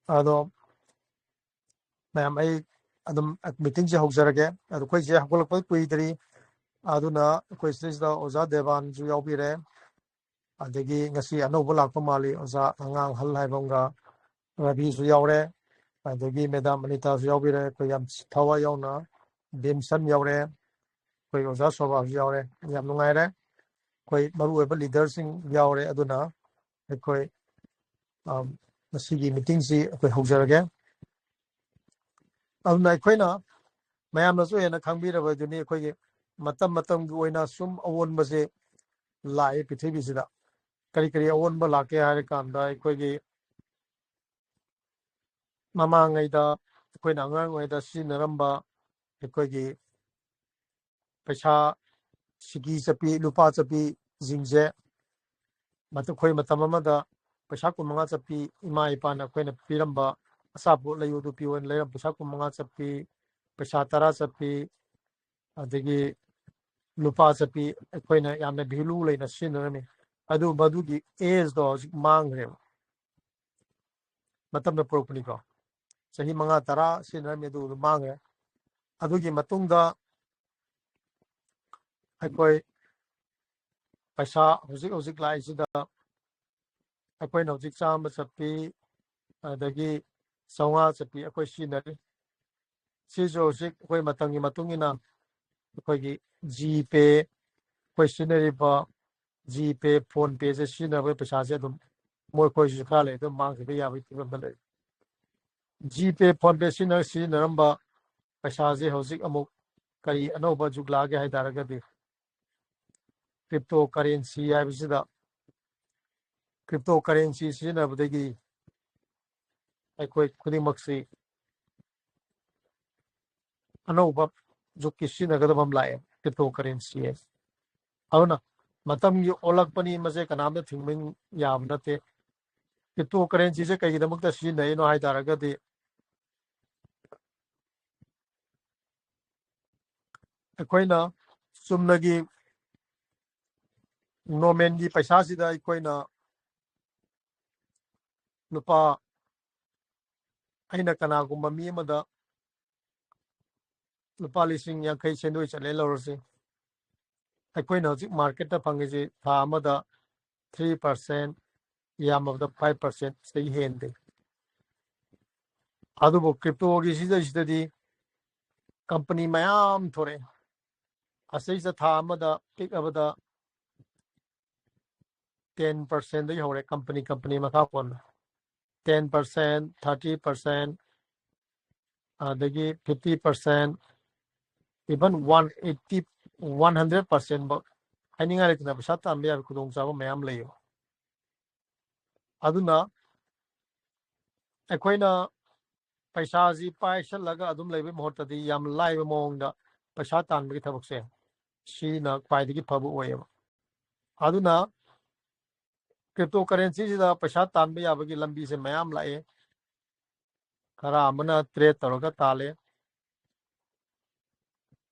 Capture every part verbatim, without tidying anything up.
ꯑꯗꯣ ꯃꯌꯥꯝ, ꯑꯩ ꯑꯗꯨꯝ ꯃꯤꯇꯤꯡꯁꯦ ꯍꯧꯖꯔꯒꯦ꯫ ꯑꯗꯣ ꯑꯩꯈꯣꯏꯁꯦ ꯍꯧꯒꯠꯂꯛꯄ ꯀꯨꯏꯗ꯭ꯔꯤ, ꯑꯗꯨꯅ ꯑꯩꯈꯣꯏ ꯁꯤꯗꯩꯁꯤꯗ ꯑꯣꯖꯥ ꯗꯦꯕꯥꯟꯁꯨ ꯌꯥꯎꯕꯤꯔꯦ, ꯑꯗꯒꯤ ꯉꯁꯤ ꯑꯅꯧꯕ ꯂꯥꯛꯄ ꯃꯥꯜꯂꯤ ꯑꯣꯖꯥ ꯑꯉꯥꯡ ꯑꯍꯜ ꯍꯥꯏꯕ ꯑꯃꯒ, ꯔꯕꯤꯁꯨ ꯌꯥꯎꯔꯦ, ꯑꯗꯒꯤ ꯃꯦꯗꯥꯝ ꯑꯅꯤꯇꯥꯁꯨ ꯌꯥꯎꯕꯤꯔꯦ꯫ ꯑꯩꯈꯣꯏ ꯌꯥꯝ ꯊꯋꯥꯏ ꯌꯥꯎꯅ ꯕꯤꯝꯁꯟ ꯌꯥꯎꯔꯦ, ꯑꯩꯈꯣꯏ ꯑꯣꯖꯥ ꯁꯣꯚꯥꯁꯨ ꯌꯥꯎꯔꯦ꯫ ꯌꯥꯝ ꯅꯨꯡꯉꯥꯏꯔꯦ꯫ ꯑꯩꯈꯣꯏ ꯃꯔꯨꯑꯣꯏꯕ ꯂꯤꯗꯔꯁꯤꯡ ꯌꯥꯎꯔꯦ꯫ ꯑꯗꯨꯅ ꯑꯩꯈꯣꯏ, ꯑꯝ, ꯉꯁꯤꯒꯤ ꯃꯤꯇꯤꯡꯁꯤ ꯑꯩꯈꯣꯏ ꯍꯧꯖꯔꯒꯦ꯫ ꯑꯗꯨꯅ ꯑꯩꯈꯣꯏꯅ ꯃꯌꯥꯝꯅꯁꯨ ꯍꯦꯟꯅ ꯈꯪꯕꯤꯔꯕꯗꯨꯅꯤ, ꯑꯩꯈꯣꯏꯒꯤ ꯃꯇꯝ ꯃꯇꯝꯒꯤ ꯑꯣꯏꯅ ꯁꯨꯝ ꯑꯑꯣꯟꯕꯁꯦ ꯂꯥꯛꯑꯦ ꯄ꯭ꯔꯤꯊꯤꯕꯤꯁꯤꯗ꯫ ꯀꯔꯤ ꯀꯔꯤ ꯑꯑꯣꯟꯕ ꯂꯥꯛꯀꯦ ꯍꯥꯏꯔ ꯀꯥꯟꯗ, ꯑꯩꯈꯣꯏꯒꯤ ꯃꯃꯥꯡꯉꯩꯗ ꯑꯩꯈꯣꯏꯅ ꯑꯉꯥꯡ ꯑꯣꯏꯔꯤꯉꯩꯗ ꯁꯤꯖꯤꯟꯅꯔꯝꯕ ꯑꯩꯈꯣꯏꯒꯤ ꯄꯩꯁꯥ, ꯁꯤꯀꯤ ꯆꯠꯄꯤ, ꯂꯨꯄꯥ ꯆꯠꯄꯤꯁꯤꯡꯁꯦ, ꯃꯇꯝ, ꯑꯩꯈꯣꯏ ꯃꯇꯝ ꯑꯃꯗ ꯄꯩꯁꯥ ꯀꯨꯟ ꯃꯉꯥ ꯆꯠꯄꯤ ꯏꯃꯥ ꯏꯄꯥꯅ ꯑꯩꯈꯣꯏꯅ ꯄꯤꯔꯝꯕ, "ꯑꯆꯥꯄꯣꯠ ꯂꯩꯌꯨ, ꯑꯗꯨ ꯄꯤꯌꯨ" ꯍꯥꯏꯅ ꯂꯩꯔꯝꯕ ꯄꯩꯁꯥ ꯀꯨꯟ ꯃꯉꯥ ꯆꯠꯄꯤ, ꯄꯩꯁꯥ ꯇꯔꯥ ꯆꯠꯄꯤ, ꯑꯗꯒꯤ ꯂꯨꯄꯥ ꯆꯠꯄꯤ ꯑꯩꯈꯣꯏꯅ ꯌꯥꯝꯅ ꯚꯦꯂꯨ ꯂꯩꯅ ꯁꯤꯖꯤꯟꯅꯔꯝꯃꯤ꯫ ꯑꯗꯨ ꯃꯗꯨꯒꯤ ꯑꯦꯖꯇꯣ ꯍꯧꯖꯤꯛ ꯃꯥꯡꯈ꯭ꯔꯦꯕ꯫ ꯃꯇꯝꯅ ꯄꯨꯔꯛꯄꯅꯤꯀꯣ꯫ ꯆꯍꯤ ꯃꯉꯥ ꯇꯔꯥ ꯁꯤꯖꯤꯟꯅꯔꯝꯃꯤ, ꯑꯗꯨ ꯑꯗꯨꯝ ꯃꯥꯡꯈ꯭ꯔꯦ꯫ ꯑꯗꯨꯒꯤ ꯃꯇꯨꯡꯗ ꯑꯩꯈꯣꯏ ꯄꯩꯁꯥ ꯍꯧꯖꯤꯛ ꯍꯧꯖꯤꯛ ꯂꯥꯛꯏꯁꯤꯗ ꯑꯩꯈꯣꯏꯅ ꯍꯧꯖꯤꯛ ꯆꯥꯝꯃ ꯆꯠꯄꯤ, ꯑꯗꯒꯤ ꯆꯥꯝꯃꯉꯥ ꯆꯠꯄꯤ ꯑꯩꯈꯣꯏ ꯁꯤꯖꯤꯟꯅꯔꯤ꯫ ꯁꯤꯁꯨ ꯍꯧꯖꯤꯛ ꯑꯩꯈꯣꯏ ꯃꯇꯝꯒꯤ ꯃꯇꯨꯡ ꯏꯟꯅ ꯑꯩꯈꯣꯏꯒꯤ ꯖꯤ ꯄꯦ, ꯑꯩꯈꯣꯏ ꯁꯤꯖꯤꯟꯅꯔꯤꯕ ꯖꯤ ꯄꯦ, ꯐꯣꯟ ꯄꯦꯁꯦ ꯁꯤꯖꯤꯟꯅꯕꯒꯤ ꯄꯩꯁꯥꯁꯦ ꯑꯗꯨꯝ ꯃꯣꯏ ꯑꯩꯈꯣꯏꯁꯨ ꯈꯔ ꯂꯩ ꯑꯗꯨꯝ ꯃꯥꯡꯈꯤꯕ ꯌꯥꯕꯒꯤ ꯐꯤꯕꯝꯗ ꯂꯩ꯫ ꯖꯤ ꯄꯦ, ꯐꯣꯟ ꯄꯦ ꯁꯤꯖꯤꯟꯅ-, ꯁꯤꯖꯤꯟꯅꯔꯝꯕ ꯄꯩꯁꯥꯁꯦ ꯍꯧꯖꯤꯛ ꯑꯃꯨꯛ ꯀꯔꯤ ꯑꯅꯧꯕ ꯖꯨꯛ ꯂꯥꯛꯑꯒꯦ ꯍꯥꯏ ꯇꯥꯔꯒꯗꯤ, ꯀ꯭ꯔꯤꯞꯇꯣ ꯀꯔꯦꯟꯁꯤ ꯍꯥꯏꯕꯁꯤꯗ, ꯀ꯭ꯔꯤꯞꯇꯣ ꯀꯔꯦꯟꯁꯤ ꯁꯤꯖꯤꯟꯅꯕꯗꯒꯤ ꯑꯩꯈꯣꯏ ꯈꯨꯗꯤꯡꯃꯛꯁꯤ ꯑꯅꯧꯕ ꯖꯨꯛꯀꯤ ꯁꯤꯖꯤꯟꯅꯒꯗꯕ ꯑꯃ ꯂꯥꯛꯑꯦ, ꯀ꯭ꯔꯤꯞꯇꯣ ꯀꯔꯦꯟꯁꯤ ꯍꯥꯏꯁꯦ꯫ ꯑꯗꯨꯅ ꯃꯇꯝꯒꯤ ꯑꯣꯜꯂꯛꯄꯅꯤ, ꯃꯁꯦ ꯀꯅꯥꯝꯇ ꯊꯤꯡꯕ ꯌꯥꯕ ꯅꯠꯇꯦ꯫ ꯀ꯭ꯔꯤꯞꯇꯣ ꯀꯔꯦꯟꯁꯤꯁꯦ ꯀꯩꯒꯤꯗꯃꯛꯇ ꯁꯤꯖꯤꯟꯅꯩꯅꯣ ꯍꯥꯏ ꯇꯥꯔꯒꯗꯤ, ꯑꯩꯈꯣꯏꯅ ꯆꯨꯝꯅꯒꯤ ꯅꯣꯔꯃꯦꯜꯒꯤ ꯄꯩꯁꯥꯁꯤꯗ ꯑꯩꯈꯣꯏꯅ ꯂꯨꯄꯥ ꯑꯩꯅ ꯀꯅꯥꯒꯨꯝꯕ ꯃꯤ ꯑꯃꯗ ꯂꯨꯄꯥ ꯂꯤꯁꯤꯡ ꯌꯥꯡꯈꯩ ꯁꯦꯟꯗꯣꯏ ꯆꯠꯂꯦ ꯂꯧꯔꯁꯤ꯫ ꯑꯩꯈꯣꯏꯅ ꯍꯧꯖꯤꯛ ꯃꯥꯔꯀꯦꯠꯇ ꯐꯪꯉꯤꯁꯤ ꯊꯥ ꯑꯃꯗ ꯊ꯭ꯔꯤ ꯄꯥꯔꯁꯦꯟ, ꯌꯥꯝꯃꯕꯗ ꯐꯥꯏꯚ ꯄꯥꯔꯁꯦꯟ, ꯁꯤꯗꯒꯤ ꯍꯦꯟꯗꯦ꯫ ꯑꯗꯨꯕꯨ ꯀ꯭ꯔꯤꯞꯇꯣꯒꯤ ꯁꯤꯗꯩꯁꯤꯗꯗꯤ ꯀꯝꯄꯅꯤ ꯃꯌꯥꯝ ꯊꯣꯔꯛꯑꯦ꯫ ꯑꯁꯤꯁꯤꯗ ꯊꯥ ꯑꯃꯗ ꯄꯤꯛꯑꯕꯗ ꯇꯦꯟ ꯄꯥꯔꯁꯦꯟꯗꯒꯤ ꯍꯧꯔꯦ, ꯀꯝꯄꯅꯤ ꯀꯝꯄꯅꯤ ꯃꯈꯥ ꯄꯣꯟꯅ꯫ ꯇꯦꯟ ꯄꯥꯔꯁꯦꯟ, ꯊꯥꯔꯇꯤ ꯄꯥꯔꯁꯦꯟ, ꯑꯗꯒꯤ fifty percent, even one eighty, one hundred percent ꯐꯥꯎ ꯍꯥꯏꯅꯤꯡꯉꯥꯏ ꯂꯩꯇꯅ ꯄꯩꯁꯥ ꯇꯥꯟꯕ ꯌꯥꯕ ꯈꯨꯗꯣꯡꯆꯥꯕ ꯃꯌꯥꯝ ꯂꯩꯌꯦꯕ꯫ ꯑꯗꯨꯅ ꯑꯩꯈꯣꯏꯅ ꯄꯩꯁꯥꯁꯤ ꯄꯥꯏꯁꯜꯂꯒ ꯑꯗꯨꯝ ꯂꯩꯕꯒꯤ ꯃꯍꯨꯠꯇꯗꯤ ꯌꯥꯝ ꯂꯥꯏꯕ ꯃꯑꯣꯡꯗ ꯄꯩꯁꯥ ꯇꯥꯟꯕꯒꯤ ꯊꯕꯛꯁꯦ ꯁꯤꯅ ꯈ꯭ꯋꯥꯏꯗꯒꯤ ꯐꯕ ꯑꯣꯏꯌꯦꯕ꯫ ꯑꯗꯨꯅ ꯀ꯭ꯔꯤꯞꯇꯣ ꯀꯔꯦꯟꯁꯤꯁꯤꯗ ꯄꯩꯁꯥ ꯇꯥꯟꯕ ꯌꯥꯕꯒꯤ ꯂꯝꯕꯤꯁꯦ ꯃꯌꯥꯝ ꯂꯥꯛꯑꯦ꯫ ꯈꯔ ꯑꯃꯅ ꯇ꯭ꯔꯦꯠ ꯇꯧꯔꯒ ꯇꯥꯜꯂꯦ,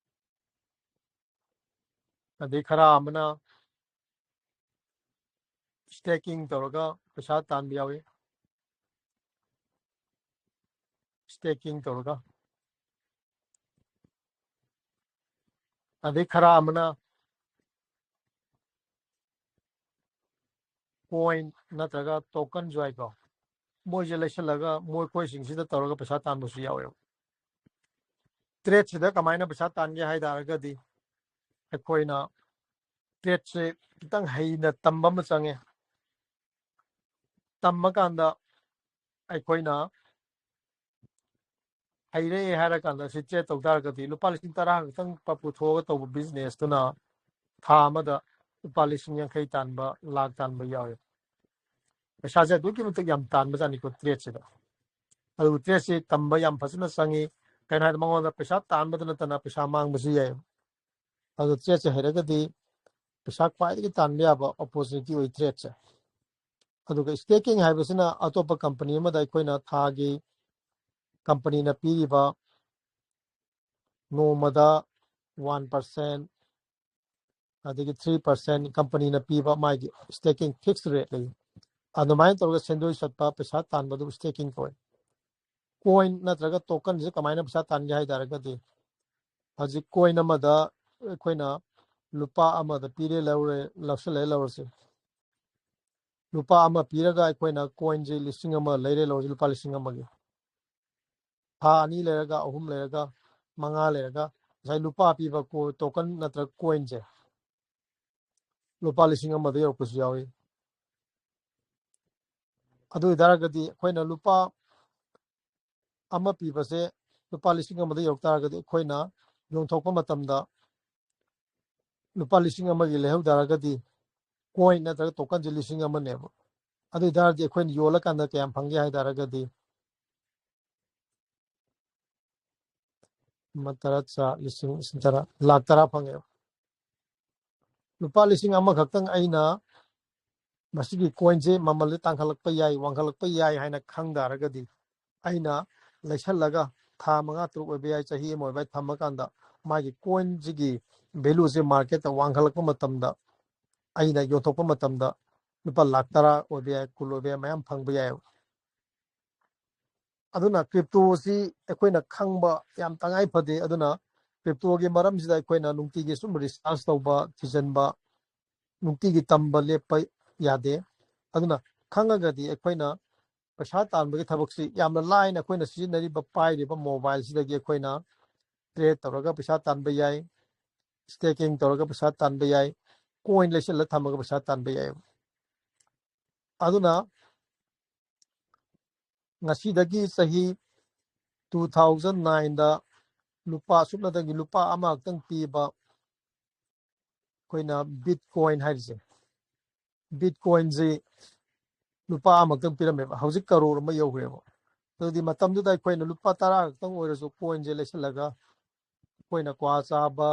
ꯑꯗꯩ ꯈꯔ ꯑꯃꯅ ꯁ꯭ꯇꯦꯀꯤꯡ ꯇꯧꯔꯒ ꯄꯩꯁꯥ ꯇꯥꯟꯕ ꯌꯥꯎꯏ꯫ ꯁ꯭ꯇꯦꯀꯤꯡ ꯇꯧꯔꯒ, ꯑꯗꯩ ꯈꯔ ꯑꯃꯅ ꯀꯣꯏꯟ ꯅꯠꯇ꯭ꯔꯒ ꯇꯣꯀꯟꯁꯨ ꯍꯥꯏꯀꯣ, ꯃꯣꯏꯁꯦ ꯂꯩꯁꯜꯂꯒ ꯃꯣꯏ ꯀꯣꯏꯁꯤꯡꯁꯤꯗ ꯇꯧꯔꯒ ꯄꯩꯁꯥ ꯇꯥꯟꯕꯁꯨ ꯌꯥꯎꯋꯦꯕ꯫ ꯇ꯭ꯔꯦꯠꯁꯤꯗ ꯀꯃꯥꯏꯅ ꯄꯩꯁꯥ ꯇꯥꯟꯒꯦ ꯍꯥꯏ ꯇꯥꯔꯒꯗꯤ ꯑꯩꯈꯣꯏꯅ ꯇ꯭ꯔꯦꯠꯁꯦ ꯈꯤꯇꯪ ꯍꯩꯅ ꯇꯝꯕ ꯑꯃ ꯆꯪꯉꯦ꯫ ꯇꯝꯃꯀꯥꯟꯗ ꯑꯩꯈꯣꯏꯅ ꯍꯩꯔꯦ ꯍꯥꯏꯔꯀꯥꯟꯗ ꯁꯤ ꯇ꯭ꯔꯦꯠ ꯇꯧ ꯇꯥꯔꯒꯗꯤ ꯂꯨꯄꯥ ꯂꯤꯁꯤꯡ ꯇꯔꯥ ꯈꯛꯇꯪ ꯄꯨꯊꯣꯛꯑꯒ ꯇꯧꯕ ꯕꯤꯖꯤꯅꯦꯁꯇꯨꯅ ꯊꯥ ꯑꯃꯗ ꯂꯨꯄꯥ ꯂꯤꯁꯤꯡ ꯌꯥꯡꯈꯩ ꯇꯥꯟꯕ, ꯂꯥꯛ ꯇꯥꯟꯕ ꯌꯥꯎꯋꯦ꯫ ꯄꯩꯁꯥꯁꯦ ꯑꯗꯨꯛꯀꯤ ꯃꯇꯤꯛ ꯌꯥꯝ ꯇꯥꯟꯕꯖꯥꯠꯅꯤꯀꯣ ꯇ꯭ꯔꯦꯠꯁꯤꯗ꯫ ꯑꯗꯨ ꯇ꯭ꯔꯦꯠꯁꯤ ꯇꯝꯕ ꯌꯥꯝ ꯐꯖꯅ ꯆꯪꯉꯤ꯫ ꯀꯩꯅꯣ ꯍꯥꯏꯔꯗꯤ ꯃꯉꯣꯟꯗ ꯄꯩꯁꯥ ꯇꯥꯟꯕꯗ ꯅꯠꯇꯅ ꯄꯩꯁꯥ ꯃꯥꯡꯕꯁꯨ ꯌꯥꯏ꯫ ꯑꯗꯨ ꯇ꯭ꯔꯦꯠꯁꯦ ꯍꯩꯔꯒꯗꯤ ꯄꯩꯁꯥ ꯈ꯭ꯋꯥꯏꯗꯒꯤ ꯇꯥꯟꯕ ꯌꯥꯕ ꯑꯣꯄꯣꯔꯆꯨꯅꯤꯇꯤ ꯑꯣꯏ ꯇ꯭ꯔꯦꯠꯁꯦ꯫ ꯑꯗꯨꯒ ꯁ꯭ꯇꯦꯀꯤꯡ ꯍꯥꯏꯕꯁꯤꯅ ꯑꯇꯣꯞꯄ ꯀꯝꯄꯅꯤ ꯑꯃꯗ ꯑꯩꯈꯣꯏꯅ ꯊꯥꯒꯤ ꯀꯝꯄꯅꯤꯅ ꯄꯤꯔꯤꯕ ꯅꯣꯡꯃꯗ ꯋꯥꯟ ꯄꯥꯔꯁꯦꯟ, ꯑꯗꯒꯤ ꯊ꯭ꯔꯤ ꯄꯥꯔꯁꯦꯟ ꯀꯝꯄꯅꯤꯅ ꯄꯤꯕ ꯃꯥꯒꯤ ꯁ꯭ꯇꯦꯀꯤꯡ ꯐꯤꯛꯁ ꯔꯦꯠ ꯂꯩ꯫ ꯑꯗꯨꯃꯥꯏꯅ ꯇꯧꯔꯒ ꯁꯦꯟꯗꯣꯏ ꯆꯠꯄ, ꯄꯩꯁꯥ ꯇꯥꯟꯕꯗꯨ ꯁ꯭ꯇꯦꯀꯤꯡ ꯀꯧꯏ꯫ ꯀꯣꯏꯟ ꯅꯠꯇ꯭ꯔꯒ ꯇꯣꯀꯟꯁꯦ ꯀꯃꯥꯏꯅ ꯄꯩꯁꯥ ꯇꯥꯟꯒꯦ ꯍꯥꯏ ꯇꯥꯔꯒꯗꯤ, ꯍꯧꯖꯤꯛ ꯀꯣꯏꯟ ꯑꯃꯗ ꯑꯩꯈꯣꯏꯅ ꯂꯨꯄꯥ ꯑꯃꯗ ꯄꯤꯔꯦ, ꯂꯧꯔꯦ, ꯂꯧꯁꯜꯂꯦ, ꯂꯧꯔꯁꯦ꯫ ꯂꯨꯄꯥ ꯑꯃ ꯄꯤꯔꯒ ꯑꯩꯈꯣꯏꯅ ꯀꯣꯏꯟꯁꯦ ꯂꯤꯁꯤꯡ ꯑꯃ ꯂꯩꯔꯦ, ꯂꯧꯔꯁꯦ, ꯂꯨꯄꯥ ꯂꯤꯁꯤꯡ ꯑꯃꯒꯤ꯫ ꯊꯥ ꯑꯅꯤ ꯂꯩꯔꯒ, ꯑꯍꯨꯝ ꯂꯩꯔꯒ, ꯃꯉꯥ ꯂꯩꯔꯒ, ꯉꯁꯥꯏ ꯂꯨꯄꯥ ꯄꯤꯕ ꯀꯣ-, ꯇꯣꯀꯟ ꯅꯠꯇ꯭ꯔꯒ ꯀꯣꯏꯟꯁꯦ ꯂꯨꯄꯥ ꯂꯤꯁꯤꯡ ꯑꯃꯗ ꯌꯧꯔꯛꯄꯁꯨ ꯌꯥꯎꯏ꯫ ꯑꯗꯨ ꯑꯣꯏꯇꯥꯔꯒꯗꯤ ꯑꯩꯈꯣꯏꯅ ꯂꯨꯄꯥ ꯑꯃ ꯄꯤꯕꯁꯦ ꯂꯨꯄꯥ ꯂꯤꯁꯤꯡ ꯑꯃꯗ ꯌꯧꯔꯛ ꯇꯥꯔꯒꯗꯤ, ꯑꯩꯈꯣꯏꯅ ꯌꯣꯟꯊꯣꯛꯄ ꯃꯇꯝꯗ ꯂꯨꯄꯥ ꯂꯤꯁꯤꯡ ꯑꯃꯒꯤ ꯂꯩꯍꯧ ꯇꯥꯔꯒꯗꯤ, ꯀꯣꯏꯟ ꯅꯠꯇ꯭ꯔꯒ ꯇꯣꯀꯟꯁꯦ ꯂꯤꯁꯤꯡ ꯑꯃꯅꯦꯕ꯫ ꯑꯗꯨ ꯑꯣꯏꯇꯥꯔꯗꯤ ꯑꯩꯈꯣꯏꯅ ꯌꯣꯜꯂꯀꯥꯟꯗ ꯀꯌꯥꯝ ꯐꯪꯒꯦ ꯍꯥꯏ ꯇꯥꯔꯒꯗꯤ, ꯑꯃ ꯇꯔꯥ, ꯆꯥ, ꯂꯤꯁꯤꯡ ꯇꯔꯥ, ꯂꯥꯛ ꯇꯔꯥ ꯐꯪꯉꯦꯕ꯫ ꯂꯨꯄꯥ ꯂꯤꯁꯤꯡ ꯑꯃꯈꯛꯇꯪ ꯑꯩꯅ ꯃꯁꯤꯒꯤ ꯀꯣꯏꯟꯁꯦ ꯃꯃꯜꯁꯦ ꯇꯥꯡꯈꯠꯂꯛꯄ ꯌꯥꯏ, ꯋꯥꯡꯈꯠꯂꯛꯄ ꯌꯥꯏ ꯍꯥꯏꯅ ꯈꯪ ꯇꯥꯔꯒꯗꯤ, ꯑꯩꯅ ꯂꯩꯁꯜꯂꯒ ꯊꯥ ꯃꯉꯥ, ꯇꯔꯨꯛ ꯑꯣꯏꯕ ꯌꯥꯏ, ꯆꯍꯤ ꯑꯃ ꯑꯣꯏꯕ ꯌꯥꯏ, ꯊꯝꯃꯀꯥꯟꯗ ꯃꯥꯒꯤ ꯀꯣꯏꯟꯁꯤꯒꯤ ꯚꯦꯂꯨꯁꯦ ꯃꯥꯔꯀꯦꯠꯇ ꯋꯥꯡꯈꯠꯂꯛꯄ ꯃꯇꯝꯗ, ꯑꯩꯅ ꯌꯣꯟꯊꯣꯛꯄ ꯃꯇꯝꯗ ꯂꯨꯄꯥ ꯂꯥꯛ ꯇꯔꯥ ꯑꯣꯏꯕ ꯌꯥꯏ, ꯀꯨꯟ ꯑꯣꯏꯕ ꯌꯥꯏ, ꯃꯌꯥꯝ ꯐꯪꯕ ꯌꯥꯏꯑꯕ꯫ ꯑꯗꯨꯅ ꯀ꯭ꯔꯤꯞꯇꯣꯁꯤ ꯑꯩꯈꯣꯏꯅ ꯈꯪꯕ ꯌꯥꯝ ꯇꯉꯥꯏ ꯐꯗꯦ꯫ ꯑꯗꯨꯅ ꯀ꯭ꯔꯤꯞꯇꯣꯒꯤ ꯃꯔꯝꯁꯤꯗ ꯑꯩꯈꯣꯏꯅ ꯅꯨꯡꯇꯤꯒꯤ ꯁꯨꯝ ꯔꯤꯁꯥꯔꯆ ꯇꯧꯕ, ꯊꯤꯖꯤꯟꯕ, ꯅꯨꯡꯇꯤꯒꯤ ꯇꯝꯕ ꯂꯦꯞꯄ ꯌꯥꯗꯦ꯫ ꯑꯗꯨꯅ ꯈꯪꯉꯒꯗꯤ ꯑꯩꯈꯣꯏꯅ ꯄꯩꯁꯥ ꯇꯥꯟꯕꯒꯤ ꯊꯕꯛꯁꯤ ꯌꯥꯝꯅ ꯂꯥꯏꯅ ꯑꯩꯈꯣꯏꯅ ꯁꯤꯖꯤꯟꯅꯔꯤꯕ, ꯄꯥꯏꯔꯤꯕ ꯃꯣꯕꯥꯏꯜꯁꯤꯗꯒꯤ ꯑꯩꯈꯣꯏꯅ ꯇ꯭ꯔꯦꯗ ꯇꯧꯔꯒ ꯄꯩꯁꯥ ꯇꯥꯟꯕ ꯌꯥꯏ, ꯁ꯭ꯇꯦꯀꯤꯡ ꯇꯧꯔꯒ ꯄꯩꯁꯥ ꯇꯥꯟꯕ ꯌꯥꯏ, ꯀꯣꯏꯟ ꯂꯩꯁꯤꯜꯂ ꯊꯝꯃꯒ ꯄꯩꯁꯥ ꯇꯥꯟꯕ ꯌꯥꯏ꯫ ꯑꯗꯨꯅ ꯉꯁꯤꯗꯒꯤ ꯆꯍꯤ two thousand nineꯗ ꯂꯨꯄꯥ ꯁꯨꯞꯅꯇꯒꯤ ꯂꯨꯄꯥ ꯑꯃꯈꯛꯇꯪ ꯄꯤꯕ ꯑꯩꯈꯣꯏꯅ ꯕꯤꯠꯀꯣꯏꯟ ꯍꯥꯏꯔꯤꯁꯦ, ꯕꯤꯠꯀꯣꯏꯟꯁꯤ ꯂꯨꯄꯥ ꯑꯃꯈꯛꯇꯪ ꯄꯤꯔꯝꯃꯦꯕ, ꯍꯧꯖꯤꯛ ꯀꯔꯣꯔ ꯑꯃ ꯌꯧꯈ꯭ꯔꯦꯕ꯫ ꯑꯗꯨꯗꯤ ꯃꯇꯝꯗꯨꯗ ꯑꯩꯈꯣꯏꯅ ꯂꯨꯄꯥ ꯇꯔꯥ ꯈꯛꯇꯪ ꯑꯣꯏꯔꯁꯨ ꯀꯣꯏꯟꯁꯦ ꯂꯩꯁꯜꯂꯒ ꯑꯩꯈꯣꯏꯅ ꯀ꯭ꯋꯥ ꯆꯥꯕ,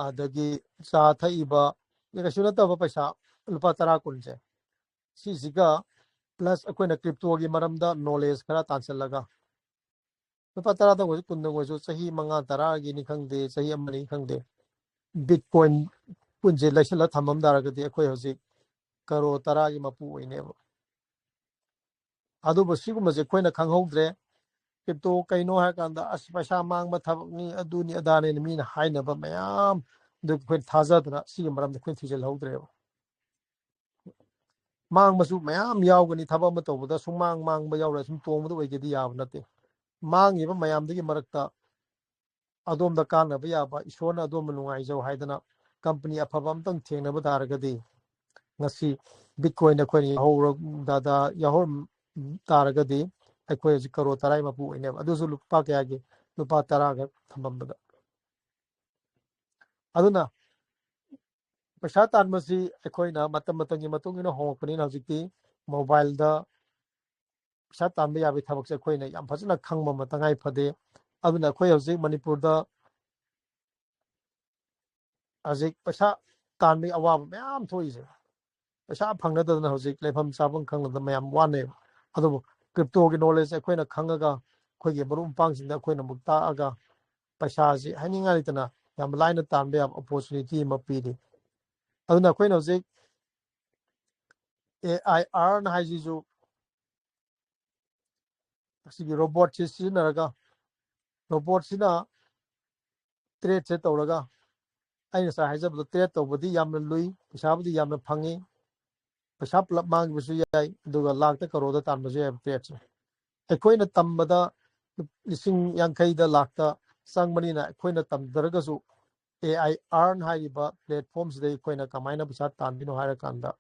ꯑꯗꯒꯤ ꯆꯥ ꯊꯛꯏꯕ, ꯀꯩꯁꯨ ꯅꯠꯇꯕ ꯄꯩꯁꯥ ꯂꯨꯄꯥ ꯇꯔꯥ ꯀꯨꯟꯁꯦ, ꯁꯤꯁꯤꯒ ꯄ꯭ꯂꯁ ꯑꯩꯈꯣꯏꯅ ꯀ꯭ꯔꯤꯞꯇꯣꯒꯤ ꯃꯔꯝꯗ ꯅꯣꯂꯦꯖ ꯈꯔ ꯇꯥꯟꯁꯤꯜꯂꯒ, ꯂꯨꯄꯥ ꯇꯔꯥꯗꯪ ꯑꯣꯏꯔꯁꯨ, ꯀꯨꯟꯗꯪ ꯑꯣꯏꯔꯁꯨ, ꯆꯍꯤ ꯃꯉꯥ ꯇꯔꯥꯒꯤꯅꯤ ꯈꯪꯗꯦ, ꯆꯍꯤ ꯑꯃꯅꯤ ꯈꯪꯗꯦ, ꯕꯤꯠꯀꯣꯏꯟ ꯀꯨꯟꯁꯦ ꯂꯩꯁꯜꯂ ꯊꯝꯃꯝ ꯇꯥꯔꯒꯗꯤ ꯑꯩꯈꯣꯏ ꯍꯧꯖꯤꯛ ꯀꯔꯣꯔ ꯇꯔꯥꯒꯤ ꯃꯄꯨ ꯑꯣꯏꯅꯦꯕ꯫ ꯑꯗꯨꯕꯨ ꯁꯤꯒꯨꯝꯕꯁꯦ ꯑꯩꯈꯣꯏꯅ ꯈꯪꯍꯧꯗ꯭ꯔꯦ꯫ ꯀ꯭ꯔꯤꯞꯇꯣ ꯀꯩꯅꯣ ꯍꯥꯏꯔ ꯀꯥꯟꯗ ꯑꯁ ꯄꯩꯁꯥ ꯃꯥꯡꯕ ꯊꯕꯛꯅꯤ, ꯑꯗꯨꯅꯤ ꯑꯗꯥꯅꯦꯅ ꯃꯤꯅ ꯍꯥꯏꯅꯕ ꯃꯌꯥꯝ ꯑꯗꯨ ꯑꯩꯈꯣꯏꯅ ꯊꯥꯖꯗꯅ ꯁꯤꯒꯤ ꯃꯔꯝꯗ ꯑꯩꯈꯣꯏꯅ ꯊꯤꯖꯤꯜꯍꯧꯗ꯭ꯔꯦꯕ꯫ ꯃꯥꯡꯕꯁꯨ ꯃꯌꯥꯝ ꯌꯥꯎꯒꯅꯤ, ꯊꯕꯛ ꯑꯃ ꯇꯧꯕꯗ ꯁꯨꯝ ꯃꯥꯡ ꯃꯥꯡꯕ ꯌꯥꯎꯔ ꯁꯨꯝ ꯇꯣꯡꯕꯗ ꯑꯣꯏꯒꯦꯗꯤ ꯌꯥꯕ ꯅꯠꯇꯦ꯫ ꯃꯥꯡꯉꯤꯕ ꯃꯌꯥꯝꯗꯨꯒꯤ ꯃꯔꯛꯇ ꯑꯗꯣꯝꯗ ꯀꯥꯟꯅꯕ ꯌꯥꯕ, ꯏꯁꯣꯔꯅ ꯑꯗꯣꯝꯕ ꯅꯨꯡꯉꯥꯏꯖꯧ ꯍꯥꯏꯗꯅ ꯀꯝꯄꯅꯤ ꯑꯐꯕ ꯑꯝꯇꯪ ꯊꯦꯡꯅꯕ ꯇꯥꯔꯒꯗꯤ, ꯉꯁꯤ ꯕꯤꯠꯀꯣꯏꯟ ꯑꯩꯈꯣꯏꯅ ꯌꯥꯎꯍꯧꯔ ꯗꯥꯗꯥ ꯌꯥꯎꯍꯧꯔ ꯇꯥꯔꯒꯗꯤ ꯑꯩꯈꯣꯏ ꯍꯧꯖꯤꯛ ꯀꯔꯣꯔ ꯇꯔꯥꯒꯤ ꯃꯄꯨ ꯑꯣꯏꯅꯦꯕ꯫ ꯑꯗꯨꯁꯨ ꯂꯨꯄꯥ ꯀꯌꯥꯒꯤ? ꯂꯨꯄꯥ ꯇꯔꯥꯒ ꯊꯝꯃꯝꯕꯗ꯫ ꯑꯗꯨꯅ ꯄꯩꯁꯥ ꯇꯥꯟꯕꯁꯤ ꯑꯩꯈꯣꯏꯅ ꯃꯇꯝ ꯃꯇꯝꯒꯤ ꯃꯇꯨꯡ ꯏꯟꯅ ꯍꯣꯡꯉꯛꯄꯅꯤꯅ ꯍꯧꯖꯤꯛꯇꯤ ꯃꯣꯕꯥꯏꯜꯗ ꯄꯩꯁꯥ ꯇꯥꯟꯕ ꯌꯥꯕꯒꯤ ꯊꯕꯛꯁꯦ ꯑꯩꯈꯣꯏꯅ ꯌꯥꯝ ꯐꯖꯅ ꯈꯪꯕ ꯑꯃ ꯇꯉꯥꯏ ꯐꯗꯦ꯫ ꯑꯗꯨꯅ ꯑꯩꯈꯣꯏ ꯍꯧꯖꯤꯛ ꯃꯅꯤꯄꯨꯔꯗ ꯍꯧꯖꯤꯛ ꯄꯩꯁꯥ ꯇꯥꯟꯕꯒꯤ ꯑꯋꯥꯕ ꯃꯌꯥꯝ ꯊꯣꯛꯏꯁꯦ꯫ ꯄꯩꯁꯥ ꯐꯪꯅꯗꯗꯅ ꯍꯧꯖꯤꯛ ꯂꯩꯐꯝ ꯆꯥꯐꯝ ꯈꯪꯗꯗꯅ ꯃꯌꯥꯝ ꯋꯥꯅꯩꯕ꯫ ꯑꯗꯨꯕꯨ ꯀ꯭ꯔꯤꯞꯇꯣꯒꯤ ꯅꯣꯂꯦꯖ ꯑꯩꯈꯣꯏꯅ ꯈꯪꯉꯒ ꯑꯩꯈꯣꯏꯒꯤ ꯃꯔꯨꯞ ꯃꯄꯥꯡꯁꯤꯡꯗ ꯑꯩꯈꯣꯏꯅ ꯑꯃꯨꯛ ꯇꯥꯛꯑꯒ ꯄꯩꯁꯥꯁꯤ ꯍꯥꯏꯅꯤꯡꯉꯥꯏ ꯂꯩꯇꯅ ꯌꯥꯝ ꯂꯥꯏꯅ ꯇꯥꯟꯕ ꯌꯥꯕ ꯑꯣꯄꯣꯔꯆꯨꯅꯤꯇꯤ ꯑꯃ ꯄꯤꯔꯤ꯫ ꯑꯗꯨꯅ ꯑꯩꯈꯣꯏꯅ ꯍꯧꯖꯤꯛ ꯑꯦ ꯑꯥꯏ ꯑꯥꯔ ꯍꯥꯏꯁꯤꯁꯨ ꯑꯁꯤꯒꯤ ꯔꯣꯕꯣꯠꯁꯤ ꯁꯤꯖꯤꯟꯅꯔꯒ, ꯔꯣꯕꯣꯠꯁꯤꯅ ꯇ꯭ꯔꯦꯠꯁꯦ ꯇꯧꯔꯒ, ꯑꯩ ꯉꯁꯥꯏ ꯍꯥꯏꯖꯕꯗꯣ, ꯇ꯭ꯔꯦꯠ ꯇꯧꯕꯗꯤ ꯌꯥꯝꯅ ꯂꯨꯏ, ꯄꯩꯁꯥꯕꯨꯗꯤ ꯌꯥꯝꯅ ꯐꯪꯉꯤ, ꯄꯩꯁꯥ ꯄꯨꯂꯞ ꯃꯥꯡꯈꯤꯕꯁꯨ ꯌꯥꯏ, ꯑꯗꯨꯒ ꯂꯥꯛꯇ ꯀꯔꯣꯔꯗ ꯇꯥꯟꯕꯁꯨ ꯌꯥꯏꯕ ꯇ꯭ꯔꯦꯠꯁꯦ꯫ ꯑꯩꯈꯣꯏꯅ ꯇꯝꯕꯗ ꯂꯤꯁꯤꯡ ꯌꯥꯡꯈꯩꯗ ꯂꯥꯛꯇ ꯆꯪꯕꯅꯤꯅ ꯑꯩꯈꯣꯏꯅ ꯇꯝꯖꯔꯒꯁꯨ ꯑꯦ ꯑꯥꯏ ꯑꯥꯔꯟ ꯍꯥꯏꯔꯤꯕ ꯄ꯭ꯂꯦꯠꯐꯣꯝꯁꯤꯗ ꯑꯩꯈꯣꯏꯅ ꯀꯃꯥꯏꯅ ꯄꯩꯁꯥ ꯇꯥꯟꯗꯣꯏꯅꯣ ꯍꯥꯏꯔꯀꯥꯟꯗ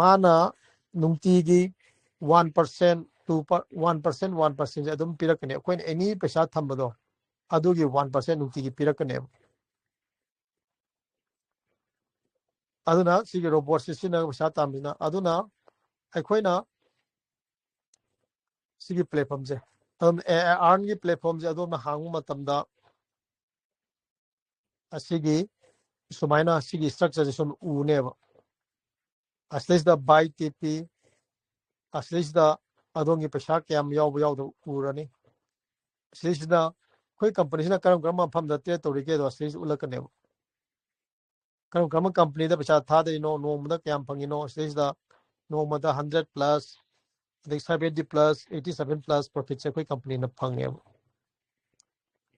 ꯃꯥꯅ ꯅꯨꯡꯇꯤꯒꯤ one percent, two one percent, one ꯄꯥꯔꯁꯦꯟꯁꯦ ꯑꯗꯨꯝ ꯄꯤꯔꯛꯀꯅꯤ꯫ ꯑꯩꯈꯣꯏꯅ ꯑꯦꯅꯤ ꯄꯩꯁꯥ ꯊꯝꯕꯗꯣ ꯑꯗꯨꯒꯤ ꯋꯥꯟ ꯄꯥꯔꯁꯦꯟ ꯅꯨꯡꯇꯤꯒꯤ ꯄꯤꯔꯛꯀꯅꯦꯕ꯫ ꯑꯗꯨꯅ ꯁꯤꯒꯤ ꯔꯣꯕꯣꯠꯁꯤ ꯁꯤꯖꯤꯟꯅꯔꯒ ꯄꯩꯁꯥ ꯇꯥꯟꯕꯁꯤꯅ, ꯑꯗꯨꯅ ꯑꯩꯈꯣꯏꯅ ꯁꯤꯒꯤ ꯄ꯭ꯂꯦꯠꯐꯣꯝꯁꯦ, ꯑꯗꯨꯝ ꯑꯦ ꯑꯥꯏ ꯑꯥꯔꯟꯒꯤ ꯄ꯭ꯂꯦꯠꯐꯣꯝꯁꯦ ꯑꯗꯣꯝꯅ ꯍꯥꯡꯕ ꯃꯇꯝꯗ ꯑꯁꯤꯒꯤ ꯁꯨꯃꯥꯏꯅ ꯁꯤꯒꯤ ꯏꯁꯇ꯭ꯔꯛꯆꯔꯁꯦ ꯁꯨꯝ ꯎꯅꯦꯕ꯫ ꯑꯁꯤꯗꯩꯁꯤꯗ ꯕꯥꯏ ꯇꯦꯞ ꯄꯤ, ꯑꯁꯤꯗꯩꯁꯤꯗ ꯑꯗꯣꯝꯒꯤ ꯄꯩꯁꯥ ꯀꯌꯥꯝ ꯌꯥꯎꯕ ꯌꯥꯎꯗꯕ ꯎꯔꯅꯤ꯫ ꯑꯁꯤꯗꯩꯁꯤꯗ ꯑꯩꯈꯣꯏ ꯀꯝꯄꯅꯤꯁꯤꯅ ꯀꯔꯝ ꯀꯔꯝꯕ ꯃꯐꯝꯗ ꯇ꯭ꯔꯦꯠ ꯇꯧꯔꯤꯒꯦꯗꯣ ꯑꯁꯤꯗꯩꯁꯤꯗ ꯎꯠꯂꯛꯀꯅꯦꯕ꯫ ꯀꯔꯝ ꯀꯔꯝꯕ ꯀꯝꯄꯅꯤꯗ ꯄꯩꯁꯥ ꯊꯥꯗꯔꯤꯅꯣ, ꯅꯣꯡꯃꯗ ꯀꯌꯥꯝ ꯐꯪꯉꯤꯅꯣ, ꯁꯤꯗꯩꯁꯤꯗ ꯅꯣꯡꯃꯗ ꯍꯟꯗ꯭ꯔꯦꯠ ꯄ꯭ꯂꯁ, ꯑꯗꯩ seventy plus eighty seven plus profitꯁꯦ ꯑꯩꯈꯣꯏ ꯀꯝꯄꯅꯤꯅ ꯐꯪꯉꯦꯕ꯫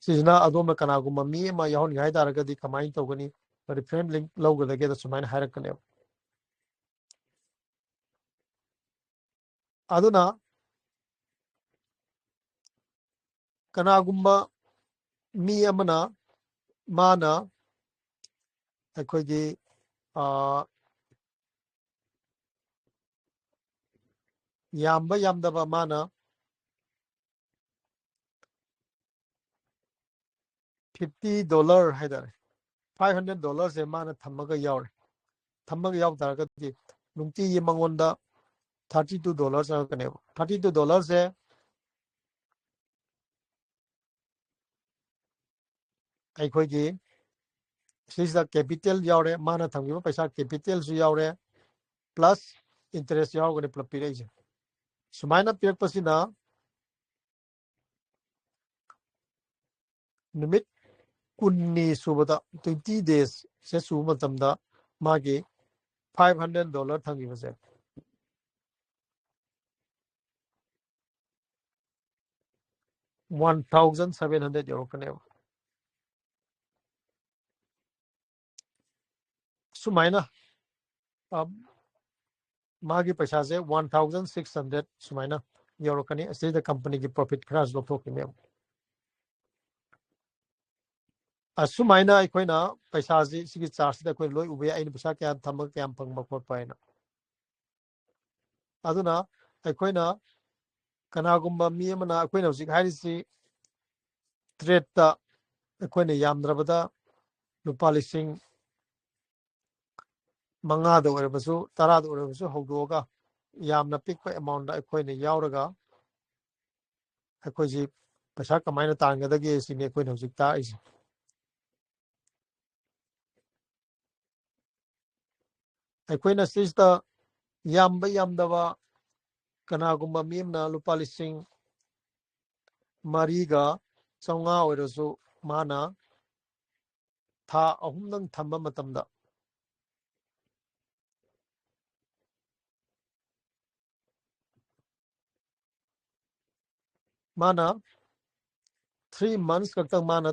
ꯁꯤꯁꯤꯅ ꯑꯗꯣꯝꯅ ꯀꯅꯥꯒꯨꯝꯕ ꯃꯤ ꯑꯃ ꯌꯥꯎꯍꯟꯒꯦ ꯍꯥꯏ ꯇꯥꯔꯒꯗꯤ ꯀꯃꯥꯏꯅ ꯇꯧꯒꯅꯤ? Referral link ꯂꯧꯒꯗꯒꯦꯗ ꯁꯨꯃꯥꯏꯅ ꯍꯥꯏꯔꯛꯀꯅꯦꯕ꯫ ꯑꯗꯨꯅ ꯀꯅꯥꯒꯨꯝꯕ ꯃꯤ ꯑꯃꯅ, ꯃꯥꯅ ꯑꯩꯈꯣꯏꯒꯤ, ꯑ, ꯌꯥꯝꯕ ꯌꯥꯝꯗꯕ ꯃꯥꯅ fifty dollar ꯍꯥꯏꯇꯥꯔꯦ, five hundred dollarꯁꯦ ꯃꯥꯅ ꯊꯝꯃꯒ ꯌꯥꯎꯔꯦ꯫ ꯊꯝꯃꯒ ꯌꯥꯎ ꯇꯥꯔꯒꯗꯤ ꯅꯨꯡꯇꯤꯒꯤ ꯃꯉꯣꯟꯗ thirty two dollar ꯆꯪꯉꯛꯀꯅꯦꯕ꯫ Thirty two dollarꯁꯦ ꯑꯩꯈꯣꯏꯒꯤ ꯁꯤꯁꯤꯗ capital ꯌꯥꯎꯔꯦ, ꯃꯥꯅ ꯊꯝꯈꯤꯕ ꯄꯩꯁꯥ capitalꯁꯨ ꯌꯥꯎꯔꯦ, plus interest ꯌꯥꯎꯔꯒꯅꯤ ꯄꯨꯂꯞ ꯄꯤꯔꯛꯏꯁꯦ꯫ ꯁꯨꯃꯥꯏꯅ ꯄꯤꯔꯛꯄꯁꯤꯅ ꯅꯨꯃꯤꯠ ꯀꯨꯟꯅꯤ ꯁꯨꯕꯗ, twenty daysꯁꯦ ꯁꯨꯕ ꯃꯇꯝꯗ ꯃꯥꯒꯤ five hundred dollar ꯊꯝꯈꯤꯕꯁꯦ one thousand seven hundred ꯌꯧꯔꯛꯀꯅꯦꯕ꯫ ꯁꯨꯃꯥꯏꯅ, ꯑ, ꯃꯥꯒꯤ ꯄꯩꯁꯥꯁꯦ one thousand six hundred ꯁꯨꯃꯥꯏꯅ ꯌꯧꯔꯛꯀꯅꯤ꯫ ꯑꯁꯤꯗ ꯀꯝꯄꯅꯤꯒꯤ profit ꯈꯔꯁꯨ ꯂꯧꯊꯣꯛꯈꯤꯅꯦꯕ꯫ ꯑꯁꯨꯃꯥꯏꯅ ꯑꯩꯈꯣꯏꯅ ꯄꯩꯁꯥꯁꯤ, ꯁꯤꯒꯤ chartꯁꯤꯗ ꯑꯩꯈꯣꯏ ꯂꯣꯏ ꯎꯕ ꯌꯥꯏ, ꯑꯩꯅ ꯄꯩꯁꯥ ꯀꯌꯥ ꯊꯝꯃꯒ ꯀꯌꯥꯝ ꯐꯪꯕ ꯈꯣꯠꯄ ꯍꯥꯏꯅ꯫ ꯑꯗꯨꯅ ꯑꯩꯈꯣꯏꯅ, ꯀꯅꯥꯒꯨꯝꯕ ꯃꯤ ꯑꯃꯅ, ꯑꯩꯈꯣꯏꯅ ꯍꯧꯖꯤꯛ ꯍꯥꯏꯔꯤꯁꯤ tradeꯇ ꯑꯩꯈꯣꯏꯅ ꯌꯥꯝꯗ꯭ꯔꯕꯗ ꯂꯨꯄꯥ ꯂꯤꯁꯤꯡ ꯃꯉꯥꯗ ꯑꯣꯏꯔꯕꯁꯨ, ꯇꯔꯥꯗ ꯑꯣꯏꯔꯕꯁꯨ ꯍꯧꯗꯣꯛꯑꯒ, ꯌꯥꯝꯅ ꯄꯤꯛꯄ amountꯇ ꯑꯩꯈꯣꯏꯅ ꯌꯥꯎꯔꯒ, ꯑꯩꯈꯣꯏꯁꯤ ꯄꯩꯁꯥ ꯀꯃꯥꯏꯅ ꯇꯥꯟꯒꯗꯒꯦ ꯁꯤꯅꯤ ꯑꯩꯈꯣꯏꯅ ꯍꯧꯖꯤꯛ ꯇꯥꯛꯏꯁꯦ꯫ ꯑꯩꯈꯣꯏꯅ ꯁꯤꯁꯤꯗ ꯌꯥꯝꯕ ꯌꯥꯝꯗꯕ, ꯀꯅꯥꯒꯨꯝꯕ ꯃꯤ ꯑꯃꯅ ꯂꯨꯄꯥ ꯂꯤꯁꯤꯡ ꯃꯔꯤꯒ ꯆꯥꯝꯃꯉꯥ ꯑꯣꯏꯔꯁꯨ, ꯃꯥꯅ ꯊꯥ ꯑꯍꯨꯝꯗꯪ ꯊꯝꯕ ꯃꯇꯝꯗ, ꯃꯥꯅ three months ꯈꯛꯇꯪ ꯃꯥꯅ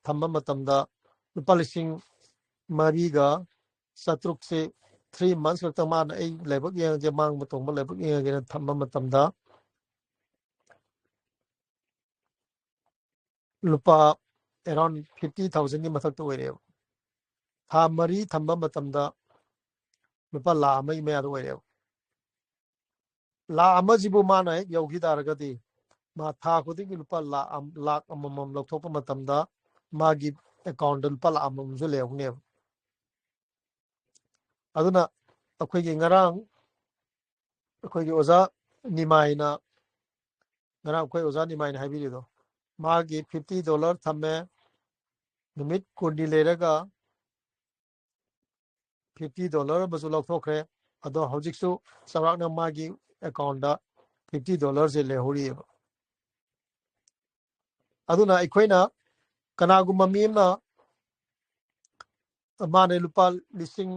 ꯊꯝꯕ ꯃꯇꯝꯗ ꯂꯨꯄꯥ ꯂꯤꯁꯤꯡ ꯃꯔꯤꯒ ꯆꯥꯇ꯭ꯔꯨꯛꯁꯦ three months ꯈꯛꯇꯪ ꯃꯥꯅ ꯑꯩ ꯂꯥꯏꯕꯛ ꯌꯦꯡꯉꯒꯦ, ꯃꯥꯡꯕ ꯇꯣꯡꯕ ꯂꯥꯏꯕꯛ ꯌꯦꯡꯉꯒꯦꯅ ꯊꯝꯕ ꯃꯇꯝꯗ ꯂꯨꯄꯥ around fifty thousandꯒꯤ ꯃꯊꯛꯇ ꯑꯣꯏꯔꯦꯕ꯫ ꯊꯥ ꯃꯔꯤ ꯊꯝꯕ ꯃꯇꯝꯗ ꯂꯨꯄꯥ ꯂꯥꯈ ꯑꯃꯒꯤ ꯃꯌꯥꯗ ꯑꯣꯏꯔꯦꯕ꯫ ꯂꯥꯈ ꯑꯃꯁꯤꯕꯨ ꯃꯥꯅ ꯍꯦꯛ ꯌꯧꯈꯤ ꯇꯥꯔꯒꯗꯤ ꯃꯥ ꯊꯥ ꯈꯨꯗꯤꯡꯒꯤ ꯂꯨꯄꯥ ꯂꯥꯈ ꯑꯃꯃꯝ ꯂꯧꯊꯣꯛꯄ ꯃꯇꯝꯗ ꯃꯥꯒꯤ ꯑꯦꯀꯥꯎꯟꯗ ꯂꯨꯄꯥ ꯂꯥꯈ ꯑꯃꯃꯝꯁꯨ ꯂꯩꯍꯧꯅꯦꯕ꯫ ꯑꯗꯨꯅ ꯑꯩꯈꯣꯏꯒꯤ ꯉꯔꯥꯡ ꯑꯩꯈꯣꯏꯒꯤ ꯑꯣꯖꯥ ꯅꯤꯃꯥꯏꯅ ꯉꯔꯥꯡ ꯑꯩꯈꯣꯏ ꯑꯣꯖꯥ ꯅꯤꯃꯥꯏꯅ ꯍꯥꯏꯕꯤꯔꯤꯗꯣ, ꯃꯥꯒꯤ fifty dollar ꯊꯝꯃꯦ, ꯅꯨꯃꯤꯠ ꯀꯨꯟꯅꯤ ꯂꯩꯔꯒ fifty dollar ꯑꯃꯁꯨ ꯂꯧꯊꯣꯛꯈ꯭ꯔꯦ꯫ ꯑꯗꯣ ꯍꯧꯖꯤꯛꯁꯨ ꯆꯥꯎꯔꯥꯛꯅ ꯃꯥꯒꯤ ꯑꯦꯀꯥꯎꯟꯗ fifty dollarꯁꯦ ꯂꯩꯍꯧꯔꯤꯑꯕ꯫ ꯑꯗꯨꯅ ꯑꯩꯈꯣꯏꯅ ꯀꯅꯥꯒꯨꯝꯕ ꯃꯤ ꯑꯃꯅ ꯃꯥꯅ ꯂꯨꯄꯥ ꯂꯤꯁꯤꯡ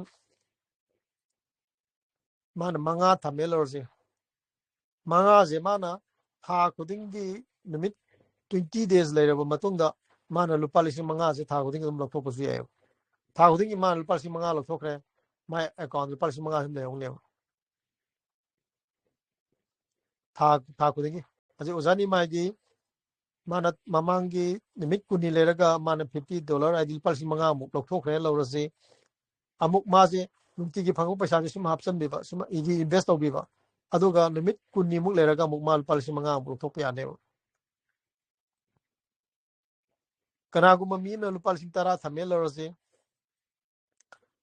ꯃꯥꯅ ꯃꯉꯥ ꯊꯝꯃꯦ ꯂꯧꯔꯁꯦ, ꯃꯉꯥꯁꯦ ꯃꯥꯅ ꯊꯥ ꯈꯨꯗꯤꯡꯒꯤ ꯅꯨꯃꯤꯠ twenty days ꯂꯩꯔꯕ ꯃꯇꯨꯡꯗ ꯃꯥꯅ ꯂꯨꯄꯥ ꯂꯤꯁꯤꯡ ꯃꯉꯥꯁꯦ ꯊꯥ ꯈꯨꯗꯤꯡꯒꯤ ꯑꯗꯨꯝ ꯂꯧꯊꯣꯛꯄꯁꯨ ꯌꯥꯏꯑꯕ꯫ ꯊꯥ ꯈꯨꯗꯤꯡꯒꯤ ꯃꯥꯅ ꯂꯨꯄꯥ ꯂꯤꯁꯤꯡ ꯃꯉꯥ ꯂꯧꯊꯣꯛꯈ꯭ꯔꯦ, ꯃꯥꯏ ꯑꯦꯀꯥꯎꯟꯗ ꯂꯨꯄꯥ ꯂꯤꯁꯤꯡ ꯃꯉꯥ ꯑꯗꯨꯝ ꯂꯩꯍꯧꯅꯦꯕ꯫ ꯊꯥ ꯊꯥ ꯈꯨꯗꯤꯡꯒꯤ꯫ ꯍꯧꯖꯤꯛ ꯑꯣꯖꯥ ꯅꯤꯃꯥꯏꯒꯤ ꯃꯥꯅ ꯃꯃꯥꯡꯒꯤ ꯅꯨꯃꯤꯠ ꯀꯨꯟꯅꯤ ꯂꯩꯔꯒ ꯃꯥꯅ fifty dollar, ꯍꯥꯏꯗꯤ ꯂꯨꯄꯥ ꯂꯤꯁꯤꯡ ꯃꯉꯥꯃꯨꯛ ꯂꯧꯊꯣꯛꯈ꯭ꯔꯦ ꯂꯧꯔꯁꯤ꯫ ꯑꯃꯨꯛ ꯃꯥꯁꯦ ꯅꯨꯡꯇꯤꯒꯤ ꯐꯪꯕ ꯄꯩꯁꯥꯁꯦ ꯁꯨꯝ ꯍꯥꯞꯆꯤꯟꯕꯤꯕ, ꯁꯨꯝ reinvest ꯇꯧꯕꯤꯕ꯫ ꯑꯗꯨꯒ ꯅꯨꯃꯤꯠ ꯀꯨꯟꯅꯤꯃꯨꯛ ꯂꯩꯔꯒ ꯑꯃꯨꯛ ꯃꯥ ꯂꯨꯄꯥ ꯂꯤꯁꯤꯡ ꯃꯉꯥꯃꯨꯛ ꯂꯧꯊꯣꯛꯄ ꯌꯥꯅꯦꯕ꯫ ꯀꯅꯥꯒꯨꯝꯕ ꯃꯤ ꯑꯃꯅ ꯂꯨꯄꯥ ꯂꯤꯁꯤꯡ ꯇꯔꯥ ꯊꯝꯃꯦ ꯂꯧꯔꯁꯤ,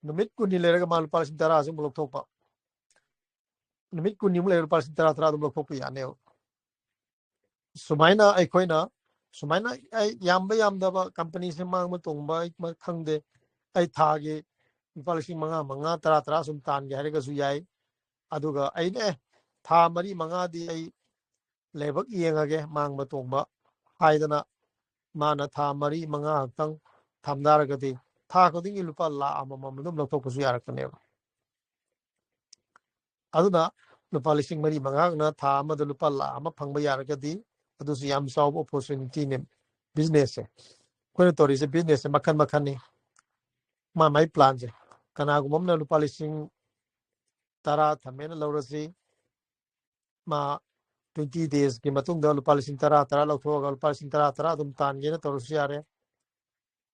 ꯅꯨꯃꯤꯠ ꯀꯨꯟꯅꯤ ꯂꯩꯔꯒ ꯃꯥ ꯂꯨꯄꯥ ꯂꯤꯁꯤꯡ ꯇꯔꯥꯁꯤ ꯑꯃꯨꯛ ꯂꯧꯊꯣꯛꯄ, ꯅꯨꯃꯤꯠ ꯀꯨꯟꯅꯤꯃꯨꯛ ꯂꯩꯔꯒ ꯂꯨꯄꯥ ꯂꯤꯁꯤꯡ ꯇꯔꯥ ꯇꯔꯥ ꯑꯗꯨꯝ ꯂꯧꯊꯣꯛꯄ ꯌꯥꯅꯦꯕ꯫ ꯁꯨꯃꯥꯏꯅ ꯑꯩꯈꯣꯏꯅ ꯁꯨꯃꯥꯏꯅ ꯑꯩ ꯌꯥꯝꯕ ꯌꯥꯝꯗꯕ ꯀꯝꯄꯅꯤꯁꯦ ꯃꯥꯡꯕ ꯇꯣꯡꯕ ꯑꯩ ꯃ-, ꯈꯪꯗꯦ꯫ ꯑꯩ ꯊꯥꯒꯤ ꯂꯨꯄꯥ ꯂꯤꯁꯤꯡ ꯃꯉꯥ, ꯃꯉꯥ, ꯇꯔꯥ, ꯇꯔꯥ ꯁꯨꯝ ꯇꯥꯟꯒꯦ ꯍꯥꯏꯔꯒꯁꯨ ꯌꯥꯏ꯫ ꯑꯗꯨꯒ ꯑꯩꯅ, "ꯑꯦ, ꯊꯥ ꯃꯔꯤ ꯃꯉꯥꯗꯤ ꯑꯩ ꯂꯥꯏꯕꯛ ꯌꯦꯡꯉꯒꯦ ꯃꯥꯡꯕ ꯇꯣꯡꯕ" ꯍꯥꯏꯗꯅ ꯃꯥꯅ ꯊꯥ ꯃꯔꯤ ꯃꯉꯥ ꯈꯛꯇꯪ ꯊꯝ ꯇꯥꯔꯒꯗꯤ ꯊꯥ ꯈꯨꯗꯤꯡꯒꯤ ꯂꯨꯄꯥ ꯂꯥꯈ ꯑꯃꯃꯝ ꯑꯗꯨꯝ ꯂꯧꯊꯣꯛꯄꯁꯨ ꯌꯥꯔꯛꯀꯅꯦꯕ꯫ ꯑꯗꯨꯅ ꯂꯨꯄꯥ ꯂꯤꯁꯤꯡ ꯃꯔꯤ ꯃꯉꯥꯅ ꯊꯥ ꯑꯃꯗ ꯂꯨꯄꯥ ꯂꯥꯈ ꯑꯃ ꯐꯪꯕ ꯌꯥꯔꯒꯗꯤ ꯑꯗꯨꯁꯨ ꯌꯥꯝ ꯆꯥꯎꯕ ꯑꯣꯄꯣꯔꯆꯨꯅꯤꯇꯤꯅꯦ꯫ ꯕꯤꯖꯤꯅꯦꯁꯁꯦ, ꯑꯩꯈꯣꯏꯅ ꯇꯧꯔꯤꯁꯦ ꯕꯤꯖꯤꯅꯦꯁꯁꯦ ꯃꯈꯜ ꯃꯈꯜꯅꯤ꯫ ꯃꯥ ꯃꯥꯏ ꯄ꯭ꯂꯥꯟꯁꯦ, ꯀꯅꯥꯒꯨꯝꯕ ꯑꯃꯅ ꯂꯨꯄꯥ ꯂꯤꯁꯤꯡ ꯇꯔꯥ ꯊꯝꯃꯦꯅ ꯂꯧꯔꯁꯤ, ꯃꯥ ꯇ꯭ꯋꯦꯟꯇꯤ ꯗꯦꯖꯀꯤ ꯃꯇꯨꯡꯗ ꯂꯨꯄꯥ ꯂꯤꯁꯤꯡ ꯇꯔꯥ ꯇꯔꯥ ꯂꯧꯊꯣꯛꯑꯒ ꯂꯨꯄꯥ ꯂꯤꯁꯤꯡ ꯇꯔꯥ ꯇꯔꯥ ꯑꯗꯨꯝ ꯇꯥꯟꯒꯦꯅ ꯇꯧꯔꯁꯨ ꯌꯥꯔꯦ꯫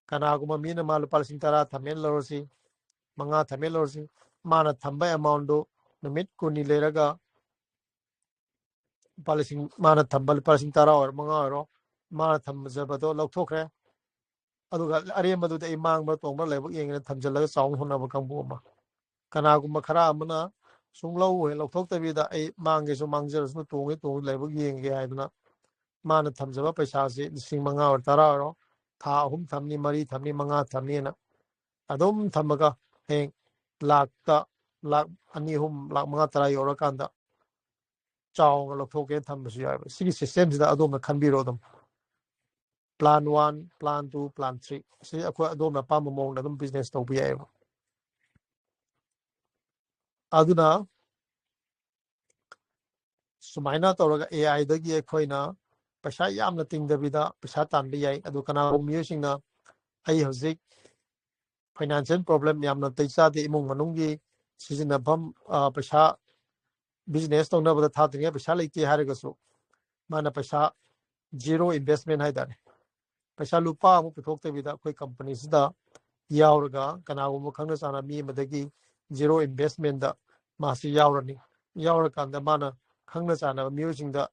ꯀꯅꯥꯒꯨꯝꯕ ꯃꯤꯅ ꯃꯥ ꯂꯨꯄꯥ ꯂꯤꯁꯤꯡ ꯇꯔꯥ ꯊꯝꯃꯦꯅ ꯂꯧꯔꯁꯤ, ꯃꯉꯥ ꯊꯝꯃꯦꯅ ꯂꯧꯔꯁꯤ, ꯃꯥꯅ ꯊꯝꯕ ꯑꯦꯃꯥꯎꯟꯗꯨ ꯅꯨꯃꯤꯠ ꯀꯨꯟꯅꯤ ꯂꯩꯔꯒ ꯂꯨꯄꯥ ꯂꯤꯁꯤꯡ, ꯃꯥꯅ ꯊꯝꯕ ꯂꯨꯄꯥ ꯂꯤꯁꯤꯡ ꯇꯔꯥ ꯑꯣꯏꯔꯣ, ꯃꯉꯥ ꯑꯣꯏꯔꯣ, ꯃꯥꯅ ꯊꯝꯖꯕꯗꯣ ꯂꯧꯊꯣꯛꯈ꯭ꯔꯦ꯫ ꯑꯗꯨꯒ ꯑꯔꯦꯝꯕꯗꯨꯗꯤ ꯑꯩ ꯃꯥꯡꯕ꯭ꯔꯥ ꯇꯣꯡꯕ꯭ꯔꯥ ꯂꯥꯏꯕꯛ ꯌꯦꯡꯒꯦꯅ ꯊꯝꯖꯤꯜꯂꯒ ꯆꯥꯎꯅ ꯍꯣꯠꯅꯕ ꯀꯥꯡꯕꯨ ꯑꯃ꯫ ꯀꯅꯥꯒꯨꯝꯕ ꯈꯔ ꯑꯃꯅ ꯁꯨꯡꯂꯧ ꯍꯦꯛ ꯂꯧꯊꯣꯛꯇꯕꯤꯗ ꯑꯩ ꯃꯥꯡꯒꯦꯁꯨ ꯃꯥꯡꯖꯔꯁꯨ ꯇꯣꯡꯉꯦ ꯇꯣꯡꯉꯦ ꯂꯥꯏꯕꯛ ꯌꯦꯡꯒꯦ ꯍꯥꯏꯗꯅ ꯃꯥꯅ ꯊꯝꯖꯕ ꯄꯩꯁꯥꯁꯤ ꯂꯤꯁꯤꯡ ꯃꯉꯥ ꯑꯣꯏꯔꯣ ꯇꯔꯥ ꯑꯣꯏꯔꯣ, ꯊꯥ ꯑꯍꯨꯝ ꯊꯝꯅꯤ, ꯃꯔꯤ ꯊꯝꯅꯤ, ꯃꯉꯥ ꯊꯝꯅꯤꯅ ꯑꯗꯨꯝ ꯊꯝꯃꯒ ꯍꯌꯦꯡ ꯂꯥꯛꯇ, ꯂꯥꯛ ꯑꯅꯤ, ꯑꯍꯨꯝ, ꯂꯥꯛ ꯃꯉꯥ, ꯇꯔꯥ ꯌꯧꯔꯀꯥꯟꯗ ꯆꯥꯎꯅ ꯂꯧꯊꯣꯛꯀꯦꯅ ꯊꯝꯕꯁꯨ ꯌꯥꯎꯋꯦꯕ꯫ ꯁꯤꯒꯤ ꯁꯤꯁꯇꯦꯝꯁꯤꯗ ꯑꯗꯣꯝꯅ ꯈꯟꯕꯤꯔꯣ ꯑꯗꯨꯝ꯫ Plan one, plan two, plan three, ꯁꯤ ꯑꯩꯈꯣꯏ ꯑꯗꯣꯝꯅ ꯑꯄꯥꯝꯕ ꯃꯑꯣꯡꯗ ꯑꯗꯨꯝ ꯕꯤꯖꯤꯅꯦꯁ ꯇꯧꯕ ꯌꯥꯏꯑꯕ꯫ ꯑꯗꯨꯅ ꯁꯨꯃꯥꯏꯅ ꯇꯧꯔꯒ ꯑꯦ ꯑꯥꯏꯗꯒꯤ ꯑꯩꯈꯣꯏꯅ ꯄꯩꯁꯥ ꯌꯥꯝꯅ ꯇꯤꯡꯗꯕꯤꯗ ꯄꯩꯁꯥ ꯇꯥꯟꯕ ꯌꯥꯏ꯫ ꯑꯗꯨ ꯀꯅꯥꯒꯨꯝꯕ ꯃꯤꯑꯣꯏꯁꯤꯡꯅ ꯑꯩ ꯍꯧꯖꯤꯛ ꯐꯥꯏꯅꯥꯟꯁꯤꯌꯦꯜ ꯄ꯭ꯔꯣꯕ꯭ꯂꯦꯝ ꯌꯥꯝꯅ ꯅꯥꯇꯩ ꯆꯥꯗꯦ, ꯏꯃꯨꯡ ꯃꯅꯨꯡꯒꯤ ꯁꯤꯖꯤꯟꯅꯐꯝ, ꯑ, ꯄꯩꯁꯥ ꯕꯤꯖꯤꯅꯦꯁ ꯇꯧꯅꯕꯗ ꯊꯥꯗ꯭ꯔꯤꯉꯩ ꯄꯩꯁꯥ ꯂꯩꯇꯦ ꯍꯥꯏꯔꯒꯁꯨ ꯃꯥꯅ ꯄꯩꯁꯥ ꯖꯤꯔꯣ ꯏꯟꯚꯦꯁꯃꯦꯟ ꯍꯥꯏꯇꯥꯔꯦ, ꯄꯩꯁꯥ ꯂꯨꯄꯥ ꯑꯃ ꯄꯨꯊꯣꯛꯇꯕꯤꯗ ꯑꯩꯈꯣꯏ ꯀꯝꯄꯅꯤꯁꯤꯗ ꯌꯥꯎꯔꯒ ꯀꯅꯥꯒꯨꯝꯕ ꯈꯪꯅ ꯆꯥꯟꯅꯕ ꯃꯤ ꯑꯃꯗꯒꯤ ꯖꯤꯔꯣ ꯏꯟꯚꯦꯁꯃꯦꯟꯗ ꯃꯥꯁꯤ ꯌꯥꯎꯔꯅꯤ꯫ ꯌꯥꯎꯔꯀꯥꯟꯗ ꯃꯥꯅ ꯈꯪꯅ ꯆꯥꯟꯅꯕ ꯃꯤꯑꯣꯏꯁꯤꯡꯗ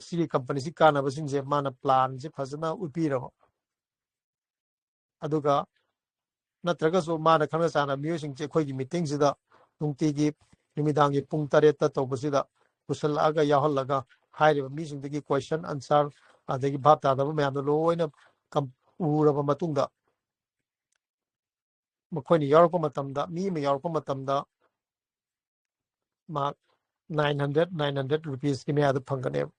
ꯁꯤꯒꯤ ꯀꯝꯄꯅꯤꯁꯤ ꯀꯥꯟꯅꯕꯁꯤꯡꯁꯦ ꯃꯥꯅ ꯄ꯭ꯂꯥꯟꯁꯦ ꯐꯖꯅ ꯎꯠꯄꯤꯔꯕ, ꯑꯗꯨꯒ ꯅꯠꯇ꯭ꯔꯒꯁꯨ ꯃꯥꯅ ꯈꯪꯅ ꯆꯥꯟꯅꯕ ꯃꯤꯑꯣꯏꯁꯤꯡꯁꯦ ꯑꯩꯈꯣꯏꯒꯤ ꯃꯤꯇꯤꯡꯁꯤꯗ ꯅꯨꯡꯇꯤꯒꯤ ꯅꯨꯃꯤꯗꯥꯡꯒꯤ ꯄꯨꯡ ꯇꯔꯦꯠꯇ ꯇꯧꯕꯁꯤꯗ ꯄꯨꯁꯤꯜꯂꯛꯑꯒ ꯌꯥꯎꯍꯜꯂꯒ ꯍꯥꯏꯔꯤꯕ ꯃꯤꯁꯤꯡꯗꯒꯤ ꯀꯣꯏꯁꯟ ꯑꯟꯁꯔ ꯑꯗꯒꯤ ꯚꯥꯞ ꯇꯥꯗꯕ ꯃꯌꯥꯝꯗꯣ ꯂꯣꯏꯅ ꯀꯝ-, ꯎꯔꯕ ꯃꯇꯨꯡꯗ ꯃꯈꯣꯏꯅ ꯌꯥꯎꯔꯛꯄ ꯃꯇꯝꯗ, ꯃꯤ ꯑꯃ ꯌꯥꯎꯔꯛꯄ ꯃꯇꯝꯗ ꯃꯍꯥꯛ ꯅꯥꯏꯟ ꯍꯟꯗ꯭ꯔꯦꯠ, ꯅꯥꯏꯟ ꯍꯟꯗ꯭ꯔꯦꯠ ꯔꯨꯄꯤꯁꯀꯤ ꯃꯌꯥꯗ ꯐꯪꯒꯅꯦꯕ꯫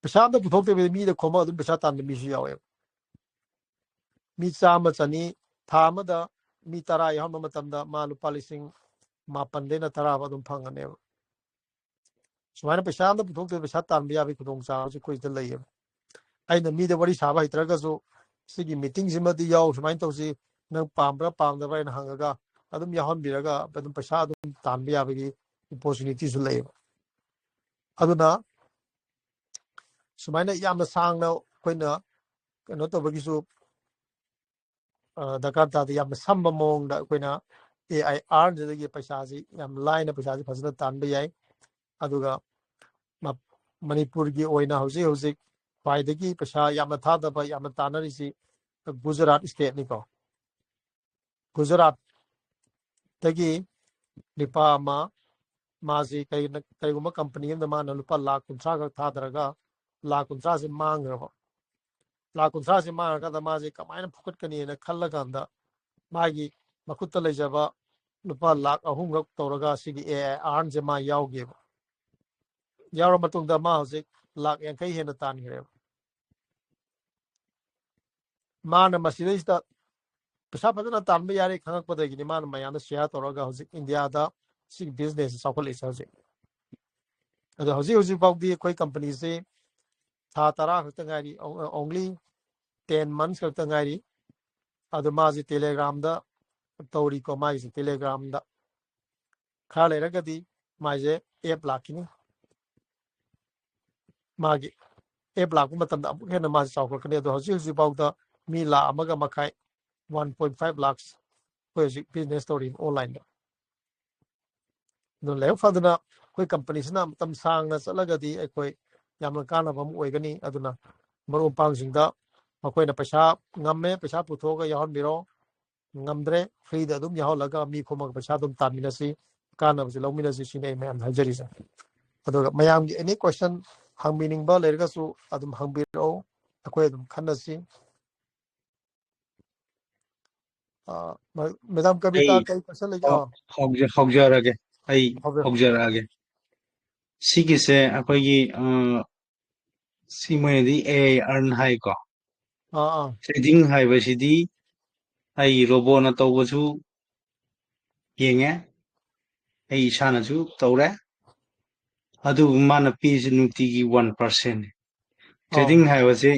ꯄꯩꯁꯥ ꯑꯝꯇ ꯄꯨꯊꯣꯛꯇꯕꯤꯗ ꯃꯤꯗ ꯈꯣꯝꯃꯒ ꯑꯗꯨꯝ ꯄꯩꯁꯥ ꯇꯥꯟꯕ ꯃꯤꯁꯨ ꯌꯥꯎꯋꯦꯕ꯫ ꯃꯤ ꯆꯥꯝꯃ, ꯆꯅꯤ, ꯊꯥ ꯑꯃꯗ ꯃꯤ ꯇꯔꯥ ꯌꯥꯎꯍꯟꯕ ꯃꯇꯝꯗ ꯃꯥ ꯂꯨꯄꯥ ꯂꯤꯁꯤꯡ ꯃꯥꯄꯟꯗꯩꯅ ꯇꯔꯥ ꯐꯥꯎ ꯑꯗꯨꯝ ꯐꯪꯒꯅꯦꯕ꯫ ꯁꯨꯃꯥꯏꯅ ꯄꯩꯁꯥ ꯑꯝꯇ ꯄꯨꯊꯣꯛꯇꯦ, ꯄꯩꯁꯥ ꯇꯥꯟꯕ ꯌꯥꯕꯒꯤ ꯈꯨꯗꯣꯡꯆꯥꯕꯁꯤ ꯑꯩꯈꯣꯏꯗ ꯂꯩꯌꯦꯕ꯫ ꯑꯩꯅ ꯃꯤꯗ ꯋꯥꯔꯤ ꯁꯥꯕ ꯍꯩꯇ꯭ꯔꯒꯁꯨ, "ꯁꯤꯒꯤ ꯃꯤꯇꯤꯡꯁꯤꯃꯗꯤ ꯌꯥꯎ, ꯁꯨꯃꯥꯏꯅ ꯇꯧꯁꯤ, ꯅꯪ ꯄꯥꯝꯕ꯭ꯔꯥ ꯄꯥꯝꯗꯕ꯭ꯔꯥ?" ꯍꯥꯏꯅ ꯍꯪꯉꯒ ꯑꯗꯨꯝ ꯌꯥꯎꯍꯟꯕꯤꯔꯒ ꯑꯗꯨꯝ ꯄꯩꯁꯥ ꯑꯗꯨꯝ ꯇꯥꯟꯕ ꯌꯥꯕꯒꯤ ꯑꯣꯄꯣꯔꯆꯨꯅꯤꯇꯤꯁꯨ ꯂꯩꯌꯦꯕ꯫ ꯑꯗꯨꯅ ꯁꯨꯃꯥꯏꯅ ꯌꯥꯝꯅ ꯁꯥꯡꯅ ꯑꯩꯈꯣꯏꯅ ꯀꯩꯅꯣ ꯇꯧꯕꯒꯤꯁꯨ, ꯑ, ꯗꯔꯀꯥꯔ ꯇꯥꯗꯦ꯫ ꯌꯥꯝꯅ ꯁꯝꯕ ꯃꯑꯣꯡꯗ ꯑꯩꯈꯣꯏꯅ ꯑꯦ ꯑꯥꯏ ꯑꯥꯔꯟꯁꯤꯗꯒꯤ ꯄꯩꯁꯥꯁꯤ ꯌꯥꯝ ꯂꯥꯏꯅ ꯄꯩꯁꯥꯁꯤ ꯐꯖꯅ ꯇꯥꯟꯕ ꯌꯥꯏ꯫ ꯑꯗꯨꯒ ꯃ-, ꯃꯅꯤꯄꯨꯔꯒꯤ ꯑꯣꯏꯅ ꯍꯧꯖꯤꯛ ꯍꯧꯖꯤꯛ ꯈ꯭ꯋꯥꯏꯗꯒꯤ ꯄꯩꯁꯥ ꯌꯥꯝꯅ ꯊꯥꯗꯕ, ꯌꯥꯝꯅ ꯇꯥꯟꯅꯔꯤꯁꯤ ꯒꯨꯖꯔꯥꯠ ꯁ꯭ꯇꯦꯠꯅꯤꯀꯣ꯫ ꯒꯨꯖꯔꯥꯠꯇꯒꯤ ꯅꯨꯄꯥ ꯑꯃ, ꯃꯥꯁꯤ ꯀꯔꯤꯅ-, ꯀꯔꯤꯒꯨꯝꯕ ꯀꯝꯄꯅꯤ ꯑꯃꯗ ꯃꯥꯅ ꯂꯨꯄꯥ ꯂꯥꯈ ꯀꯨꯟꯊ꯭ꯔꯥ ꯈꯛ ꯊꯥꯗꯔꯒ ꯂꯥꯈ ꯀꯨꯟꯊ꯭ꯔꯥꯁꯦ ꯃꯥꯡꯈ꯭ꯔꯕ꯫ ꯂꯥꯈ ꯀꯨꯟꯊ꯭ꯔꯥꯁꯦ ꯃꯥꯡꯉꯀꯥꯟꯗ ꯃꯥꯁꯦ ꯀꯃꯥꯏꯅ ꯐꯨꯀꯠꯀꯅꯤꯅ ꯈꯜꯂꯀꯥꯟꯗ ꯃꯥꯒꯤ ꯃꯈꯨꯠꯇ ꯂꯩꯖꯕ ꯂꯨꯄꯥ ꯂꯥꯈ ꯑꯍꯨꯝꯈꯛ ꯇꯧꯔꯒ ꯁꯤꯒꯤ ꯑꯦ ꯑꯥꯏ ꯑꯥꯔꯟꯁꯦ ꯃꯥ ꯌꯥꯎꯒꯦꯕ꯫ ꯌꯥꯎꯔ ꯃꯇꯨꯡꯗ ꯃꯥ ꯍꯧꯖꯤꯛ ꯂꯥꯈ ꯌꯥꯡꯈꯩ ꯍꯦꯟꯅ ꯇꯥꯟꯈ꯭ꯔꯦꯕ꯫ ꯃꯥꯅ ꯃꯁꯤꯗꯩꯁꯤꯗ ꯄꯩꯁꯥ ꯐꯖꯅ ꯇꯥꯟꯕ ꯌꯥꯔꯦ ꯈꯪꯉꯛꯄꯗꯒꯤꯅꯤ ꯃꯥꯅ ꯃꯌꯥꯝꯗ ꯁꯤꯌꯥꯔ ꯇꯧꯔꯒ ꯍꯧꯖꯤꯛ ꯏꯟꯗꯤꯌꯥꯗ ꯁꯤꯒꯤ ꯕꯤꯖꯤꯅꯦꯁꯁꯦ ꯆꯥꯎꯈꯠꯂꯛꯏꯁꯦ ꯍꯧꯖꯤꯛ꯫ ꯑꯗꯣ ꯍꯧꯖꯤꯛ ꯍꯧꯖꯤꯛ ꯐꯥꯎꯗꯤ ꯑꯩꯈꯣꯏ ꯀꯝꯄꯅꯤꯁꯤ ꯊꯥ ꯇꯔꯥ ꯈꯛꯇ ꯉꯥꯏꯔꯤ, only ten months ꯈꯛꯇ ꯉꯥꯏꯔꯤ꯫ ꯑꯗꯣ ꯃꯥꯁꯦ ꯇꯦꯂꯦꯒ꯭ꯔꯥꯝꯗ ꯇꯧꯔꯤꯀꯣ, ꯃꯥꯒꯤꯁꯦ ꯇꯦꯂꯦꯒ꯭ꯔꯥꯝꯗ꯫ ꯈꯔ ꯂꯩꯔꯒꯗꯤ ꯃꯥꯏꯁꯦ ꯑꯦꯞ ꯂꯥꯛꯈꯤꯅꯤ꯫ ꯃꯥꯒꯤ ꯑꯦꯞ ꯂꯥꯛꯄ ꯃꯇꯝꯗ ꯑꯃꯨꯛ ꯍꯦꯟꯅ ꯃꯥꯁꯦ ꯆꯥꯎꯈꯠꯀꯅꯤ꯫ ꯑꯗꯣ ꯍꯧꯖꯤꯛ ꯍꯧꯖꯤꯛ ꯐꯥꯎꯗ ꯃꯤ ꯂꯥꯈ ꯑꯃꯒ ꯃꯈꯥꯏ, one point five lakhs, ꯑꯩꯈꯣꯏ ꯍꯧꯖꯤꯛ ꯕꯤꯖꯤꯅꯦꯁ ꯇꯧꯔꯤ ꯑꯣꯟꯂꯥꯏꯟꯗ꯫ ꯑꯗꯨꯅ ꯂꯥꯏꯕꯛ ꯐꯗꯅ ꯑꯩꯈꯣꯏ ꯀꯝꯄꯅꯤꯁꯤꯅ ꯃꯇꯝ ꯁꯥꯡꯅ ꯆꯠꯂꯒꯗꯤ ꯑꯩꯈꯣꯏ ꯌꯥꯝꯅ ꯀꯥꯟꯅꯕ ꯑꯃ ꯑꯣꯏꯒꯅꯤ꯫ ꯑꯗꯨꯅ ꯃꯔꯨꯞ ꯃꯄꯥꯡꯁꯤꯡꯗ ꯃꯈꯣꯏꯅ ꯄꯩꯁꯥ ꯉꯝꯃꯦ, ꯄꯩꯁꯥ ꯄꯨꯊꯣꯛꯑꯒ ꯌꯥꯎꯍꯟꯕꯤꯔꯣ, ꯉꯝꯗ꯭ꯔꯦ, ꯐ꯭ꯔꯤꯗ ꯑꯗꯨꯝ ꯌꯥꯎꯍꯜꯂꯒ ꯃꯤ ꯈꯣꯝꯃꯒ ꯄꯩꯁꯥ ꯑꯗꯨꯝ ꯇꯥꯟꯃꯤꯟꯅꯁꯤ, ꯀꯥꯟꯅꯕꯁꯦ ꯂꯧꯃꯤꯟꯅꯁꯤ, ꯁꯤꯅꯤ ꯑꯩ ꯃꯌꯥꯝꯗ ꯍꯥꯏꯖꯔꯤꯁꯦ꯫ ꯑꯗꯨꯒ ꯃꯌꯥꯝꯒꯤ any question ꯍꯪꯕꯤꯅꯤꯡꯕ ꯂꯩꯔꯒꯁꯨ ꯑꯗꯨꯝ ꯍꯪꯕꯤꯔꯛꯑꯣ, ꯑꯩꯈꯣꯏ ꯑꯗꯨꯝ ꯈꯟꯅꯁꯤ꯫ ꯑ, ꯃ-, ꯃꯦꯗꯥꯝ ꯀꯕꯤꯇꯥ, ꯑꯩ ꯀꯔꯤ question ꯂꯩꯒꯦ? ꯍꯧ-, ꯑ, ꯍꯧꯖ-, ꯍꯧꯖꯔꯒꯦ꯫ ꯑꯩ ꯍꯧꯖꯔꯣ꯫ ꯍꯧꯖꯔꯛꯑꯒꯦ꯫ ꯁꯤꯒꯤꯁꯦ ꯑꯩꯈꯣꯏꯒꯤ, ꯑ, ꯁꯤ ꯃꯣꯏꯅꯗꯤ ꯑꯦ ꯑꯥꯏ ꯑꯥꯔꯟ ꯍꯥꯏꯀꯣ꯫ ꯑꯥ, ꯑꯥ꯫ ꯇ꯭ꯔꯦꯗꯤꯡ ꯍꯥꯏꯕꯁꯤꯗꯤ ꯑꯩ ꯔꯣꯕꯣꯠꯅ ꯇꯧꯕꯁꯨ ꯌꯦꯡꯉꯦ, ꯑꯩ ꯏꯁꯥꯅꯁꯨ ꯇꯧꯔꯦ꯫ ꯑꯗꯨꯕꯨ ꯃꯥꯅ ꯄꯤꯔꯤꯁꯤ ꯅꯨꯡꯇꯤꯒꯤ ꯋꯥꯟ ꯄꯥꯔꯁꯦꯟꯅꯤ꯫ ꯇ꯭ꯔꯦꯗꯤꯡ ꯍꯥꯏꯕꯁꯤ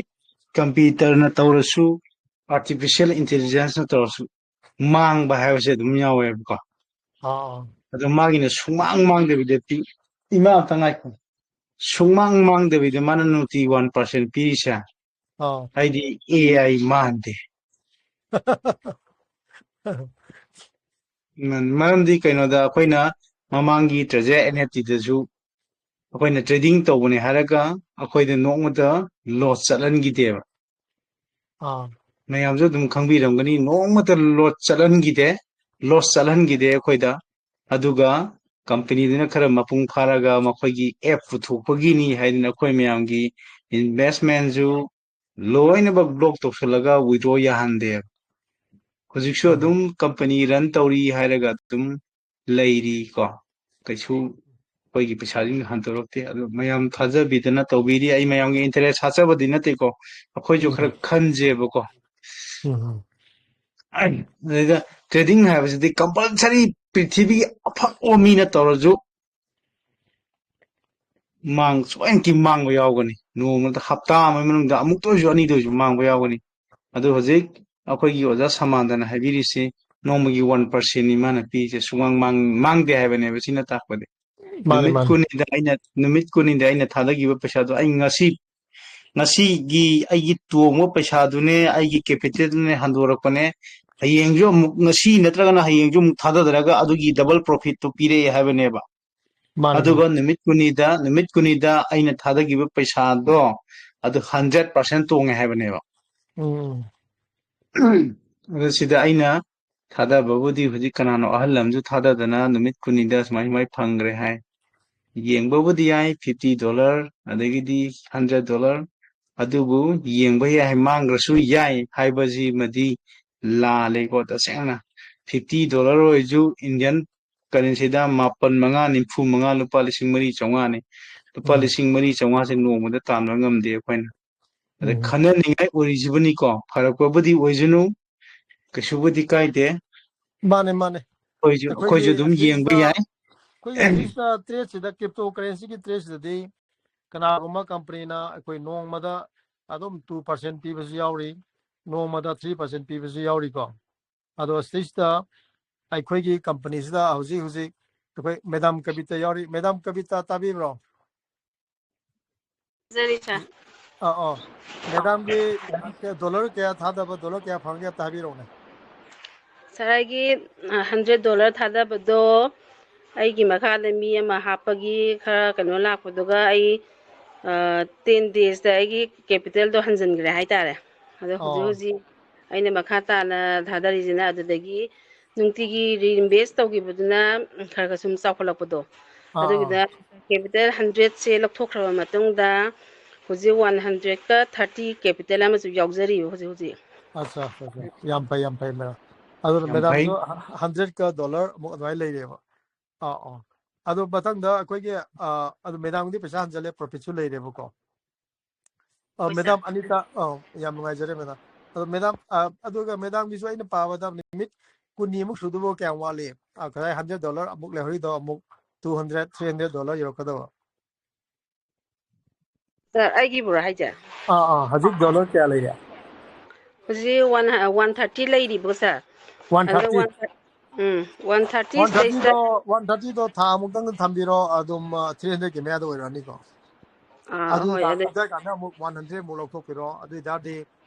ꯀꯝꯄ꯭ꯌꯨꯇꯔꯅ ꯇꯧꯔꯁꯨ, ꯑꯥꯔꯇꯤꯐꯤꯁꯤꯌꯦꯜ ꯏꯟꯇꯦꯂꯤꯖꯦꯟꯁꯅ ꯇꯧꯔꯁꯨ, ꯃꯥꯡꯕ ꯍꯥꯏꯕꯁꯦ ꯑꯗꯨꯝ ꯌꯥꯎꯋꯦꯕꯀꯣ꯫ ꯑꯥ ꯑꯗꯣ ꯃꯥꯒꯤꯅ ꯁꯨꯡꯃꯥꯡ ꯃꯥꯡꯗꯕꯤꯗ ꯄꯤ꯫ ꯏꯃꯥ, ꯑꯝꯇ ꯉꯥꯏꯈꯣ꯫ ꯁꯨꯡꯃꯥꯡ ꯃꯥꯡꯗꯕꯤꯗ ꯃꯥꯅ ꯅꯨꯡꯇꯤ ꯋꯥꯟ ꯄꯥꯔꯁꯦꯟ ꯄꯤꯔꯤꯁꯦ, ꯑꯥ ꯑꯩꯗꯤ ꯑꯦ ꯑꯥꯏ ꯃꯥꯟꯗꯦ꯫ ꯎꯝ, ꯃꯔꯝꯗꯤ ꯀꯩꯅꯣꯗ, ꯑꯩꯈꯣꯏꯅ ꯃꯃꯥꯡꯒꯤ ꯇ꯭ꯔꯦꯖꯔ ꯑꯦꯟ ꯑꯦꯐ ꯇꯤꯗꯁꯨ ꯑꯩꯈꯣꯏꯅ ꯇ꯭ꯔꯦꯗꯤꯡ ꯇꯧꯕꯅꯦ ꯍꯥꯏꯔꯒ ꯑꯩꯈꯣꯏꯗ ꯅꯣꯡꯃꯇ ꯂꯣꯁ ꯆꯠꯍꯟꯈꯤꯗꯦꯕ꯫ ꯑꯥ ꯃꯌꯥꯝꯁꯨ ꯑꯗꯨꯝ ꯈꯪꯕꯤꯔꯝꯒꯅꯤ, ꯅꯣꯡꯃꯇ ꯂꯣꯁ ꯆꯠꯍꯟꯈꯤꯗꯦ꯫ ꯂꯣꯁ ꯆꯠꯍꯟꯈꯤꯗꯦ ꯑꯩꯈꯣꯏꯗ꯫ ꯑꯗꯨꯒ ꯀꯝꯄꯅꯤꯗꯨꯅ ꯈꯔ ꯃꯄꯨꯡ ꯐꯥꯔꯒ ꯃꯈꯣꯏꯒꯤ ꯑꯦꯞ ꯄꯨꯊꯣꯛꯄꯒꯤꯅꯤ ꯍꯥꯏꯗꯅ ꯑꯩꯈꯣꯏ ꯃꯌꯥꯝꯒꯤ ꯏꯟꯚꯦꯁꯃꯦꯟꯁꯨ ꯂꯣꯏꯅꯃꯛ ꯕ꯭ꯂꯣꯛ ꯇꯧꯁꯤꯜꯂꯒ ꯋꯤꯗ꯭ꯔꯣ ꯌꯥꯍꯟꯗꯦꯕ꯫ ꯍꯧꯖꯤꯛꯁꯨ ꯎꯝ꯫ ꯑꯗꯨꯝ ꯀꯝꯄꯅꯤ ꯔꯟ ꯇꯧꯔꯤ ꯍꯥꯏꯔꯒ ꯑꯗꯨꯝ ꯂꯩꯔꯤ ꯀꯣ꯫ ꯀꯩꯁꯨ ꯑꯩꯈꯣꯏꯒꯤ ꯄꯩꯁꯥꯁꯤꯡ ꯍꯟꯗꯣꯔꯛꯇꯦ꯫ ꯑꯗꯨ ꯃꯌꯥꯝ ꯊꯥꯖꯕꯤꯗꯅ ꯇꯧꯕꯤꯔꯤ꯫ ꯑꯩ ꯃꯌꯥꯝꯒꯤ ꯏꯟꯇꯔꯦꯁ ꯍꯥꯠꯆꯕꯗꯤ ꯅꯠꯇꯦꯀꯣ, ꯑꯩꯈꯣꯏꯁꯨ ꯈꯔ ꯎꯝ꯫ ꯈꯟꯖꯦꯕꯀꯣ꯫ ꯎꯝ꯫ ꯑꯗꯩꯗ ꯇ꯭ꯔꯦꯗꯤꯡ ꯍꯥꯏꯕꯁꯤꯗꯤ ꯀꯝꯄꯜꯁꯔꯤ ꯄ꯭ꯔꯤꯊꯤꯕꯤꯒꯤ ꯑꯐꯕ ꯃꯤꯅ ꯇꯧꯔꯁꯨ ꯃꯥꯡ ꯁꯣꯏꯅꯀꯤ ꯃꯥꯡꯕ ꯌꯥꯎꯒꯅꯤ꯫ ꯅꯣꯡꯃꯗ, ꯍꯞꯇꯥ ꯑꯃꯒꯤ ꯃꯅꯨꯡꯗ ꯑꯃꯨꯛꯇ ꯑꯣꯏꯔꯁꯨ, ꯑꯅꯤꯗ ꯑꯣꯏꯔꯁꯨ ꯃꯥꯡꯕ ꯌꯥꯎꯒꯅꯤ꯫ ꯑꯗꯨ ꯍꯧꯖꯤꯛ ꯑꯩꯈꯣꯏꯒꯤ ꯑꯣꯖꯥ ꯁꯃꯥꯟꯗꯅ ꯍꯥꯏꯕꯤꯔꯤꯁꯤ ꯅꯣꯡꯃꯒꯤ ꯋꯥꯟ ꯄꯥꯔꯁꯦꯟꯅꯤ ꯃꯥꯅ ꯄꯤꯔꯤꯁꯦ, ꯁꯨꯡꯃꯥꯡ ꯃꯥꯡ-, ꯃꯥꯡꯗꯦ ꯍꯥꯏꯕꯅꯦꯕ꯫ ꯁꯤꯅ ꯇꯥꯛꯄꯗꯤ ꯃꯥꯅꯦ, ꯅꯨꯃꯤꯠ ꯃꯥꯅꯦ꯫ ꯀꯨꯟꯅꯤꯗ ꯑꯩꯅ, ꯅꯨꯃꯤꯠ ꯀꯨꯟꯅꯤꯗ ꯑꯩꯅ ꯊꯥꯗꯈꯤꯕ ꯄꯩꯁꯥꯗꯣ ꯑꯩ ꯉꯁꯤ, ꯉꯁꯤꯒꯤ ꯑꯩꯒꯤ ꯇꯣꯡꯕ ꯄꯩꯁꯥꯗꯨꯅꯦ, ꯑꯩꯒꯤ ꯀꯦꯄꯤꯇꯦꯜꯗꯨꯅꯦ ꯍꯟꯗꯣꯔꯛꯄꯅꯦ꯫ ꯍꯌꯦꯡꯁꯨ ꯑꯃꯨꯛ, ꯉꯁꯤ ꯅꯠꯇ꯭ꯔꯒꯅ ꯍꯌꯦꯡꯁꯨ ꯑꯃꯨꯛ ꯊꯥꯗꯗꯔꯒ ꯑꯗꯨꯒꯤ ꯗꯕꯜ ꯄ꯭ꯔꯣꯐꯤꯠꯇꯨ ꯄꯤꯔꯛꯑꯦ ꯍꯥꯏꯕꯅꯦꯕ꯫ ꯃꯥꯅꯦ, ꯑꯗꯨꯒ ꯃꯥꯅꯦ꯫ ꯅꯨꯃꯤꯠ ꯀꯨꯟꯅꯤꯗ, ꯅꯨꯃꯤꯠ ꯀꯨꯟꯅꯤꯗ ꯑꯩꯅ ꯊꯥꯗꯈꯤꯕ ꯄꯩꯁꯥꯗꯣ ꯑꯗꯨ ꯍꯟꯗ꯭ꯔꯦꯠ ꯄꯥꯔꯁꯦꯟ ꯇꯣꯡꯉꯦ ꯍꯥꯏꯕꯅꯦꯕ꯫ ꯎꯝ꯫ ꯑꯗꯨ ꯁꯤꯗ ꯑꯩꯅ ꯊꯥꯗꯕꯕꯨꯗꯤ ꯍꯧꯖꯤꯛ ꯀꯅꯥꯅꯣ ꯑꯍꯜ ꯑꯃꯁꯨ ꯊꯥꯗꯗꯅ ꯅꯨꯃꯤꯠ ꯀꯨꯟꯅꯤꯗ ꯁꯨꯃꯥꯏ ꯁꯨꯃꯥꯏ ꯐꯪꯈ꯭ꯔꯦ ꯍꯥꯏ꯫ ꯌꯦꯡꯕꯕꯨꯗꯤ ꯌꯥꯏ, ꯐꯤꯐꯇꯤ ꯗꯣꯂꯔ ꯑꯗꯒꯤꯗꯤ ꯍꯟꯗ꯭ꯔꯦꯠ ꯗꯣꯂꯔ, ꯑꯗꯨꯕꯨ ꯌꯦꯡꯕ ꯌꯥꯏ, ꯃꯥꯡꯈ꯭ꯔꯁꯨ ꯌꯥꯏ ꯍꯥꯏꯕꯁꯤꯃꯗꯤ ꯂꯥꯜꯂꯦꯀꯣ꯫ ꯇꯁꯦꯡꯅ ꯐꯤꯐꯇꯤ ꯗꯣꯂꯔ ꯑꯣꯏꯔꯁꯨ ꯏꯟꯗꯤꯌꯟ ꯀꯔꯦꯟꯁꯤꯗ ꯃꯥꯄꯟ ꯃꯉꯥ ꯅꯤꯐꯨ ꯃꯉꯥ, ꯂꯨꯄꯥ ꯂꯤꯁꯤꯡ ꯃꯔꯤ ꯆꯥꯝꯃꯉꯥꯅꯤ꯫ ꯂꯨꯄꯥ ꯎꯝ꯫ ꯂꯤꯁꯤꯡ ꯃꯔꯤ ꯆꯥꯝꯃꯉꯥꯁꯦ ꯅꯣꯡꯃꯗ ꯇꯥꯟꯕ ꯉꯝꯗꯦ ꯑꯩꯈꯣꯏꯅ꯫ ꯑꯗ ꯎꯝ꯫ ꯈꯟꯅꯅꯤꯡꯉꯥꯏ ꯑꯣꯏꯔꯤꯁꯤꯕꯨꯅꯤꯀꯣ, ꯐꯔꯛꯄꯕꯨꯗꯤ ꯑꯣꯏꯁꯅꯨ, ꯀꯩꯁꯨꯕꯨꯗꯤ ꯀꯥꯏꯗꯦ꯫ ꯃꯥꯅꯦ, ꯃꯥꯅꯦ꯫ ꯑꯩꯈꯣꯏꯁꯨ, ꯑꯩꯈꯣꯏꯒꯤ ꯑꯩꯈꯣꯏꯁꯨ ꯑꯗꯨꯝ ꯌꯦꯡꯕ ꯑꯁꯤꯒꯨꯝꯕ ꯌꯥꯏ꯫ ꯑꯩꯈꯣꯏꯒꯤ ꯍꯧꯖꯤꯛꯁꯤꯗ ꯇ꯭ꯔꯦꯠꯁꯤꯗ, ꯀ꯭ꯔꯤꯞꯇꯣ ꯀꯔꯦꯟꯁꯤꯒꯤ ꯇ꯭ꯔꯦꯠꯁꯤꯗꯗꯤ ꯀꯅꯥꯒꯨꯝꯕ ꯀꯝꯄꯅꯤꯅ ꯑꯩꯈꯣꯏ ꯅꯣꯡꯃꯗ ꯑꯗꯨꯝ two percent ꯄꯤꯕꯁꯨ ꯌꯥꯎꯔꯤ, ꯅꯣꯡꯃꯗ three percent ꯄꯤꯕꯁꯨ ꯌꯥꯎꯔꯤꯀꯣ꯫ ꯑꯗꯣ ꯁꯤꯗꯩꯁꯤꯗ ꯑꯩꯈꯣꯏꯒꯤ ꯀꯝꯄꯅꯤꯁꯤꯗ ꯍꯧꯖꯤꯛ ꯍꯧꯖꯤꯛ ꯑꯩꯈꯣꯏ ꯃꯦꯗꯥꯝ ꯀꯕꯤꯇ ꯌꯥꯎꯔꯤ꯫ ꯃꯦꯗꯥꯝ ꯀꯕꯤꯇ, ꯇꯥꯕꯤꯕ꯭ꯔꯣ? ꯇꯥꯖꯔꯤ, ꯁꯥꯔ꯫ ꯑꯥ, ꯑꯥ꯫ ꯃꯦꯗꯥꯝꯒꯤ ꯗꯣꯂꯔ ꯀꯌꯥ ꯊꯥꯗꯕ, ꯗꯣꯂꯔ ꯀꯌꯥ ꯐꯪꯒꯦ ꯑꯝꯇ ꯍꯥꯏꯕꯤꯔꯛꯎꯅꯦ꯫ ꯁꯥꯔ, ꯑꯩꯒꯤ, ꯑ, hundred dollar ꯊꯥꯗꯕꯗꯣ ꯑꯩꯒꯤ ꯃꯈꯥꯗ ꯃꯤ ꯑꯃ ꯍꯥꯞꯄꯒꯤ ꯈꯔ ꯀꯩꯅꯣ ꯂꯥꯛꯄꯗꯨꯒ ꯑꯩ, ꯑ, ten days ꯇ ꯑꯩꯒꯤ capital ꯗꯣ ꯍꯟꯖꯤꯟꯈ꯭ꯔꯦ ꯍꯥꯏꯇꯥꯔꯦ꯫ ꯑꯗꯣ ꯍꯧꯖꯤꯛ ꯑꯣ꯫ ꯍꯧꯖꯤꯛ ꯑꯩꯅ ꯃꯈꯥ ꯇꯥꯅ ꯊꯥꯗꯔꯤꯁꯤꯅ ꯑꯗꯨꯗꯒꯤ ꯅꯨꯡꯇꯤꯒꯤ reinvest ꯇꯧꯈꯤꯕꯗꯨꯅ ꯈꯔ ꯈꯔ ꯁꯨꯝ ꯆꯥꯎꯈꯠꯂꯛꯄꯗꯣ꯫ ꯑꯥ, ꯑꯗꯨꯒꯤꯗ ꯑꯥ꯫ Capital hundred ꯁꯦ ꯂꯧꯊꯣꯛꯈ꯭ꯔꯕ ꯃꯇꯨꯡꯗ ꯍꯧꯖꯤꯛ one hundred ꯀ thirty capital ꯑꯃꯁꯨ ꯌꯥꯎꯖꯔꯤꯕ ꯍꯧꯖꯤꯛ ꯍꯧꯖꯤꯛ꯫ ꯑꯠꯆꯥ, ꯑꯠꯆꯥ, ꯑꯠꯆꯥ꯫ ꯌꯥꯝ ꯐꯩ, ꯌꯥꯝ ꯐꯩ, ꯃꯦꯗꯥꯝ꯫ ꯑꯗꯨꯅ ꯌꯥꯝ ꯐꯩ꯫ ꯃꯦꯗꯥꯝꯁꯨ hundred ꯀ dollar ꯑꯃꯨꯛ ꯑꯗꯨꯃꯥꯏꯅ ꯂꯩꯔꯦꯕ꯫ ꯑꯥ, ꯑꯥ꯫ ꯑꯗꯣ ꯃꯊꯪꯗ ꯑꯩꯈꯣꯏꯒꯤ, ꯑꯥ, ꯑꯗꯨ ꯃꯦꯗꯥꯝꯒꯤꯗꯤ ꯄꯩꯁꯥ ꯍꯟꯖꯜꯂꯦ, profit ꯁꯨ ꯂꯩꯔꯦꯕꯀꯣ꯫ ꯑ, ꯍꯣꯏ, ꯁꯥꯔ꯫ ꯃꯦꯗꯥꯝ ꯑꯅꯤꯇꯥ, ꯑ, ꯌꯥꯝ ꯅꯨꯡꯉꯥꯏꯖꯔꯦ, ꯃꯦꯗꯥꯝ꯫ ꯑꯗꯣ ꯃꯦꯗꯥꯝ, ꯑ, ꯑꯗꯨꯒ ꯃꯦꯗꯥꯝꯒꯤꯁꯨ ꯑꯩꯅ ꯄꯥꯕꯗ ꯅꯨꯃꯤꯠ ꯀꯨꯟꯅꯤꯃꯨꯛ ꯁꯨꯗꯧꯕ ꯀꯌꯥꯝ ꯋꯥꯠꯂꯤ? ꯑ, ꯉꯁꯥꯏ hundred dollar ꯑꯃꯨꯛ ꯂꯩꯍꯧꯔꯤꯗꯣ ꯑꯃꯨꯛ two hundred, three hundred dollar ꯌꯧꯔꯛꯀꯗꯕ꯫ ꯁꯥꯔ, ꯑꯩꯒꯤꯕꯨꯔꯣ ꯍꯥꯏꯁꯦ? ꯑꯥ, ꯑꯥ, ꯍꯧꯖꯤꯛ dollar ꯀꯌꯥ ꯂꯩꯔꯦ? ꯍꯧꯖꯤꯛ one, one thirty ꯂꯩꯔꯤꯕꯣ, ꯁꯥꯔ? One thirty? ꯑꯗꯣ one thirty, ꯎꯝ, one thirty one thirty ꯁꯤꯗꯩꯁꯤꯗ ꯗꯣ, one thirty ꯗꯣ ꯊꯥ ꯑꯃꯨꯛꯇꯪ ꯊꯝꯕꯤꯔꯣ, ꯑꯗꯨꯝ, ꯑ, three hundred ꯀꯤ ꯃꯌꯥꯗ ꯑꯣꯏꯔꯛꯑꯅꯤꯀꯣ꯫ ꯑꯥ, ꯑꯗꯨ ꯍꯣꯏ, ꯑꯗꯨ ꯑꯗꯨ ꯑꯣꯏꯀꯥꯟꯗ ꯑꯃꯨꯛ one hundred ꯑꯃꯨꯛ ꯂꯧꯊꯣꯛꯄꯤꯔꯣ꯫ ꯑꯗꯨ ꯑꯣꯏꯇꯥꯔꯗꯤ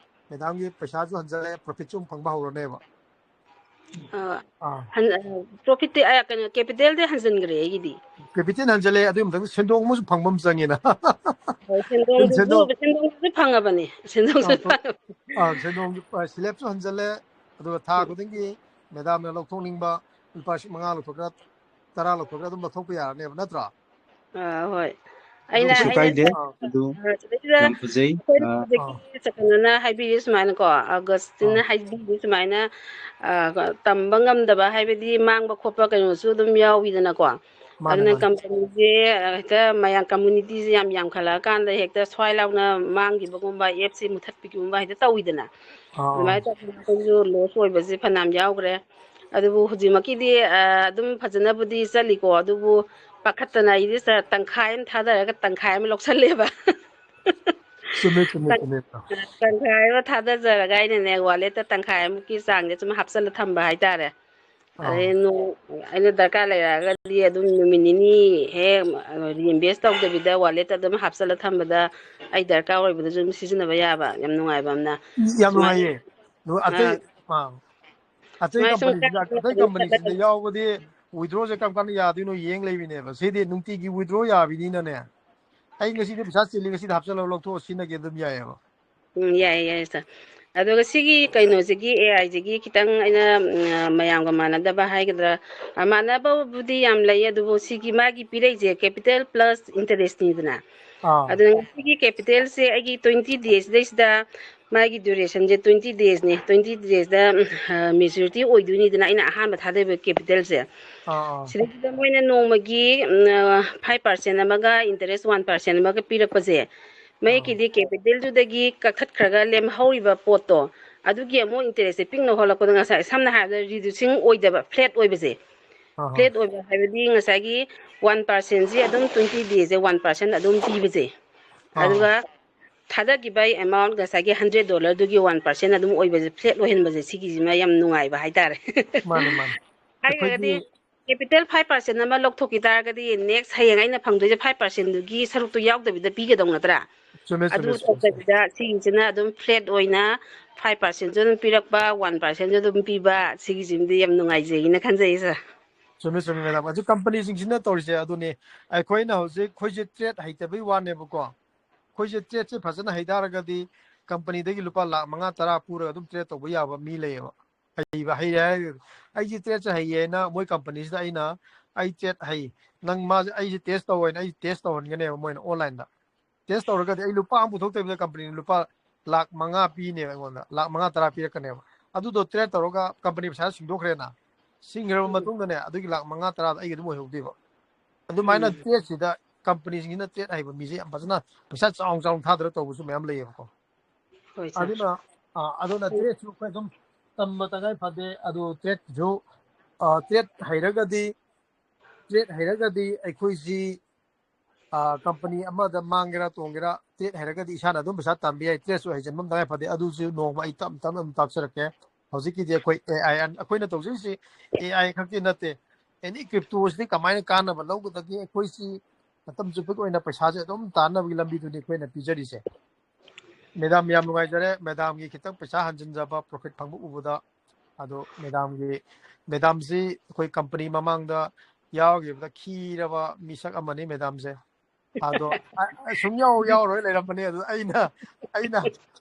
ꯃꯦꯗꯥꯝꯒꯤ ꯄꯩꯁꯥꯁꯨ ꯍꯟꯖꯜꯂꯦ, profit ꯁꯨ ꯑꯃꯨꯛ ꯐꯪꯕ ꯍꯧꯔꯅꯦꯕ꯫ ꯑꯥ, ꯑꯥ꯫ ꯍꯟ-, ꯑ, profit ꯇꯤ, ꯑ, ꯀꯩꯅꯣ, capital ꯗꯤ ꯍꯟꯖꯤꯟꯈ꯭ꯔꯦ ꯑꯩꯒꯤꯗꯤ꯫ Capital ꯍꯟꯖꯜꯂꯦ, ꯑꯗꯨꯒꯤ ꯃꯊꯛꯇ ꯁꯦꯟꯗꯣꯡ ꯑꯃꯁꯨ ꯐꯪꯕ ꯑꯃ ꯆꯪꯉꯤꯅ꯫ ꯍꯣꯏ, ꯁꯦꯟꯗꯣꯡꯗꯨꯁꯨ, ꯁꯦꯟꯗꯣꯡ ꯁꯦꯟꯗꯣꯡꯗꯨꯁꯨ ꯐꯪꯉꯕꯅꯤ, ꯁꯦꯟꯗꯣꯡꯁꯨ ꯑꯥ, ꯐꯪꯉꯕꯅꯤ꯫ ꯑꯥ, ꯁꯦꯟꯗꯣꯡ, ꯑ, slab ꯁꯨ ꯍꯟꯖꯜꯂꯦ, ꯑꯗꯨꯒ ꯊꯥ ꯎꯝ꯫ ꯈꯨꯗꯤꯡꯒꯤ ꯃꯦꯗꯥꯝꯅ ꯂꯧꯊꯣꯛꯅꯤꯡꯕ ꯂꯨꯄꯥ ꯃꯉꯥ ꯂꯧꯊꯣꯛꯀꯦꯔꯥ, ꯇꯔꯥ ꯂꯧꯊꯣꯛꯀꯦꯔꯥ, ꯑꯗꯨꯝ ꯂꯧꯊꯣꯛꯄ ꯌꯥꯔꯅꯦꯕ, ꯅꯠꯇ꯭ꯔꯥ? ꯑꯥ, ꯍꯣꯏ꯫ ꯑꯗꯨ ꯑꯩꯅ, ꯀꯩꯁꯨ ꯑꯩꯅ, ꯀꯥꯏꯗꯦ, ꯑꯥ꯫ ꯑꯗꯨ ꯑ, ꯁꯤꯗꯩꯁꯤꯗ ꯌꯥꯝ ꯐꯖꯩ꯫ ꯑꯩꯈꯣꯏꯅ ꯑꯥ꯫ ꯍꯧꯖꯤꯛꯀꯤ ꯑꯥ꯫ ꯆꯀꯟꯅꯅ ꯍꯥꯏꯕꯤꯔꯤ ꯁꯨꯃꯥꯏꯅꯀꯣ, ꯑꯥꯒꯁꯇꯤꯟꯅ ꯑꯥ꯫ ꯍꯥꯏꯕꯤꯔꯤ ꯁꯨꯃꯥꯏꯅ, ꯑ, ꯇꯝꯕ ꯉꯝꯗꯕ ꯍꯥꯏꯕꯗꯤ ꯃꯥꯡꯕ ꯈꯣꯠꯄ ꯀꯩꯅꯣꯁꯨ ꯑꯗꯨꯝ ꯌꯥꯎꯋꯤꯗꯅꯀꯣ꯫ ꯃꯥꯅꯦ, ꯑꯗꯨꯅ ꯃꯥꯅꯦ꯫ Company ꯁꯦ, ꯑ, ꯍꯦꯛꯇ ꯃꯌꯥꯝ community ꯁꯦ ꯌꯥꯝ ꯌꯥꯝꯈꯠꯂꯛꯑꯀꯥꯟꯗ ꯍꯦꯛꯇ ꯁ꯭ꯋꯥꯏ ꯂꯥꯎꯅ ꯃꯥꯡꯈꯤꯕꯒꯨꯝꯕ, app ꯁꯦ ꯃꯨꯊꯠꯄꯤꯒꯨꯝꯕ ꯍꯦꯛꯇ ꯇꯧꯋꯤꯗꯅ꯫ ꯑꯥ, ꯑꯥ꯫ ꯑꯗꯨꯃꯥꯏꯅ ꯇꯧꯗꯅ ꯑꯩꯈꯣꯏꯁꯨ loss ꯑꯣꯏꯕꯁꯦ ꯐꯅꯌꯥꯝ ꯌꯥꯎꯈ꯭ꯔꯦ꯫ ꯑꯗꯨꯕꯨ ꯍꯧꯖꯤꯛꯃꯛꯀꯤꯗꯤ ꯑ, ꯑꯗꯨꯝ ꯐꯖꯅꯕꯨꯗꯤ ꯆꯠꯂꯤꯀꯣ, ꯑꯗꯨꯕꯨ ꯄꯥꯈꯠꯇꯅ ꯑꯩꯗꯤ ꯁ- ꯇꯪꯈꯥꯏ ꯑꯃ ꯊꯥꯗꯔꯒ ꯇꯪꯈꯥꯏ ꯑꯃ ꯂꯧꯁꯜꯂꯦꯕ꯫ ꯆꯨꯝꯃꯦ ꯆꯨꯝꯃꯦ ꯇꯪ- ꯆꯨꯝꯃꯦ꯫ ꯇꯪꯈꯥꯏ ꯑꯃ ꯊꯥꯗꯖꯔꯒ ꯑꯩꯅꯅꯦ, ꯋꯥꯂꯦꯠꯇ ꯇꯪꯈꯥꯏꯃꯨꯛꯀꯤ ꯆꯥꯡꯁꯦ ꯁꯨꯝ ꯍꯥꯞꯆꯜꯂ ꯊꯝꯕ ꯍꯥꯏꯇꯥꯔꯦ꯫ ꯑꯥ ꯑꯗꯩ ꯅꯣꯡ ꯑꯩꯅ ꯗꯔꯀꯥꯔ ꯂꯩꯔꯛꯑꯒꯗꯤ ꯑꯗꯨꯝ ꯅꯨꯃꯤꯠ ꯅꯤꯅꯤ ꯍꯦꯛ ꯔꯤꯏꯟꯚꯦꯁ ꯇꯧꯗꯕꯤꯗ ꯋꯥꯂꯦꯠꯇ ꯑꯗꯨꯝ ꯍꯥꯞꯆꯜꯂ ꯊꯝꯕꯗ ꯑꯩ ꯗꯔꯀꯥꯔ ꯑꯣꯏꯕꯗꯁꯨ ꯑꯗꯨꯝ ꯁꯤꯖꯤꯟꯅꯕ ꯌꯥꯕ ꯌꯥꯝ ꯅꯨꯡꯉꯥꯏꯕ ꯑꯃꯅ꯫ ꯌꯥꯝ ꯁꯨꯃꯥꯏꯅ ꯅꯨꯡꯉꯥꯏꯌꯦ꯫ ꯑꯗꯨ ꯑꯇꯩ ꯑꯥ, ꯑꯥ ꯑꯇꯩ ꯁꯨꯃꯥꯏꯅ ꯁꯨꯝ ꯀꯝꯄꯅꯤꯁꯤꯗ ꯀꯥꯟꯅꯕ ꯑꯇꯩ ꯑꯗꯨꯝ ꯀꯝꯄꯅꯤꯁꯤꯗ ꯈꯜꯂꯒ ꯌꯥꯎꯕꯗꯤ withdrawꯁꯦ ꯀꯔꯝ ꯀꯥꯟꯗ ꯌꯥꯗꯣꯏꯅꯣ ꯌꯦꯡ ꯂꯩꯕꯤꯅꯦꯕ꯫ ꯁꯤꯗꯤ ꯅꯨꯡꯇꯤꯒꯤ withdraw ꯌꯥꯕꯤꯅꯤꯅꯅꯦ, ꯑꯩ ꯉꯁꯤꯗꯤ ꯄꯩꯁꯥ ꯆꯤꯜꯂꯤ, ꯉꯁꯤꯗꯤ ꯍꯥꯞꯆꯜꯂꯒ ꯂꯧꯊꯣꯛꯑ ꯁꯤꯖꯤꯟꯅꯒꯦ ꯑꯗꯨꯝ ꯌꯥꯏꯌꯦꯕ꯫ ꯎꯝ, ꯌꯥꯏꯌꯦ ꯌꯥꯏꯌꯦ ꯁꯥꯔ꯫ ꯑꯗꯨꯒ ꯁꯤꯒꯤ ꯀꯩꯅꯣꯁꯤꯒꯤ, ꯑꯦ ꯑꯥꯏꯁꯤꯒꯤ ꯈꯤꯇꯪ ꯑꯩꯅ ꯎꯝ, ꯃꯌꯥꯝꯒ ꯃꯥꯟꯅꯗꯕ ꯍꯥꯏꯒꯗ꯭ꯔꯥ, ꯑ, ꯃꯥꯟꯅꯕꯕꯨꯗꯤ ꯌꯥꯝ ꯂꯩ, ꯑꯗꯨꯕꯨ ꯁꯤꯒꯤ ꯃꯥꯒꯤ ꯄꯤꯔꯛꯏꯁꯦ capital plus interestꯅꯤꯗꯅ꯫ ꯑꯥ ꯑꯗꯨꯅ ꯉꯁꯤꯒꯤ capitalꯁꯦ ꯑꯩꯒꯤ twenty daysꯗꯩꯁꯤꯗ ꯃꯥꯒꯤ durationꯁꯦ twenty daysꯅꯦ꯫ Twenty daysꯗ maturity ꯑꯣꯏꯗꯣꯏꯅꯤꯗꯅ ꯑꯩꯅ ꯑꯍꯥꯟꯕ ꯊꯥꯗꯣꯏꯕ capitalꯁꯦ꯫ ꯑꯥ ꯑꯥ ꯁꯤꯗꯩꯁꯤꯗ ꯃꯣꯏꯅ ꯅꯣꯡꯃꯒꯤ five percent ꯑꯃꯒ interest one percent ꯑꯃꯒ ꯄꯤꯔꯛꯄꯁꯦ, ꯑꯥ ꯃꯌꯦꯛꯀꯤꯗꯤ capitalꯗꯨꯗꯒꯤ ꯀꯛꯊꯠꯈ꯭ꯔꯒ ꯂꯦꯝꯍꯧꯔꯤꯕ ꯄꯣꯠꯇꯣ, ꯑꯗꯨꯒꯤ ꯑꯃꯨꯛ interestꯁꯦ ꯄꯤꯛꯅ ꯍꯣꯜꯂꯛꯄꯗ, ꯉꯁꯥꯏ ꯁꯝꯅ ꯍꯥꯏꯔꯕꯗ reducing ꯑꯣꯏꯗꯕ, flat ꯑꯣꯏꯕꯁꯦ꯫ ꯑꯥ Flat ꯑꯣꯏꯕ ꯍꯥꯏꯕꯗꯤ ꯉꯁꯥꯏꯒꯤ one percentꯁꯤ ꯑꯗꯨꯝ twenty daysꯁꯦ one percent ꯑꯗꯨꯝ ꯄꯤꯕꯁꯦ꯫ ꯑꯥ ꯑꯗꯨꯒ ꯊꯥꯗꯈꯤꯕ amount ꯉꯁꯥꯏꯒꯤ hundred dollarꯗꯨꯒꯤ one percent ꯑꯗꯨꯝ ꯑꯣꯏꯕꯁꯦ, flat ꯑꯣꯏꯍꯟꯕꯁꯦ, ꯁꯤꯒꯤꯁꯤꯃ ꯌꯥꯝ ꯅꯨꯡꯉꯥꯏꯕ ꯍꯥꯏꯇꯥꯔꯦ꯫ ꯃꯥꯅꯦ ꯃꯥꯅꯦ꯫ ꯑꯩꯈꯣꯏꯒꯤ ꯍꯥꯏꯔꯒꯗꯤ capital five percent ꯑꯃ ꯂꯧꯊꯣꯛꯈꯤ ꯇꯥꯔꯒꯗꯤ, next ꯍꯌꯦꯡ ꯑꯩꯅ ꯐꯪꯗꯣꯏꯁꯦ five percentꯗꯨꯒꯤ ꯁꯔꯨꯛꯇꯣ ꯌꯥꯎꯗꯕꯤꯗ ꯄꯤꯒꯗꯧ ꯅꯠꯇ꯭ꯔꯥ? ꯆꯨꯝꯃꯦ ꯑꯗꯨ ꯆꯨꯝꯃꯦ ꯆꯨꯝꯃꯦ ꯆꯨꯝꯃꯦ꯫ ꯇꯧꯗꯕꯤꯗ ꯁꯤꯒꯤꯁꯤꯅ ꯑꯗꯨꯝ flat ꯑꯣꯏꯅ five percentꯁꯨ ꯑꯗꯨꯝ ꯄꯤꯔꯛꯄ, one percentꯁꯨ ꯑꯗꯨꯝ ꯄꯤꯕ, ꯁꯤꯒꯤꯁꯤꯃꯗꯤ ꯌꯥꯝ ꯅꯨꯡꯉꯥꯏꯖꯩꯅ ꯈꯟꯖꯩ ꯁꯥꯔ꯫ ꯆꯨꯝꯃꯦ ꯆꯨꯝꯃꯦ ꯃꯦꯗꯥꯝ꯫ ꯑꯗꯨ ꯀꯝꯄꯅꯤꯁꯤꯡꯁꯤꯅ ꯇꯧꯔꯤꯁꯦ ꯑꯗꯨꯅꯤ, ꯑꯩꯈꯣꯏꯅ ꯍꯧꯖꯤꯛ, ꯑꯩꯈꯣꯏꯁꯦ trade ꯍꯩꯇꯕꯩ ꯋꯥꯅꯦꯕꯀꯣ꯫ ꯑꯩꯈꯣꯏꯁꯦ tradeꯁꯦ ꯐꯖꯅ ꯍꯩꯇꯥꯔꯒꯗꯤ ꯀꯝꯄꯅꯤꯗꯒꯤ ꯂꯨꯄꯥ ꯂꯥꯈ ꯃꯉꯥ ꯇꯔꯥ ꯄꯨꯔꯒ ꯑꯗꯨꯝ trade ꯇꯧꯕ ꯌꯥꯕ ꯃꯤ ꯂꯩꯌꯦꯕ꯫ ꯍꯩꯕ ꯍꯩꯔꯦ ꯍꯥꯏꯔꯒ, ꯑꯩꯁꯦ tradeꯁꯦ ꯍꯩꯌꯦꯅ ꯃꯣꯏ ꯀꯝꯄꯅꯤꯁꯤꯗ ꯑꯩꯅ, "ꯑꯩ trade ꯍꯩ, ꯅꯪ ꯃꯥꯁꯦ, ꯑꯩꯁꯦ test ꯇꯧ" ꯍꯥꯏꯅ ꯑꯩꯁꯦ test ꯇꯧꯍꯟꯒꯅꯦꯕ ꯃꯣꯏꯅ onlineꯗ꯫ Test ꯇꯧꯔꯒꯗꯤ ꯑꯩ ꯂꯨꯄꯥ ꯑꯃ ꯄꯨꯊꯣꯛꯇꯕꯤꯗ ꯀꯝꯄꯅꯤꯅ ꯂꯨꯄꯥ ꯂꯥꯈ ꯃꯉꯥ ꯄꯤꯅꯦꯕ ꯑꯩꯉꯣꯟꯗ, ꯂꯥꯈ ꯃꯉꯥ ꯇꯔꯥ ꯄꯤꯔꯛꯀꯅꯦꯕ꯫ ꯑꯗꯨꯗꯣ trade ꯇꯧꯔꯒ ꯀꯝꯄꯅꯤ ꯄꯩꯁꯥ ꯁꯤꯡꯗꯣꯛꯈ꯭ꯔꯦꯅ, ꯁꯤꯡꯈ꯭ꯔꯕ ꯎꯝ, ꯃꯇꯨꯡꯗꯅꯦ, ꯑꯗꯨꯒꯤ ꯂꯥꯈ ꯃꯉꯥ ꯇꯔꯥꯗꯣ ꯑꯩꯒꯤ ꯑꯗꯨꯝ ꯑꯣꯏꯍꯧꯗꯣꯏꯕ꯫ ꯑꯗꯨꯃꯥꯏꯅ ꯎꯝ, tradeꯁꯤꯗ ꯀꯝꯄꯅꯤꯁꯤꯡꯁꯤꯅ trade ꯍꯩꯕ ꯃꯤꯁꯦ ꯌꯥꯝ ꯐꯖꯅ ꯄꯩꯁꯥ ꯆꯥꯎꯅ ꯆꯥꯎꯅ ꯊꯥꯗꯔ ꯇꯧꯕꯁꯨ ꯃꯌꯥꯝ ꯂꯩꯌꯦꯕꯀꯣ꯫ ꯍꯣꯏ ꯁꯥꯔ꯫ ꯑꯗꯨꯅ ꯑꯥ, ꯑꯗꯨꯅ tradeꯁꯨ ꯑꯩꯈꯣꯏ ꯑꯗꯨꯝ ꯇꯝꯕ ꯇꯉꯥꯏ ꯐꯗꯦ꯫ ꯑꯗꯨ trade ꯁꯨ, ꯑ, trade ꯍꯩꯔꯒꯗꯤ, trade ꯍꯩꯔꯒꯗꯤ ꯑꯩꯈꯣꯏꯁꯤ, ꯑ, company ꯑꯃꯗ ꯃꯥꯡꯒꯦꯔꯥ ꯇꯣꯡꯒꯦꯔꯥ, trade ꯍꯩꯔꯒꯗꯤ ꯏꯁꯥꯅ ꯑꯗꯨꯝ ꯄꯩꯁꯥ ꯇꯥꯟꯕ ꯌꯥꯏ꯫ Trade ꯁꯨ ꯍꯩꯖꯤꯟꯕ ꯑꯃ ꯇꯉꯥꯏ ꯐꯗꯦ꯫ ꯑꯗꯨꯁꯨ ꯅꯣꯡꯃ ꯑꯩ ꯇꯞ ꯇꯞꯅ ꯑꯗꯨꯝ ꯇꯥꯛꯆꯔꯛꯀꯦ꯫ ꯍꯧꯖꯤꯛꯀꯤꯗꯤ ꯑꯩꯈꯣꯏ A I, ꯑꯩꯈꯣꯏꯅ ꯇꯧꯖꯔꯤꯁꯤ A I ꯈꯛꯇꯤ ꯅꯠꯇꯦ꯫ Any crypto ꯁꯤꯗꯤ ꯀꯃꯥꯏꯅ ꯀꯥꯟꯅꯕ ꯂꯧꯒꯗꯒꯦ? ꯑꯩꯈꯣꯏꯁꯤ ꯃꯇꯝ ꯆꯨꯞꯄꯒꯤ ꯑꯣꯏꯅ ꯄꯩꯁꯥꯁꯦ ꯑꯗꯨꯝ ꯇꯥꯟꯅꯕꯒꯤ ꯂꯝꯕꯤꯗꯨꯅꯤ ꯑꯩꯈꯣꯏꯅ ꯄꯤꯖꯔꯤꯁꯦ꯫ Madam, ꯌꯥꯝ ꯅꯨꯡꯉꯥꯏꯖꯔꯦ꯫ Madam ꯒꯤ ꯈꯤꯇꯪ ꯄꯩꯁꯥ ꯍꯟꯖꯤꯟꯖꯕ, profit ꯐꯪꯕ ꯎꯕꯗ꯫ ꯑꯗꯣ madam ꯒꯤ, madam ꯁꯤ ꯑꯩꯈꯣꯏ company ꯃꯃꯥꯡꯗ ꯌꯥꯎꯈꯤꯕꯗ ꯈꯤꯔꯕ ꯃꯤꯁꯛ ꯑꯃꯅꯤ madam ꯁꯦ꯫ ꯑꯗꯣ ꯑ-, ꯑ-, ꯁꯨꯝ ꯌꯥꯎ-, ꯌꯥꯎꯔꯣꯏ ꯂꯩꯔꯝꯕꯅꯦ꯫ ꯑꯗꯨ ꯑꯩꯅ, ꯑꯩꯅ,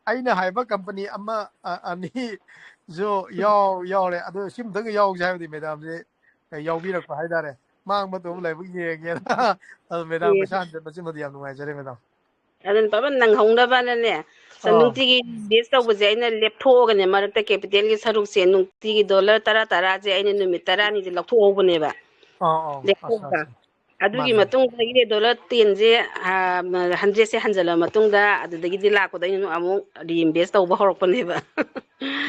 ꯑꯩꯅ ꯍꯥꯏꯕ company ꯑꯃ, ꯑ-, ꯑꯅꯤꯁꯨ ꯌꯥꯎ-, ꯌꯥꯎꯔꯦ꯫ ꯑꯗꯨ ꯁꯤꯃꯇꯪ ꯌꯥꯎꯁꯦ ꯍꯥꯏꯕꯗꯤ madam ꯁꯦ ꯌꯥꯎꯕꯤꯔꯛꯄ ꯍꯥꯏꯇꯥꯔꯦ꯫ ꯃꯥꯡꯕ ꯇꯣꯡꯕ ꯂꯥꯏꯕꯛ ꯌꯦꯡꯒꯦꯅ꯫ ꯑꯗꯣ madam, ꯌꯦꯡ- ꯄꯩꯁꯥ ꯍꯟꯖꯟꯕꯁꯤꯃꯗꯤ ꯌꯥꯝ ꯅꯨꯡꯉꯥꯏꯖꯔꯦ madam꯫ ꯑꯗꯨꯅ ꯕꯕꯥ ꯅꯪꯍꯧꯅꯕꯅꯅꯦ, ꯁ-, ꯑꯥ꯫ ꯅꯨꯡꯇꯤꯒꯤ invest ꯇꯧꯕꯁꯦ ꯑꯩꯅ ꯂꯦꯞꯊꯣꯛꯑꯒꯅꯦ, ꯃꯔꯛꯇ capital ꯒꯤ ꯁꯔꯨꯛꯁꯦ ꯅꯨꯡꯇꯤꯒꯤ dollar ꯇꯔꯥ ꯇꯔꯥꯁꯦ ꯑꯩꯅ ꯅꯨꯃꯤꯠ ꯇꯔꯥꯅꯤꯁꯦ ꯂꯧꯊꯣꯛꯍꯧꯕꯅꯦꯕ꯫ ꯑꯥ, ꯑꯥ, ꯑꯠꯆꯥ, ꯂꯦꯞꯊꯣꯛꯑꯒ꯫ ꯑꯠꯆꯥ꯫ ꯑꯗꯨꯒꯤ ꯃꯥꯅꯦ꯫ ꯃꯇꯨꯡꯗꯒꯤꯗꯤ dollar ten ꯁꯦ, ꯑ, hundred ꯁꯦ ꯍꯟꯖꯜꯂ ꯃꯇꯨꯡꯗ, ꯑꯗꯨꯗꯒꯤꯗꯤ ꯂꯥꯛꯄꯗ ꯑꯩꯅ ꯑꯃꯨꯛ reinvest ꯇꯧꯕ ꯍꯧꯔꯛꯄꯅꯦꯕ꯫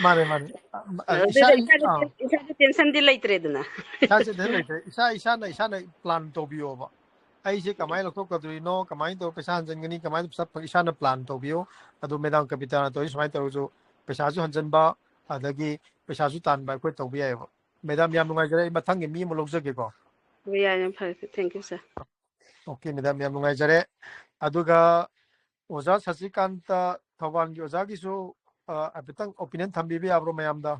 ꯃꯥꯅꯦ, ꯃꯥꯅꯦ꯫ ꯑ, ꯑ, ꯏꯁꯥ, ꯑꯗꯨꯗ ꯏꯁꯥꯗ ꯑꯥ꯫ ꯇꯦꯟ-, ꯏꯁꯥꯗ tension ꯗꯤ ꯂꯩꯇ꯭ꯔꯦꯗꯅ꯫ ꯏꯁꯥꯁꯦ tension ꯂꯩꯇ꯭ꯔꯦ꯫ ꯏꯁꯥ, ꯏꯁꯥꯅ ꯏꯁꯥꯅ plan ꯇꯧꯕꯤꯌꯣꯕ꯫ ꯑꯩꯁꯦ ꯀꯃꯥꯏꯅ ꯂꯧꯊꯣꯛꯀꯗꯣꯏꯅꯣ, ꯀꯃꯥꯏꯅ ꯇꯧꯔ ꯄꯩꯁꯥ ꯍꯟꯖꯟꯒꯅꯤ, ꯀꯃꯥꯏꯅ ꯄꯩꯁꯥ ꯐꯪ-, ꯏꯁꯥꯅ plan ꯇꯧꯕꯤꯌꯣ꯫ ꯑꯗꯨ madam ꯀꯕꯤꯇꯥꯅ ꯇꯧꯔꯤ ꯁꯨꯃꯥꯏꯅ ꯇꯧꯔꯁꯨ ꯄꯩꯁꯥꯁꯨ ꯍꯟꯖꯟꯕ, ꯑꯗꯒꯤ ꯄꯩꯁꯥꯁꯨ ꯇꯥꯟꯕ ꯑꯩꯈꯣꯏ ꯇꯧꯕ ꯌꯥꯏꯑꯕ꯫ Madam, ꯌꯥꯝ ꯅꯨꯡꯉꯥꯏꯖꯔꯦ꯫ ꯑꯩ ꯃꯊꯪꯒꯤ ꯃꯤ ꯑꯃ ꯂꯧꯖꯒꯦꯀꯣ꯫ ꯍꯣꯏ, ꯌꯥꯏ, ꯌꯥꯝ ꯐꯔꯦ꯫ Thank you, sir꯫ Okay, madam, ꯌꯥꯝ ꯅꯨꯡꯉꯥꯏꯖꯔꯦ꯫ ꯑꯗꯨꯒ ꯑꯣꯖꯥ ꯁꯁꯤꯀꯥꯟꯇ, ꯊꯧꯕꯥꯜꯒꯤ ꯑꯣꯖꯥꯒꯤꯁꯨ, ꯑ, ꯍꯥꯏꯐꯦꯠꯇꯪ opinion ꯊꯝꯕꯤꯕ ꯌꯥꯕ꯭ꯔꯣ ꯃꯌꯥꯝꯗ?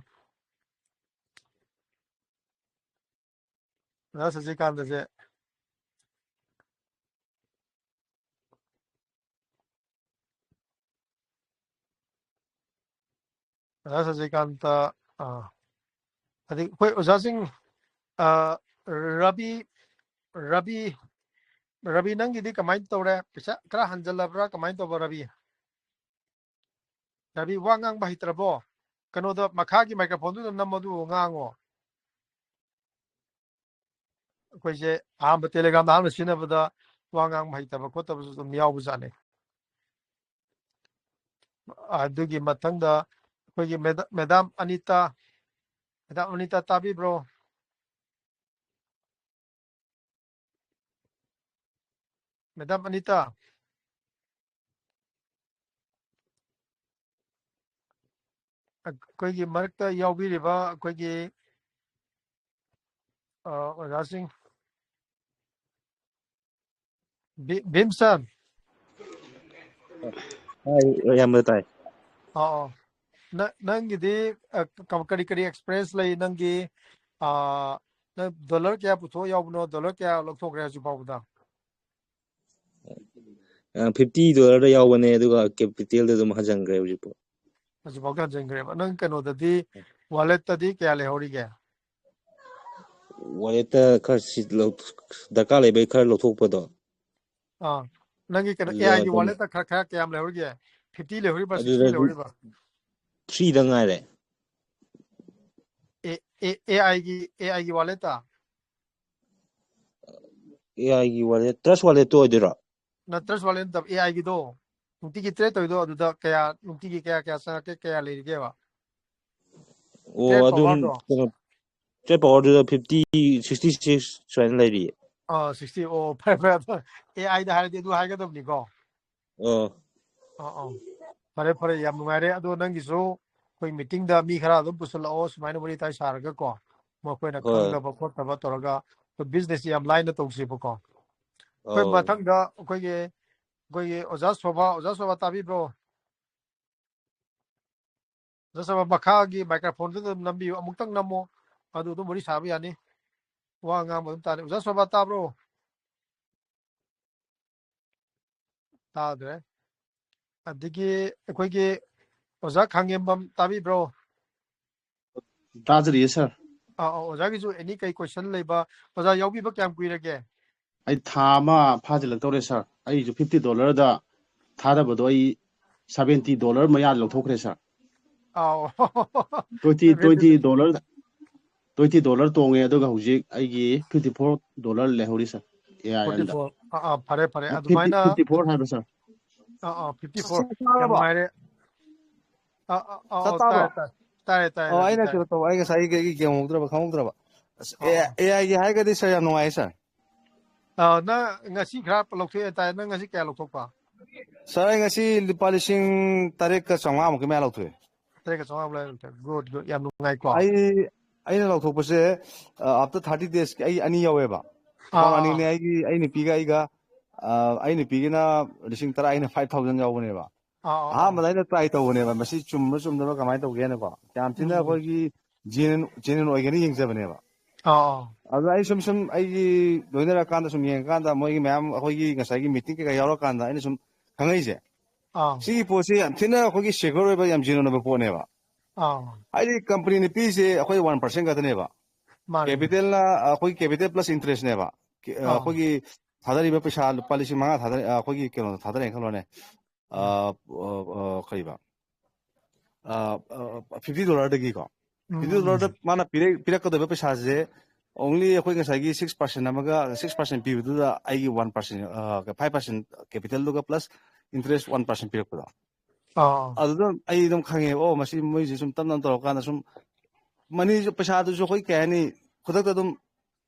ꯑꯣꯖꯥ ꯁꯁꯤꯀꯥꯟꯇꯁꯦ, ꯑꯣꯖꯥ ꯁꯁꯤꯀꯥꯟꯇ, ꯑꯥ, ꯑꯗꯩ ꯑꯩꯈꯣꯏ ꯑꯣꯖꯥꯁꯤꯡ, ꯑꯥ, ꯔꯕꯤ, ꯔꯕꯤ, ꯔꯕꯤ, ꯅꯪꯒꯤꯗꯤ ꯀꯃꯥꯏꯅ ꯇꯧꯔꯦ? ꯄꯩꯁꯥ ꯈꯔ ꯍꯟꯖꯜꯂꯕ꯭ꯔꯥ? ꯀꯃꯥꯏꯅ ꯇꯧꯕ, ꯔꯕꯤ? ꯔꯕꯤ, ꯋꯥ ꯉꯥꯡꯕ ꯍꯩꯇ꯭ꯔꯕꯣ? ꯀꯩꯅꯣꯗ, ꯃꯈꯥꯒꯤ microphone ꯗꯨꯗ ꯅꯝꯃꯣ, ꯑꯗꯨꯒ ꯉꯥꯡꯉꯣ꯫ ꯑꯩꯈꯣꯏꯁꯦ ꯑꯍꯥꯟꯕ Telegram ꯗ ꯑꯍꯥꯟꯕ ꯁꯤꯖꯤꯟꯅꯕꯗ ꯋꯥ ꯉꯥꯡꯕ ꯍꯩꯇꯕ ꯈꯣꯠꯇꯕꯁꯨ ꯑꯗꯨꯝ ꯌꯥꯎꯕꯖꯥꯠꯅꯤ꯫ ꯑꯗꯨꯒꯤ ꯃꯊꯪꯗ ꯑꯩꯈꯣꯏꯒꯤ ꯃꯦꯗꯥꯝ ꯑꯅꯤꯇꯥ, ꯃꯦꯗꯥꯝ ꯑꯅꯤꯇꯥ ꯇꯥꯕꯤꯕ꯭ꯔꯣ? ꯃꯦꯗꯥꯝ ꯑꯅꯤꯇꯥ, ꯑꯩꯈꯣꯏꯒꯤ ꯃꯔꯛꯇ ꯌꯥꯎꯕꯤꯔꯤꯕ ꯑꯩꯈꯣꯏꯒꯤ ꯑ, ꯑꯣꯖꯥꯁꯤꯡ, ꯚꯤ- ꯚꯤꯝꯁꯟ꯫ ꯇꯥꯏ, ꯏꯌꯥꯝꯕ ꯇꯥꯏ꯫ ꯑꯥ ꯑꯥ꯫ ꯅ- ꯅꯪꯒꯤꯗꯤ ꯑ, ꯀ- ꯀꯔꯤ ꯀꯔꯤ ꯑꯦꯛꯁꯄꯤꯔꯤꯌꯦꯟꯁ ꯂꯩ? ꯅꯪꯒꯤ ꯑ, ꯅꯪ ꯗꯣꯂꯔ ꯀꯌꯥ ꯄꯨꯊꯣꯛ ꯌꯥꯎꯕꯅꯣ? ꯗꯣꯂꯔ ꯀꯌꯥ ꯂꯧꯊꯣꯛꯈ꯭ꯔꯦ ꯍꯧꯖꯤꯛ ꯐꯥꯎꯕꯗ? ꯐꯤꯐꯇꯤ ꯗꯣꯂꯔꯗ ꯌꯥꯎꯕꯅꯦ, ꯑꯗꯨꯒ ꯀꯦꯄꯤꯇꯦꯜꯗ ꯑꯗꯨꯝ ꯍꯟꯖꯤꯟꯈ꯭ꯔꯦ ꯍꯧꯖꯤꯛꯄꯨ꯫ ꯍꯧꯖꯤꯛꯐꯥꯎꯗ ꯍꯟꯖꯤꯟꯈ꯭ꯔꯦꯕ꯫ ꯅꯪ ꯀꯩꯅꯣꯗꯗꯤ, ꯋꯥꯂꯦꯠꯇꯗꯤ ꯀꯌꯥ ꯂꯩꯍꯧꯔꯤꯒꯦ? ꯋꯥꯂꯦꯠꯇ ꯈꯔ ꯁꯤ ꯂꯧ- ꯗꯔꯀꯥꯔ ꯂꯩꯕꯩ ꯈꯔ ꯂꯧꯊꯣꯛꯄꯗꯣ꯫ ꯑꯥ, ꯅꯪꯒꯤ ꯀꯩꯅꯣ ꯑꯗꯨꯗ ꯑꯦ ꯑꯥꯏꯒꯤ ꯑꯗꯨꯝ ꯋꯥꯂꯦꯠꯇ ꯈꯔ ꯈꯔ ꯀꯌꯥꯝ ꯂꯩꯍꯧꯔꯤꯒꯦ? ꯐꯤꯐꯇꯤ ꯂꯩꯍꯧꯔꯤꯕ꯭ꯔꯥ, ꯁꯤꯛꯁꯇꯤ ꯑꯗꯨꯗꯗꯤ ꯂꯩꯍꯧꯔꯤꯕ꯭ꯔꯥ? ꯊ꯭ꯔꯤꯗ ꯉꯥꯏꯔꯦ꯫ ꯑꯦ ꯑꯦ ꯑꯦ ꯑꯥꯏꯒꯤ ꯑꯦ ꯑꯥꯏꯒꯤ ꯋꯥꯂꯦꯠꯇ? ꯑꯦ ꯑꯥꯏꯒꯤ ꯋꯥꯂꯦꯠ, ꯇ꯭ꯔꯁ ꯋꯥꯂꯦꯠꯇꯣ ꯑꯣꯏꯗꯣꯏꯔꯣ? ꯅꯠꯇ꯭ꯔꯁꯨ ꯋꯥꯂꯦꯠ ꯅꯠꯇꯕ, ꯑꯦ ꯑꯥꯏꯒꯤꯗꯣ ꯅꯨꯡꯇꯤꯒꯤ ꯇ꯭ꯔꯦꯠ ꯇꯧꯔꯤꯗꯣ, ꯑꯗꯨꯗ ꯀꯌꯥ, ꯅꯨꯡꯇꯤꯒꯤ ꯀꯌꯥ ꯀꯌꯥ ꯆꯪꯉꯛꯀꯦ, ꯀꯌꯥ ꯂꯩꯔꯤꯒꯦꯕ? ꯑꯣ, ꯇ꯭ꯔꯦꯠ ꯑꯗꯨꯝ ꯄꯋꯥꯔꯗꯣ? ꯀꯩꯅꯣ, ꯇ꯭ꯔꯦꯠ ꯄꯋꯥꯔꯗꯨꯗ ꯐꯤꯐꯇꯤ, ꯁꯤꯛꯁꯇꯤ ꯁꯤꯛꯁ ꯁꯨꯃꯥꯏꯅ ꯂꯩꯔꯤꯌꯦ꯫ ꯑꯥ, ꯁꯤꯛꯁꯇꯤ꯫ ꯑꯣ, ꯐꯔꯦ ꯐꯔꯦ, ꯑꯗꯣ ꯑꯦ ꯑꯥꯏꯗ ꯍꯥꯏꯔꯗꯤ ꯑꯗꯨ ꯍꯥꯏꯒꯗꯕꯅꯤꯀꯣ꯫ ꯑꯣ, ꯑꯥ ꯑꯥ, ꯐꯔꯦ ꯐꯔꯦ, ꯌꯥꯝ ꯅꯨꯡꯉꯥꯏꯔꯦ꯫ ꯑꯗꯣ ꯅꯪꯒꯤꯁꯨ ꯑꯩꯈꯣꯏ ꯃꯤꯇꯤꯡꯗ ꯃꯤ ꯈꯔ ꯑꯗꯨꯝ ꯄꯨꯁꯤꯜꯂꯛꯑꯣ, ꯁꯨꯃꯥꯏꯅ ꯋꯥꯔꯤ ꯋꯥꯇꯥꯏ ꯁꯥꯔꯒꯀꯣ, ꯃꯈꯣꯏꯅ ꯍꯣꯏ꯫ ꯈꯪꯗꯕ ꯈꯣꯠꯇꯕ ꯇꯧꯔꯒ ꯑꯩꯈꯣꯏ ꯕꯤꯖꯤꯅꯦꯁꯁꯤ ꯌꯥꯝ ꯂꯥꯏꯅ ꯇꯧꯁꯦꯕꯀꯣ꯫ ꯑꯩꯈꯣꯏ ꯑꯧ꯫ ꯃꯊꯪꯗ ꯑꯩꯈꯣꯏꯒꯤ, ꯑꯩꯈꯣꯏꯒꯤ ꯑꯣꯖꯥ ꯁꯣꯚꯥ, ꯑꯣꯖꯥ ꯁꯣꯚꯥ ꯇꯥꯕꯤꯕ꯭ꯔꯣ? ꯑꯣꯖꯥ ꯁꯣꯚꯥ, ꯃꯈꯥꯒꯤ ꯃꯥꯏꯀ꯭ꯔꯣꯐꯣꯟꯗꯨꯗ ꯑꯗꯨꯝ ꯅꯝꯕꯤꯌꯨ, ꯑꯃꯨꯛꯇꯪ ꯅꯝꯃꯣ, ꯑꯗꯨ ꯑꯗꯨꯝ ꯋꯥꯔꯤ ꯁꯥꯕ ꯌꯥꯅꯤ, ꯋꯥ ꯉꯥꯡꯕ ꯑꯗꯨꯝ ꯇꯥꯅꯤ꯫ ꯑꯣꯖꯥ ꯁꯣꯚꯥ ꯇꯥꯕ꯭ꯔꯣ? ꯇꯥꯗ꯭ꯔꯦ꯫ ꯑꯗꯒꯤ ꯑꯩꯈꯣꯏꯒꯤ ꯑꯣꯖꯥ ꯈꯥꯡꯉꯦꯝꯕꯝ ꯇꯥꯕꯤꯕ꯭ꯔꯣ? ꯇꯥꯖꯔꯤꯌꯦ ꯁꯥꯔ꯫ ꯑꯥ, ꯑꯥ, ꯑꯣꯖꯥꯒꯤꯁꯨ ꯑꯦꯅꯤ ꯀꯩ ꯀꯣꯏꯁꯟ ꯂꯩꯕ? ꯑꯣꯖꯥ, ꯌꯥꯎꯕꯤꯕ ꯀꯌꯥꯝ ꯀꯨꯏꯔꯒꯦ? ꯑꯩ ꯊꯥ ꯑꯃ ꯐꯥꯖꯤꯜꯂꯛꯇꯧꯔꯦ ꯁꯥꯔ꯫ ꯑꯩꯁꯨ ꯐꯤꯐꯇꯤ ꯗꯣꯂꯔꯗ ꯊꯥꯗꯕꯗꯣ ꯑꯩ ꯁꯚꯦꯟꯇꯤ ꯗꯣꯂꯔ ꯃꯌꯥ ꯂꯧꯊꯣꯛꯈ꯭ꯔꯦ ꯁꯥꯔ꯫ ꯑꯥꯎ꯫ Twenty twenty dollar, twenty dollar ꯇꯣꯡꯉꯦ, ꯑꯗꯨꯒ ꯍꯧꯖꯤꯛ ꯑꯩꯒꯤ ꯐꯤꯐꯇꯤ ꯐꯣꯔ ꯗꯣꯂꯔ ꯂꯩꯍꯧꯔꯤ ꯁꯥꯔ꯫ ꯑꯦ ꯑꯥꯏ ꯑꯦꯟꯗ꯫ Forty four. ꯑꯥ, ꯑꯥ, ꯐꯔꯦ ꯐꯔꯦ, ꯐꯤꯐꯇꯤ, ꯑꯗꯨꯃꯥꯏꯅ꯫ ꯐꯤꯐꯇꯤ ꯐꯣꯔ ꯍꯥꯏꯕ ꯁꯥꯔ꯫ ꯑꯥ ꯑꯥ, ꯐꯤꯐꯇꯤ ꯐꯣꯔ꯫ ꯌꯥꯝ ꯅꯨꯡꯉꯥꯏꯔꯦ꯫ ꯑ, ꯑ, ꯑ, ꯁꯥꯔ, ꯑ, ꯇꯥꯕ꯭ꯔꯣ? ꯇꯥꯔꯦ, ꯇꯥꯔꯦ, ꯇꯥꯔꯦ, ꯇꯥꯔꯦ, ꯑꯣ, ꯇꯥꯔꯦ, ꯑꯩꯅ ꯇꯥꯔꯦ꯫ ꯀꯩꯅꯣ ꯇꯧꯕ, ꯑꯩ ꯉꯁꯥꯏꯒꯤ ꯀꯩꯒꯤ ꯌꯦꯡꯍꯧꯗ꯭ꯔꯕ, ꯈꯪꯍꯧꯗ꯭ꯔꯕ꯫ ꯑꯁ, ꯑꯣ, ꯑꯦ, ꯑꯣ꯫ ꯑꯦ ꯑꯥꯏꯒꯤ ꯍꯥꯏꯔꯒꯗꯤ ꯁꯥꯔ ꯌꯥꯝ ꯅꯨꯡꯉꯥꯏ, ꯁꯥꯔ꯫ ꯑ, ꯅꯪ ꯉꯁꯤ ꯈꯔ ꯂꯧꯊꯣꯛꯑꯦ ꯇꯥꯏ, ꯅꯪ ꯉꯁꯤ ꯀꯌꯥ ꯂꯧꯊꯣꯛꯄ? ꯁꯥꯔ, ꯑꯩ ꯉꯁꯤ ꯂꯨꯄꯥ ꯂꯤꯁꯤꯡ ꯇꯔꯦꯠꯀ ꯆꯥꯝꯃꯉꯥꯃꯨꯛꯀꯤ ꯃꯌꯥ ꯂꯧꯊꯣꯛꯑꯦ꯫ ꯇꯔꯦꯠꯀ ꯆꯥꯝꯃꯉꯥ ꯂꯧꯊꯣꯛꯑꯦ꯫ Good, good, ꯌꯥꯝ ꯅꯨꯡꯉꯥꯏꯀꯣ꯫ ꯑꯩ, ꯑꯩꯅ ꯂꯧꯊꯣꯛꯄꯁꯦ, ꯑ, after thirty days ꯑꯩ ꯑꯅꯤ ꯌꯥꯎꯋꯦꯕ꯫ ꯑꯥ, Account ꯑꯥ, ꯑꯅꯤꯅꯦ, ꯑꯩꯒꯤ, ꯑꯩ ꯅꯨꯄꯤꯒ ꯑꯩꯒ, ꯑ, ꯑꯩ ꯅꯨꯄꯤꯒꯤꯅ ꯂꯤꯁꯤꯡ ꯇꯔꯥ, ꯑꯩꯅ five thousand ꯌꯥꯎꯕꯅꯦꯕ꯫ ꯑꯥ, ꯑꯥ, ꯑꯥ꯫ ꯑꯍꯥꯟꯕꯗ ꯑꯩꯅ try ꯇꯧꯕꯅꯦꯕ, ꯃꯁꯤ ꯆꯨꯝꯕ꯭ꯔꯥ ꯆꯨꯝꯗꯕ꯭ꯔꯥ, ꯀꯃꯥꯏꯅ ꯇꯧꯒꯦꯅꯀꯣ꯫ ꯌꯥꯝ ꯊꯤꯅ ꯎꯝ, ꯎꯝ꯫ ꯑꯩꯈꯣꯏꯒꯤ genuine, genuine ꯑꯣꯏꯒꯦꯅ ꯌꯦꯡꯖꯕꯅꯦꯕ꯫ ꯑꯥ, ꯑꯥ꯫ ꯑꯗꯨꯗ ꯑꯩ ꯁꯨꯝ, ꯁꯨꯝ ꯑꯩꯒꯤ ꯂꯣꯏꯅꯔꯀꯥꯟꯗ ꯁꯨꯝ ꯌꯦꯡꯉꯀꯥꯟꯗ ꯃꯣꯏꯒꯤ ꯃꯌꯥꯝ ꯑꯩꯈꯣꯏꯒꯤ ꯉꯁꯥꯏꯒꯤ meeting ꯀꯩꯀꯥ ꯌꯥꯎꯔꯀꯥꯟꯗ ꯑꯩꯅ ꯁꯨꯝ ꯈꯪꯉꯛꯏꯁꯦ꯫ ꯑꯥ꯫ ꯁꯤꯒꯤ ꯄꯣꯠꯁꯤ ꯌꯥꯝ ꯊꯤꯅ ꯑꯩꯈꯣꯏꯒꯤ secure ꯑꯣꯏꯕ, ꯌꯥꯝ genuine ꯑꯣꯏꯕ ꯄꯣꯠꯅꯦꯕ꯫ ꯑꯥ꯫ ꯍꯥꯏꯗꯤ company ꯅ ꯄꯤꯔꯤꯁꯦ ꯑꯩꯈꯣꯏ one percent ꯈꯛꯇꯅꯦꯕ꯫ ꯃꯥꯅꯦ, ꯃꯥꯅꯦ꯫ Capital ꯅ ꯑꯩꯈꯣꯏ capital plus interest ꯅꯦꯕ꯫ ꯀꯦ-, ꯑꯥ꯫ ꯑꯩꯈꯣꯏꯒꯤ ꯊꯥꯗꯔꯤꯕ ꯄꯩꯁꯥ ꯂꯨꯄꯥ ꯂꯤꯁꯤꯡ ꯃꯉꯥ ꯊꯥꯗꯔ-, ꯑꯩꯈꯣꯏꯒꯤ ꯀꯩꯅꯣꯗ ꯊꯥꯗꯔꯦꯅ ꯈꯜꯂꯣꯅꯦ꯫ ꯑ, ꯑ, ꯑ, ꯀꯔꯤꯕ? ꯑ, ꯑ, fifty dollar ꯗꯒꯤꯀꯣ꯫ ꯎꯝ, Fifty ꯎꯝ, dollar ꯗ ꯎꯝ꯫ ꯃꯥꯅ ꯄꯤꯔꯛ-, ꯄꯤꯔꯛꯀꯗꯕ ꯄꯩꯁꯥꯁꯦ only ꯑꯩꯈꯣꯏ ꯉꯁꯥꯏꯒꯤ six percent ꯑꯃꯒ six percent ꯄꯤꯕꯗꯨꯗ ꯑꯩꯒꯤ one percent, ꯑ, five percent capital ꯗꯨꯒ plus interest one percent ꯄꯤꯔꯛꯄꯗꯣ꯫ ꯑꯥ꯫ ꯑꯗꯨꯗ ꯑꯩ ꯑꯗꯨꯝ ꯈꯪꯉꯦꯕ, "ꯑꯣ, ꯃꯁꯤ ꯃꯣꯏꯁꯦ ꯁꯨꯝ ꯇꯞꯅ ꯇꯧꯔꯀꯥꯟꯗ ꯁꯨꯝ money ꯁꯨ, ꯄꯩꯁꯥꯗꯨꯁꯨ ꯑꯩꯈꯣꯏ ꯀꯩ ꯍꯥꯏꯅꯤ, ꯈꯨꯗꯛꯇ ꯑꯗꯨꯝ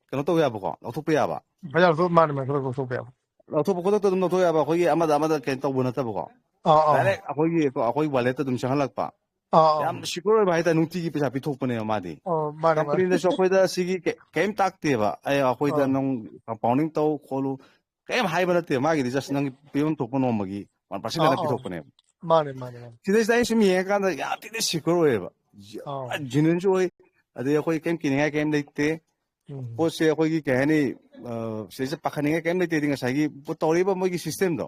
ꯀꯩꯅꯣ ꯇꯧ ꯌꯥꯕꯀꯣ, ꯂꯧꯊꯣꯛꯄ ꯌꯥꯕ꯫ ꯄꯩꯁꯥ ꯂꯧꯊꯣꯛ-, ꯃꯥꯅꯦ, ꯃꯥꯅꯦ, ꯈꯨꯗꯛꯇ ꯂꯧꯊꯣꯛꯄ ꯌꯥꯕ꯫ ꯂꯧꯊꯣꯛꯄ ꯈꯨꯗꯛꯇ ꯑꯗꯨꯝ ꯂꯧꯊꯣꯛ ꯌꯥꯕ, ꯑꯩꯈꯣꯏꯒꯤ ꯑꯃꯗ ꯑꯃꯗ ꯀꯩꯅꯣ ꯇꯧꯕ ꯅꯠꯇꯕꯀꯣ꯫ ꯑꯥ, ꯑꯥ꯫ Direct ꯑꯩꯈꯣꯏꯒꯤ, ꯑꯩꯈꯣꯏ wallet ꯇ ꯑꯗꯨꯝ ꯆꯪꯍꯜꯂꯛꯄ꯫ ꯑꯥ, ꯑꯥ꯫ ꯌꯥꯝ secure ꯑꯣꯏꯕ ꯍꯥꯏꯇꯥꯔꯦ, ꯅꯨꯡꯇꯤꯒꯤ ꯄꯩꯁꯥ ꯄꯤꯊꯣꯛꯄꯅꯦꯕ ꯃꯥꯗꯤ꯫ ꯑꯣ, ꯃꯥꯅꯦ, ꯃꯥꯅꯦ꯫ Company ꯗꯁꯨ ꯑꯩꯈꯣꯏꯗ ꯁꯤꯒꯤ ꯀꯩ-, ꯀꯩꯝ ꯇꯥꯛꯇꯦꯕ꯫ ꯑꯩ, ꯑꯩꯈꯣꯏꯗ ꯑꯥ꯫ ꯅꯪ compounding ꯇꯧ ꯈꯣꯠꯂꯨ ꯀꯩꯝ ꯍꯥꯏꯕ ꯅꯠꯇꯦ꯫ ꯃꯥꯒꯤꯗꯤ just ꯅꯪꯒꯤ ꯄꯤꯐꯝ ꯊꯣꯛꯄ ꯅꯣꯡꯃꯒꯤ one percent ꯑꯥ, ꯈꯛꯇ ꯑꯥ꯫ ꯄꯤꯊꯣꯛꯄꯅꯦꯕ꯫ ꯃꯥꯅꯦ, ꯃꯥꯅꯦ, ꯃꯥꯅꯦ꯫ ꯁꯤꯗꯩꯁꯤꯗ ꯑꯩ ꯁꯨꯝ ꯌꯦꯡꯉꯀꯥꯟꯗ ꯌꯥꯝ ꯊꯤꯅ secure ꯑꯣꯏꯌꯦꯕ꯫ ꯑꯥ꯫ Genuine ꯁꯨ ꯑꯣꯏ, ꯑꯗꯩ ꯑꯩꯈꯣꯏ ꯀꯩꯝ ꯀꯤꯅꯤꯡꯉꯥꯏ ꯀꯩꯝ ꯂꯩꯇꯦ꯫ ꯎꯝ꯫ ꯄꯣꯠꯁꯦ ꯑꯩꯈꯣꯏꯒꯤ ꯀꯩ ꯍꯥꯏꯅꯤ, ꯑ, ꯁꯤꯗꯩꯁꯤꯗ ꯄꯥꯈꯠꯅꯤꯡꯉꯥꯏ ꯀꯩꯝ ꯂꯩꯇꯦ꯫ ꯍꯥꯏꯗꯤ ꯉꯁꯥꯏꯒꯤ ꯄꯣꯠ ꯇꯧꯔꯤꯕ ꯃꯣꯏꯒꯤ system ꯗꯣ,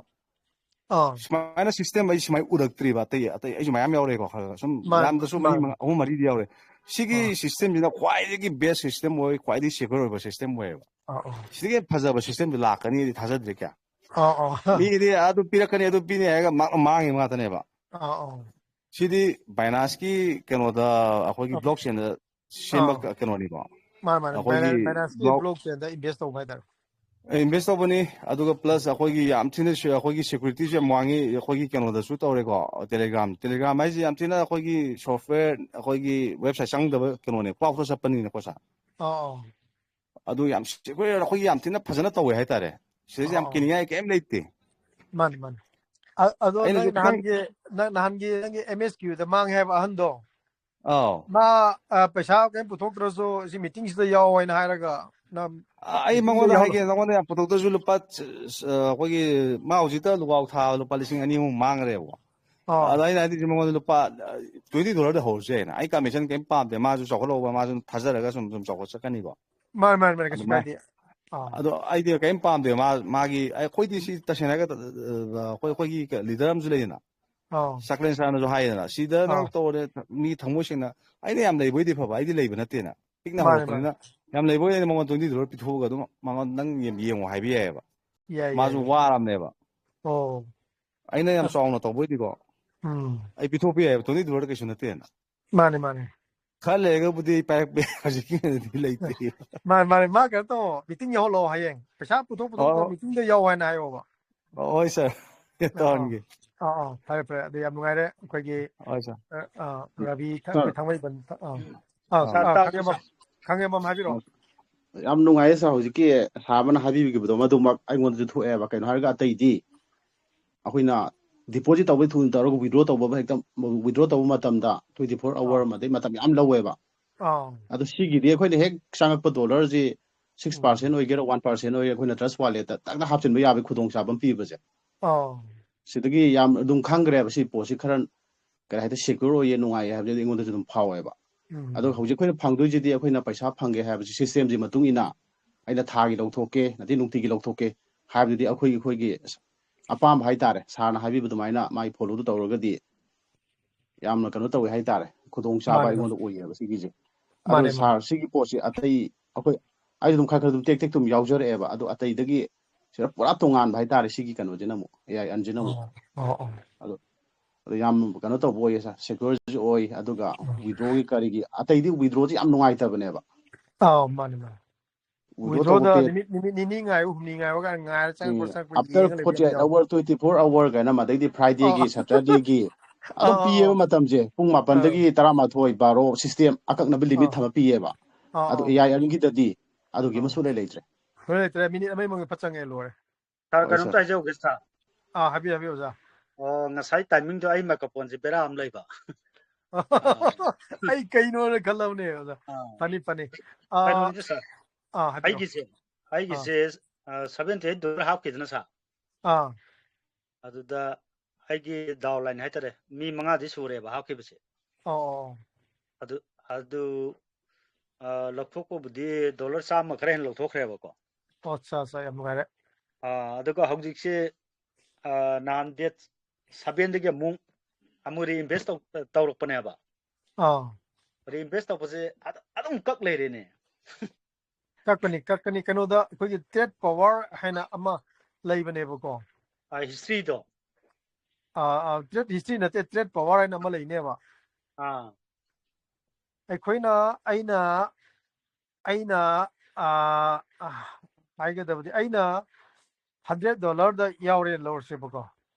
ꯑꯥ꯫ ꯁꯨꯃꯥꯏꯅ system ꯑꯩ ꯁꯨꯃꯥꯏꯅ ꯎꯔꯛꯇ꯭ꯔꯤꯕ꯫ ꯑꯇꯩ, ꯑꯇꯩ ꯑꯩꯁꯨ ꯃꯌꯥꯝ ꯌꯥꯎꯔꯦꯀꯣ, ꯈꯔ ꯈꯔ ꯁꯨꯝ ꯃꯥꯅꯦ, ꯌꯥꯝꯗ꯭ꯔꯁꯨ ꯃꯔꯤ ꯃꯥꯅꯦ꯫ ꯃꯉꯥ, ꯑꯍꯨꯝ ꯃꯔꯤꯗꯤ ꯌꯥꯎꯔꯦ꯫ ꯁꯤꯒꯤ ꯑꯥ꯫ System ꯁꯤꯅ ꯈ꯭ꯋꯥꯏꯗꯒꯤ best system ꯑꯣꯏ, ꯈ꯭ꯋꯥꯏꯗꯒꯤ secure ꯑꯣꯏꯕ system ꯑꯣꯏꯌꯦꯕ꯫ ꯑꯥ, ꯑꯥ꯫ ꯁꯤꯗꯒꯤ ꯍꯦꯟꯅ ꯐꯖꯕ system ꯗꯤ ꯂꯥꯛꯀꯅꯤꯗꯤ ꯊꯥꯖꯗ꯭ꯔꯦ ꯀꯌꯥ꯫ ꯑꯥ, ꯑꯥ꯫ ꯃꯤꯒꯤꯗꯤ ꯑꯗꯨ ꯄꯤꯔꯛꯀꯅꯤ, ꯑꯗꯨ ꯄꯤꯅꯤ ꯍꯥꯏꯔꯒ ꯃꯥꯡ-, ꯃꯥꯡꯉꯤ ꯉꯥꯛꯇꯅꯦꯕ꯫ ꯑꯥ, ꯑꯥ꯫ ꯁꯤꯗꯤ Binance ꯀꯤ ꯀꯩꯅꯣꯗ, ꯑꯩꯈꯣꯏꯒꯤ ꯑꯥ꯫ blockchain ꯗ ꯁꯦꯝꯕ ꯑꯥ꯫ ꯀ-, ꯀꯩꯅꯣꯅꯤꯀꯣ꯫ ꯃꯥꯅꯦ, ꯃꯥꯅꯦ꯫ ꯑꯩꯈꯣꯏꯒꯤ Binance, Binance ꯀꯤ block-, blockchain ꯗ invest ꯇꯧꯕ ꯍꯥꯏꯇꯥꯔꯦ꯫ ꯏꯟꯚꯦꯁ ꯇꯧꯕꯅꯤ꯫ ꯑꯗꯨꯒ ꯄ꯭ꯂꯁ ꯑꯩꯈꯣꯏꯒꯤ ꯌꯥꯝ ꯊꯤꯅ ꯁꯦ-, ꯑꯩꯈꯣꯏꯒꯤ ꯁꯦꯀ꯭ꯌꯨꯔꯤꯇꯤꯁꯨ ꯌꯥꯝ ꯋꯥꯡꯉꯤ꯫ ꯑꯩꯈꯣꯏꯒꯤ ꯀꯩꯅꯣꯗꯁꯨ ꯇꯧꯔꯦꯀꯣ, ꯇꯦꯂꯦꯒ꯭ꯔꯥꯝ ꯇꯦꯂꯦꯒ꯭ꯔꯥꯝ ꯍꯥꯏꯁꯦ ꯌꯥꯝ ꯊꯤꯅ ꯑꯩꯈꯣꯏꯒꯤ ꯁꯣꯐꯋꯦꯔ, ꯑꯩꯈꯣꯏꯒꯤ ꯋꯦꯕꯁꯥꯏꯠ ꯆꯪꯗꯕ ꯀꯩꯅꯣꯅꯦ, ꯀ꯭ꯂꯥꯎꯗꯇ ꯆꯠꯄꯅꯤꯅꯀꯣ ꯁꯥꯔ꯫ ꯑꯥ ꯑꯗꯨ ꯌꯥꯝ ꯁꯦꯀ꯭ꯌꯨꯔ, ꯑꯩꯈꯣꯏꯒꯤ ꯌꯥꯝ ꯊꯤꯅ ꯐꯖꯅ ꯇꯧꯋꯦ ꯍꯥꯏꯇꯥꯔꯦ꯫ ꯁꯤꯗꯩꯁꯤ ꯌꯥꯝ ꯑꯥ ꯀꯤꯅꯤꯡꯉꯥꯏ ꯀꯩꯝ ꯂꯩꯇꯦ꯫ ꯃꯥꯅꯤ ꯃꯥꯅꯤ꯫ ꯑ- ꯑꯗꯣ ꯑꯩꯅꯁꯨ ꯅꯪ ꯈꯤꯇꯪ ꯅꯍꯥꯟꯒꯤ ꯅꯪ ꯅꯍꯥꯟꯒꯤ ꯅꯪꯒꯤ ꯑꯦꯝ ꯑꯦꯁ ꯀ꯭ꯌꯨꯗ ꯃꯥꯡꯉꯦ ꯍꯥꯏꯕ ꯑꯍꯟꯗꯣ, ꯑꯥꯎ ꯃꯥ ꯑ, ꯄꯩꯁꯥ ꯀꯩꯝ ꯄꯨꯊꯣꯛꯇ꯭ꯔꯁꯨ ꯁꯤ ꯃꯤꯇꯤꯡꯁꯤꯗ ꯌꯥꯎ ꯍꯥꯏꯅ ꯍꯥꯏꯔꯒ ꯅꯪ ꯑ- ꯑꯩ ꯃꯤꯇꯤꯡꯗ ꯃꯉꯣꯟꯗ ꯌꯥꯎ ꯍꯥꯏꯒꯦ, ꯅꯉꯣꯟꯗ ꯌꯥꯝ ꯄꯨꯊꯣꯛꯇ꯭ꯔꯁꯨ ꯂꯨꯄꯥ ꯆ-, ꯆ-, ꯑꯩꯈꯣꯏꯒꯤ ꯃꯥ ꯍꯧꯖꯤꯛꯇ ꯂꯨꯄꯥ ꯊꯥ ꯂꯨꯄꯥ ꯂꯤꯁꯤꯡ ꯑꯅꯤ ꯑꯍꯨꯝ ꯃꯥꯡꯈ꯭ꯔꯦꯕꯀꯣ꯫ ꯑꯥ ꯑꯗ ꯑꯩꯅ ꯍꯥꯏꯗꯤ ꯃꯉꯣꯟꯗ ꯂꯨꯄꯥ ꯇ꯭ꯋꯦꯟꯇꯤ ꯗꯣꯂꯔꯗ ꯍꯧꯔꯁꯦ ꯍꯥꯏꯅ꯫ ꯑꯩ ꯀꯃꯤꯁꯟ ꯀꯩꯝ ꯄꯥꯝꯗꯦ, ꯃꯥꯁꯨ ꯆꯥꯎꯈꯠꯍꯧꯕ, ꯃꯥꯁꯨ ꯊꯥꯖꯔꯒ ꯁꯨꯝ ꯁꯨꯝ ꯆꯥꯎꯈꯠꯆꯀꯅꯤꯀꯣ꯫ ꯃꯥꯅꯤ ꯃꯥꯅꯤ ꯃꯥꯅꯤ, ꯀꯩꯁꯨ ꯑꯗꯨꯃꯥꯏ ꯀꯥꯏꯗꯦ꯫ ꯑꯥ ꯑꯗꯣ ꯑꯩꯗꯤ ꯀꯩꯝ ꯄꯥꯝꯗꯦ꯫ ꯃꯥ ꯃꯥꯒꯤ ꯑꯩꯈꯣꯏꯗꯤ ꯁꯤ ꯇꯁꯦꯡꯅ ꯍꯥꯏꯔꯒ ꯑꯩꯈꯣꯏ ꯑꯩꯈꯣꯏꯒꯤ ꯂꯤꯗꯔ ꯑꯃꯁꯨ ꯂꯩꯗꯅ, ꯑꯥ ꯆꯥꯀ꯭ꯂꯦꯟ ꯁꯥꯔꯅꯁꯨ ꯍꯥꯏꯗꯅ, ꯁꯤꯗ ꯅꯪ ꯑꯥ ꯇꯧꯔꯦ꯫ ꯃꯤ ꯊꯃꯣꯏ ꯁꯦꯡꯅ, ꯑꯩꯅ ꯌꯥꯝ ꯂꯩꯕ ꯑꯣꯏꯗꯤ ꯐꯕ, ꯑꯩꯗꯤ ꯂꯩꯕ ꯅꯠꯇꯦꯅ, ꯄꯤꯛꯅ ꯃꯥꯅꯤ ꯃꯥꯅꯤ꯫ ꯍꯧꯔꯛꯄꯅꯤꯅ꯫ ꯌꯥꯝ ꯂꯩꯕ ꯑꯣꯏꯗꯤ ꯃꯉꯣꯟꯗ ꯇ꯭ꯋꯦꯟꯇꯤ ꯗꯣꯂꯔ ꯄꯤꯊꯣꯛꯑꯒ ꯑꯗꯨꯝ ꯃꯉꯣꯟ ꯅꯪ ꯌꯦꯡ- ꯌꯦꯡꯉꯣ ꯍꯥꯏꯕ ꯌꯥꯏꯑꯕ꯫ ꯌꯥꯏ ꯌꯥꯏ ꯃꯥꯁꯨ ꯌꯥꯏ꯫ ꯋꯥꯔꯕꯅꯦꯕ꯫ ꯑꯣ ꯑꯩꯅ ꯌꯥꯝ ꯑ- ꯆꯥꯎꯅ ꯇꯧꯕ ꯑꯣꯏꯗꯤꯀꯣ, ꯎꯝ ꯑꯩ ꯄꯤꯊꯣꯛꯄ ꯌꯥꯏꯑꯕ, ꯇ꯭ꯋꯦꯟꯇꯤ ꯗꯣꯂꯔ ꯀꯩꯁꯨ ꯅꯠꯇꯦꯅ꯫ ꯃꯥꯅꯤ ꯃꯥꯅꯤ꯫ ꯈꯔ ꯂꯩꯔꯒꯕꯨꯗꯤ ꯑꯩ ꯄꯥꯏꯔꯛꯄ ꯌꯥꯏ, ꯍꯧꯖꯤꯛꯀꯤ ꯑꯣꯏꯅꯗꯤ ꯂꯩꯇꯦ꯫ ꯃꯥꯅꯤ ꯃꯥꯅꯤ꯫ ꯃꯥ ꯀꯩꯅꯣ ꯇꯧ, ꯃꯤꯇꯤꯡ ꯌꯥꯎꯍꯜꯂꯣ ꯍꯌꯦꯡ꯫ ꯄꯩꯁꯥ ꯄꯨꯊꯣꯛ ꯄꯨꯊꯣꯛꯇꯕ ꯑꯣ ꯃꯤꯇꯤꯡꯗ ꯌꯥꯎ ꯍꯥꯏꯅ ꯍꯥꯏꯌꯣꯕ꯫ ꯑꯣ, ꯍꯣꯏ ꯁꯥꯔ, ꯑꯥ ꯑꯥ ꯇꯧꯍꯟꯒꯦ꯫ ꯑꯥ ꯑꯥ, ꯐꯔꯦ ꯐꯔꯦ, ꯑꯗꯨ ꯌꯥꯝ ꯅꯨꯡꯉꯥꯏꯔꯦ꯫ ꯑꯩꯈꯣꯏꯒꯤ ꯍꯣꯏ ꯁꯥꯔ꯫ ꯑ, ꯑ, ꯔꯕꯤ ꯊ- ꯁꯥꯔ, ꯑꯩꯈꯣꯏ ꯊꯥꯡꯃꯩꯕꯟ꯫ ꯑꯥ ꯑꯥ ꯁꯥꯔ ꯑꯥ, ꯇꯥꯕꯤꯕ꯭ꯔꯥ ꯈꯪꯉꯦꯝꯕꯝ, ꯁꯥꯔ? ꯈꯪꯉꯦꯝꯕꯝ ꯍꯥꯏꯕꯤꯔꯛꯑꯣ꯫ ꯌꯥꯝ ꯅꯨꯡꯉꯥꯏꯌꯦ ꯁꯥꯔ, ꯍꯧꯖꯤꯛꯀꯤ ꯁꯥꯔ ꯑꯃꯅ ꯍꯥꯏꯕꯤꯈꯤꯕꯗꯣ ꯃꯗꯨꯃꯛ ꯑꯩꯉꯣꯟꯗꯁꯨ ꯊꯣꯛꯑꯦꯕ꯫ ꯀꯩꯅꯣ ꯍꯥꯏꯔꯒ ꯑꯇꯩꯗꯤ ꯑꯩꯈꯣꯏꯅ ꯗꯤꯄꯣꯖꯤꯠ ꯇꯧꯕꯩ ꯊꯨꯅ ꯇꯧꯔꯒ ꯋꯤꯗ꯭ꯔꯣ ꯇꯧꯕ ꯍꯦꯛꯇ, ꯋꯤꯗ꯭ꯔꯣ ꯇꯧꯕ ꯃꯇꯝꯗ ꯇ꯭ꯋꯦꯟꯇꯤ ꯐꯣꯔ ꯑꯋꯥꯔ ꯑꯥ ꯑꯃꯗꯩ ꯃꯇꯝ ꯌꯥꯝ ꯂꯧꯋꯦꯕ꯫ ꯑꯥ ꯑꯗꯣ ꯁꯤꯒꯤꯗꯤ ꯑꯩꯈꯣꯏꯅ ꯍꯦꯛ ꯆꯪꯉꯛꯄ ꯗꯣꯂꯔꯁꯤ ꯁꯤꯛꯁ ꯎꯝ ꯄꯥꯔꯁꯦꯟ ꯑꯣꯏꯒꯦꯔꯥ, ꯋꯥꯟ ꯄꯥꯔꯁꯦꯟ ꯑꯣꯏꯒꯦꯔꯥ, ꯑꯩꯈꯣꯏꯅ ꯇ꯭ꯔꯁ ꯋꯥꯂꯦꯠꯇ ꯇꯛꯅ ꯍꯥꯞꯆꯤꯟꯕ ꯌꯥꯕꯒꯤ ꯈꯨꯗꯣꯡꯆꯥꯕ ꯑꯃ ꯄꯤꯕꯁꯦ꯫ ꯑꯥ ꯁꯤꯗꯒꯤ ꯌꯥꯝ ꯑꯗꯨꯝ ꯈꯪꯈ꯭ꯔꯦꯕ ꯁꯤ ꯄꯣꯠꯁꯤ ꯈꯔ ꯀꯩ ꯍꯥꯏꯇꯥꯔꯦ, ꯁꯦꯀ꯭ꯌꯨꯔ ꯑꯣꯏꯌꯦ, ꯅꯨꯡꯉꯥꯏꯌꯦ ꯍꯥꯏꯕꯗꯨꯗꯤ ꯑꯩꯉꯣꯟꯗꯁꯨ ꯑꯗꯨꯝ ꯐꯥꯎꯋꯦꯕ꯫ ꯑꯗꯣ ꯎꯝ ꯍꯧꯖꯤꯛ ꯑꯩꯈꯣꯏꯅ ꯐꯪꯗꯣꯏꯁꯤꯗꯤ ꯑꯩꯈꯣꯏꯅ ꯄꯩꯁꯥ ꯐꯪꯒꯦ ꯍꯥꯏꯕꯁꯤ ꯁꯤꯁꯇꯦꯝꯁꯤ ꯃꯇꯨꯡ ꯏꯟꯅ ꯑꯩꯅ ꯊꯥꯒꯤ ꯂꯧꯊꯣꯛꯀꯦ, ꯅꯠꯇꯦ ꯅꯨꯡꯇꯤꯒꯤ ꯂꯧꯊꯣꯛꯀꯦ ꯍꯥꯏꯕꯗꯨꯗꯤ ꯑꯩꯈꯣꯏꯒꯤ, ꯑꯩꯈꯣꯏꯒꯤ ꯑꯄꯥꯝꯕ ꯍꯥꯏꯇꯥꯔꯦ꯫ ꯁꯥꯔꯅ ꯍꯥꯏꯕꯤꯕ ꯑꯗꯨꯃꯥꯏꯅ ꯃꯥꯒꯤ ꯐꯣꯂꯣꯗꯨ ꯇꯧꯔꯒꯗꯤ ꯌꯥꯝꯅ ꯀꯩꯅꯣ ꯇꯧꯋꯦ ꯍꯥꯏꯇꯥꯔꯦ, ꯈꯨꯗꯣꯡꯆꯥꯕ ꯃꯥꯅꯤ ꯃꯥꯅꯤ꯫ ꯑꯩꯉꯣꯟꯗ ꯑꯣꯏꯌꯦꯕ ꯁꯤꯒꯤꯁꯦ꯫ ꯑꯗꯣ ꯃꯥꯅꯦ ꯃꯥꯅꯦ꯫ ꯁꯥꯔ, ꯁꯤꯒꯤ ꯄꯣꯠꯁꯤ ꯑꯇꯩ ꯑꯩꯈꯣꯏ, ꯑꯩ ꯑꯗꯨꯝ ꯈꯔ ꯈꯔ ꯑꯗꯨꯝ ꯇꯦꯛ ꯇꯦꯛ ꯑꯗꯨꯝ ꯌꯥꯎꯖꯔꯛꯑꯦꯕ, ꯑꯗꯣ ꯑꯇꯩꯗꯒꯤ ꯁꯤꯗ ꯄꯨꯔꯥ ꯇꯣꯉꯥꯟꯕ ꯍꯥꯏꯇꯥꯔꯦ ꯁꯤꯒꯤ ꯀꯩꯅꯣꯁꯤꯅ ꯑꯃꯨꯛ, ꯑꯦ ꯑꯥꯏ ꯑꯟꯁꯤꯅ ꯑꯃꯨꯛ꯫ ꯑꯣ ꯑꯣ ꯑꯣ꯫ ꯑꯗꯣ ꯑꯗꯣ ꯌꯥꯝ ꯀꯩꯅꯣ ꯇꯧꯕ ꯑꯣꯏꯌꯦ ꯁꯥꯔ, ꯁꯦꯀ꯭ꯌꯣꯔꯁꯨ ꯑꯣꯏ, ꯑꯗꯨꯒ ꯎꯝ꯫ ꯋꯤꯗ꯭ꯔꯣꯒꯤ ꯀꯔꯤꯒꯤ ꯑꯇꯩꯗꯤ ꯋꯤꯗ꯭ꯔꯣꯁꯤ ꯌꯥꯝ ꯅꯨꯡꯉꯥꯏꯇꯕꯅꯦꯕ꯫ ꯑꯥꯎ ꯃꯥꯅꯦ ꯃꯥꯅꯦ꯫ Withdraw ꯇꯧꯕ ꯄꯦ- ꯅꯨꯃꯤꯠ ꯅꯨꯃꯤꯠ ꯅꯤꯅꯤ ꯉꯥꯏꯌꯨ, ꯍꯨꯝꯅꯤ ꯉꯥꯏꯌꯨ ꯀꯥꯏꯅ ꯉꯥꯏꯔ ꯆꯪꯉꯛꯄ꯭ꯔꯥ ꯎꯝ, ꯆꯪꯉꯛꯄ꯭ꯔꯥ after ꯌꯦꯡꯉ ꯂꯩꯕ forty eight ꯌꯥꯎ. Hour, twenty four hour ꯀꯥꯏꯅ ꯑꯃ, ꯑꯗꯩꯗꯤ Fridayꯒꯤ ꯑꯥ. Saturdayꯒꯤ ꯑꯗꯨꯝ ꯑꯥ, ꯄꯤꯌꯦꯕ ꯑꯥ. ꯃꯇꯝꯁꯦ꯫ ꯄꯨꯡ ꯑꯥ. ꯃꯥꯄꯟꯗꯒꯤ ꯇꯔꯥꯃꯥꯊꯣꯏ, ꯕꯥꯔꯣ system ꯑꯀꯛꯅꯕ limit ꯑꯥ. ꯊꯝꯃ ꯄꯤꯌꯦꯕ꯫ ꯑꯥ, ꯑꯗꯨ ꯑꯥ. A I Mꯒꯤꯗꯗꯤ ꯑꯗꯨꯒꯤ ꯑꯥ. ꯑꯃꯁꯨ ꯂꯩ ꯂꯩꯇ꯭ꯔꯦ꯫ ꯂꯣꯏ ꯂꯩꯇ꯭ꯔꯦ꯫ ꯃꯤꯅꯤꯠ ꯑꯃꯒꯤ ꯃꯅꯨꯡꯗ ꯐꯠ ꯆꯪꯉꯦ, ꯂꯣꯏꯔꯦ꯫ ꯁꯥꯔ, ꯍꯣꯏ, ꯀꯩꯅꯣꯝꯇ ꯁꯥꯔ꯫ ꯍꯥꯏꯖꯍꯧꯒꯦ, ꯁꯥꯔ꯫ ꯑꯥ, ꯍꯥꯏꯕꯤꯌꯨ, ꯍꯥꯏꯕꯤꯌꯨ, ꯑꯣꯖꯥ꯫ ꯑꯣ, ꯉꯁꯥꯏ timingꯗꯣ ꯑꯩ microphoneꯁꯦ ꯕꯦꯔꯥ ꯑꯃ ꯂꯩꯕ꯫ ꯑꯥ. ꯑꯩ ꯀꯩꯅꯣꯅ ꯈꯜꯂꯝꯅꯦ, ꯑꯣꯖꯥ꯫ ꯑꯥ. ꯐꯅꯤ, ꯐꯅꯤ꯫ ꯑꯥ, ꯀꯩꯅꯣꯅꯤꯗ, ꯁꯥꯔ꯫ ꯑꯥ, ꯍꯥꯏꯕꯤꯔꯣ꯫ ꯑꯩꯒꯤꯁꯦ, ꯑꯥ. ꯑꯩꯒꯤꯁꯦ, ꯑ, seventy eight dollar ꯍꯥꯞꯈꯤꯗꯅ, ꯁꯥꯔ꯫ ꯑꯥ. ꯑꯗꯨꯗ ꯑꯩꯒꯤ downline ꯍꯥꯏꯇꯥꯔꯦ, ꯃꯤ ꯃꯉꯥꯗꯤ ꯁꯨꯔꯦꯕ ꯍꯥꯞꯈꯤꯕꯁꯦ꯫ ꯑꯣ, ꯑꯣ, ꯑꯣ꯫ ꯑꯗꯨ, ꯑꯗꯨ, ꯑ, ꯂꯧꯊꯣꯛꯄꯕꯨꯗꯤ dollar ꯆꯥꯝꯃ ꯈꯔ ꯍꯦꯟꯅ ꯂꯧꯊꯣꯛꯈ꯭ꯔꯦꯕꯀꯣ꯫ ꯑꯣ, ꯑꯠꯆꯥ, ꯑꯠꯆꯥ, ꯌꯥꯝ ꯅꯨꯡꯉꯥꯏꯔꯦ꯫ ꯑ, ꯑꯗꯨꯒ ꯍꯧꯖꯤꯛꯁꯦ, ꯑ, ꯅꯍꯥꯟ date sevenꯗꯒꯤ ꯑꯃꯨꯛ, ꯑꯃꯨꯛ reinvest ꯇꯧ-, ꯇꯧꯔꯛꯄꯅꯦꯕ꯫ ꯑꯥ. Reinvest ꯇꯧꯕꯁꯦ ꯑꯗ-, ꯑꯗꯨꯝ ꯀꯛ ꯂꯩꯔꯦꯅꯦ꯫ ꯀꯛꯀꯅꯤ, ꯀꯛꯀꯅꯤ꯫ ꯀꯩꯅꯣꯗ ꯑꯩꯈꯣꯏꯒꯤ Trade Power ꯍꯥꯏꯅ ꯑꯃ ꯂꯩꯕꯅꯦꯕꯀꯣ꯫ ꯑ, historyꯗꯣ꯫ ꯑ, ꯑ, Trade History ꯅꯠꯇꯦ, Trade Power ꯍꯥꯏꯅ ꯑꯃ ꯂꯩꯅꯦꯕ꯫ ꯑꯥ꯫ ꯑꯩꯈꯣꯏꯅ, ꯑꯩꯅ, ꯑꯩꯅ, ꯑ, ꯑ, ꯍꯥꯏꯒꯗꯕꯗꯤ, ꯑꯩꯅ hundred dollarꯗ ꯌꯥꯎꯔꯦ ꯂꯧꯔꯁꯦꯕꯀꯣ꯫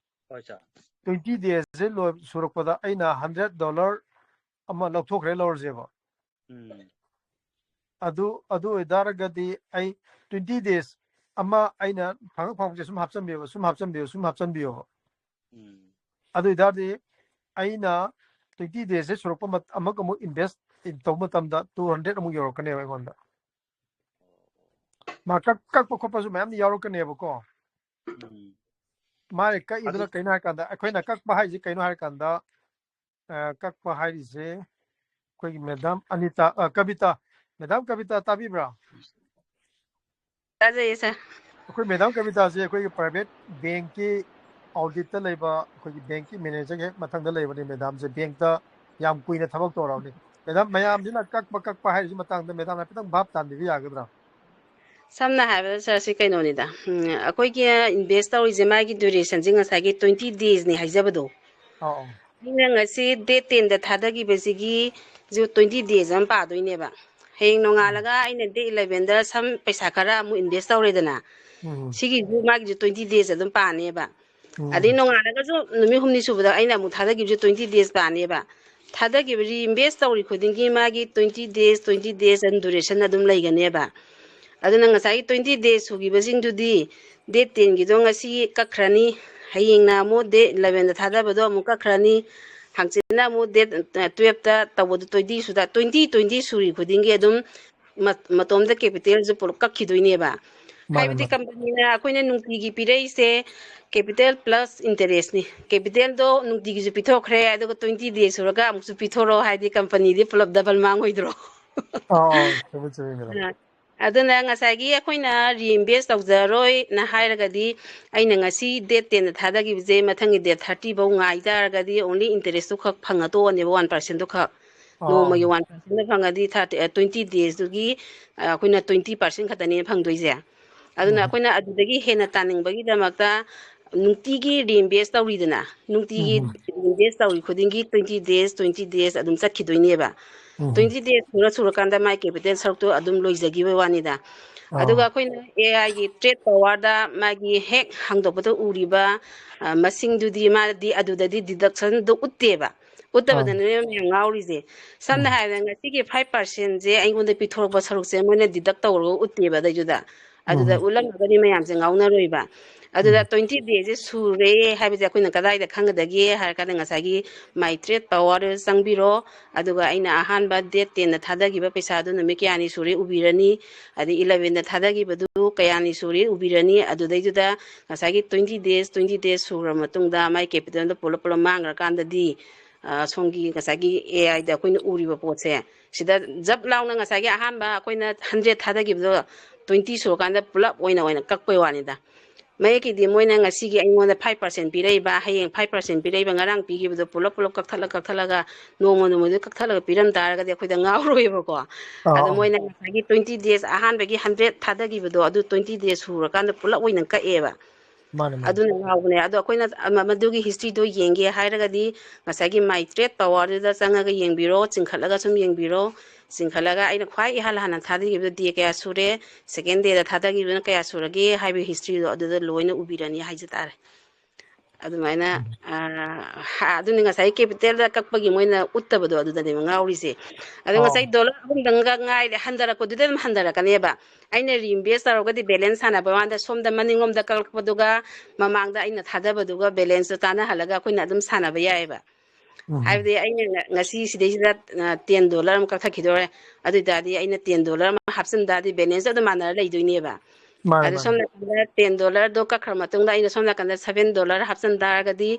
ꯍꯣꯏ, ꯁꯥꯔ꯫ Twenty daysꯁꯦ ꯂꯣꯏ-, ꯁꯨꯔꯛꯄꯗ ꯑꯩꯅ hundred dollar ꯑꯃ ꯂꯧꯊꯣꯛꯈ꯭ꯔꯦ ꯂꯧꯔꯁꯦꯕ꯫ ꯎꯝ꯫ ꯑꯗꯨ, ꯑꯗꯨ ꯑꯣꯏꯇꯥꯔꯒꯗꯤ ꯑꯩ twenty days ꯑꯃ ꯑꯩꯅ ꯐꯪꯉꯛ ꯐꯪꯉꯛꯁꯦ ꯁꯨꯝ ꯍꯥꯞꯆꯤꯟꯕꯤꯌꯣꯕ, ꯁꯨꯝ ꯍꯥꯞꯆꯤꯟꯕꯤꯌꯣ, ꯁꯨꯝ ꯍꯥꯞꯆꯤꯟꯕꯤꯌꯣꯕ꯫ ꯎꯝ꯫ ꯑꯗꯨ ꯑꯣꯏꯇꯥꯔꯗꯤ ꯑꯩꯅ twenty daysꯁꯦ ꯁꯨꯔꯛꯄ ꯃꯠ-, ꯑꯃꯨꯛ ꯑꯃꯨꯛ invest ꯇꯧꯕ ꯃꯇꯝꯗ two hundred ꯑꯃꯨꯛ ꯌꯧꯔꯛꯀꯅꯦꯕ ꯑꯩꯉꯣꯟꯗ꯫ ꯃꯥ ꯀꯛ-, ꯀꯛꯄ ꯈꯣꯠꯄꯁꯨ ꯃꯌꯥꯝ ꯌꯥꯎꯔꯛꯀꯅꯦꯕꯀꯣ꯫ ꯎꯝ꯫ ꯃꯥꯅ ꯀꯛꯏꯗꯨꯅ ꯑꯗꯨ ꯀꯩꯅꯣ ꯍꯥꯏꯔꯀꯥꯟꯗ, ꯑꯩꯈꯣꯏꯅ ꯀꯛꯄ ꯍꯥꯏꯁꯤ ꯀꯩꯅꯣ ꯍꯥꯏꯔꯀꯥꯟꯗ, ꯑ, ꯀꯛꯄ ꯍꯥꯏꯔꯤꯁꯦ ꯑꯩꯈꯣꯏꯒꯤ Madam ꯑꯅꯤꯇꯥ, ꯑ, ꯀꯕꯤꯇꯥ, Madam ꯀꯕꯤꯇꯥ ꯇꯥꯕꯤꯕ꯭ꯔꯥ? ꯇꯥꯖꯩꯌꯦ, ꯁꯥꯔ꯫ ꯑꯩꯈꯣꯏ Madam ꯀꯕꯤꯇꯥꯁꯦ ꯑꯩꯈꯣꯏꯒꯤ private bankꯀꯤ auditꯇ ꯂꯩꯕ, ꯑꯩꯈꯣꯏꯒꯤ bankꯀꯤ managerꯒꯤ ꯍꯦꯛ ꯃꯊꯪꯗ ꯂꯩꯕꯅꯤ꯫ Madamꯁꯦ bankꯇ ꯌꯥꯝ ꯀꯨꯏꯅ ꯊꯕꯛ ꯇꯧꯔꯛꯑꯕꯅꯤ꯫ Madam, ꯃꯌꯥꯝꯁꯤꯅ ꯀꯛꯄ ꯀꯛꯄ ꯍꯥꯏꯔꯤꯁꯤ ꯃꯇꯥꯡꯗ Madam ꯍꯥꯏꯐꯦꯠꯇꯪ ꯚꯥꯞ ꯇꯥꯟꯕꯤꯕ ꯌꯥꯒꯗ꯭ꯔꯥ? ꯁꯝꯅ ꯍꯥꯏꯔꯕꯗ, ꯁꯥꯔ, ꯁꯤ ꯀꯩꯅꯣꯅꯤꯗ, ꯎꯝ, ꯑꯩꯈꯣꯏꯒꯤ invest ꯇꯧꯔꯤꯁꯦ, ꯃꯥꯒꯤ durationꯁꯦ ꯉꯁꯥꯏꯒꯤ twenty daysꯅꯤ ꯍꯥꯏꯖꯕꯗꯣ꯫ ꯑꯧ, ꯑꯧ꯫ ꯑꯩꯅ ꯉꯁꯤ date tenꯗ ꯊꯥꯗꯈꯤꯕꯁꯤꯒꯤ ꯁꯨ twenty days ꯑꯃ ꯄꯥꯗꯣꯏꯅꯦꯕ꯫ ꯍꯌꯦꯡ ꯅꯣꯡꯉꯥꯜꯂꯒ ꯑꯩꯅ date elevenꯗ some ꯄꯩꯁꯥ ꯈꯔ ꯑꯃꯨꯛ invest ꯇꯧꯔꯦꯗꯅ, ꯎꯝ꯫ ꯁꯤꯒꯤꯁꯨ ꯃꯥꯒꯤꯁꯨ twenty days ꯑꯗꯨꯝ ꯄꯥꯅꯦꯕ꯫ ꯎꯝ꯫ ꯑꯗꯩ ꯅꯣꯡꯉꯥꯜꯂꯒꯁꯨ ꯅꯨꯃꯤꯠ ꯍꯨꯝꯅꯤ ꯁꯨꯕꯗ ꯑꯩꯅ ꯑꯃꯨꯛ ꯊꯥꯗꯈꯤꯕꯁꯨ twenty days ꯄꯥꯅꯦꯕ꯫ ꯊꯥꯗꯈꯤꯕ reinvest ꯇꯧꯔꯤ ꯈꯨꯗꯤꯡꯒꯤ ꯃꯥꯒꯤ twenty days, twenty days ꯑꯗꯨꯝ duration ꯑꯗꯨꯝ ꯂꯩꯒꯅꯦꯕ꯫ ꯑꯗꯨꯅ ꯉꯁꯥꯏꯒꯤ twenty days ꯁꯨꯈꯤꯕꯁꯤꯡꯗꯨꯗꯤ date tenꯒꯤꯗꯣ ꯉꯁꯤ ꯀꯛꯈ꯭ꯔꯅꯤ, ꯍꯌꯦꯡꯅ ꯑꯃꯨꯛ date elevenꯗ ꯊꯥꯗꯕꯗꯣ ꯑꯃꯨꯛ ꯀꯛꯈ꯭ꯔꯅꯤ, ꯍꯪꯆꯤꯠꯅ ꯑꯃꯨꯛ date, ꯑ, twelveꯇ ꯇꯧꯕꯗꯣ twenty ꯁꯨꯗ, twenty, twenty ꯁꯨꯔꯤ ꯈꯨꯗꯤꯡꯒꯤ ꯑꯗꯨꯝ ꯃ-, ꯃꯇꯣꯝꯇ capitalꯁꯨ ꯄꯨꯂꯞ ꯀꯛꯈꯤꯗꯣꯏꯅꯦꯕ꯫ ꯃꯥꯅꯦ, ꯍꯥꯏꯕꯗꯤ ꯃꯥꯅꯦ꯫ Companyꯅ ꯑꯩꯈꯣꯏꯅ ꯅꯨꯡꯇꯤꯒꯤ ꯄꯤꯔꯛꯏꯁꯦ capital plus interestꯅꯤ꯫ Capitalꯗꯣ ꯅꯨꯡꯇꯤꯒꯤꯁꯨ ꯄꯤꯊꯣꯛꯈ꯭ꯔꯦ, ꯑꯗꯨꯒ twenty days ꯁꯨꯔꯒ ꯑꯃꯨꯛꯁꯨ ꯄꯤꯊꯣꯔꯛꯑꯣ ꯍꯥꯏꯗꯤ companyꯗꯤ ꯄꯨꯂꯞ double ꯃꯥꯡꯉꯣꯏꯗ꯭ꯔꯣ? ꯑꯧ, ꯑꯧ, ꯆꯨꯝꯃꯤ, ꯆꯨꯝꯃꯤ, madam꯫ ꯑ, ꯑꯗꯨꯅ ꯉꯁꯥꯏꯒꯤ ꯑꯩꯈꯣꯏꯅ reinvest ꯇꯧꯖꯔꯣꯏꯅ ꯍꯥꯏꯔꯒꯗꯤ, ꯑꯩꯅ ꯉꯁꯤ date tenꯗ ꯊꯥꯗꯈꯤꯕꯁꯦ ꯃꯊꯪꯒꯤ date thirty ꯐꯧ ꯉꯥꯏ ꯇꯥꯔꯒꯗꯤ only interestꯇꯨ ꯈꯛ ꯐꯪꯉ ꯇꯣꯛꯑꯅꯦꯕ, one percentꯇꯨ ꯈꯛ꯫ ꯑꯥ꯫ ꯅꯣꯡꯃꯒꯤ one percentꯅ ꯐꯪꯉꯗꯤ thirty, ꯑ, twenty daysꯇꯨꯒꯤ, ꯑ, ꯑꯩꯈꯣꯏꯅ twenty percent ꯈꯛꯇꯅꯦ ꯐꯪꯗꯣꯏꯁꯦ꯫ ꯑꯗꯨꯅ ꯎꯝ꯫ ꯑꯩꯈꯣꯏꯅ ꯑꯗꯨꯗꯒꯤ ꯍꯦꯟꯅ ꯇꯥꯅꯤꯡꯕꯒꯤꯗꯃꯛꯇ ꯅꯨꯡꯇꯤꯒꯤ reinvest ꯇꯧꯔꯤꯗꯅ, ꯅꯨꯡꯇꯤꯒꯤ ꯎꯝ꯫ Reinvest ꯇꯧꯔꯤ ꯈꯨꯗꯤꯡꯒꯤ twenty days, twenty days ꯑꯗꯨꯝ ꯆꯠꯈꯤꯗꯣꯏꯅꯦꯕ꯫ ꯎꯝ꯫ Twenty days ꯁꯨꯔ ꯁꯨꯔꯀꯥꯟꯗ ꯃꯥꯏ capital ꯁꯔꯨꯛꯇꯣ ꯑꯗꯨꯝ ꯂꯣꯏꯖꯈꯤꯕꯩ ꯋꯥꯅꯤꯗ꯫ ꯑꯥ꯫ ꯑꯗꯨꯒ ꯑꯩꯈꯣꯏꯅ AIꯒꯤ trade powerꯗ ꯃꯥꯒꯤ ꯍꯦꯛ ꯍꯥꯡꯗꯣꯛꯄꯗ ꯎꯔꯤꯕ, ꯑ, ꯃꯁꯤꯡꯗꯨꯗꯤ ꯃꯥꯗꯤ ꯑꯗꯨꯗꯗꯤ deductionꯗꯣ ꯎꯠꯇꯦꯕ꯫ ꯑꯥ꯫ ꯎꯠꯇꯕꯗꯅꯦ ꯃꯌꯥꯝ ꯉꯥꯎꯔꯤꯁꯦ꯫ ꯁꯝꯅ ꯎꯝ꯫ ꯍꯥꯏꯔꯕꯗ ꯉꯁꯤꯒꯤ five percentꯁꯦ ꯑꯩꯉꯣꯟꯗ ꯄꯤꯊꯣꯔꯛꯄ ꯁꯔꯨꯛꯁꯦ ꯃꯣꯏꯅ deduct ꯇꯧꯔꯒ ꯎꯠꯇꯦꯕ ꯑꯗꯩꯗꯨꯗ꯫ ꯑꯗꯨꯗ ꯎꯝ꯫ ꯎꯠꯂꯝꯃꯒꯗꯤ ꯃꯌꯥꯝꯁꯦ ꯉꯥꯎꯅꯔꯣꯏꯕ꯫ ꯑꯗꯨꯗ ꯎꯝ꯫ Twenty dayꯁꯦ ꯁꯨꯔꯦ ꯍꯥꯏꯕꯁꯦ ꯑꯩꯈꯣꯏꯅ ꯀꯗꯥꯏꯗ ꯈꯪꯒꯗꯒꯦ ꯍꯥꯏꯔ ꯀꯥꯟꯗ ꯉꯁꯥꯏꯒꯤ My Trade Power ꯆꯪꯕꯤꯔꯣ꯫ ꯑꯗꯨꯒ ꯑꯩꯅ ꯑꯍꯥꯟꯕ date tenꯗ ꯊꯥꯗꯈꯤꯕ ꯄꯩꯁꯥꯗꯨ ꯅꯨꯃꯤꯠ ꯀꯌꯥꯅꯤ ꯁꯨꯔꯦ ꯎꯕꯤꯔꯅꯤ꯫ ꯑꯗꯩ elevenꯗ ꯊꯥꯗꯈꯤꯕꯗꯨ ꯀꯌꯥꯅꯤ ꯁꯨꯔꯦ ꯎꯕꯤꯔꯅꯤ꯫ ꯑꯗꯨꯗꯩꯗꯨꯗ ꯉꯁꯥꯏꯒꯤ twenty days, twenty days ꯁꯨꯔ ꯃꯇꯨꯡꯗ ꯃꯥꯏ capitalꯗꯣ ꯄꯨꯂꯞ ꯄꯨꯂꯞ ꯃꯥꯡꯈ꯭ꯔꯀꯥꯟꯗꯗꯤ, ꯑ, ꯁꯣꯝꯒꯤ ꯉꯁꯥꯏꯒꯤ AIꯗ ꯑꯩꯈꯣꯏꯅ ꯎꯔꯤꯕ ꯄꯣꯠꯁꯦ, ꯁꯤꯗ ꯖꯞ ꯂꯥꯎꯅ ꯉꯁꯥꯏꯒꯤ ꯑꯍꯥꯟꯕ ꯑꯩꯈꯣꯏꯅ hundred ꯊꯥꯗꯈꯤꯕꯗꯣ twenty ꯁꯨꯔꯀꯥꯟꯗ ꯄꯨꯂꯞ ꯑꯣꯏꯅ, ꯑꯣꯏꯅ ꯀꯛꯄꯩ ꯋꯥꯅꯤꯗ꯫ ꯃꯌꯦꯛꯀꯤꯗꯤ ꯃꯣꯏꯅ ꯉꯁꯤꯒꯤ ꯑꯩꯉꯣꯟꯗ five percent ꯄꯤꯔꯛꯏꯕ, ꯍꯌꯦꯡ five percent ꯄꯤꯔꯛꯏꯕ, ꯉꯔꯥꯡ ꯄꯤꯈꯤꯕꯗꯣ ꯄꯨꯂꯞ ꯄꯨꯂꯞ ꯀꯛꯊꯠꯂ ꯀꯛꯊꯠꯂꯒ ꯅꯣꯡꯃ ꯅꯣꯡꯃꯗꯨ ꯀꯛꯊꯠꯂꯒ ꯄꯤꯔꯝ ꯇꯥꯔꯒꯗꯤ ꯑꯩꯈꯣꯏꯗ ꯉꯥꯎꯔꯣꯏꯕꯀꯣ꯫ ꯑꯥ, ꯑꯗꯣ ꯑꯥ꯫ ꯃꯣꯏꯅ ꯉꯁꯥꯏꯒꯤ twenty days, ꯑꯍꯥꯟꯕꯒꯤ hundred ꯊꯥꯗꯈꯤꯕꯗꯣ ꯑꯗꯨ twenty days ꯁꯨꯔꯀꯥꯟꯗ ꯄꯨꯂꯞ ꯑꯣꯏꯅ ꯀꯛꯑꯦꯕ꯫ ꯃꯥꯅꯦ, ꯃꯥꯅꯦ꯫ ꯑꯗꯨꯅ ꯉꯥꯎꯕꯅꯦ꯫ ꯑꯗꯣ ꯑꯩꯈꯣꯏꯅ ꯑꯃ-, ꯃꯗꯨꯒꯤ historyꯗꯣ ꯌꯦꯡꯒꯦ ꯍꯥꯏꯔꯒꯗꯤ ꯉꯁꯥꯏꯒꯤ My Trade Powerꯗꯨꯗ ꯆꯪꯉꯒ ꯌꯦꯡꯕꯤꯔꯣ, ꯆꯤꯡꯈꯠꯂꯒ ꯁꯨꯝ ꯌꯦꯡꯕꯤꯔꯣ꯫ ꯆꯤꯡꯈꯠꯂꯒ ꯑꯩꯅ ꯈ꯭ꯋꯥꯏ ꯏꯍꯥꯟ ꯍꯥꯟꯅ ꯊꯥꯗꯈꯤꯕꯗꯣ day ꯀꯌꯥ ꯁꯨꯔꯦ, second dayꯗ ꯊꯥꯗꯈꯤꯕꯗꯨꯅ ꯀꯌꯥ ꯁꯨꯔꯒꯦ ꯍꯥꯏꯕꯒꯤ historyꯗꯣ ꯑꯗꯨꯗ ꯂꯣꯏꯅ ꯎꯕꯤꯔꯅꯤ ꯍꯥꯏꯖ ꯇꯥꯔꯦ꯫ ꯑꯗꯨꯃꯥꯏꯅ, ꯎꯝ꯫ ꯑ, ꯍꯥ-, ꯑꯗꯨꯅꯤ ꯉꯁꯥꯏ capitalꯗ ꯀꯛꯄꯒꯤ ꯃꯣꯏꯅ ꯎꯠꯇꯕꯗꯣ ꯑꯗꯨꯗꯅꯦꯕ ꯉꯥꯎꯔꯤꯁꯦ꯫ ꯑꯗꯣ ꯑꯣ꯫ ꯉꯁꯥꯏ dollar ꯑꯍꯨꯝꯗꯪꯒ ꯉꯥꯏꯔꯦ, ꯍꯟꯊꯔꯛꯄꯗꯨꯗꯤ ꯑꯗꯨꯝ ꯍꯟꯊꯔꯛꯀꯅꯦꯕ꯫ ꯑꯩꯅ reinvest ꯇꯧꯔꯒꯗꯤ balance ꯁꯥꯟꯅꯕ ꯋꯥꯟꯗ ꯁꯣꯝꯗ ꯃꯅꯤꯡꯂꯣꯝꯗ ꯀꯛꯂꯛꯄꯗꯨꯒ ꯃꯃꯥꯡꯗ ꯑꯩꯅ ꯊꯥꯗꯕꯗꯨꯒ balanceꯇꯣ ꯆꯥꯟꯅꯍꯜꯂꯒ ꯑꯩꯈꯣꯏꯅ ꯑꯗꯨꯝ ꯁꯥꯟꯅꯕ ꯌꯥꯏꯑꯕ꯫ ꯎꯝ꯫ ꯍꯥꯏꯕꯗꯤ ꯑꯩꯅ ꯉ-, ꯉꯁꯤ ꯁꯤꯗꯩꯁꯤꯗ, ꯑ, ten dollar ꯑꯃ ꯀꯛꯊꯠꯈꯤꯗꯣꯔꯦ꯫ ꯑꯗꯨ ꯑꯣꯏ ꯇꯥꯔꯗꯤ ꯑꯩꯅ ten dollar ꯑꯃ ꯍꯥꯞꯆꯤꯟ ꯇꯥꯔꯗꯤ balance ꯑꯗꯨꯝ ꯃꯥꯟꯅꯔ ꯂꯩꯗꯣꯏꯅꯦꯕ꯫ ꯃꯥꯅꯦ, ꯑꯗꯨ ꯁꯣꯝ ꯃꯥꯅꯦ꯫ ꯅꯥꯀꯟꯗ ten dollarꯗꯣ ꯀꯛꯈ꯭ꯔ ꯃꯇꯨꯡꯗ ꯑꯩꯅ ꯁꯣꯝ ꯅꯥꯀꯟꯗ seven dollar ꯍꯥꯞꯆꯤꯟ ꯇꯥꯔꯒꯗꯤ,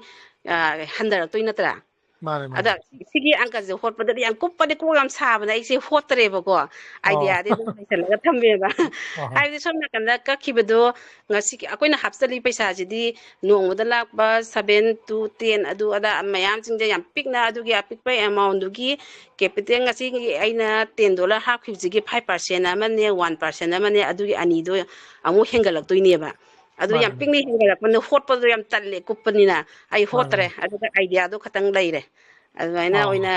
ꯑ, ꯍꯟꯊꯔꯛꯇꯣꯏ ꯅꯠꯇ꯭ꯔꯥ? ꯃꯥꯅꯦ, ꯃꯥꯅꯦ꯫ ꯑꯗ ꯁꯤꯒꯤ ꯑꯪꯀꯁꯦ ꯍꯣꯠꯄꯗꯗꯤ ꯌꯥꯝ ꯀꯨꯞꯄꯗꯤ ꯀꯣꯛ ꯌꯥꯝ ꯁꯥꯕꯅꯦ, ꯑꯩꯁꯦ ꯍꯣꯠꯇ꯭ꯔꯦꯕꯀꯣ꯫ ꯑꯣ꯫ Ideaꯗꯤ ꯑꯗꯨꯝ ꯂꯩꯁꯜꯂꯒ ꯊꯝꯃꯦꯕ꯫ ꯑꯣ꯫ ꯍꯥꯏꯕꯗꯤ ꯁꯣꯝ ꯅꯥꯀꯟꯗ ꯀꯛꯈꯤꯕꯗꯣ ꯉꯁꯤꯒꯤ ꯑꯩꯈꯣꯏꯅ ꯍꯥꯞꯆꯜꯂꯤ ꯄꯩꯁꯥꯁꯤꯗꯤ ꯅꯣꯡꯃꯗ ꯂꯥꯛꯄ seven to ten ꯑꯗꯨ ꯑꯗꯥ ꯃꯌꯥꯝꯁꯤꯡꯁꯦ ꯌꯥꯝ ꯄꯤꯛꯅ ꯑꯗꯨꯒꯤ ꯑꯄꯤꯛꯄ amountꯗꯨꯒꯤ capital ꯉꯁꯤꯒꯤ ꯑꯩꯅ ten dollar ꯍꯥꯞꯈꯤꯕꯁꯤꯒꯤ five percent ꯑꯃꯅꯦ, one percent ꯑꯃꯅꯦ, ꯑꯗꯨꯒꯤ ꯑꯅꯤꯗꯣ ꯑꯃꯨꯛ ꯍꯦꯟꯒꯠꯂꯛꯇꯣꯏꯅꯦꯕ꯫ ꯑꯗꯨ ꯌꯥꯝ ꯃꯥꯅꯦ, ꯃꯥꯅꯦ꯫ ꯄꯤꯛꯅ ꯍꯦꯟꯒꯠꯂꯛꯄꯅ ꯍꯣꯠꯄꯗꯣ ꯌꯥꯝ ꯇꯜꯂꯦ, ꯀꯨꯞꯄꯅꯤꯅ ꯑꯩ ꯃꯥꯅꯦ, ꯍꯣꯠꯇ꯭ꯔꯦ꯫ ꯃꯥꯅꯦ꯫ ꯑꯗꯨꯒ ideaꯗꯣ ꯈꯇꯪ ꯂꯩꯔꯦ꯫ ꯑꯗꯨꯃꯥꯏꯅ ꯑꯥ꯫ ꯑꯣꯏꯅ,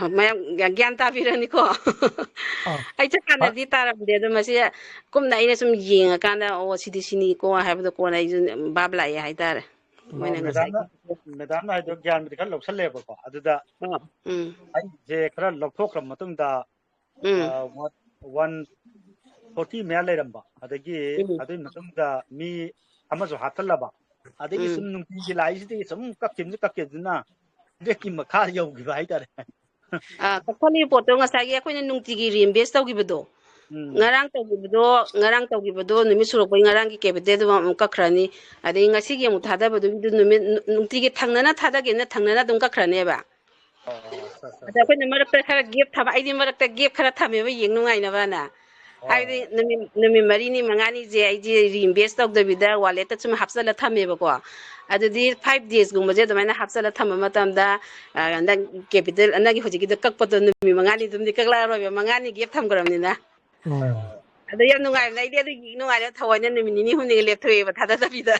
ꯑ, ꯃꯌꯥꯝ ꯒ꯭ꯌꯥꯟ ꯇꯥꯕꯤꯔꯅꯤꯀꯣ꯫ ꯑꯥ꯫ ꯑꯩꯁꯨ ꯍ-, ꯍꯥꯟꯅꯗꯤ ꯇꯥꯔꯝꯗꯦ, ꯑꯗꯣ ꯃꯁꯤ ꯀꯨꯞꯅ ꯑꯩꯅ ꯁꯨꯝ ꯌꯦꯡꯉꯀꯥꯟꯗ, "ꯑꯣ, ꯁꯤꯗꯤ ꯁꯤꯅꯤꯀꯣ" ꯍꯥꯏꯕꯗꯣ ꯀꯣꯟꯅ ꯑꯩꯁꯨ ꯚꯥꯞ ꯂꯥꯛꯑꯦ ꯍꯥꯏꯇꯥꯔꯦ꯫ ꯑꯣ, ꯃꯣꯏꯅ ꯉꯁꯥꯏꯒꯤ ꯃꯦꯗꯥꯝꯅ, ꯃꯦꯗꯥꯝꯅ ꯍꯥꯏꯗꯣ ꯒ꯭ꯌꯥꯟꯕꯨꯗꯤ ꯈꯔ ꯂꯧꯁꯜꯂꯦꯕꯀꯣ꯫ ꯑꯗꯨꯗ ꯑꯥ, ꯎꯝ꯫ ꯑꯩꯁꯦ ꯈꯔ ꯂꯧꯊꯣꯛꯈ꯭ꯔ ꯃꯇꯨꯡꯗ, ꯎꯝ꯫ ꯑ, one, one forty ꯃꯌꯥ ꯂꯩꯔꯝꯕ꯫ ꯑꯗꯒꯤ ꯎꯝ꯫ ꯑꯗꯨꯒꯤ ꯃꯇꯨꯡꯗ ꯃꯤ ꯑꯃꯁꯨ ꯍꯥꯞꯆꯜꯂꯕ꯫ ꯑꯗꯒꯤ ꯎꯝ꯫ ꯁꯨꯝ ꯅꯨꯡꯇꯤꯒꯤ ꯂꯥꯛꯏꯁꯤꯗꯤ ꯁꯨꯝ ꯀꯛꯈꯤꯕꯁꯤ ꯀꯛꯈꯤꯕꯁꯤꯅ ꯕ꯭ꯔꯦꯛꯀꯤ ꯃꯈꯥ ꯌꯧꯈꯤꯕ ꯍꯥꯏꯇꯥꯔꯦ꯫ ꯑ, ꯀꯛꯊꯠꯂꯤꯕ ꯄꯣꯠꯇꯣ ꯉꯁꯥꯏꯒꯤ ꯑꯩꯈꯣꯏꯅ ꯅꯨꯡꯇꯤꯒꯤ reinvest ꯇꯧꯈꯤꯕꯗꯣ, ꯎꯝ꯫ ꯉꯔꯥꯡ ꯇꯧꯈꯤꯕꯗꯣ, ꯉꯔꯥꯡ ꯇꯧꯈꯤꯕꯗꯣ ꯅꯨꯃꯤꯠ ꯁꯨꯔꯛꯄꯩ ꯉꯔꯥꯡꯒꯤ capitalꯗꯨ ꯑꯃꯨꯛ ꯀꯛꯈ꯭ꯔꯅꯤ꯫ ꯑꯗꯩ ꯉꯁꯤꯒꯤ ꯑꯃꯨꯛ ꯊꯥꯗꯕꯗꯨꯒꯤꯗꯨ ꯅꯨꯃꯤꯠ ꯅꯨ-, ꯅꯨꯡꯇꯤꯒꯤ ꯊꯪꯅꯅ ꯊꯥꯗꯒꯤꯕꯅ ꯊꯪꯅꯅ ꯑꯗꯨꯝ ꯀꯛꯈ꯭ꯔꯅꯦꯕ꯫ ꯑꯣ, ꯑꯠꯆꯥ, ꯑꯠꯆꯥ, ꯑꯗ ꯑꯠꯆꯥ꯫ ꯑꯩꯈꯣꯏꯅ ꯃꯔꯛꯇ ꯈꯔ gap ꯊꯝꯕ, ꯑꯩꯗꯤ ꯃꯔꯛꯇ gap ꯈꯔ ꯊꯝꯃꯦꯕ ꯌꯦꯡ ꯅꯨꯡꯉꯥꯏꯅꯕꯅ꯫ ꯍꯣꯏ, ꯍꯥꯏꯕꯗꯤ ꯍꯣꯏ꯫ ꯅꯨꯃꯤꯠ, ꯅꯨꯃꯤꯠ ꯃꯔꯤꯅꯤ ꯃꯉꯥꯅꯤꯁꯦ ꯑꯩꯁꯦ reinvest ꯇꯧꯗꯕꯤꯗ walletꯇ ꯁꯨꯝ ꯍꯥꯞꯆꯜꯂ ꯊꯝꯃꯦꯕꯀꯣ꯫ ꯑꯗꯨꯗꯤ five daysꯒꯨꯝꯕꯁꯦ ꯑꯗꯨꯃꯥꯏꯅ ꯍꯥꯞꯆꯜꯂ ꯊꯝꯕ ꯃꯇꯝꯗ, ꯑ, ꯅꯪ capital, ꯅꯪꯒꯤ ꯍꯧꯖꯤꯛꯀꯤꯗꯣ ꯀꯛꯄꯗꯣ ꯅꯨꯃꯤꯠ ꯃꯉꯥꯅꯤ ꯑꯗꯨꯝꯗꯤ ꯀꯛꯂꯛꯑꯔꯣꯏꯕ, ꯃꯉꯥꯅꯤ gap ꯊꯝꯈ꯭ꯔꯕꯅꯤꯅ꯫ ꯎꯝ꯫ ꯑꯗꯣ ꯌꯥꯝ ꯅꯨꯡꯉꯥꯏꯕꯅꯦ꯫ ꯑꯩꯗꯤ ꯑꯗꯨꯒꯤ ꯅꯨꯡꯉꯥꯏꯅ ꯊꯑꯣꯏꯅ ꯅꯨꯃꯤꯠ ꯅꯤꯅꯤ ꯍꯨꯝꯅꯤꯒ ꯂꯦꯞꯊꯣꯛꯑꯦꯕ ꯊꯥꯗꯗꯕꯤꯗ꯫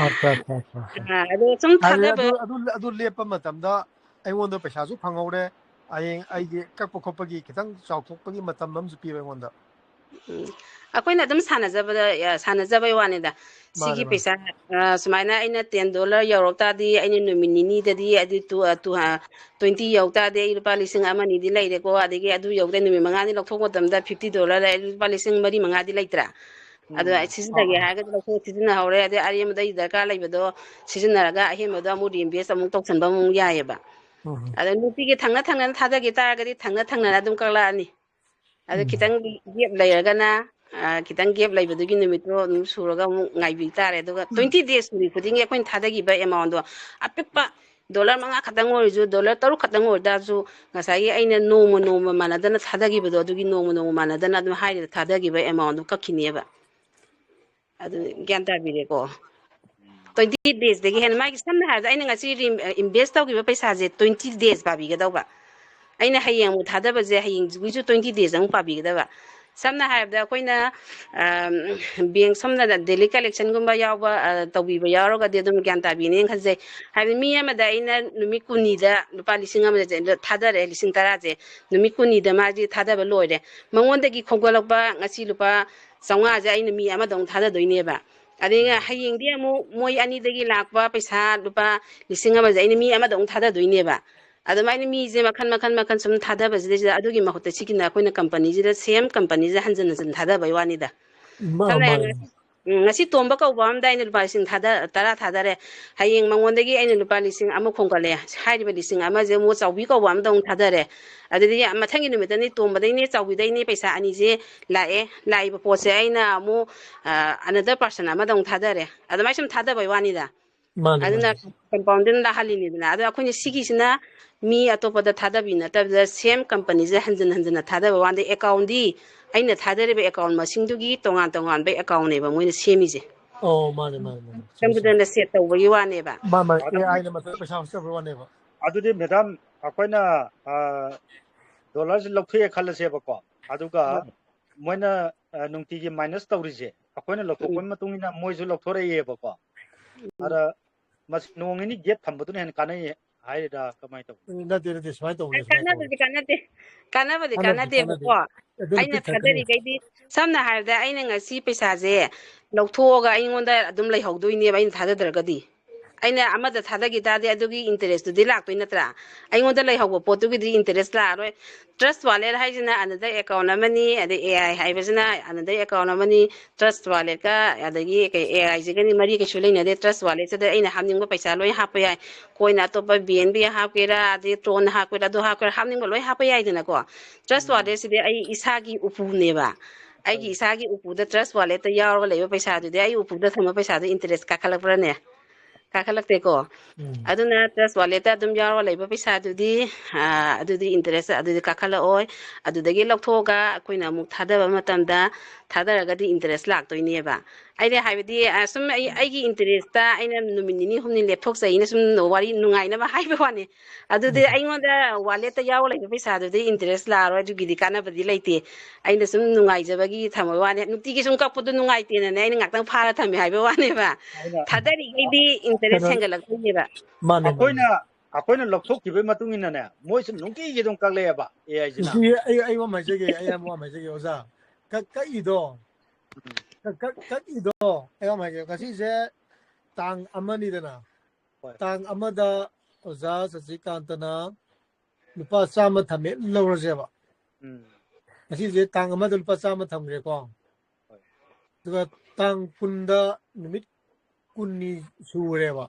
ꯑꯠꯆꯥ, ꯑꯠꯆꯥ, ꯑꯠꯆꯥ, ꯑꯠꯆꯥ꯫ ꯑ, ꯑꯗꯣ ꯁꯨꯝ ꯍꯥꯏꯗꯤ ꯊꯥꯗꯕ ꯑꯗꯨ ꯑꯗꯨ ꯑꯗꯨ ꯂꯦꯞꯄ ꯃꯇꯝꯗ ꯑꯩꯉꯣꯟꯗ ꯄꯩꯁꯥꯁꯨ ꯐꯪꯍꯧꯔꯦ꯫ ꯍꯌꯦꯡ ꯑꯩꯒꯤ ꯀꯛꯄ ꯈꯣꯠꯄꯒꯤ ꯈꯤꯇꯪ ꯆꯥꯎꯊꯣꯛꯄꯒꯤ ꯃꯇꯝ ꯑꯃꯁꯨ ꯄꯤꯕ ꯑꯩꯉꯣꯟꯗ꯫ ꯎꯝ꯫ ꯑꯩꯈꯣꯏꯅ ꯑꯗꯨꯝ ꯁꯥꯟꯅꯖꯕꯗ, ꯑ, ꯁꯥꯟꯅꯖꯕꯩ ꯋꯥꯅꯤꯗ꯫ ꯁꯤꯒꯤ ꯃꯥꯅꯦ, ꯃꯥꯅꯦ꯫ ꯄꯩꯁꯥ, ꯑ, ꯁꯨꯃꯥꯏꯅ ꯑꯩꯅ ten dollar ꯌꯧꯔꯛ ꯇꯥꯔꯗꯤ, ꯑꯩꯅ ꯅꯨꯃꯤꯠ ꯅꯤꯅꯤꯗꯗꯤ ꯑꯗꯨ ꯇꯨ-, ꯑ, ꯇꯨ-, ꯑ, twenty ꯌꯧ ꯇꯥꯔꯗꯤ ꯑꯩ ꯂꯨꯄꯥ ꯂꯤꯁꯤꯡ ꯑꯃ ꯑꯅꯤꯗꯤ ꯂꯩꯔꯦꯀꯣ꯫ ꯑꯗꯒꯤ ꯑꯗꯨ ꯌꯧꯗꯦ, ꯅꯨꯃꯤꯠ ꯃꯉꯥꯅꯤ ꯂꯧꯊꯣꯛꯄ ꯃꯇꯝꯗ fifty dollar ꯂꯩ, ꯑꯩ ꯂꯨꯄꯥ ꯂꯤꯁꯤꯡ ꯃꯔꯤ ꯃꯉꯥꯗꯤ ꯂꯩꯇ꯭ꯔꯥ? ꯑꯗꯣ ꯎꯝ꯫ ꯑꯩ ꯑꯥ, ꯁꯤꯖꯤꯟꯅꯒꯦ ꯑꯥ꯫ ꯍꯥꯏꯔꯒꯗꯤ ꯂꯧꯊꯣꯛ ꯁꯤꯖꯤꯟꯅꯍꯧꯔꯦ꯫ ꯑꯗꯩ ꯑꯔꯦꯝꯕꯗ ꯑꯩ ꯗꯔꯀꯥꯔ ꯂꯩꯕꯗꯣ ꯁꯤꯖꯤꯟꯅꯔꯒ ꯑꯍꯦꯟꯕꯗꯣ ꯑꯃꯨꯛ reinvest ꯑꯃꯨꯛ ꯇꯧꯁꯟꯕ ꯑꯃꯨꯛ ꯌꯥꯏꯑꯕ꯫ ꯎꯝ꯫ ꯑꯗꯣ ꯅꯨꯡꯇꯤꯒꯤ ꯊꯪꯅ ꯊꯪꯅꯅ ꯊꯥꯗꯒꯦ ꯇꯥꯔꯒꯗꯤ ꯊꯪꯅ ꯊꯪꯅꯅ ꯑꯗꯨꯝ ꯀꯛꯂꯛꯑꯅꯤ꯫ ꯑꯗꯣ ꯎꯝ꯫ ꯈꯤꯇꯪ gap ꯂꯩꯔꯒꯅ, ꯑ, ꯈꯤꯇꯪ gap ꯂꯩꯕꯗꯨꯒꯤ ꯅꯨꯃꯤꯠꯇꯣ ꯑꯗꯨꯝ ꯁꯨꯔꯒ ꯑꯃꯨꯛ ꯉꯥꯏꯕꯤ ꯇꯥꯔꯦ꯫ ꯑꯗꯨꯒ twenty days ꯁꯨꯔꯤ ꯈꯨꯗꯤꯡꯒꯤ ꯑꯩꯈꯣꯏꯅ ꯊꯥꯗꯈꯤꯕ amount ꯗꯣ ꯑꯄꯤꯛꯄ dollar ꯃꯉꯥ ꯈꯛꯇꯪ ꯑꯣꯏꯔꯁꯨ, dollar ꯇꯔꯨꯛ ꯈꯛꯇꯪ ꯑꯣꯏꯇꯥꯔꯁꯨ, ꯉꯁꯥꯏꯒꯤ ꯑꯩꯅ ꯅꯣꯡꯃ ꯅꯣꯡꯃ ꯃꯥꯟꯅꯗꯅ ꯊꯥꯗꯈꯤꯕꯗꯣ, ꯑꯗꯨꯒꯤ ꯅꯣꯡꯃ ꯅꯣꯡꯃ ꯃꯥꯟꯅꯗꯅ ꯑꯗꯨꯝ ꯍꯥꯏꯔꯤꯕ ꯊꯥꯗꯈꯤꯕ amount ꯗꯣ ꯀꯛꯈꯤꯅꯦꯕ꯫ ꯑꯗꯨ ꯒ꯭ꯌꯥꯟ ꯇꯥꯕꯤꯔꯦꯀꯣ? Twenty days ꯗꯒꯤ ꯍꯦꯟꯅ ꯃꯥꯒꯤ, ꯁꯝꯅ ꯍꯥꯏꯔꯕꯗ, ꯑꯩꯅ ꯉꯁꯤ ꯔꯤ-, ꯑ, invest ꯇꯧꯈꯤꯕ ꯄꯩꯁꯥꯁꯦ twenty days ꯄꯥꯕꯤꯒꯗꯧꯕ꯫ ꯑꯩꯅ ꯍꯌꯦꯡ ꯑꯃꯨꯛ ꯊꯥꯗꯕꯁꯦ ꯍꯌꯦꯡꯒꯤꯁꯨ twenty days ꯑꯃꯨꯛ ꯄꯥꯕꯤꯒꯗꯕ꯫ ꯁꯝꯅ ꯍꯥꯏꯔꯕꯗ, ꯑꯩꯈꯣꯏꯅ, ꯑꯝ, bank ꯁꯣꯝꯗ daily collection ꯒꯨꯝꯕ ꯌꯥꯎꯕ, ꯑ, ꯇꯧꯕꯤꯕ ꯌꯥꯎꯔꯒꯗꯤ ꯑꯗꯨꯝ ꯒ꯭ꯌꯥꯟ ꯇꯥꯕꯤꯅꯦꯅ ꯈꯟꯖꯩ꯫ ꯍꯥꯏꯕꯗꯤ ꯃꯤ ꯑꯃꯗ ꯑꯩꯅ ꯅꯨꯃꯤꯠ ꯀꯨꯟꯅꯤꯗ ꯂꯨꯄꯥ ꯂꯤꯁꯤꯡ ꯑꯃꯁꯦ ꯊꯥꯗꯔꯦ, ꯂꯤꯁꯤꯡ ꯇꯔꯥꯁꯦ ꯅꯨꯃꯤꯠ ꯀꯨꯟꯅꯤꯗ ꯃꯥꯁꯦ ꯊꯥꯗꯕ ꯂꯣꯏꯔꯦ꯫ ꯃꯉꯣꯟꯗꯒꯤ ꯈꯣꯝꯒꯠꯂꯛꯄ ꯉꯁꯤ ꯂꯨꯄꯥ ꯆꯥꯝꯃꯉꯥꯁꯦ ꯑꯩꯅ ꯃꯤ ꯑꯃꯗ ꯑꯃꯨꯛ ꯊꯥꯗꯗꯣꯏꯅꯦꯕ꯫ ꯑꯗꯩ ꯍꯌꯦꯡꯗꯤ ꯑꯃꯨꯛ ꯃꯣꯏ ꯑꯅꯤꯗꯒꯤ ꯂꯥꯛꯄ ꯄꯩꯁꯥ ꯂꯨꯄꯥ ꯂꯤꯁꯤꯡ ꯑꯃꯁꯦ ꯑꯩꯅ ꯃꯤ ꯑꯃꯗ ꯑꯃꯨꯛ ꯊꯥꯗꯗꯣꯏꯅꯦꯕ꯫ ꯑꯗꯨꯃꯥꯏꯅ ꯃꯤꯁꯦ ꯃꯈꯟ, ꯃꯈꯟ, ꯃꯈꯟ ꯁꯨꯝ ꯊꯥꯗꯕꯁꯤꯗꯩꯁꯤꯗ ꯑꯗꯨꯒꯤ ꯃꯍꯨꯠꯇ ꯁꯤꯒꯤꯅ ꯑꯩꯈꯣꯏꯅ company ꯁꯤꯗ, same company ꯁꯤꯗ ꯍꯟꯖꯤꯟ ꯍꯟꯖꯤꯟ ꯊꯥꯗꯕꯩ ꯋꯥꯅꯤꯗ꯫ ꯃꯥ-, ꯁꯝꯅ ꯍꯥꯏꯔꯕꯗ, ꯃꯥꯅꯦ꯫ ꯉꯁꯤ, ꯎꯝ, ꯉꯁꯤ ꯇꯣꯝꯕ ꯀꯧꯕ ꯑꯃꯗ ꯑꯩꯅ ꯂꯨꯄꯥ ꯂꯤꯁꯤꯡ ꯊꯥꯗ-, ꯇꯔꯥ ꯊꯥꯗꯔꯦ꯫ ꯍꯌꯦꯡ ꯃꯉꯣꯟꯗꯒꯤ ꯑꯩꯅ ꯂꯨꯄꯥ ꯂꯤꯁꯤꯡ ꯑꯃ ꯈꯣꯝꯒꯠꯂꯦ꯫ ꯍꯥꯏꯔꯤꯕ ꯂꯤꯁꯤꯡ ꯑꯃꯁꯦ ꯑꯃꯨꯛ ꯆꯥꯎꯕꯤ ꯀꯧꯕ ꯑꯃꯗ ꯑꯃꯨꯛ ꯊꯥꯗꯔꯦ꯫ ꯑꯗꯨꯗꯒꯤ ꯃꯊꯪꯒꯤ ꯅꯨꯃꯤꯠꯇꯅꯤ ꯇꯣꯝꯕꯗꯩꯅꯦ, ꯆꯥꯎꯕꯤꯗꯩꯅꯦ ꯄꯩꯁꯥ ꯑꯅꯤꯁꯦ ꯂꯥꯛꯑꯦ꯫ ꯂꯥꯛꯏꯕ ꯄꯣꯠꯁꯦ ꯑꯩꯅ ꯑꯃꯨꯛ, ꯑ, another person ꯑꯃꯗ ꯑꯃꯨꯛ ꯊꯥꯗꯔꯦ꯫ ꯑꯗꯨꯃꯥꯏꯅ ꯁꯨꯝ ꯊꯥꯗꯕꯩ ꯋꯥꯅꯤꯗ꯫ ꯃꯥꯅꯦ, ꯑꯗꯨꯅ ꯃꯥꯅꯦ꯫ Compounding ꯗ ꯍꯜꯂꯤꯅꯤꯗꯅ꯫ ꯑꯗꯣ ꯑꯩꯈꯣꯏꯅ ꯁꯤꯒꯤꯁꯤꯅ ꯃꯤ ꯑꯇꯣꯞꯄꯗ ꯊꯥꯗꯕꯤ ꯅꯠꯇꯕꯤꯗ, same company ꯁꯤꯗ ꯍꯟꯖꯤꯟ ꯍꯟꯖꯤꯟꯅ ꯊꯥꯗꯕ ꯋꯥꯅꯤꯗ꯫ Account ꯗꯤ ꯑꯩꯅ ꯊꯥꯗꯔꯤꯕ account ꯃꯁꯤꯡꯗꯨꯒꯤ ꯇꯣꯉꯥꯟ ꯇꯣꯉꯥꯟꯕ account ꯅꯦꯕ ꯃꯣꯏꯅ ꯁꯦꯝꯃꯤꯁꯦ꯫ ꯑꯣ, ꯃꯥꯅꯦ, ꯃꯥꯅꯦ, ꯃꯥꯅꯦ꯫ ꯆꯨꯝꯃꯤ, ꯆꯨꯝꯃꯤ, Computer ꯆꯨꯝꯃꯤ꯫ ꯅ set ꯇꯧꯕꯒꯤ ꯋꯥꯅꯦꯕ꯫ ꯃꯥ-, ꯃꯥ-, ꯑꯗꯨꯗꯤ, A I ꯅ ꯃꯊꯟꯇ ꯄꯩꯁꯥ ꯍꯣꯁꯇꯕ ꯋꯥꯅꯦꯕ꯫ ꯑꯗꯨꯗꯤ madam, ꯑꯩꯈꯣꯏꯅ, ꯑ, dollar ꯁꯦ ꯂꯧꯊꯣꯛꯑꯦ ꯈꯜꯂꯁꯦꯕꯀꯣ, ꯑꯗꯨꯒ ꯃꯣꯏꯅ ꯑ, ꯅꯨꯡꯇꯤꯒꯤ ꯃꯥꯏꯅꯁ ꯇꯧꯔꯤꯁꯦ ꯑꯩꯈꯣꯏꯅ ꯂꯧꯊꯣꯛꯄꯒꯤ ꯃꯇꯨꯡ ꯏꯟꯅ ꯃꯣꯏꯁꯨ ꯂꯧꯊꯣꯔꯛꯑꯦꯕꯀꯣ꯫ ꯑꯗ ꯃꯁꯤ ꯅꯣꯡ ꯅꯤꯅꯤ ꯒꯦꯞ ꯊꯝꯕꯗꯨꯅ ꯍꯦꯟꯅ ꯀꯥꯟꯅꯩ ꯍꯥꯏꯔꯤꯔꯥ ꯀꯃꯥꯏꯅ ꯇꯧꯕꯅꯣ? ꯅꯠꯇꯦ, ꯅꯠꯇꯦ, ꯁꯨꯃꯥꯏꯅ ꯇꯧꯕꯅꯦ, ꯁꯨꯃꯥꯏꯅ ꯇꯧꯕꯅꯦ꯫ ꯀꯥꯟꯅꯕꯗꯤ ꯀꯥꯟꯅꯗꯦ꯫ ꯀꯥꯟꯅꯕꯗꯤ ꯀꯥꯟꯅꯗꯦ, ꯀꯥꯟꯅꯗꯦ꯫ ꯀꯥꯟꯅꯗꯦꯕꯀꯣ꯫ ꯑꯗꯨꯝ ꯑꯩꯅ ꯄꯤꯛ ꯊꯛꯀꯅꯤ꯫ ꯊꯥꯗꯔꯤꯈꯩꯗꯤ, ꯁꯝꯅ ꯍꯥꯏꯔꯕꯗ, ꯑꯩꯅ ꯉꯁꯤ ꯄꯩꯁꯥꯁꯦ ꯂꯧꯊꯣꯛꯑꯒ ꯑꯩꯉꯣꯟꯗ ꯑꯗꯨꯝ ꯂꯩꯍꯧꯗꯣꯏꯅꯦꯕ, ꯑꯩꯅ ꯊꯥꯗꯗ꯭ꯔꯒꯗꯤ꯫ ꯑꯩꯅ ꯑꯃꯗ ꯊꯥꯗꯈꯤ ꯇꯥꯔꯗꯤ ꯑꯗꯨꯒꯤ ꯏꯟꯇꯔꯦꯁꯇꯨꯗꯤ ꯂꯥꯛꯇꯣꯏ ꯅꯠꯇ꯭ꯔꯥ? ꯑꯩꯉꯣꯟꯗ ꯂꯩꯍꯧꯕ ꯄꯣꯠꯇꯨꯒꯤꯗꯤ ꯏꯟꯇꯔꯦꯁ ꯂꯥꯛꯑꯔꯣꯏ꯫ ꯇ꯭ꯔꯁ ꯋꯥꯂꯦꯠ ꯍꯥꯏꯁꯤꯅ ꯑꯅꯗꯔ ꯑꯦꯀꯥꯎꯟ ꯑꯃꯅꯤ, ꯑꯗꯩ ꯑꯦ ꯑꯥꯏ ꯍꯥꯏꯕꯁꯤꯅ ꯑꯅꯗꯔ ꯑꯦꯀꯥꯎꯟ ꯑꯃꯅꯤ꯫ ꯇ꯭ꯔꯁ ꯋꯥꯂꯦꯠꯀ ꯑꯗꯒꯤ ꯀꯩ ꯑꯦ ꯑꯥꯏꯁꯤꯒꯗꯤ ꯃꯔꯤ ꯀꯩꯁꯨ ꯂꯩꯅꯗꯦ꯫ ꯇ꯭ꯔꯁ ꯋꯥꯂꯦꯠꯁꯤꯗ ꯑꯩꯅ ꯍꯥꯞꯅꯤꯡꯕ ꯄꯩꯁꯥ ꯂꯣꯏ ꯍꯥꯞꯄ ꯌꯥꯏ꯫ ꯀꯣꯏꯟ ꯑꯇꯣꯞꯄ ꯕꯤ ꯑꯦꯟ ꯕꯤ ꯍꯥꯞꯀꯦꯔꯥ, ꯑꯗꯩ ꯇ꯭ꯔꯣꯟ ꯍꯥꯞꯀꯦꯔꯥ, ꯑꯗꯨ ꯍꯥꯞꯀꯦꯔꯥ, ꯍꯥꯞꯅꯤꯡꯕ ꯂꯣꯏ ꯍꯥꯞꯄ ꯌꯥꯏꯗꯅꯀꯣ꯫ ꯇ꯭ꯔꯁ ꯎꯝ꯫ ꯋꯥꯂꯦꯠꯁꯤꯗꯤ ꯑꯩ ꯏꯁꯥꯒꯤ ꯎꯄꯨꯅꯦꯕ꯫ ꯑꯩꯒꯤ ꯍꯣꯏ꯫ ꯏꯁꯥꯒꯤ ꯎꯄꯨꯗ ꯇ꯭ꯔꯁ ꯋꯥꯂꯦꯠꯇ ꯌꯥꯎꯔꯒ ꯂꯩꯕ ꯄꯩꯁꯥꯗꯨꯗꯤ ꯑꯩ ꯎꯄꯨꯗ ꯊꯝꯕ ꯄꯩꯁꯥꯗꯨ ꯏꯟꯇꯔꯦꯁ ꯀꯥꯈꯠꯂꯛꯄ꯭ꯔꯥꯅꯦ? ꯀꯥꯈꯠꯂꯛꯇꯦꯀꯣ꯫ ꯎꯝ꯫ ꯑꯗꯨꯅ ꯇ꯭ꯔꯁ ꯋꯥꯂꯦꯠꯇ ꯑꯗꯨꯝ ꯌꯥꯎꯔꯒ ꯂꯩꯕ ꯄꯩꯁꯥꯗꯨꯗꯤ, ꯑ, ꯑꯗꯨꯗꯤ ꯏꯟꯇꯔꯦꯁ ꯑꯗꯨꯗꯤ ꯀꯥꯈꯠꯂꯛꯑꯣꯏ꯫ ꯑꯗꯨꯗꯒꯤ ꯂꯧꯊꯣꯛꯑꯒ ꯑꯩꯈꯣꯏꯅ ꯑꯃꯨꯛ ꯊꯥꯗꯕ ꯃꯇꯝꯗ ꯊꯥꯗꯔꯒꯗꯤ ꯏꯟꯇꯔꯦꯁ ꯂꯥꯛꯇꯣꯏꯅꯦꯕ꯫ ꯑꯩꯅ ꯍꯥꯏꯕꯗꯤ, ꯑ, ꯁꯨꯝ ꯑꯩ, ꯑꯩꯒꯤ ꯏꯟꯇꯔꯦꯁꯇ ꯑꯩꯅ ꯅꯨꯃꯤꯠ ꯅꯤꯅꯤ ꯍꯨꯝꯅꯤ ꯂꯦꯞꯊꯣꯛꯆꯩꯅ ꯁꯨꯝ ꯋꯥꯔꯤ ꯅꯨꯡꯉꯥꯏꯅꯕ ꯍꯥꯏꯕ ꯋꯥꯅꯤ꯫ ꯑꯗꯨꯗꯤ ꯎꯝ꯫ ꯑꯩꯉꯣꯟꯗ ꯋꯥꯂꯦꯠꯇ ꯌꯥꯎꯔ ꯂꯩꯕ ꯄꯩꯁꯥꯗꯨꯗꯤ ꯏꯟꯇꯔꯦꯁ ꯂꯥꯛꯑꯔꯣꯏ, ꯑꯗꯨꯒꯤꯗꯤ ꯀꯥꯟꯅꯕꯗꯤ ꯂꯩꯇꯦ꯫ ꯑꯩꯅ ꯁꯨꯝ ꯅꯨꯡꯉꯥꯏꯖꯕꯒꯤ ꯊꯝꯕ ꯋꯥꯅꯤ꯫ ꯅꯨꯡꯇꯤꯒꯤ ꯁꯨꯝ ꯀꯛꯄꯗꯣ ꯅꯨꯡꯉꯥꯏꯇꯦꯅꯅꯦ ꯑꯩꯅ ꯉꯥꯛꯇꯪ ꯐꯥꯔ ꯊꯝꯃꯦ ꯍꯥꯏꯕ ꯋꯥꯅꯦꯕ꯫ ꯑꯩꯅ ꯊꯥꯗꯔꯤꯈꯩꯗꯤ ꯏꯟꯇꯔꯦꯁ ꯀꯩꯅꯣ ꯍꯦꯟꯒꯠꯂꯛꯇꯣꯏꯅꯦꯕ꯫ ꯃꯥꯅꯦ, ꯃꯥꯅꯦ꯫ ꯑꯩꯈꯣꯏꯅ, ꯑꯩꯈꯣꯏꯅ ꯂꯧꯊꯣꯛꯈꯤꯕꯩ ꯃꯇꯨꯡ ꯏꯟꯅꯅꯦ, ꯃꯣꯏꯁꯨ ꯅꯨꯡꯇꯤꯒꯤ ꯑꯗꯨꯝ ꯀꯛꯂꯛꯑꯦꯕ, ꯑꯦ ꯑꯥꯏꯁꯤꯅ꯫ ꯁꯤ ꯑꯩ, ꯑꯩ ꯋꯥ ꯑꯃ ꯍꯥꯏꯖꯒꯦ, ꯑꯩ ꯑꯃ ꯋꯥ ꯑꯃ ꯍꯥꯏꯖꯒꯦ, ꯑꯣꯖꯥ꯫ ꯀꯛ-, ꯀꯛꯏꯗꯣ, ꯎꯝ꯫ ꯀꯛ-, ꯀꯛ-, ꯀꯛꯏꯗꯣ, ꯑꯩ ꯋꯥ ꯑꯃ ꯍꯥꯏꯒꯦ, ꯉꯁꯤꯁꯦ ꯇꯥꯡ ꯑꯃꯅꯤꯗꯅ꯫ ꯍꯣꯏ꯫ ꯇꯥꯡ ꯑꯃꯗ ꯑꯣꯖꯥ ꯁꯁꯤꯀꯥꯟꯇꯅ ꯂꯨꯄꯥ ꯆꯥꯝꯃ ꯊꯝꯃꯦ ꯂꯧꯔꯁꯦꯕ꯫ ꯎꯝ꯫ ꯉꯁꯤꯁꯦ ꯇꯥꯡ ꯑꯃꯗ ꯂꯨꯄꯥ ꯆꯥꯝꯃ ꯊꯝꯈ꯭ꯔꯦꯀꯣ꯫ ꯍꯣꯏ꯫ ꯑꯗꯨꯒ ꯇꯥꯡ ꯀꯨꯟꯗ ꯅꯨꯃꯤꯠ ꯀꯨꯟꯅꯤ ꯁꯨꯔꯦꯕ꯫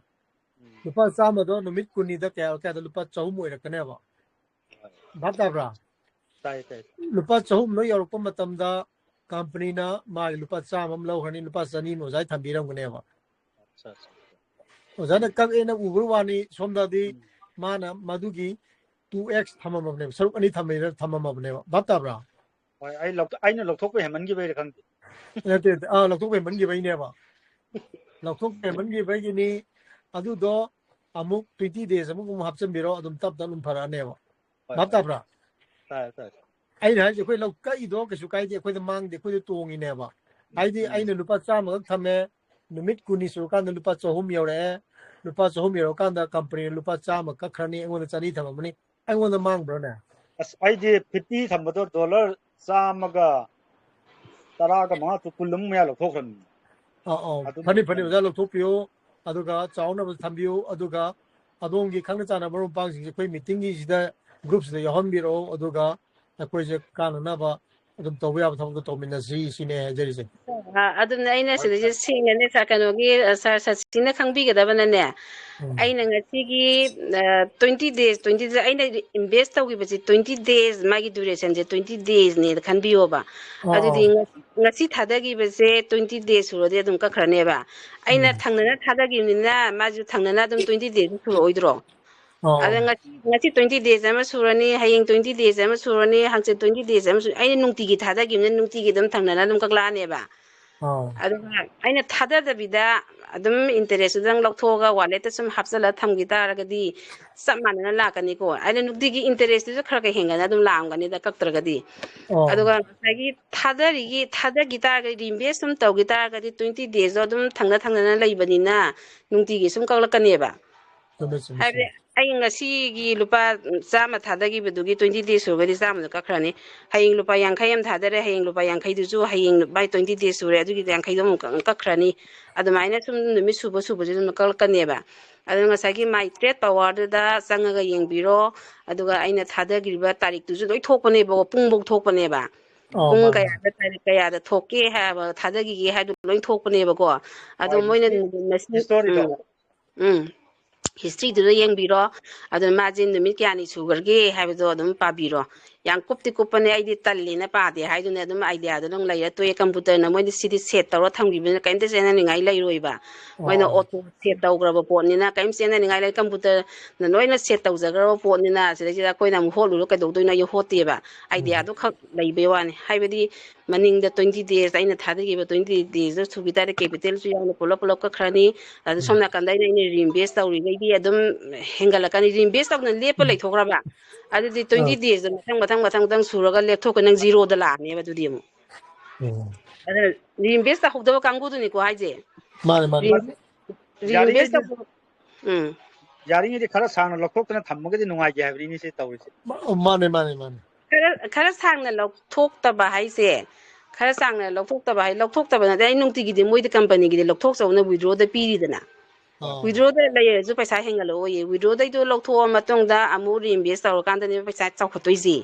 ꯎꯝ꯫ ꯂꯨꯄꯥ ꯆꯥꯝꯃꯗꯣ ꯅꯨꯃꯤꯠ ꯀꯨꯟꯅꯤꯗ ꯀꯌꯥ, ꯀꯌꯥꯗ ꯂꯨꯄꯥ ꯆꯍꯨꯝ ꯑꯣꯏꯔꯛꯀꯅꯦꯕ꯫ ꯍꯣꯏ꯫ ꯚꯥꯞ ꯇꯥꯕ꯭ꯔꯥ? ꯇꯥꯏ, ꯇꯥꯏ꯫ ꯂꯨꯄꯥ ꯆꯍꯨꯝꯗꯣ ꯌꯧꯔꯛꯄ ꯃꯇꯝꯗ ꯀꯝꯄꯅꯤꯅ ꯃꯥꯒꯤ ꯂꯨꯄꯥ ꯆꯥꯝꯃ ꯑꯃ ꯂꯧꯈ꯭ꯔꯅꯤ, ꯂꯨꯄꯥ ꯆꯅꯤ ꯑꯃ ꯑꯣꯖꯥꯒꯤ ꯊꯝꯕꯤꯔꯝꯒꯅꯦꯕ꯫ ꯑꯠꯆꯥ, ꯑꯠꯆꯥ, ꯑꯠꯆꯥ꯫ ꯑꯣꯖꯥꯅ ꯀꯛꯑꯦꯅ ꯎꯕ ꯋꯥꯅꯤ, ꯁꯣꯝꯗꯗꯤ ꯎꯝ꯫ ꯃꯥꯅ ꯃꯗꯨꯒꯤ ꯇꯨ ꯑꯦꯛꯁ ꯊꯝꯃꯝꯃꯕꯅꯦꯕ, ꯁꯔꯨꯛ ꯑꯅꯤ ꯊꯝꯃꯦꯅ ꯊꯝꯃꯝꯃꯕꯅꯦꯕ꯫ ꯚꯥꯞ ꯇꯥꯕ꯭ꯔꯥ? ꯍꯣꯏ, ꯑꯩ ꯂꯧꯊ-, ꯑꯩꯅ ꯂꯧꯊꯣꯛꯄ ꯍꯦꯟꯃꯟꯈꯤꯕꯩꯔ ꯈꯪꯗꯦ꯫ ꯅꯠꯇꯦ, ꯅꯠꯇꯦ꯫ ꯑꯥ, ꯂꯧꯊꯣꯛꯄ ꯍꯦꯟꯃꯟꯈꯤꯕꯩꯅꯦꯕ꯫ ꯂꯧꯊꯣꯛꯄ ꯍꯦꯟꯃꯟꯈꯤꯕꯒꯤꯅꯤ꯫ ꯑꯗꯨꯗꯣ ꯑꯃꯨꯛ twenty days ꯑꯃꯨꯛ, ꯑꯃꯨꯛ ꯍꯥꯞꯆꯤꯟꯕꯤꯔꯣ, ꯑꯗꯨꯝ ꯇꯞ ꯇꯞ ꯑꯗꯨꯝ ꯐꯔꯛꯑꯅꯦꯕ꯫ ꯍꯣꯏ, ꯚꯥꯞ ꯍꯣꯏ꯫ ꯇꯥꯕ꯭ꯔꯥ? ꯇꯥꯏ, ꯇꯥꯏ꯫ ꯑꯩꯅ ꯍꯥꯏꯁꯦ ꯑꯩꯈꯣꯏ ꯂꯧ ꯀꯛꯏꯗꯣ ꯀꯩꯁꯨ ꯀꯥꯏꯗꯦ, ꯑꯩꯈꯣꯏꯗ ꯃꯥꯡꯗꯦ, ꯑꯩꯈꯣꯏꯗ ꯇꯣꯡꯉꯤꯅꯦꯕ꯫ ꯍꯥꯏꯗꯤ ꯎꯝ꯫ ꯑꯩꯅ ꯂꯨꯄꯥ ꯆꯥꯝꯃꯈꯛ ꯊꯝꯃꯦ, ꯅꯨꯃꯤꯠ ꯀꯨꯟꯅꯤ ꯁꯨꯔꯀꯥꯟꯗ ꯂꯨꯄꯥ ꯆꯍꯨꯝ ꯌꯧꯔꯛꯑꯦ꯫ ꯂꯨꯄꯥ ꯆꯍꯨꯝ ꯌꯧꯔꯀꯥꯟꯗ ꯀꯝꯄꯅꯤꯅ ꯂꯨꯄꯥ ꯆꯥꯝꯃ ꯀꯛꯈ꯭ꯔꯅꯤ, ꯑꯩꯉꯣꯟꯗ ꯆꯅꯤ ꯊꯝꯃꯝꯃꯅꯤ꯫ ꯑꯩꯉꯣꯟꯗ ꯃꯥꯡꯕ꯭ꯔꯣꯅꯦ? ꯑꯁ, ꯑꯩꯗꯤ ꯐꯤꯐꯇꯤ ꯊꯝꯕꯗꯣ ꯗꯣꯂꯔ ꯆꯥꯝꯃꯒ ꯇꯔꯥꯒ ꯃꯉꯥ ꯇꯨ ꯀꯨꯟ ꯑꯃ ꯃꯌꯥ ꯂꯧꯊꯣꯛꯈ꯭ꯔꯕꯅꯤ꯫ ꯑꯥ, ꯑꯥ꯫ ꯑꯗꯨꯝ ꯐꯅꯤ, ꯐꯅꯤ, ꯑꯣꯖꯥ, ꯂꯧꯊꯣꯛꯄꯤꯌꯨ꯫ ꯑꯗꯨꯒ ꯆꯥꯎꯅꯕ ꯊꯝꯕꯤꯌꯨ꯫ ꯑꯗꯨꯒ ꯑꯗꯣꯝꯒꯤ ꯈꯪꯅ ꯆꯥꯟꯅꯕ ꯃꯔꯨꯞ ꯃꯄꯥꯡꯁꯤꯡꯁꯦ ꯑꯩꯈꯣꯏ ꯃꯤꯇꯤꯡꯒꯤꯁꯤꯗ, ꯒ꯭ꯔꯨꯞꯁꯤꯗ ꯌꯥꯎꯍꯟꯕꯤꯔꯛꯑꯣ꯫ ꯑꯗꯨꯒ ꯑꯩꯈꯣꯏꯁꯦ ꯀꯥꯟꯅꯅꯕ ꯑꯗꯨꯝ ꯇꯧꯕ ꯌꯥꯕ ꯊꯕꯛꯇꯣ ꯇꯧꯃꯤꯟꯅꯁꯤ ꯁꯤꯅꯦ ꯍꯥꯏꯖꯔꯤꯁꯦ꯫ ꯑ, ꯑꯗꯨꯝꯅ ꯑꯩꯅ ꯍꯣꯏ, ꯁꯤꯗꯩꯁꯤꯗ ꯐꯔꯦ꯫ ꯁꯦꯡꯅꯅꯦ, ꯁꯥꯔ, ꯀꯩꯅꯣꯒꯤ, ꯑ, ꯁꯥꯔ ꯁꯆꯤꯟꯅ ꯈꯪꯕꯤꯒꯗꯕꯅꯅꯦ, ꯎꯝ꯫ ꯑꯩꯅ ꯉꯁꯤꯒꯤ, ꯑ, twenty days, twenty days ꯑꯩꯅ invest ꯇꯧꯈꯤꯕꯁꯦ twenty days, ꯃꯥꯒꯤ durationꯁꯦ twenty daysꯅꯦꯅ ꯈꯟꯕꯤꯌꯣꯕ꯫ ꯑꯥ, ꯑꯗꯨꯗꯤ ꯑꯥ꯫ ꯉ-, ꯉꯁꯤ ꯊꯥꯗꯈꯤꯕꯁꯦ twenty days ꯁꯨꯔꯗꯤ ꯑꯗꯨꯝ ꯀꯛꯈ꯭ꯔꯅꯦꯕ꯫ ꯑꯩꯅ ꯎꯝ꯫ ꯊꯪꯅꯅ ꯊꯥꯗꯈꯤꯕꯅꯤꯅ ꯃꯥꯁꯨ ꯊꯪꯅꯅ ꯑꯗꯨꯝ twenty days ꯁꯨꯔꯛꯑꯣꯏꯗ꯭ꯔꯣ? ꯑꯥ, ꯑꯗ ꯑꯥ꯫ ꯉꯁꯤ, ꯉꯁꯤ twenty days ꯑꯃ ꯁꯨꯔꯅꯤ, ꯍꯌꯦꯡ twenty days ꯑꯃ ꯁꯨꯔꯅꯤ, ꯍꯪꯆꯤꯠ twenty days ꯑꯃ ꯁꯨꯔꯅꯤ꯫ ꯑꯩꯅ ꯅꯨꯡꯇꯤꯒꯤ ꯊꯥꯗꯈꯤꯕꯅꯤꯅ ꯅꯨꯡꯇꯤꯒꯤ ꯑꯗꯨꯝ ꯊꯪꯅꯅ ꯑꯗꯨꯝ ꯀꯛꯂꯛꯑꯅꯦꯕ꯫ ꯑꯥ꯫ ꯑꯗꯨꯒ ꯑꯩꯅ ꯊꯥꯗꯗꯕꯤꯗ ꯑꯗꯨꯝ interestꯇꯨꯗꯪ ꯂꯧꯊꯣꯛꯑꯒ walletꯇ ꯁꯨꯝ ꯍꯥꯞꯆꯜꯂ ꯊꯝꯈꯤ ꯇꯥꯔꯒꯗꯤ ꯆꯞ ꯃꯥꯟꯅꯅ ꯂꯥꯛꯀꯅꯤꯀꯣ꯫ ꯑꯩꯅ ꯅꯨꯡꯇꯤꯒꯤ interestꯇꯨꯁꯨ ꯈꯔ ꯈꯔ ꯍꯦꯟꯒꯠꯅ ꯑꯗꯨꯝ ꯂꯥꯛꯑꯝꯒꯅꯤꯗ ꯀꯛꯇ꯭ꯔꯒꯗꯤ꯫ ꯑꯥ꯫ ꯑꯗꯨꯒ ꯉꯁꯥꯏꯒꯤ ꯊꯥꯗꯔꯤꯒꯤ, ꯊꯥꯗꯈꯤ ꯇꯥꯔꯒꯗꯤ, reinvest ꯁꯨꯝ ꯇꯧꯈꯤ ꯇꯥꯔꯒꯗꯤ twenty daysꯇꯣ ꯑꯗꯨꯝ ꯊꯪꯅ ꯊꯪꯅꯅ ꯂꯩꯕꯅꯤꯅ ꯅꯨꯡꯇꯤꯒꯤ ꯁꯨꯝ ꯀꯛꯂꯛꯀꯅꯦꯕ꯫ ꯆꯨꯝꯃꯦ, ꯆꯨꯝꯃꯦ, ꯍꯥꯏꯕꯗꯤ ꯆꯨꯝꯃꯦ꯫ ꯑꯩ ꯉꯁꯤꯒꯤ ꯂꯨꯄꯥ ꯆꯥꯝꯃ ꯊꯥꯗꯈꯤꯕꯗꯨꯒꯤ twenty days ꯁꯨꯔꯒꯗꯤ ꯆꯥꯝꯃꯗꯣ ꯀꯛꯈ꯭ꯔꯅꯤ꯫ ꯍꯌꯦꯡ ꯂꯨꯄꯥ ꯌꯥꯡꯈꯩ ꯑꯃ ꯊꯥꯗꯔꯦ, ꯍꯌꯦꯡ ꯂꯨꯄꯥ ꯌꯥꯡꯈꯩꯗꯨꯁꯨ ꯍꯌꯦꯡ ꯃꯥꯏ twenty days ꯁꯨꯔꯦ, ꯑꯗꯨꯒꯤꯗꯤ ꯌꯥꯡꯈꯩꯗꯣ ꯑꯃꯨꯛ ꯀꯛ-, ꯀꯛꯈ꯭ꯔꯅꯤ꯫ ꯑꯗꯨꯃꯥꯏꯅ ꯁꯨꯝ ꯅꯨꯃꯤꯠ ꯁꯨꯕ ꯁꯨꯕꯁꯦ ꯑꯗꯨꯝ ꯀꯛꯂꯛꯀꯅꯦꯕ꯫ ꯑꯗꯨ ꯉꯁꯥꯏꯒꯤ my trade powerꯗꯨꯗ ꯆꯪꯉꯒ ꯌꯦꯡꯕꯤꯔꯣ꯫ ꯑꯗꯨꯒ ꯑꯩꯅ ꯊꯥꯗꯈ꯭ꯔꯤꯕ ꯇꯥꯔꯤꯛꯇꯨꯁꯨ ꯂꯣꯏ ꯊꯣꯛꯄꯅꯦꯕꯀꯣ, ꯄꯨꯡꯐꯧ ꯊꯣꯛꯄꯅꯦꯕ꯫ ꯑꯣ, ꯄꯨꯡ ꯃꯥꯅꯦ꯫ ꯀꯌꯥꯗ, ꯇꯥꯔꯤꯛ ꯀꯌꯥꯗ ꯊꯣꯛꯀꯦ ꯍꯥꯏꯕ, ꯊꯥꯗꯈꯤꯒꯦ ꯍꯥꯏꯗꯨ ꯂꯣꯏ ꯊꯣꯛꯄꯅꯦꯕꯀꯣ꯫ ꯑꯗꯣ ꯍꯣꯏ, ꯃꯣꯏꯅ history, ꯅꯨꯃꯤꯠ ꯃꯁꯤꯡ, historyꯗꯣ꯫ ꯎꯝ, ꯎꯝ, historyꯗꯨꯗ ꯌꯦꯡꯕꯤꯔꯣ꯫ ꯑꯗꯨ ꯃꯥꯁꯦ ꯅꯨꯃꯤꯠ ꯀꯌꯥꯅꯤ ꯁꯨꯈ꯭ꯔꯒꯦ ꯍꯥꯏꯕꯗꯣ ꯑꯗꯨꯝ ꯄꯥꯕꯤꯔꯣ꯫ ꯌꯥꯝ ꯀꯨꯞꯇꯤ ꯀꯨꯞꯄꯅꯦ, ꯑꯩꯗꯤ ꯇꯜꯂꯦꯅ ꯄꯥꯗꯦ ꯍꯥꯏꯗꯨꯅ ꯑꯗꯨꯝ idea ꯗꯣ ꯑꯗꯨꯝ ꯂꯩꯔꯦ꯫ ꯇꯣꯛꯑꯦ, computerꯅ ꯃꯣꯏꯗꯤ ꯁꯤꯗꯤ set ꯇꯧꯔ ꯊꯝꯈꯤꯕꯅꯤꯅ ꯀꯔꯤꯝꯇ ꯆꯦꯟꯅꯅꯤꯡꯉꯥꯏ ꯂꯩꯔꯣꯏꯕ꯫ ꯃꯣꯏꯅ ꯑꯣ꯫ Auto set ꯇꯧꯈ꯭ꯔꯕ ꯄꯣꯠꯅꯤꯅ ꯀꯔꯤꯝ ꯆꯦꯟꯅꯅꯤꯡꯉꯥꯏ ꯂꯩ꯫ Computerꯅ ꯂꯣꯏꯅ set ꯇꯧꯖꯈ꯭ꯔꯕ ꯄꯣꯠꯅꯤꯅ ꯁꯤꯗꯩꯁꯤꯗ ꯑꯩꯈꯣꯏꯅ ꯑꯃꯨꯛ ꯍꯣꯠꯂꯨꯔꯣ ꯀꯩꯗꯧꯗꯣꯏꯅꯣ? ꯑꯩ ꯍꯣꯠꯇꯦꯕ꯫ Idea ꯎꯝ꯫ ꯗꯣ ꯈꯛ ꯂꯩꯕꯩ ꯋꯥꯅꯤ꯫ ꯍꯥꯏꯕꯗꯤ ꯃꯅꯤꯡꯗ twenty days, ꯑꯩꯅ ꯊꯥꯗꯈꯤꯕ twenty days ꯗꯣ ꯁꯨꯈꯤ ꯇꯥꯔꯗꯤ capital ꯁꯨ ꯌꯥꯎꯅ ꯄꯨꯂꯞ ꯄꯨꯂꯞ ꯀꯛꯈ꯭ꯔꯅꯤ꯫ ꯑꯗꯨ ꯁꯣꯝ ꯎꯝ꯫ ꯅꯥꯀꯟꯗ ꯑꯩꯅ, ꯑꯩꯅ reinvest ꯇꯧꯔꯤꯈꯩꯗꯤ ꯑꯗꯨꯝ ꯍꯦꯟꯒꯠꯂꯛꯀꯅꯤ꯫ Reinvest ꯇꯧꯗꯅ ꯂꯦꯞꯄ ꯎꯝ꯫ ꯂꯩꯊꯣꯛꯈ꯭ꯔꯕ, ꯑꯗꯨꯗꯤ ꯑꯥ꯫ Twenty days ꯗ ꯃꯊꯪ ꯃꯊꯪ ꯃꯊꯪ ꯃꯊꯪ ꯁꯨꯔꯒ ꯂꯦꯞꯊꯣꯛꯄ, ꯅꯪ ꯖꯤꯔꯣꯗ ꯂꯥꯛꯑꯅꯦꯕ ꯑꯗꯨꯗꯤ ꯑꯃꯨꯛ꯫ ꯎꯝ꯫ ꯑꯗꯨꯅ ꯔꯤꯏꯟꯚꯦꯁ ꯇꯧꯍꯧꯗꯕ ꯀꯥꯡꯕꯨꯗꯨꯅꯤꯀꯣ ꯍꯥꯏꯁꯦ꯫ ꯃꯥꯅꯦ, ꯃꯥꯅꯦ꯫ ꯔꯤꯏꯟꯚꯦꯁ ꯇꯧꯕ꯫ ꯎꯝ꯫ ꯌꯥꯔꯤꯉꯩꯗꯤ ꯈꯔ ꯁꯥꯡꯅ ꯂꯧꯊꯣꯛꯇꯅ ꯊꯝꯃꯒꯗꯤ ꯅꯨꯡꯉꯥꯏꯒꯦ ꯍꯥꯏꯕꯅꯤꯅꯦ ꯁꯤ ꯇꯧꯔꯤꯁꯦ꯫ ꯃꯥ-, ꯃꯥꯅꯦ, ꯃꯥꯅꯦ, ꯃꯥꯅꯦ꯫ ꯈꯔ ꯈꯔ ꯁꯥꯡꯅ ꯂꯧꯊꯣꯛꯇꯕ ꯍꯥꯏꯁꯦ, ꯈꯔ ꯁꯥꯡꯅ ꯂꯧꯊꯣꯛꯇꯕ ꯍꯥꯏ, ꯂꯧꯊꯣꯛꯇꯕ ꯅꯠꯇꯦ, ꯑꯩ ꯅꯨꯡꯇꯤꯒꯤꯗꯤ ꯃꯣꯏꯗꯤ ꯀꯝꯄꯅꯤꯒꯤꯗꯤ ꯂꯧꯊꯣꯛꯆꯧꯅ ꯋꯤꯗ꯭ꯔꯣꯗ ꯄꯤꯔꯤꯗꯅ꯫ ꯑꯥ꯫ ꯋꯤꯗ꯭ꯔꯣꯗ ꯂꯩꯔꯁꯨ ꯄꯩꯁꯥ ꯍꯦꯟꯒꯠꯂꯛꯑꯣꯌꯦ꯫ ꯋꯤꯗ꯭ꯔꯣꯗꯩꯗꯣ ꯂꯧꯊꯣꯛꯑ ꯃꯇꯨꯡꯗ ꯑꯃꯨꯛ ꯔꯤꯏꯟꯚꯦꯁ ꯇꯧꯔꯀꯥꯟꯗꯅꯦꯕ ꯄꯩꯁꯥ ꯆꯥꯎꯈꯠꯇꯣꯏꯁꯦ꯫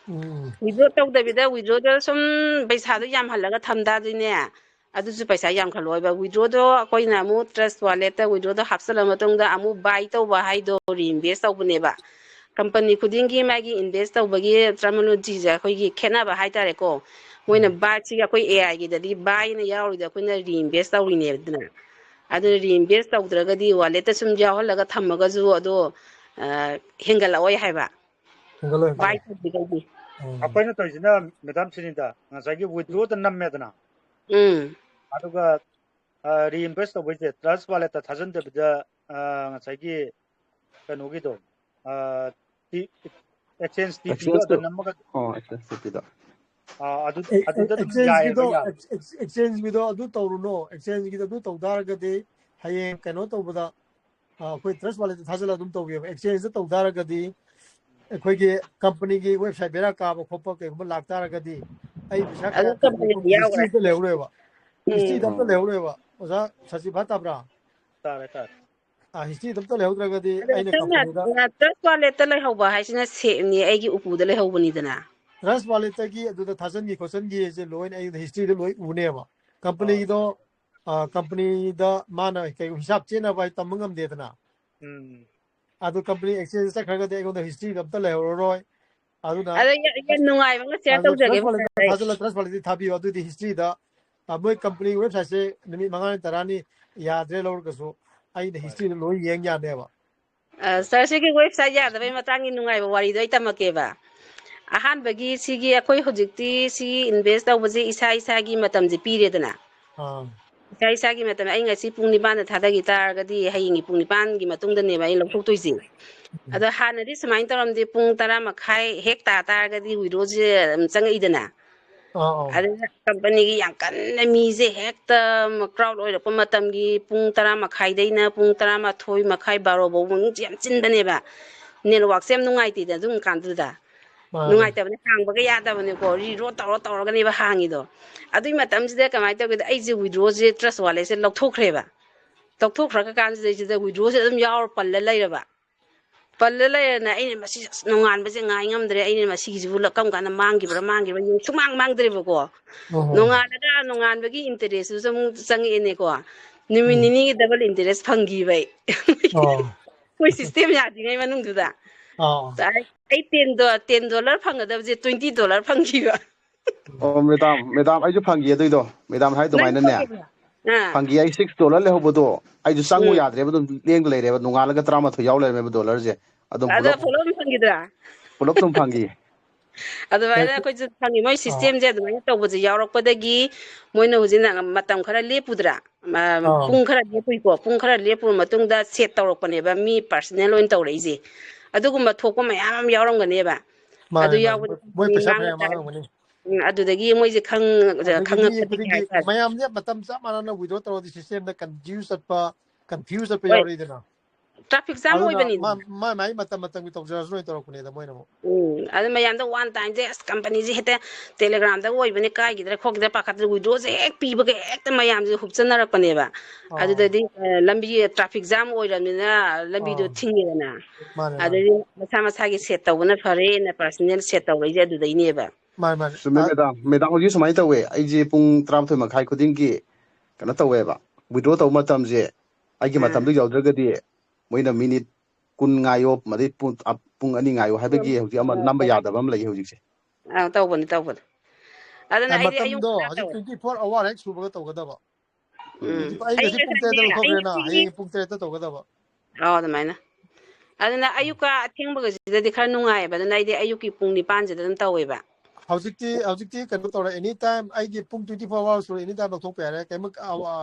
ꯎꯝ꯫ ꯋꯤꯗ꯭ꯔꯣ ꯇꯧꯗꯕꯤꯗ ꯋꯤꯗ꯭ꯔꯣꯗ ꯁꯨꯝ ꯄꯩꯁꯥꯗꯣ ꯌꯥꯝꯍꯜꯂꯒ ꯊꯝ ꯇꯥꯔꯗꯤꯅꯦ, ꯑꯗꯨꯁꯨ ꯄꯩꯁꯥ ꯌꯥꯝꯈꯠꯂꯣꯏꯕ꯫ ꯋꯤꯗ꯭ꯔꯣꯗꯣ ꯑꯩꯈꯣꯏꯅ ꯑꯃꯨꯛ ꯇ꯭ꯔꯁ ꯋꯥꯂꯦꯠꯇ ꯋꯤꯗ꯭ꯔꯣꯗꯣ ꯍꯥꯞꯆꯤꯜꯂ ꯃꯇꯨꯡꯗ ꯑꯃꯨꯛ ꯕꯥꯏ ꯇꯧꯕ ꯍꯥꯏꯗꯣ ꯔꯤꯏꯟꯚꯦꯁ ꯇꯧꯕꯅꯦꯕ꯫ ꯀꯝꯄꯅꯤ ꯈꯨꯗꯤꯡꯒꯤ ꯃꯥꯒꯤ ꯏꯟꯚꯦꯁ ꯇꯧꯕꯒꯤ ꯇꯔꯃꯤꯅꯣꯂꯣꯖꯤꯁꯦ ꯑꯩꯈꯣꯏꯒꯤ ꯈꯦꯠꯅꯕ ꯍꯥꯏꯇꯥꯔꯦꯀꯣ꯫ ꯃꯣꯏꯅ ꯎꯝ꯫ ꯕꯥꯏꯁꯤꯒ ꯑꯩꯈꯣꯏ ꯑꯦ ꯑꯥꯏꯒꯤꯗꯗꯤ ꯕꯥꯏꯅ ꯌꯥꯎꯔꯤꯗ ꯑꯩꯈꯣꯏꯅ ꯔꯤꯏꯟꯚꯦꯁ ꯇꯧꯔꯤꯅꯦꯕ꯫ ꯑꯗꯨꯅ ꯔꯤꯏꯟꯚꯦꯁ ꯇꯧꯗ꯭ꯔꯒꯗꯤ ꯋꯥꯂꯦꯠꯇ ꯁꯨꯝ ꯌꯥꯎꯍꯜꯂꯒ ꯊꯝꯃꯒꯁꯨ ꯑꯗꯣ, ꯑ, ꯍꯦꯟꯒꯠꯂꯛꯑꯣꯏ ꯍꯥꯏꯕ꯫ ꯍꯦꯟꯒꯠꯂꯣꯏ, ꯕꯥꯏ ꯍꯦꯟꯒꯠꯂꯣꯏ꯫ ꯇꯧꯗ꯭ꯔꯒꯗꯤ꯫ ꯎꯝ꯫ ꯑꯩꯈꯣꯏꯅ ꯇꯧꯔꯤꯁꯤꯅ ꯃꯦꯗꯥꯝ ꯁꯤꯅꯤꯗ, ꯉꯁꯥꯏꯒꯤ ꯋꯤꯗ꯭ꯔꯣꯗ ꯅꯝꯃꯦꯗꯅ, ꯎꯝ꯫ ꯑꯗꯨꯒ ꯔꯤꯏꯟꯚꯦꯁ ꯇꯧꯕꯩꯁꯦ ꯇ꯭ꯔꯁ ꯋꯥꯂꯦꯠꯇ ꯊꯥꯖꯤꯟꯗꯕꯤꯗ, ꯑ, ꯉꯁꯥꯏꯒꯤ ꯀꯩꯅꯣꯒꯤꯗꯣ, ꯑ, ꯇꯤ-, ꯑꯦꯛꯁꯆꯦꯟꯖ ꯇꯤꯄꯤꯗꯣ ꯑꯗ ꯑꯦꯛꯁꯆꯦꯟꯖꯇꯨ꯫ ꯅꯝꯃꯒ, ꯑꯣ, ꯑꯦꯛꯁꯆꯦꯟꯖ ꯇꯤꯄꯤꯗꯣ꯫ ꯑ, ꯑꯗꯨ ꯑꯦ-, ꯑꯗꯨꯗ ꯑꯗꯨꯝ ꯑꯦꯛꯁꯆꯦꯟꯖꯀꯤꯗꯣ, ꯌꯥꯏꯑꯕ, ꯌꯥꯕ꯫ ꯑꯦꯛꯁ-, ꯑꯦꯛꯁ-, ꯑꯦꯛꯁꯆꯦꯟꯖꯀꯤꯗꯣ ꯑꯗꯨ ꯇꯧꯔꯨꯅꯣ꯫ ꯑꯦꯛꯁꯆꯦꯟꯖꯀꯤꯗꯣ ꯑꯗꯨ ꯇꯧ ꯇꯥꯔꯒꯗꯤ ꯍꯌꯦꯡ ꯀꯩꯅꯣ ꯇꯧꯕꯗ, ꯑ, ꯑꯩꯈꯣꯏ ꯇ꯭ꯔꯁ ꯋꯥꯂꯦꯠꯇ ꯊꯥꯖꯤꯜꯂꯒ ꯑꯗꯨꯝ ꯇꯧꯒꯦꯕ꯫ ꯑꯦꯛꯁꯆꯦꯟꯖꯇ ꯇꯧ ꯇꯥꯔꯒꯗꯤ ꯑꯩꯈꯣꯏꯒꯤ ꯀꯝꯄꯅꯤꯒꯤ ꯋꯦꯕꯁꯥꯏꯠ ꯕꯦꯔꯥ ꯀꯥꯕ ꯈꯣꯠꯄ ꯀꯩꯒꯨꯝꯕ ꯂꯥꯛꯇꯥꯔꯒꯗꯤ ꯑꯩ ꯄꯩꯁꯥ ꯑꯗꯨ ꯀꯌꯥ ꯀꯝꯄꯅꯤ ꯊꯝꯃꯤ ꯈꯣꯠꯄ ꯌꯥꯎꯈ꯭ꯔꯦ꯫ ꯍꯤꯁꯇ꯭ꯔꯤ ꯑꯝꯇ ꯂꯩꯍꯧꯔꯣꯏꯕ꯫ ꯎꯝ꯫ ꯍꯤꯁꯇ꯭ꯔꯤꯗ ꯑꯝꯇ ꯎꯝ꯫ ꯂꯩꯍꯧꯔꯣꯏꯕ꯫ ꯑꯣꯖꯥ ꯁꯖꯤꯚ ꯇꯥꯕ꯭ꯔꯥ? ꯇꯥꯔꯦ, ꯇꯥꯔꯦ꯫ ꯑ, ꯍꯤꯁꯇ꯭ꯔꯤꯗ ꯑꯝꯇ ꯂꯩꯍꯧꯗ꯭ꯔꯒꯗꯤ ꯑꯗꯣ ꯑꯩꯅ ꯁꯝꯅ ꯀꯝꯄꯅꯤꯗ ꯍꯥꯏ-, ꯇ꯭ꯔꯁ ꯋꯥꯂꯦꯠꯇ ꯂꯩꯍꯧꯕ ꯍꯥꯏꯁꯤꯅ ꯁꯦꯞꯅꯤ, ꯑꯩꯒꯤ ꯎꯄꯨꯗ ꯂꯩꯍꯧꯕꯅꯤꯗꯅ꯫ ꯇ꯭ꯔꯁ ꯋꯥꯂꯦꯠꯇꯒꯤ ꯑꯗꯨꯗ ꯊꯥꯖꯟꯈꯤ ꯈꯣꯠꯆꯟꯈꯤꯁꯦ ꯂꯣꯏꯅ ꯑꯩꯉꯣꯟꯗ ꯍꯤꯁꯇ꯭ꯔꯤꯗ ꯂꯣꯏ ꯎꯅꯦꯕ꯫ ꯀꯝꯄꯅꯤꯒꯤꯗꯣ, ꯑ, ꯀꯝꯄꯅꯤꯗ ꯃꯥꯅ ꯀꯩ ꯍꯤꯁꯥꯞ ꯆꯦꯟꯅꯕ ꯍꯥꯏ ꯇꯝꯕ ꯉꯝꯗꯦꯗꯅ꯫ ꯎꯝ꯫ ꯑꯗꯨ ꯀꯝꯄꯅꯤ ꯑꯦꯛꯁꯆꯦꯟꯖ ꯆꯠꯈ꯭ꯔꯒꯗꯤ ꯑꯩꯉꯣꯟꯗ ꯍꯤꯁꯇ꯭ꯔꯤꯗ ꯑꯝꯇ ꯂꯩꯍꯧꯔꯔꯣꯏ꯫ ꯑꯗꯨꯅ ꯑꯗꯣ ꯌꯥ-, ꯌꯥꯝ ꯅꯨꯡꯉꯥꯏꯕ ꯑꯃ ꯁꯤꯌꯥꯔ ꯑꯗꯨ ꯇ꯭ꯔꯁ ꯇꯧꯖꯒꯦ, ꯋꯥꯂꯦꯠꯇ ꯁꯥꯔ꯫ ꯊꯥꯖꯤꯜꯂ ꯇ꯭ꯔꯁ ꯋꯥꯂꯦꯠꯇ ꯊꯥꯕꯤꯌꯣ꯫ ꯑꯗꯨꯗꯤ ꯍꯤꯁꯇ꯭ꯔꯤꯗ, ꯑ, ꯃꯣꯏ ꯀꯝꯄꯅꯤ ꯋꯦꯕꯁꯥꯏꯠꯁꯦ ꯅꯨꯃꯤꯠ ꯃꯉꯥꯅꯤ ꯇꯔꯥꯅꯤ ꯌꯥꯗ꯭ꯔꯦ ꯂꯧꯔꯒꯁꯨ ꯑꯩꯅ ꯍꯣꯏ꯫ ꯍꯤꯁꯇ꯭ꯔꯤꯗ ꯂꯣꯏ ꯌꯦꯡ ꯌꯥꯅꯦꯕ꯫ ꯑ, ꯁꯥꯔ, ꯁꯤꯒꯤ ꯋꯦꯕꯁꯥꯏꯠ ꯌꯥꯗꯕꯩ ꯃꯇꯥꯡꯒꯤ ꯅꯨꯡꯉꯥꯏꯕ ꯋꯥꯔꯤꯗꯣ ꯑꯩ ꯇꯝꯃꯛꯀꯦꯕ꯫ ꯑꯍꯥꯟꯕꯒꯤ ꯁꯤꯒꯤ ꯑꯩꯈꯣꯏ ꯍꯧꯖꯤꯛꯇꯤ ꯁꯤ ꯏꯟꯚꯦꯁ ꯇꯧꯕꯁꯦ ꯏꯁꯥ ꯏꯁꯥꯒꯤ ꯃꯇꯝꯁꯦ ꯄꯤꯔꯦꯗꯅ꯫ ꯑꯥ꯫ ꯏꯁꯥ ꯏꯁꯥꯒꯤ ꯃꯇꯝ, ꯑꯩ ꯉꯁꯤ ꯄꯨꯡ ꯅꯤꯄꯥꯟꯗ ꯊꯥꯗꯈꯤ ꯇꯥꯔꯒꯗꯤ ꯍꯌꯦꯡꯒꯤ ꯄꯨꯡ ꯅꯤꯄꯥꯟꯒꯤ ꯃꯇꯨꯡꯗꯅꯦꯕ ꯑꯩ ꯂꯧꯊꯣꯛꯇꯣꯏꯁꯦ꯫ ꯑꯗꯣ ꯍꯥꯟꯅꯗꯤ ꯁꯨꯃꯥꯏꯅ ꯇꯧꯔꯝꯗꯦ, ꯄꯨꯡ ꯇꯔꯥ ꯃꯈꯥꯏ ꯍꯦꯛ ꯇꯥ ꯇꯥꯔꯒꯗꯤ withdrawꯁꯦ ꯑꯗꯨꯝ ꯆꯪꯉꯛꯏꯗꯅ꯫ ꯑꯥ ꯑꯥ ꯑꯗꯨꯅ ꯀꯝꯄꯅꯤꯒꯤ ꯌꯥꯝ ꯀꯟꯅ ꯃꯤꯁꯦ ꯍꯦꯛꯇ crowd ꯑꯣꯏꯔꯛꯄ ꯃꯇꯝꯒꯤ ꯄꯨꯡ ꯇꯔꯥ ꯃꯈꯥꯏꯗꯩꯅ ꯄꯨꯡ ꯇꯔꯥꯃꯥꯊꯣꯏ ꯃꯈꯥꯏ, ꯕꯥꯔꯣ ꯐꯥꯎ ꯃꯅꯨꯡꯁꯦ ꯌꯥꯝ ꯆꯤꯟꯕꯅꯦꯕ꯫ Networkꯁꯦ ꯌꯥꯝ ꯅꯨꯡꯉꯥꯏꯇꯦꯗ ꯑꯗꯨꯝ ꯀꯥꯟꯗꯨꯗ꯫ ꯃꯥꯅꯦ ꯅꯨꯡꯉꯥꯏꯇꯕꯅꯦ, ꯍꯥꯡꯕꯒ ꯌꯥꯗꯕꯅꯦꯀꯣ, reroute ꯇꯧꯔ ꯇꯧꯔꯒꯅꯦꯕ ꯍꯥꯡꯉꯤꯗꯣ꯫ ꯑꯗꯨꯏ ꯃꯇꯝꯁꯤꯗ ꯀꯃꯥꯏꯅ ꯇꯧꯒꯦꯗ, ꯑꯩꯁꯦ withdrawꯁꯦ Trust Walletꯁꯦ ꯂꯧꯊꯣꯛꯈ꯭ꯔꯦꯕ꯫ ꯂꯧꯊꯣꯛꯈ꯭ꯔꯒ ꯀꯥꯟꯁꯤꯗꯩꯁꯤꯗ withdrawꯁꯦ ꯑꯗꯨꯝ ꯌꯥꯎꯔ ꯄꯜꯂ ꯂꯩꯔꯕ꯫ ꯄꯜꯂ ꯂꯩꯔꯅ ꯑꯩꯅ ꯃꯁꯤ ꯑꯁ ꯅꯣꯡꯉꯥꯟꯕꯁꯦ ꯉꯥꯏ ꯉꯝꯗ꯭ꯔꯦ, ꯑꯩꯅ ꯃꯁꯤꯒꯤꯁꯤꯕꯨ ꯂ-, ꯀꯔꯝ ꯀꯥꯟꯗ ꯃꯥꯡꯈꯤꯕ꯭ꯔꯥ ꯃꯥꯡꯈꯤꯕ꯭ꯔꯥ ꯌꯦꯡ-, ꯁꯨꯃꯥꯡ ꯃꯥꯡꯗ꯭ꯔꯦꯕꯀꯣ꯫ ꯎꯝ ꯅꯣꯡꯉꯥꯜꯂꯒ ꯅꯣꯡꯉꯥꯟꯕꯒꯤ interestꯇꯨꯁꯨ ꯑꯃꯨꯛ ꯆꯪꯉꯛꯑꯦꯅꯦꯀꯣ꯫ ꯅꯨꯃꯤꯠ ꯎꯝ ꯅꯤꯅꯤꯒꯤ double interest ꯐꯪꯈꯤꯕ ꯑꯩ꯫ ꯑꯣ ꯑꯩꯈꯣꯏ system ꯌꯥꯗ꯭ꯔꯤꯉꯩ ꯃꯅꯨꯡꯗꯨꯗ꯫ ꯑꯥ ꯑꯩ ten do-, ten dollar ꯐꯪꯒꯗꯕꯁꯦ twenty dollar ꯐꯪꯈꯤꯕ꯫ ꯑꯣ ꯃꯦꯗꯥꯝ, ꯃꯦꯗꯥꯝ, ꯑꯩꯁꯨ ꯐꯪꯈꯤ ꯑꯗꯨꯏꯗꯣ꯫ ꯃꯦꯗꯥꯝ ꯍꯥꯏ ꯅꯪ ꯑꯗꯨꯃꯥꯏꯅꯅꯦ ꯐꯪꯈꯤꯕ꯭ꯔꯥ? ꯑꯥ ꯐꯪꯈꯤ꯫ ꯑꯩ six dollar ꯂꯩꯍꯧꯕꯗꯣ ꯑꯩꯁꯨ ꯆꯪꯉꯨ ꯎꯝ ꯌꯥꯗ꯭ꯔꯦꯕ, ꯑꯗꯨꯝ ꯂꯦꯡꯗ ꯂꯩꯔꯦꯕ꯫ ꯅꯣꯡꯉꯥꯜꯂꯒ ꯇꯔꯥꯃꯥꯊꯣꯏ ꯌꯥꯎ ꯂꯩꯔꯝꯃꯦꯕ dollarꯁꯦ꯫ ꯑꯗꯨꯝ ꯑꯗ ꯄꯨꯂꯞ ꯄꯨꯂꯞ ꯑꯗꯨꯝ ꯐꯪꯈꯤꯗ꯭ꯔꯥ? ꯄꯨꯂꯞ ꯑꯗꯨꯝ ꯐꯪꯈꯤ꯫ ꯑꯗꯨꯃꯥꯏꯅ ꯑꯩꯈꯣꯏꯁꯨ ꯐꯪꯉꯤ꯫ ꯃꯣꯏ systemꯁꯦ ꯑꯗꯨꯃꯥꯏꯅ ꯇꯧꯕꯁꯦ ꯌꯥꯎꯔꯛꯄꯗꯒꯤ ꯃꯣꯏꯅ ꯍꯧꯖꯤꯛ ꯅ-, ꯃꯇꯝ ꯈꯔ ꯂꯦꯞꯄꯨꯗ꯭ꯔꯥ? ꯃ-, ꯑꯥ ꯄꯨꯡ ꯈꯔ ꯂꯦꯞꯄꯨꯏꯀꯣ꯫ ꯄꯨꯡ ꯈꯔ ꯂꯦꯞꯄꯨꯔ ꯃꯇꯨꯡꯗ set ꯇꯧꯔꯛꯄꯅꯦꯕ, ꯃꯤ personal ꯑꯣꯏꯅ ꯇꯧꯔꯛꯏꯁꯦ꯫ ꯑꯗꯨꯒꯨꯝꯕ ꯊꯣꯛꯄ ꯃꯌꯥꯝ ꯑꯃ ꯌꯥꯎꯔꯝꯒꯅꯦꯕ꯫ ꯑꯗꯨ ꯃꯥꯅꯦ ꯃꯥꯅꯦ꯫ ꯌꯥꯎꯕꯗ ꯃꯣꯏ ꯄꯩꯁꯥ ꯉꯥꯡꯅ ꯐꯅꯌꯥꯝ ꯇꯥꯔꯦ꯫ ꯃꯥꯡꯉꯝꯒꯅꯤ꯫ ꯎꯝ, ꯑꯗꯨꯗꯒꯤ ꯃꯣꯏꯁꯦ ꯈꯪ-, ꯑꯗꯒꯤ ꯃꯤ ꯈꯪꯉꯛꯄꯗꯒꯤ ꯈꯨꯗꯤꯡꯒꯤ ꯍꯥꯏꯇꯥꯔꯦ꯫ ꯃꯌꯥꯝꯁꯦ ꯃꯇꯝ ꯆꯞ ꯃꯥꯟꯅꯅ withdraw ꯇꯧꯔꯗꯤ systemꯗ confuse ꯆꯠꯄ, confuse ꯆꯠꯄ ꯍꯣꯏ꯫ ꯌꯥꯎꯔꯛꯏꯗꯅ꯫ Traffic jam ꯑꯗꯨꯅ ꯑꯣꯏꯕꯅꯤꯗ꯫ ꯃꯥ ꯃꯥ ꯃꯥꯏ ꯃꯇꯝ ꯃꯇꯝꯒꯤ ꯇꯧꯖꯔꯁꯅꯣ ꯇꯧꯔꯛꯄꯅꯦꯗ ꯃꯣꯏꯅ ꯑꯃꯨꯛ꯫ ꯎꯝ, ꯑꯗꯨ ꯃꯌꯥꯝꯗ one time ꯁꯦ ꯑꯁ companyꯁꯦ ꯍꯦꯛꯇ Telegramꯗ ꯑꯣꯏꯕꯅꯤ, ꯀꯥꯏꯈꯤꯗ꯭ꯔꯥ ꯈꯣꯠꯈꯤꯗ꯭ꯔꯥ ꯄꯥꯈꯠꯇꯅ withdrawꯁꯦ ꯍꯦꯛ ꯄꯤꯕꯒ ꯍꯦꯛꯇ ꯃꯌꯥꯝꯁꯦ ꯍꯨꯞꯆꯟꯅꯔꯛꯄꯅꯦꯕ꯫ ꯑꯥ ꯑꯗꯨꯗꯗꯤ, ꯑ, ꯂꯝꯕꯤ traffic jam ꯑꯣꯏꯔꯕꯅꯤꯅ ꯂꯝꯕꯤꯗꯣ ꯑꯥ ꯊꯤꯡꯉꯦꯗꯅ꯫ ꯃꯥꯅꯦ ꯃꯥꯅꯦ ꯑꯗꯨꯗꯤ ꯃꯁꯥ ꯃꯁꯥꯒꯤ set ꯇꯧꯕꯅ ꯐꯔꯦꯅ personal set ꯇꯧꯔꯛꯏꯁꯦ ꯑꯗꯨꯗꯩꯅꯦꯕ꯫ ꯃꯥꯅꯦ ꯃꯥꯅꯦ꯫ ꯆꯨꯝꯃꯦ ꯑ, ꯃꯦꯗꯥꯝ꯫ ꯃꯦꯗꯥꯝ ꯍꯧꯖꯤꯛ ꯁꯨꯃꯥꯏꯅ ꯇꯧꯋꯦ, ꯑꯩꯁꯦ ꯄꯨꯡ ꯇꯔꯥꯃꯥꯊꯣꯏ ꯃꯈꯥꯏ ꯈꯨꯗꯤꯡꯒꯤ ꯀꯩꯅꯣ ꯇꯧꯋꯦꯕ, withdraw ꯇꯧꯕ ꯃꯇꯝꯁꯦ ꯑꯩꯒꯤ ꯑꯥ꯫ ꯃꯇꯝꯗꯨ ꯌꯧꯗ꯭ꯔꯒꯗꯤ ꯃꯣꯏꯅ minute ꯀꯨꯟ ꯉꯥꯏꯌꯣ, ꯑꯗꯩ ꯄꯨꯡ, ꯑ, ꯄꯨꯡ ꯑꯅꯤ ꯉꯥꯏꯌꯣ ꯍꯥꯏꯕꯒꯤ ꯍꯧꯖꯤꯛ ꯑꯃ ꯑꯥ, ꯅꯝꯕ ꯍꯣꯏ꯫ ꯌꯥꯗꯕ ꯑꯃ ꯂꯩ ꯍꯧꯖꯤꯛꯁꯦ꯫ ꯑꯥ, ꯇꯧꯕꯅꯤ ꯇꯧꯕꯅꯤ꯫ ꯑꯗꯨꯅ ꯑ, ꯑꯩꯗꯤ ꯑꯌꯨꯛ ꯃꯇꯝꯗꯣ ꯉꯟꯇꯥ ꯍꯧꯖꯤꯛ ꯇꯧꯋꯦ꯫ twenty four hour ꯍꯦꯛ ꯁꯨꯕꯒ ꯇꯧꯒꯗꯕ꯫ ꯎꯝ꯫ ꯑꯩ ꯑꯩ ꯉꯁꯤ ꯄꯨꯡ ꯇꯔꯦꯠꯇ ꯉꯁꯥꯏꯅꯦ, ꯂꯧꯊꯣꯛꯈ꯭ꯔꯦꯅ ꯑꯌꯨꯛꯀꯤ ꯍꯌꯦꯡ ꯄꯨꯡ ꯇꯔꯦꯠꯇ ꯇꯧꯒꯗꯕ꯫ ꯑꯣ, ꯑꯗꯨꯃꯥꯏꯅ꯫ ꯑꯗꯨꯅ ꯑꯌꯨꯛꯀ ꯑꯊꯦꯡꯕꯒꯁꯤꯗꯗꯤ ꯈꯔ ꯅꯨꯡꯉꯥꯏꯌꯦꯕ꯫ ꯑꯗꯨꯅ ꯑꯩꯗꯤ ꯑꯌꯨꯛꯀꯤ ꯄꯨꯡ ꯅꯤꯄꯥꯟꯁꯤꯗ ꯑꯗꯨꯝ ꯇꯧꯋꯦꯕ꯫ ꯍꯧꯖꯤꯛꯇꯤ ꯍꯧꯖꯤꯛꯇꯤ ꯀꯩꯅꯣ ꯇꯧꯔꯦ, ꯑꯦꯅꯤ ꯇꯥꯏꯝ ꯑꯩꯒꯤ ꯄꯨꯡ twenty four hours ꯑꯦꯅꯤ ꯇꯥꯏꯝ ꯂꯧꯊꯣꯛꯄ ꯌꯥꯔꯦ, ꯀꯩꯝ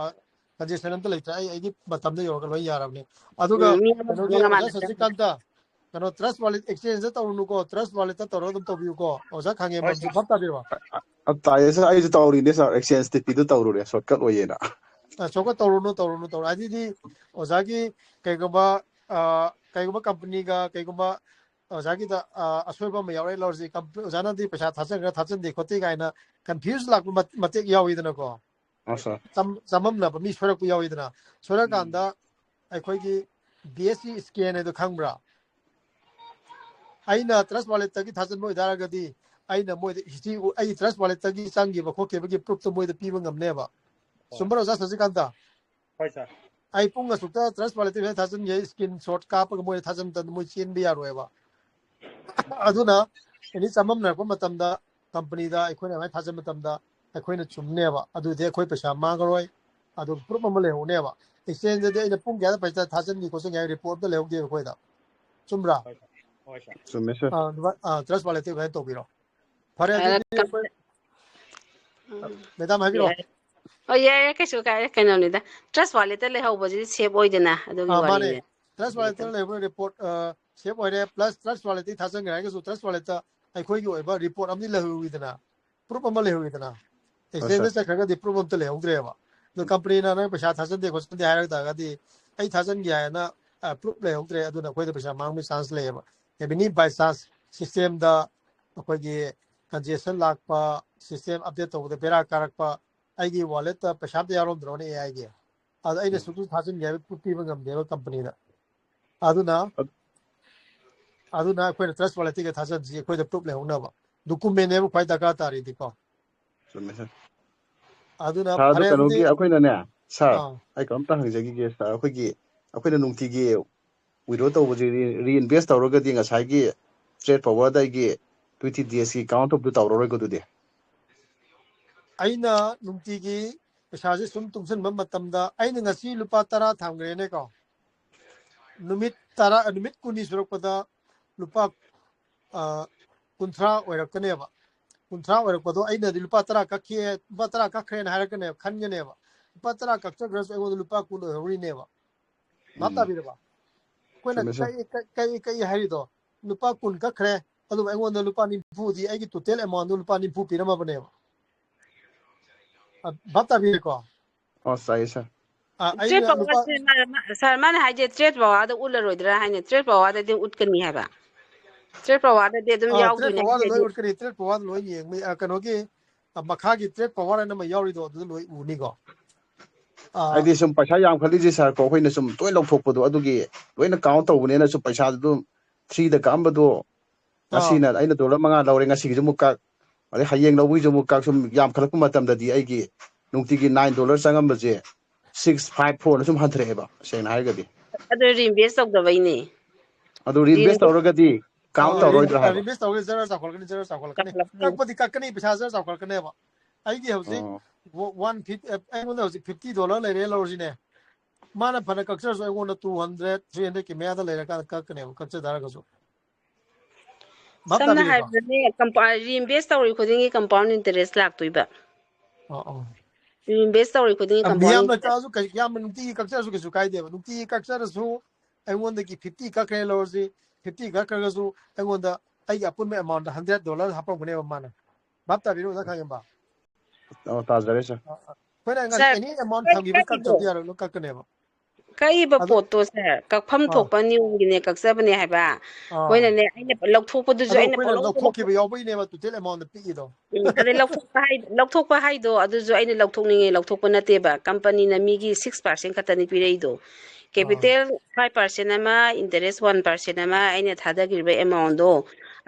ꯀꯟꯖꯦꯁꯟ ꯑꯝꯇ ꯂꯩꯇ꯭ꯔꯦ꯫ ꯑꯩ ꯑꯩꯒꯤ ꯃꯇꯝꯗ ꯌꯧꯔꯒ ꯂꯣꯏ ꯌꯥꯔꯕꯅꯦ꯫ ꯑꯗꯨꯒ ꯎꯝ, ꯃꯤ ꯀꯩꯅꯣꯒꯤ ꯑꯃꯒ ꯑꯣꯖꯥ ꯃꯥꯟꯅꯗꯦ꯫ ꯁꯁꯤꯀꯥꯟꯇ, ꯀꯩꯅꯣ ꯇ꯭ꯔꯁ ꯋꯥꯂꯦꯠ ꯑꯦꯛꯁꯆꯦꯟꯖꯇ ꯇꯧꯔꯨꯅꯨꯀꯣ, ꯇ꯭ꯔꯁ ꯋꯥꯂꯦꯠꯇ ꯇꯧꯔꯒ ꯑꯗꯨꯝ ꯇꯧꯕꯤꯌꯨꯀꯣ꯫ ꯑꯣꯖꯥ ꯈꯥꯡꯉꯦꯝꯕꯝꯁꯨ ꯚꯥꯞ ꯇꯥꯕꯤꯔꯕ? ꯇꯥꯏꯌꯦ ꯁꯥꯔ, ꯑꯩꯁꯨ ꯇꯧꯔꯤꯅꯦ ꯁꯥꯔ, ꯑꯦꯛꯁꯆꯦꯟꯖ ꯇꯤꯄꯤꯗꯨ ꯇꯧꯔꯨꯔꯦ ꯁꯣꯔꯠꯀꯠ ꯑꯣꯏꯌꯦꯅ꯫ ꯁꯣꯔꯠꯀꯠ ꯇꯧꯔꯨꯅꯨ, ꯇꯧꯔꯨꯅꯨ, ꯇꯧꯔꯨꯅꯨ꯫ ꯑꯗꯨꯗꯤ ꯑꯣꯖꯥꯒꯤ ꯀꯩꯒꯨꯝꯕ ꯀꯩꯒꯨꯝꯕ ꯀꯝꯄꯅꯤꯒ ꯀꯩꯒꯨꯝꯕ ꯑꯣꯖꯥꯒꯤꯗ ꯑꯁꯣꯏꯕ ꯑꯃ ꯌꯥꯎꯔꯦ ꯂꯧꯔꯁꯤ, ꯑꯣꯖꯥꯅꯗꯤ ꯄꯩꯁꯥ ꯊꯥꯖꯟꯈ꯭ꯔꯥ ꯊꯥꯖꯟꯗꯦ ꯈꯣꯠꯇꯦ ꯀꯥꯏꯅ ꯀꯟꯐ꯭ꯌꯨꯁ ꯂꯥꯛꯄ ꯃꯇꯦꯛ ꯌꯥꯎꯋꯤꯗꯅꯀꯣ꯫ ꯆꯃꯝꯅꯕ ꯃꯤ ꯁꯣꯏꯔꯛꯄ ꯌꯥꯎꯋꯤꯗꯅ꯫ ꯁꯣꯏꯔꯀꯥꯟꯗ ꯑꯩꯈꯣꯏꯒꯤ B S C scan ꯍꯥꯏꯗꯣ ꯈꯪꯕ꯭ꯔꯥ? ꯑꯩꯅ ꯇ꯭ꯔꯁ ꯋꯥꯂꯦꯠꯇꯒꯤ ꯊꯥꯖꯤꯟꯕ ꯑꯣꯏꯇꯥꯔꯒꯗꯤ ꯑꯩꯅ ꯃꯣꯏꯗ ꯍꯤꯁꯇ꯭ꯔꯤ, ꯑꯩ ꯇ꯭ꯔꯁ ꯋꯥꯂꯦꯠꯇꯒꯤ ꯆꯪꯈꯤꯕ ꯈꯣꯠꯈꯤꯕꯒꯤ ꯄ꯭ꯔꯨꯐꯇꯣ ꯃꯣꯏꯗ ꯄꯤꯕ ꯉꯝꯅꯦꯕ꯫ ꯆꯨꯝꯕ꯭ꯔꯣ ꯑꯣꯖꯥ ꯁꯁꯤꯀꯥꯟꯇ? ꯍꯣꯏ ꯁꯥꯔ꯫ ꯑꯩ ꯄꯨꯡ ꯑꯁꯨꯛꯇ ꯇ꯭ꯔꯁ ꯋꯥꯂꯦꯠꯇ ꯄꯩꯁꯥ ꯊꯥꯖꯤꯟꯒꯦ, ꯁ꯭ꯀꯔꯤꯟ ꯁꯣꯠ ꯀꯥꯞꯄꯒ ꯃꯣꯏꯗ ꯊꯥꯖꯤꯟꯕ ꯃꯇꯝꯗ ꯃꯣꯏ ꯆꯦꯟꯕ ꯌꯥꯔꯣꯏꯕ꯫ ꯑꯗꯨꯅ ꯑꯦꯅꯤ ꯆꯃꯝꯅꯔꯛꯄ ꯃꯇꯝꯗ ꯀꯝꯄꯅꯤꯗ ꯑꯩꯈꯣꯏꯅ ꯑꯗꯨꯃꯥꯏꯅ ꯊꯥꯖꯤꯟꯕ ꯃꯇꯝꯗ ꯑꯩꯈꯣꯏꯅ ꯆꯨꯝꯅꯦꯕ꯫ ꯑꯗꯨꯗꯤ ꯑꯩꯈꯣꯏ ꯄꯩꯁꯥ ꯃꯥꯡꯉꯔꯣꯏ꯫ ꯑꯗꯨ ꯄ꯭ꯔꯨꯐ ꯑꯃ ꯂꯩꯍꯧꯅꯦꯕ꯫ ꯑꯦꯛꯁꯆꯦꯟꯖꯇꯗꯤ ꯑꯩꯅ ꯄꯨꯡ ꯀꯌꯥꯗ ꯄꯩꯁꯥ ꯊꯥꯖꯤꯟꯈꯤ ꯈꯣꯠꯆꯤꯟꯈꯤ ꯍꯥꯏꯕ ꯔꯤꯄꯣꯔꯠ ꯑꯝꯇ ꯂꯩꯍꯧꯗꯦꯕ ꯑꯩꯈꯣꯏꯗ꯫ ꯆꯨꯝꯕ꯭ꯔꯥ? ꯍꯣꯏ ꯁꯥꯔ꯫ ꯆꯨꯝꯃꯦ ꯁꯥꯔ꯫ ꯑꯥ, ꯑꯗꯨꯃꯥꯏ-, ꯑꯥ, ꯇ꯭ꯔꯁ ꯋꯥꯂꯦꯠꯇ ꯑꯗꯨꯃꯥꯏꯅ ꯇꯧꯕꯤꯔꯣ꯫ ꯐꯔꯦ, ꯑ, ꯑꯗꯨꯗꯤ ꯀꯝ-, ꯑꯩꯈꯣꯏ, ꯎꯝ, ꯃꯦꯗꯥꯝ ꯍꯥꯏꯕꯤꯔꯣ꯫ ꯌꯥꯏ꯫ ꯑꯣ, ꯌꯥꯏ, ꯌꯥꯏ, ꯀꯩꯁꯨ ꯀꯥꯏꯗꯦ꯫ ꯀꯩꯅꯣꯅꯤꯗ, ꯇ꯭ꯔꯁ ꯋꯥꯂꯦꯠꯇ ꯂꯩꯍꯧꯕꯁꯤꯗꯤ ꯁꯦꯐ ꯑꯣꯏꯗꯅ, ꯑꯗꯨꯒꯤ ꯑꯥ, ꯃꯥꯅꯦ꯫ ꯋꯥꯔꯤꯅꯦ꯫ ꯇ꯭ꯔꯁ ꯋꯥꯂꯦꯠꯇ ꯂꯩꯍꯧꯕ ꯔꯤꯄꯣꯔꯠ, ꯑ, ꯁꯦꯐ ꯑꯣꯏꯔꯦ, ꯄ꯭ꯂꯁ ꯇ꯭ꯔꯁ ꯋꯥꯂꯦꯠꯇꯒꯤ ꯊꯥꯖꯟꯈ꯭ꯔꯦ ꯍꯥꯏꯔꯒꯁꯨ ꯇ꯭ꯔꯁ ꯋꯥꯂꯦꯠꯇ ꯑꯩꯈꯣꯏꯒꯤ ꯑꯣꯏꯕ ꯔꯤꯄꯣꯔꯠ ꯑꯃꯗꯤ ꯂꯩꯍꯧꯏꯗꯅ, ꯄ꯭ꯔꯨꯐ ꯑꯃ ꯂꯩꯍꯧꯏꯗꯅ꯫ ꯍꯣꯏ ꯑꯦꯛꯁꯆꯦꯟꯖꯇ ꯁꯥꯔ꯫ ꯆꯠꯈ꯭ꯔꯒꯗꯤ ꯄ꯭ꯔꯨꯐ ꯑꯝꯇ ꯂꯩꯍꯧꯗ꯭ꯔꯦꯕ꯫ ꯑꯗꯣ ꯀꯝꯄꯅꯤꯅ ꯅꯪ ꯄꯩꯁꯥ ꯊꯥꯖꯟꯗꯦ ꯈꯣꯠꯆꯟꯗꯦ ꯍꯥꯏꯔꯛ ꯇꯥꯔꯒꯗꯤ ꯑꯩ ꯊꯥꯖꯟꯒꯦ ꯍꯥꯏꯅ, ꯑ, ꯄ꯭ꯔꯨꯐ ꯂꯩꯍꯧꯗ꯭ꯔꯦ, ꯑꯗꯨꯅ ꯑꯩꯈꯣꯏꯗ ꯄꯩꯁꯥ ꯃꯥꯡꯕꯒꯤ ꯆꯥꯟꯁ ꯂꯩꯌꯦꯕ꯫ ꯑꯦꯅꯤ ꯕꯥꯏ ꯆꯥꯟꯁ ꯁꯤꯁꯇꯦꯝꯗ ꯑꯩꯈꯣꯏꯒꯤ ꯀꯟꯖꯦꯁꯟ ꯂꯥꯛꯄ, ꯁꯤꯁꯇꯦꯝ ꯑꯞꯗꯦꯠ ꯇꯧꯕꯗ ꯕꯦꯔꯥ ꯀꯥꯔꯛꯄ, ꯑꯩꯒꯤ ꯋꯥꯂꯦꯠꯇ ꯄꯩꯁꯥ ꯑꯝꯇ ꯌꯥꯎꯔꯝꯗ꯭ꯔꯣꯅꯦ A I ꯒꯤ? ꯑꯗ ꯑꯩꯅ ꯎꯝ꯫ ꯁꯨꯛꯁꯨ ꯊꯥꯖꯤꯟꯒꯦ ꯍꯥꯏꯕ ꯄ꯭ꯔꯨꯐ ꯄꯤꯕ ꯉꯝꯗꯦꯕ ꯀꯝꯄꯅꯤꯗ꯫ ꯑꯗꯨꯅ, ꯑꯠ- ꯑꯗꯨꯅ ꯑꯩꯈꯣꯏꯅ ꯇ꯭ꯔꯁ ꯋꯥꯂꯦꯠꯇꯒꯤ ꯊꯥꯖꯤꯟꯁꯤ ꯑꯩꯈꯣꯏꯗ ꯄ꯭ꯔꯨꯐ ꯂꯩꯍꯧꯅꯕ꯫ ꯗꯣꯀꯨꯃꯦꯟꯅꯦꯕ ꯈ꯭ꯋꯥꯏ ꯗꯔꯀꯥꯔ ꯇꯥꯔꯤꯗꯤꯀꯣ꯫ ꯆꯨꯝꯃꯦ ꯁꯥꯔ꯫ ꯑꯗꯨꯅ ꯁꯥꯔ, ꯑꯗꯣ ꯐꯔꯦ ꯑꯗꯨꯗꯤ, ꯀꯩꯅꯣꯒꯤ ꯑꯩꯈꯣꯏꯅꯅꯦ, ꯁꯥꯔ, ꯑꯥ꯫ ꯑꯩ ꯀꯩꯅꯣꯝꯇ ꯍꯪꯖꯈꯤꯒꯦ ꯁꯥꯔ, ꯑꯩꯈꯣꯏꯒꯤ, ꯑꯩꯈꯣꯏꯅ ꯅꯨꯡꯇꯤꯒꯤ ꯋꯤꯗ꯭ꯔꯣ ꯇꯧꯕꯁꯤ ꯔꯤ-, ꯔꯤꯏꯟꯚꯦꯁ ꯇꯧꯔꯒꯗꯤ ꯉꯁꯥꯏꯒꯤ ꯇ꯭ꯔꯦꯠ ꯐꯣꯔꯋꯥꯔꯗ ꯑꯩꯒꯤ twenty days ꯀꯤ ꯀꯥꯎꯟ ꯑꯞꯇꯨ ꯇꯧꯔꯔꯣꯏꯀꯣ ꯑꯗꯨꯗꯤ? ꯑꯩꯅ ꯅꯨꯡꯇꯤꯒꯤ ꯄꯩꯁꯥꯁꯦ ꯁꯨꯝ ꯇꯨꯡꯁꯤꯟꯕ ꯃꯇꯝꯗ ꯑꯩꯅ ꯉꯁꯤ ꯂꯨꯄꯥ ꯇꯔꯥ ꯊꯝꯈ꯭ꯔꯦꯅꯦꯀꯣ꯫ ꯅꯨꯃꯤꯠ ꯇꯔꯥ, ꯅꯨꯃꯤꯠ ꯀꯨꯟꯅꯤ ꯁꯨꯔꯛꯄꯗ ꯂꯨꯄꯥ, ꯑ, ꯀꯨꯟꯊ꯭ꯔꯥ ꯑꯣꯏꯔꯛꯀꯅꯦꯕ꯫ ꯀꯨꯟꯊ꯭ꯔꯥ ꯑꯣꯏꯔꯛꯄꯗꯣ ꯑꯩꯅꯗꯤ ꯂꯨꯄꯥ ꯇꯔꯥ ꯀꯛꯈꯤ, ꯂꯨꯄꯥ ꯇꯔꯥ ꯀꯛꯈ꯭ꯔꯦꯅ ꯍꯥꯏꯔꯛꯀꯅꯦꯕ, ꯈꯟꯒꯅꯦꯕ꯫ ꯂꯨꯄꯥ ꯇꯔꯥ ꯀꯛꯆꯈ꯭ꯔꯁꯨ ꯑꯩꯉꯣꯟꯗ ꯂꯨꯄꯥ ꯀꯨꯟ ꯑꯣꯏꯍꯧꯔꯤꯅꯦꯕ꯫ ꯚꯥꯞ ꯎꯝ꯫ ꯇꯥꯕꯤꯔꯕ? ꯑꯩꯈꯣꯏꯅ ꯆꯨꯝꯃꯦ, ꯁꯥꯔ꯫ ꯀꯛꯏ, ꯀꯛꯏ, ꯀꯛꯏ ꯍꯥꯏꯔꯤꯗꯣ ꯂꯨꯄꯥ ꯀꯨꯟ ꯀꯛꯈ꯭ꯔꯦ, ꯑꯗꯨꯕꯨ ꯑꯩꯉꯣꯟꯗ ꯂꯨꯄꯥ ꯅꯤꯐꯨꯗꯤ, ꯑꯩꯒꯤ total amount ꯗꯨ ꯂꯨꯄꯥ ꯅꯤꯐꯨ ꯄꯤꯔꯝꯃꯕꯅꯦꯕ꯫ ꯑ, ꯚꯥꯞ ꯇꯥꯕꯤꯔꯦꯀꯣ? ꯑꯣ, ꯆꯥꯏꯌꯦ, ꯁꯥꯔ꯫ ꯑ, trade ꯑꯩꯅ power ꯂꯨꯄꯥ ꯁꯦ ꯃꯥ-, ꯃꯥ-, ꯁꯥꯔ, ꯃꯥꯅ ꯍꯥꯏꯁꯦ trade power ꯗ ꯎꯠꯂꯔꯣꯏꯗ꯭ꯔꯥ ꯍꯥꯏꯅꯦ? Trade power ꯗꯗꯤ ꯎꯠꯀꯅꯤ ꯍꯥꯏꯕ꯫ Trade power ꯗꯗꯤ ꯑꯗꯨꯝ ꯑ, trade ꯌꯥꯎꯗꯣꯏꯅꯦ power ꯗ ꯂꯣꯏ ꯍꯥꯏꯗꯤ꯫ ꯎꯠꯀꯅꯤ, trade power ꯗ ꯂꯣꯏ ꯌꯦꯡꯕ ꯌꯥ-, ꯀꯩꯅꯣꯒꯤ, ꯑ, ꯃꯈꯥꯒꯤ trade power ꯍꯥꯏꯅ ꯑꯃ ꯌꯥꯎꯔꯤꯗꯣ ꯑꯗꯨꯗ ꯂꯣꯏ ꯎꯅꯤꯀꯣ꯫ ꯑ, ꯍꯥꯏꯗꯤ ꯁꯨꯝ ꯄꯩꯁꯥ ꯌꯥꯝꯈꯠꯂꯤꯁꯦ, ꯁꯥꯔ, ꯀꯣ, ꯑꯩꯈꯣꯏꯅ ꯁꯨꯝ ꯇꯣꯏ ꯂꯧꯊꯣꯛꯄꯗꯣ ꯑꯗꯨꯒꯤ ꯂꯣꯏꯅ count ꯇꯧꯕꯅꯤꯅ ꯁꯨꯝ ꯄꯩꯁꯥꯗꯨ ꯑꯗꯨꯝ three ꯗ ꯀꯛꯑꯝꯕꯗꯣ ꯑꯥ꯫ ꯉꯁꯤꯅ ꯑꯩꯅ dollar ꯃꯉꯥ ꯂꯧꯔꯦ, ꯉꯁꯤꯒꯤꯁꯨ ꯑꯃꯨꯛ ꯀꯛ, ꯑꯗꯩ ꯍꯌꯦꯡ ꯂꯧꯕꯒꯤꯁꯨ ꯑꯃꯨꯛ ꯀꯛ, ꯁꯨꯝ ꯌꯥꯝꯈꯠꯂꯛꯄ ꯃꯇꯝꯗꯗꯤ ꯑꯩꯒꯤ ꯅꯨꯡꯇꯤꯒꯤ nine dollar ꯆꯪꯉꯝꯕꯁꯦ six five four ꯅ ꯁꯨꯝ ꯍꯟꯊꯔꯛꯑꯦꯕ, ꯁꯦꯡꯅ ꯍꯥꯏꯔꯒꯗꯤ꯫ ꯑꯗꯨ reinvest ꯇꯧꯗꯕꯩꯅꯦ꯫ ꯑꯗꯨ reinvest reinvest ꯇꯧꯔꯒꯗꯤ count ꯑꯥ, ꯇꯧꯔꯣꯏꯗ꯭ꯔꯥ ꯔꯤꯟ-, ꯑ, ꯍꯥꯏꯕ? Reinvest ꯇꯧꯔꯒꯗꯤ ꯖꯔ ꯆꯥꯎꯈꯠꯂꯛꯀꯅꯤ, ꯖꯔ ꯆꯥꯎꯈꯠꯂꯛꯀꯅꯤ꯫ ꯆꯥꯎꯈꯠꯂꯛꯀꯅꯤ꯫ ꯀꯛꯄꯗꯤ ꯀꯛꯀꯅꯤ, ꯄꯩꯁꯥ ꯖꯔ ꯆꯥꯎꯈꯠꯂꯛꯀꯅꯦꯕ꯫ ꯑꯩꯒꯤ ꯍꯧꯖꯤꯛ ꯑꯣ꯫ ꯋ-, one fifty, ꯑ, ꯑꯩꯉꯣꯟꯗ ꯍꯧꯖꯤꯛ fifty dollar ꯂꯩꯔꯦ ꯂꯧꯔꯁꯤꯅꯦ꯫ ꯃꯥꯅ ꯐꯅ ꯀꯛꯆꯔꯁꯨ ꯑꯩꯉꯣꯟꯗ two hundred, three hundred ꯀꯤ ꯃꯌꯥꯗ ꯂꯩꯔꯀꯥꯟꯗ ꯀꯛꯀꯅꯦꯕ, ꯀꯛꯆ ꯇꯥꯔꯒꯁꯨ꯫ ꯚꯥꯞ ꯁꯝꯅ ꯇꯥꯕꯤꯔꯦꯀꯣ? ꯍꯥꯏꯔꯕꯗꯅꯦ, compound, reinvest ꯇꯧꯔꯤ ꯈꯨꯗꯤꯡꯒꯤ compound interest ꯂꯥꯛꯇꯣꯏꯕ꯫ ꯑꯣ, ꯑꯣ꯫ Reinvest ꯇꯧꯔꯤ ꯈꯨꯗꯤꯡꯒꯤ ꯑ, compound ꯃꯤꯌꯥꯝꯅ interest꯫ ꯀꯛꯑꯁꯨ ꯀꯩ-, ꯌꯥꯝꯅ ꯅꯨꯡꯇꯤꯒꯤ ꯀꯛꯆꯔꯁꯨ ꯀꯩꯁꯨ ꯀꯥꯏꯗꯦꯕ꯫ ꯅꯨꯡꯇꯤꯒꯤ ꯀꯛꯆꯔꯁꯨ ꯑꯩꯉꯣꯟꯗꯒꯤ fifty ꯀꯛꯈ꯭ꯔꯦ ꯂꯧꯔꯁꯤ, fifty ꯀꯛꯈ꯭ꯔꯒꯁꯨ ꯑꯩꯉꯣꯟꯗ ꯑꯩꯒꯤ ꯑꯄꯨꯟꯕ amount hundred dollar ꯍꯥꯞꯄꯝꯒꯅꯦꯕ ꯃꯥꯅ꯫ ꯚꯥꯞ ꯇꯥꯕꯤꯔꯣ, ꯑꯣꯖꯥ ꯈꯥꯉꯦꯝꯕ? ꯑꯣ, ꯇꯥꯖꯔꯦ, ꯁꯥꯔ꯫ ꯑ, ꯑ꯫ ꯑꯩꯈꯣꯏꯅ ꯉꯁꯤ ꯁꯥꯔ, any amount ꯀꯛ-, ꯊꯝꯈꯤꯕ ꯀꯛꯏꯗꯣ, ꯀꯛꯇꯕꯗꯤ ꯌꯥꯔꯣꯏ, ꯂꯣꯏ ꯀꯛꯀꯅꯦꯕ꯫ ꯀꯛꯏꯕ ꯑꯗꯣ ꯄꯣꯠꯇꯣ, ꯁꯥꯔ, ꯀꯛꯐꯝ ꯑꯥ꯫ ꯊꯣꯛꯄ ꯅꯤꯌꯣꯝꯒꯤꯅꯦ, ꯀꯛꯆꯕꯅꯦ ꯍꯥꯏꯕ꯫ ꯑꯥ꯫ ꯑꯩꯈꯣꯏꯅꯅꯦ, ꯑꯩꯅ ꯂꯧꯊꯣꯛꯄꯗꯨꯁꯨ ꯑꯗꯣ ꯑꯩꯅ ꯑꯩꯈꯣꯏꯅ ꯄꯪꯂꯧꯗ ꯂꯧꯊꯣꯛ-, ꯂꯧꯊꯣꯛꯈꯤꯕ ꯌꯥꯎꯕꯒꯤꯅꯦꯕ total amount ꯗ ꯄꯤꯛꯏꯗꯣ꯫ ꯎꯝ, ꯑꯗꯩ ꯂꯧꯊꯣꯛꯄ ꯍꯥꯏ-, ꯂꯧꯊꯣꯛꯄ ꯍꯥꯏꯗꯣ ꯑꯗꯨꯁꯨ ꯑꯩꯅ ꯂꯧꯊꯣꯛꯅꯤꯡꯉꯦ, ꯂꯧꯊꯣꯛꯄ ꯅꯠꯇꯦꯕ꯫ Company ꯅ ꯃꯤꯒꯤ six percent ꯈꯛꯇꯅꯤ ꯄꯤꯔꯛꯏꯗꯣ꯫ ꯑꯥ꯫ Capital five percent ꯑꯃ, interest one percent ꯑꯃ, ꯑꯩꯅ ꯊꯥꯗꯈ꯭ꯔꯤꯕ amount ꯗꯣ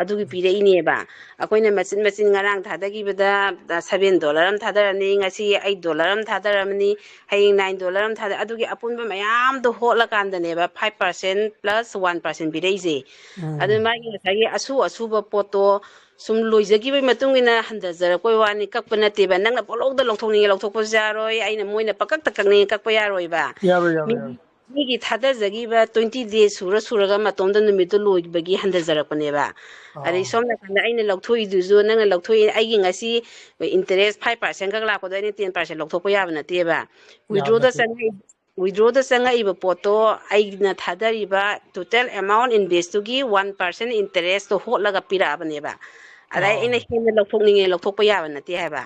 ꯑꯗꯨꯒꯤ ꯎꯝ꯫ ꯄꯤꯔꯛꯏꯅꯦꯕ꯫ ꯑꯩꯈꯣꯏꯅ ꯃꯆꯤꯟ ꯃꯆꯤꯟ ꯉꯔꯥꯡ ꯊꯥꯗꯈꯤꯕꯗ, ꯑ, seven dollar ꯑꯃ ꯊꯥꯗꯔꯅꯤ, ꯉꯁꯤ eight dollar ꯑꯃ ꯊꯥꯗꯔꯝꯃꯅꯤ, ꯍꯌꯦꯡ nine dollar ꯑꯃ ꯊꯥꯗ-, ꯑꯗꯨꯒꯤ ꯑꯄꯨꯟꯕ ꯃꯌꯥꯝꯗꯣ ꯍꯣꯠꯂꯀꯥꯟꯗꯅꯦꯕ five percent plus one percent ꯄꯤꯔꯛꯏꯁꯦ꯫ ꯎꯝ꯫ ꯑꯗꯨ ꯃꯥꯒꯤ ꯉꯁꯥꯏꯒꯤ ꯑꯁꯨ ꯑꯁꯨꯕ ꯄꯣꯠꯇꯣ ꯁꯨꯝ ꯂꯣꯏꯖꯈꯤꯕꯒꯤ ꯃꯇꯨꯡ ꯏꯟꯅ ꯍꯟꯊꯖꯔꯛꯄꯩ ꯋꯥꯅꯤ, ꯀꯛꯄ ꯅꯠꯇꯦꯕ꯫ ꯅꯪꯅ ꯄꯣꯠꯂꯧꯗ ꯂꯧꯊꯣꯛꯅꯤꯡꯉꯦ ꯂꯧꯊꯣꯛꯄꯁꯨ ꯌꯥꯔꯣꯏ, ꯑꯩꯅ ꯃꯣꯏꯅ ꯄꯀꯛꯇ ꯀꯛꯅꯤꯡꯉꯦ ꯀꯛꯄ ꯌꯥꯔꯣꯏꯕ꯫ ꯌꯥꯔꯣꯏ, ꯌꯥꯔꯣꯏ, ꯃꯤ-, ꯌꯥꯔꯣꯏ꯫ ꯃꯤꯒꯤ ꯊꯥꯗꯖꯈꯤꯕ twenty days ꯁꯨꯔ ꯁꯨꯔꯒ ꯃꯇꯣꯝꯗ ꯅꯨꯃꯤꯠꯇꯨ ꯂꯣꯏꯕꯒꯤ ꯍꯟꯊꯖꯔꯛꯄꯅꯦꯕ꯫ ꯑꯗꯩ ꯑꯣ꯫ ꯁꯣꯝ ꯅꯥꯀꯟꯗ ꯑꯩꯅ ꯂꯧꯊꯣꯛꯏꯗꯨꯁꯨ, ꯅꯪꯅ ꯂꯧꯊꯣꯛꯏ, ꯑꯩꯒꯤ ꯉꯁꯤ interest five percent ꯈꯛ ꯂꯥꯛꯄꯗꯣ ꯑꯩꯅ ten percent ꯂꯧꯊꯣꯛꯄ ꯌꯥꯕ ꯅꯠꯇꯦꯕ꯫ ꯌꯥꯕ ꯋꯤꯗ꯭ꯔꯣꯗ ꯅꯠꯇꯦ꯫ ꯆꯪꯉꯛꯏ-, withdrawꯗ ꯆꯪꯉꯛꯏꯕ ꯄꯣꯠꯇꯣ ꯑꯩꯅ ꯊꯥꯗꯔꯤꯕ total amount investꯇꯨꯒꯤ one percent interestꯇꯣ ꯍꯣꯠꯂꯒ ꯄꯤꯔꯛꯑꯕꯅꯦꯕ꯫ ꯑꯗꯩ ꯑꯣ꯫ ꯑꯩꯅ ꯍꯦꯟꯅ ꯂꯧꯊꯣꯛꯅꯤꯡꯉꯦ, ꯂꯧꯊꯣꯛꯄ ꯌꯥꯕ ꯅꯠꯇꯦ ꯍꯥꯏꯕ꯫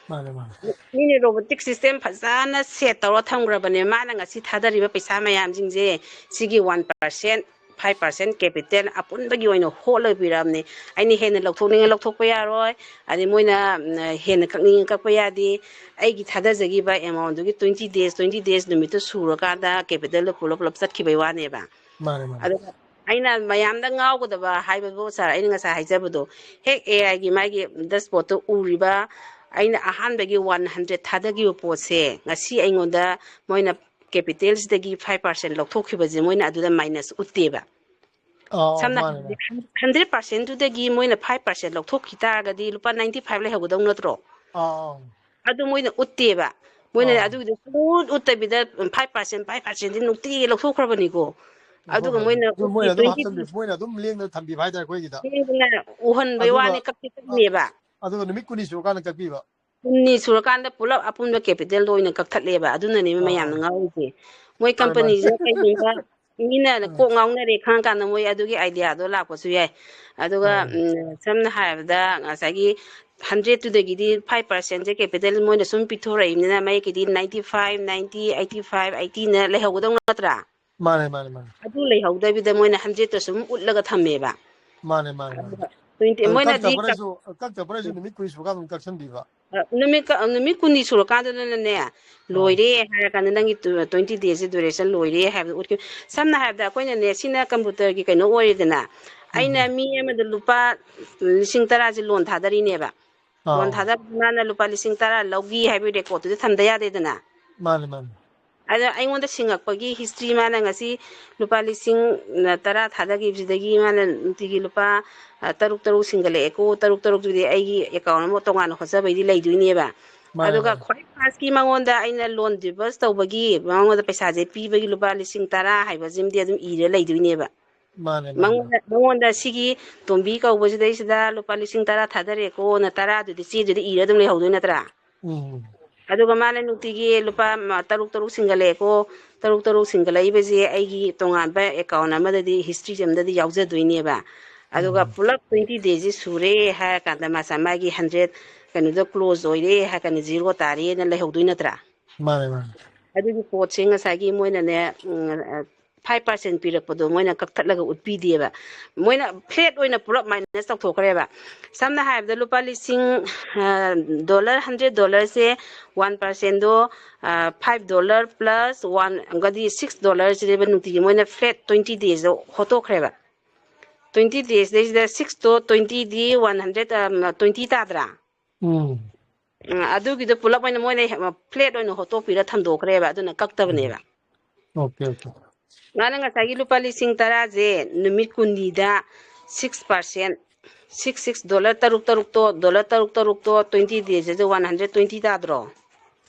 ꯃꯥꯅꯦ, ꯃꯥꯅꯦ꯫ ꯃꯤꯅ robotic system ꯐꯖꯅ set ꯇꯧꯔ ꯊꯝꯈ꯭ꯔꯕꯅꯦ꯫ ꯃꯥꯅ ꯉꯁꯤ ꯊꯥꯗꯔꯤꯕ ꯄꯩꯁꯥ ꯃꯌꯥꯝꯁꯤꯡꯁꯦ, ꯁꯤꯒꯤ one percent, five percent capital ꯑꯄꯨꯟꯕꯒꯤ ꯑꯣꯏꯅ ꯍꯣꯠꯂꯒ ꯄꯤꯔꯛꯑꯕꯅꯦ꯫ ꯑꯩꯅ ꯍꯦꯟꯅ ꯂꯧꯊꯣꯛꯅꯤꯡꯉꯦ, ꯂꯧꯊꯣꯛꯄ ꯌꯥꯔꯣꯏ, ꯑꯗꯩ ꯃꯣꯏꯅ, ꯎꯝ, ꯍꯦꯟꯅ ꯀꯛꯅꯤꯡꯉꯦ, ꯀꯛꯄ ꯌꯥꯗꯦ꯫ ꯑꯩꯒꯤ ꯊꯥꯗꯖꯈꯤꯕ amountꯗꯨꯒꯤ twenty days, twenty days ꯅꯨꯃꯤꯠꯇꯨ ꯁꯨꯔꯀꯥꯟꯗ capitalꯗꯣ ꯄꯨꯂꯞ ꯄꯨꯂꯞ ꯆꯠꯈꯤꯕꯩ ꯋꯥꯅꯦꯕ꯫ ꯃꯥꯅꯦ, ꯃꯥꯅꯦ꯫ ꯑꯗꯨꯒ ꯑꯩꯅ ꯃꯌꯥꯝꯗ ꯉꯥꯎꯒꯗꯕ ꯍꯥꯏꯕꯕꯨ, sir, ꯑꯩꯅ ꯉꯁꯥꯏ ꯍꯥꯏꯖꯕꯗꯣ, ꯍꯦꯛ AIꯒꯤ ꯃꯥꯒꯤ dashboardꯇ ꯎꯔꯤꯕ, ꯑꯩꯅ ꯑꯍꯥꯟꯕꯒꯤ one hundred ꯊꯥꯗꯈꯤꯕ ꯄꯣꯠꯁꯦ, ꯉꯁꯤ ꯑꯩꯉꯣꯟꯗ ꯃꯣꯏꯅ capitalꯁꯤꯗꯒꯤ five percent ꯂꯧꯊꯣꯛꯈꯤꯕꯁꯦ, ꯃꯣꯏꯅ ꯑꯗꯨꯗ minus ꯎꯠꯇꯦꯕ꯫ ꯑꯥ, ꯑꯥ, ꯁꯝꯅ ꯃꯥꯅꯦ, ꯍꯥꯏꯔꯕꯗ, ꯃꯥꯅꯦ꯫ Hundred percentꯇꯨꯗꯒꯤ ꯃꯣꯏꯅ five percent ꯂꯧꯊꯣꯛꯈꯤ ꯇꯥꯔꯒꯗꯤ ꯂꯨꯄꯥ ninety five ꯂꯩꯍꯧꯒꯗꯧ ꯅꯠꯇ꯭ꯔꯣ? ꯑꯥ, ꯑꯥ꯫ ꯑꯗꯨ ꯃꯣꯏꯅ ꯎꯠꯇꯦꯕ꯫ ꯃꯣꯏꯅ ꯑꯥ꯫ ꯑꯗꯨꯒꯤꯗꯣ ꯁꯨꯡꯎꯠ ꯎꯠꯇꯕꯤꯗ five percent, five percentꯗꯤ ꯅꯨꯡꯇꯤꯒꯤ ꯂꯧꯊꯣꯛꯈ꯭ꯔꯕꯅꯤꯀꯣ꯫ ꯑꯗꯨꯒ ꯂꯧꯊꯣꯛꯈ꯭ꯔꯕꯅꯤ꯫ ꯃꯣꯏꯅ ꯑꯗꯨ ꯃꯣꯏꯅ ꯎꯠꯇꯦ, ꯑꯗꯨꯝ twenty ꯍꯥꯞꯆꯤꯟꯕꯤ-, ꯃꯣꯏꯅ ꯑꯗꯨꯝ ꯂꯦꯡꯗꯅ ꯊꯝꯕꯤꯕ ꯍꯥꯏꯇꯥꯔꯦ ꯑꯩꯈꯣꯏꯒꯤꯗ꯫ ꯂꯦꯡꯗꯅ ꯎꯍꯟꯕꯩ ꯑꯗꯨꯒ, ꯋꯥꯅꯤ, ꯀꯛꯇꯤ ꯑ, ꯀꯛꯅꯦꯕ꯫ ꯑꯗꯨꯒ ꯅꯨꯃꯤꯠ ꯀꯨꯟꯅꯤ ꯁꯨꯔꯀꯥꯟꯗ ꯀꯛꯄꯤꯕ꯫ ꯀꯨꯟꯅꯤ ꯁꯨꯔꯀꯥꯟꯗ ꯄꯨꯂꯞ ꯑꯄꯨꯟꯕ capitalꯗꯣ ꯑꯣꯏꯅ ꯀꯛꯊꯠꯂꯦꯕ꯫ ꯑꯗꯨꯅꯅꯦꯕ ꯑꯥ, ꯃꯌꯥꯝꯅ ꯑꯥ꯫ ꯉꯥꯎꯔꯤꯁꯦ꯫ ꯃꯣꯏ ꯃꯥꯅꯦ, ꯃꯥꯅꯦ꯫ Companyꯁꯤꯅ ꯀꯩꯒꯨꯝꯕ ꯃꯤꯅ ꯑꯥ꯫ ꯀꯣꯛ ꯉꯥꯎꯅꯔꯦ ꯈꯪꯉꯀꯥꯟꯗ ꯃꯣꯏ ꯑꯗꯨꯒꯤ ideaꯗꯣ ꯂꯥꯛꯄꯁꯨ ꯌꯥꯏ꯫ ꯑꯗꯨꯒ, ꯑꯥ꯫ ꯎꯝ, ꯁꯝꯅ ꯍꯥꯏꯔꯕꯗ ꯉꯁꯥꯏꯒꯤ hundredꯇꯨꯗꯒꯤꯗꯤ five percentꯁꯦ capital ꯃꯣꯏꯅ ꯁꯨꯝ ꯄꯤꯊꯣꯔꯛꯏꯕꯅꯤꯅ ꯃꯌꯦꯛꯀꯤꯗꯤ ninety five, ninety, eighty five, eightyꯅ ꯂꯩꯍꯧꯒꯗꯧ ꯅꯠꯇ꯭ꯔꯥ? ꯃꯥꯅꯦ, ꯃꯥꯅꯦ, ꯃꯥꯅꯦ꯫ ꯑꯗꯨ ꯂꯩꯍꯧꯗꯕꯤꯗ ꯃꯣꯏꯅ hundredꯇ ꯁꯨꯝ ꯎꯠꯂꯒ ꯊꯝꯃꯦꯕ꯫ ꯃꯥꯅꯦ, ꯃꯥꯅꯦ, ꯃꯥꯅꯦ꯫ ꯑꯗꯨꯒ twenty, ꯑꯗꯨ ꯃꯣꯏꯅꯗꯤ ꯀꯛꯇꯕꯅꯁꯨ, ꯀꯛꯇꯕꯅꯁꯨ ꯎꯝ꯫ ꯅꯨꯃꯤꯠ ꯀꯨꯟꯅꯤ ꯁꯨꯔꯀꯥꯟꯗ ꯑꯗꯨꯝ ꯀꯛꯁꯟꯕꯤꯕ꯫ ꯑ, ꯅꯨꯃꯤꯠ ꯀ-, ꯅꯨꯃꯤꯠ ꯀꯨꯟꯅꯤ ꯁꯨꯔꯀꯥꯟꯗꯨꯗꯅꯅꯦ, ꯑꯥ꯫ ꯂꯣꯏꯔꯦ ꯍꯥꯏꯔ ꯀꯥꯟꯗ ꯅꯪꯒꯤ ꯇꯨ-, twenty daysꯁꯦ duration ꯂꯣꯏꯔꯦ ꯍꯥꯏꯕꯗꯣ ꯎꯠꯈꯤꯕ꯫ ꯁꯝꯅ ꯍꯥꯏꯔꯕꯗ ꯑꯩꯈꯣꯏꯅꯅꯦ, ꯁꯤꯅ computerꯒꯤ ꯀꯩꯅꯣ ꯑꯣꯏꯔꯦꯗꯅ, ꯎꯝ, ꯑꯩꯅ ꯎꯝ꯫ ꯃꯤ ꯑꯃꯗ ꯂꯨꯄꯥ ꯂꯤꯁꯤꯡ ꯇꯔꯥꯁꯦ loan ꯊꯥꯗꯔꯤꯅꯦꯕ꯫ Loan ꯑꯥ꯫ ꯊꯥꯗꯕꯗ ꯃꯥꯅ ꯂꯨꯄꯥ ꯂꯤꯁꯤꯡ ꯇꯔꯥ ꯂꯧꯈꯤ ꯍꯥꯏꯕꯒꯤ recordꯇꯨꯗꯤ ꯊꯝꯗ ꯌꯥꯗꯦꯗꯅ꯫ ꯃꯥꯅꯦ, ꯃꯥꯅꯦ꯫ ꯑꯗ ꯑꯩꯉꯣꯟꯗ ꯁꯤꯡꯉꯛꯄꯒꯤ history, ꯃꯥꯅ ꯉꯁꯤ ꯂꯨꯄꯥ ꯂꯤꯁꯤꯡ ꯇꯔꯥ ꯊꯥꯗꯈꯤꯕꯁꯤꯗꯒꯤ ꯃꯥꯅ ꯅꯨꯡꯇꯤꯒꯤ ꯂꯨꯄꯥ, ꯑ, ꯇꯔꯨꯛ ꯇꯔꯨꯛ ꯁꯤꯡꯒꯠꯂꯛꯑꯦꯀꯣ, ꯇꯔꯨꯛ ꯇꯔꯨꯛꯇꯨꯗꯤ ꯑꯩꯒꯤ account ꯑꯃ ꯇꯣꯉꯥꯟꯅ ꯍꯣꯠꯆꯕꯩꯗꯤ ꯂꯩꯗꯣꯏꯅꯦꯕ꯫ ꯃꯥꯅꯦ, ꯑꯗꯨꯒ ꯃꯥꯅꯦ꯫ ꯈ꯭ꯋꯥꯏ ꯐꯥꯔꯁꯀꯤ ꯃꯉꯣꯟꯗ ꯑꯩꯅ ꯂꯣꯟ ꯗꯤꯕꯔꯁ ꯇꯧꯕꯒꯤ ꯃꯉꯣꯟꯗ ꯄꯩꯁꯥꯁꯦ ꯄꯤꯕꯒꯤ ꯂꯨꯄꯥ ꯂꯤꯁꯤꯡ ꯇꯔꯥ ꯍꯥꯏꯕꯁꯤꯃꯗꯤ ꯑꯗꯨꯝ ꯏꯔ ꯂꯩꯗꯣꯏꯅꯦꯕ꯫ ꯃꯥꯅꯦ, ꯃꯥꯅꯦ꯫ ꯃꯉꯣꯟꯗ ꯃꯉꯣꯟꯗ ꯁꯤꯒꯤ ꯇꯣꯝꯕꯤ ꯀꯧꯕꯁꯤꯗꯩꯁꯤꯗ ꯂꯨꯄꯥ ꯂꯤꯁꯤꯡ ꯇꯔꯥ ꯊꯥꯗꯔꯦꯀꯣꯅ ꯇꯔꯥꯗꯨꯗꯤ ꯆꯦꯗꯨꯗ ꯏꯔ ꯑꯗꯨꯝ ꯂꯩꯍꯧꯗꯣꯏ ꯅꯠꯇ꯭ꯔꯥ? ꯎꯝ꯫ ꯑꯗꯨꯒ ꯃꯥꯅ ꯅꯨꯡꯇꯤꯒꯤ ꯂꯨꯄꯥ ꯃ-, ꯇꯔꯨꯛ ꯇꯔꯨꯛ ꯁꯤꯡꯒꯠꯂꯛꯑꯦꯀꯣ, ꯇꯔꯨꯛ ꯇꯔꯨꯛ ꯁꯤꯡꯒꯠꯂꯛꯏꯕꯁꯦ ꯑꯩꯒꯤ ꯇꯣꯉꯥꯟꯕ ꯑꯦꯀꯥꯎꯟ ꯑꯃꯗꯗꯤ ꯍꯤꯁꯇ꯭ꯔꯤꯁꯦ ꯑꯃꯗꯗꯤ ꯌꯥꯎꯖꯗꯣꯏꯅꯦꯕ꯫ ꯑꯗꯨꯒ ꯎꯝ꯫ ꯄꯨꯂꯞ ꯇ꯭ꯋꯦꯟꯇꯤ ꯗꯦꯁꯁꯤ ꯁꯨꯔꯦ ꯍꯥꯏꯔ ꯀꯥꯟꯗ ꯃꯥꯁꯥ ꯃꯥꯒꯤ ꯍꯟꯗ꯭ꯔꯦꯠ ꯀꯩꯅꯣꯗ ꯀ꯭ꯂꯣꯖ ꯑꯣꯏꯔꯦ ꯍꯥꯏꯔ ꯀꯥꯟꯗ ꯖꯤꯔꯣ ꯇꯥꯔꯦꯅ ꯂꯩꯍꯧꯗꯣꯏ ꯅꯠꯇ꯭ꯔꯥ? ꯃꯥꯅꯦ, ꯃꯥꯅꯦ꯫ ꯑꯗꯨꯒꯤ ꯄꯣꯠꯁꯦ ꯉꯁꯥꯏꯒꯤ ꯃꯣꯏꯅꯅꯦ, ꯎꯝ, ꯑ, ꯐꯥꯏꯚ ꯄꯥꯔꯁꯦꯟ ꯄꯤꯔꯛꯄꯗꯣ ꯃꯣꯏꯅ ꯀꯛꯊꯠꯂꯒ ꯎꯠꯄꯤꯗꯦꯕ꯫ ꯃꯣꯏꯅ ꯐ꯭ꯂꯦꯠ ꯑꯣꯏꯅ ꯄꯨꯂꯞ ꯃꯥꯏꯅꯁ ꯇꯧꯊꯣꯛꯈ꯭ꯔꯦꯕ꯫ ꯁꯝꯅ ꯍꯥꯏꯔꯕꯗ ꯂꯨꯄꯥ ꯂꯤꯁꯤꯡ, ꯑ, ꯗꯣꯂꯔ ꯍꯟꯗ꯭ꯔꯦꯠ ꯗꯣꯂꯔꯁꯦ ꯋꯥꯟ ꯄꯥꯔꯁꯦꯟꯗꯣ, ꯑ, ꯐꯥꯏꯚ ꯗꯣꯂꯔ ꯄ꯭ꯂꯁ ꯋꯥꯟꯒꯗꯤ ꯁꯤꯛꯁ ꯗꯣꯂꯔꯁꯤꯅꯦꯕ ꯅꯨꯡꯇꯤꯒꯤ ꯃꯣꯏꯅ ꯐ꯭ꯂꯦꯠ ꯇ꯭ꯋꯦꯟꯇꯤ ꯗꯦꯁꯇ ꯍꯣꯠꯇꯣꯛꯈ꯭ꯔꯦꯕ꯫ ꯇ꯭ꯋꯦꯟꯇꯤ ꯗꯦꯁꯤꯗꯩꯁꯤꯗ ꯁꯤꯛꯁꯇꯣ ꯇ꯭ꯋꯦꯟꯇꯤꯗꯤ ꯋꯥꯟ ꯍꯟꯗ꯭ꯔꯦꯠ, ꯑ, ꯇ꯭ꯋꯦꯟꯇꯤ ꯇꯥꯗ꯭ꯔꯥ? ꯎꯝ꯫ ꯎꯝ, ꯑꯗꯨꯒꯤꯗꯣ ꯄꯨꯂꯞ ꯑꯣꯏꯅ ꯃꯣꯏꯅ ꯍꯦ-, ꯐ꯭ꯂꯦꯠ ꯑꯣꯏꯅ ꯍꯣꯠꯇꯣꯛꯄꯤꯔ ꯊꯝꯗꯣꯛꯈ꯭ꯔꯦꯕ, ꯑꯗꯨꯅ ꯀꯛꯇꯕꯅꯦꯕ꯫ Okay, okay. ꯃꯥꯅ ꯉꯁꯥꯏꯒꯤ ꯂꯨꯄꯥ ꯂꯤꯁꯤꯡ ꯇꯔꯥꯁꯦ ꯅꯨꯃꯤꯠ ꯀꯨꯟꯅꯤꯗ six percent, six six dollar ꯇꯔꯨꯛ ꯇꯔꯨꯛꯇꯣ, ꯗꯣꯂꯔ ꯇꯔꯨꯛ ꯇꯔꯨꯛꯇꯣ ꯇ꯭ꯋꯦꯟꯇꯤ ꯗꯦꯁꯤꯗ ꯋꯥꯟ ꯍꯟꯗ꯭ꯔꯦꯠ ꯇ꯭ꯋꯦꯟꯇꯤ ꯇꯥꯗ꯭ꯔꯣ?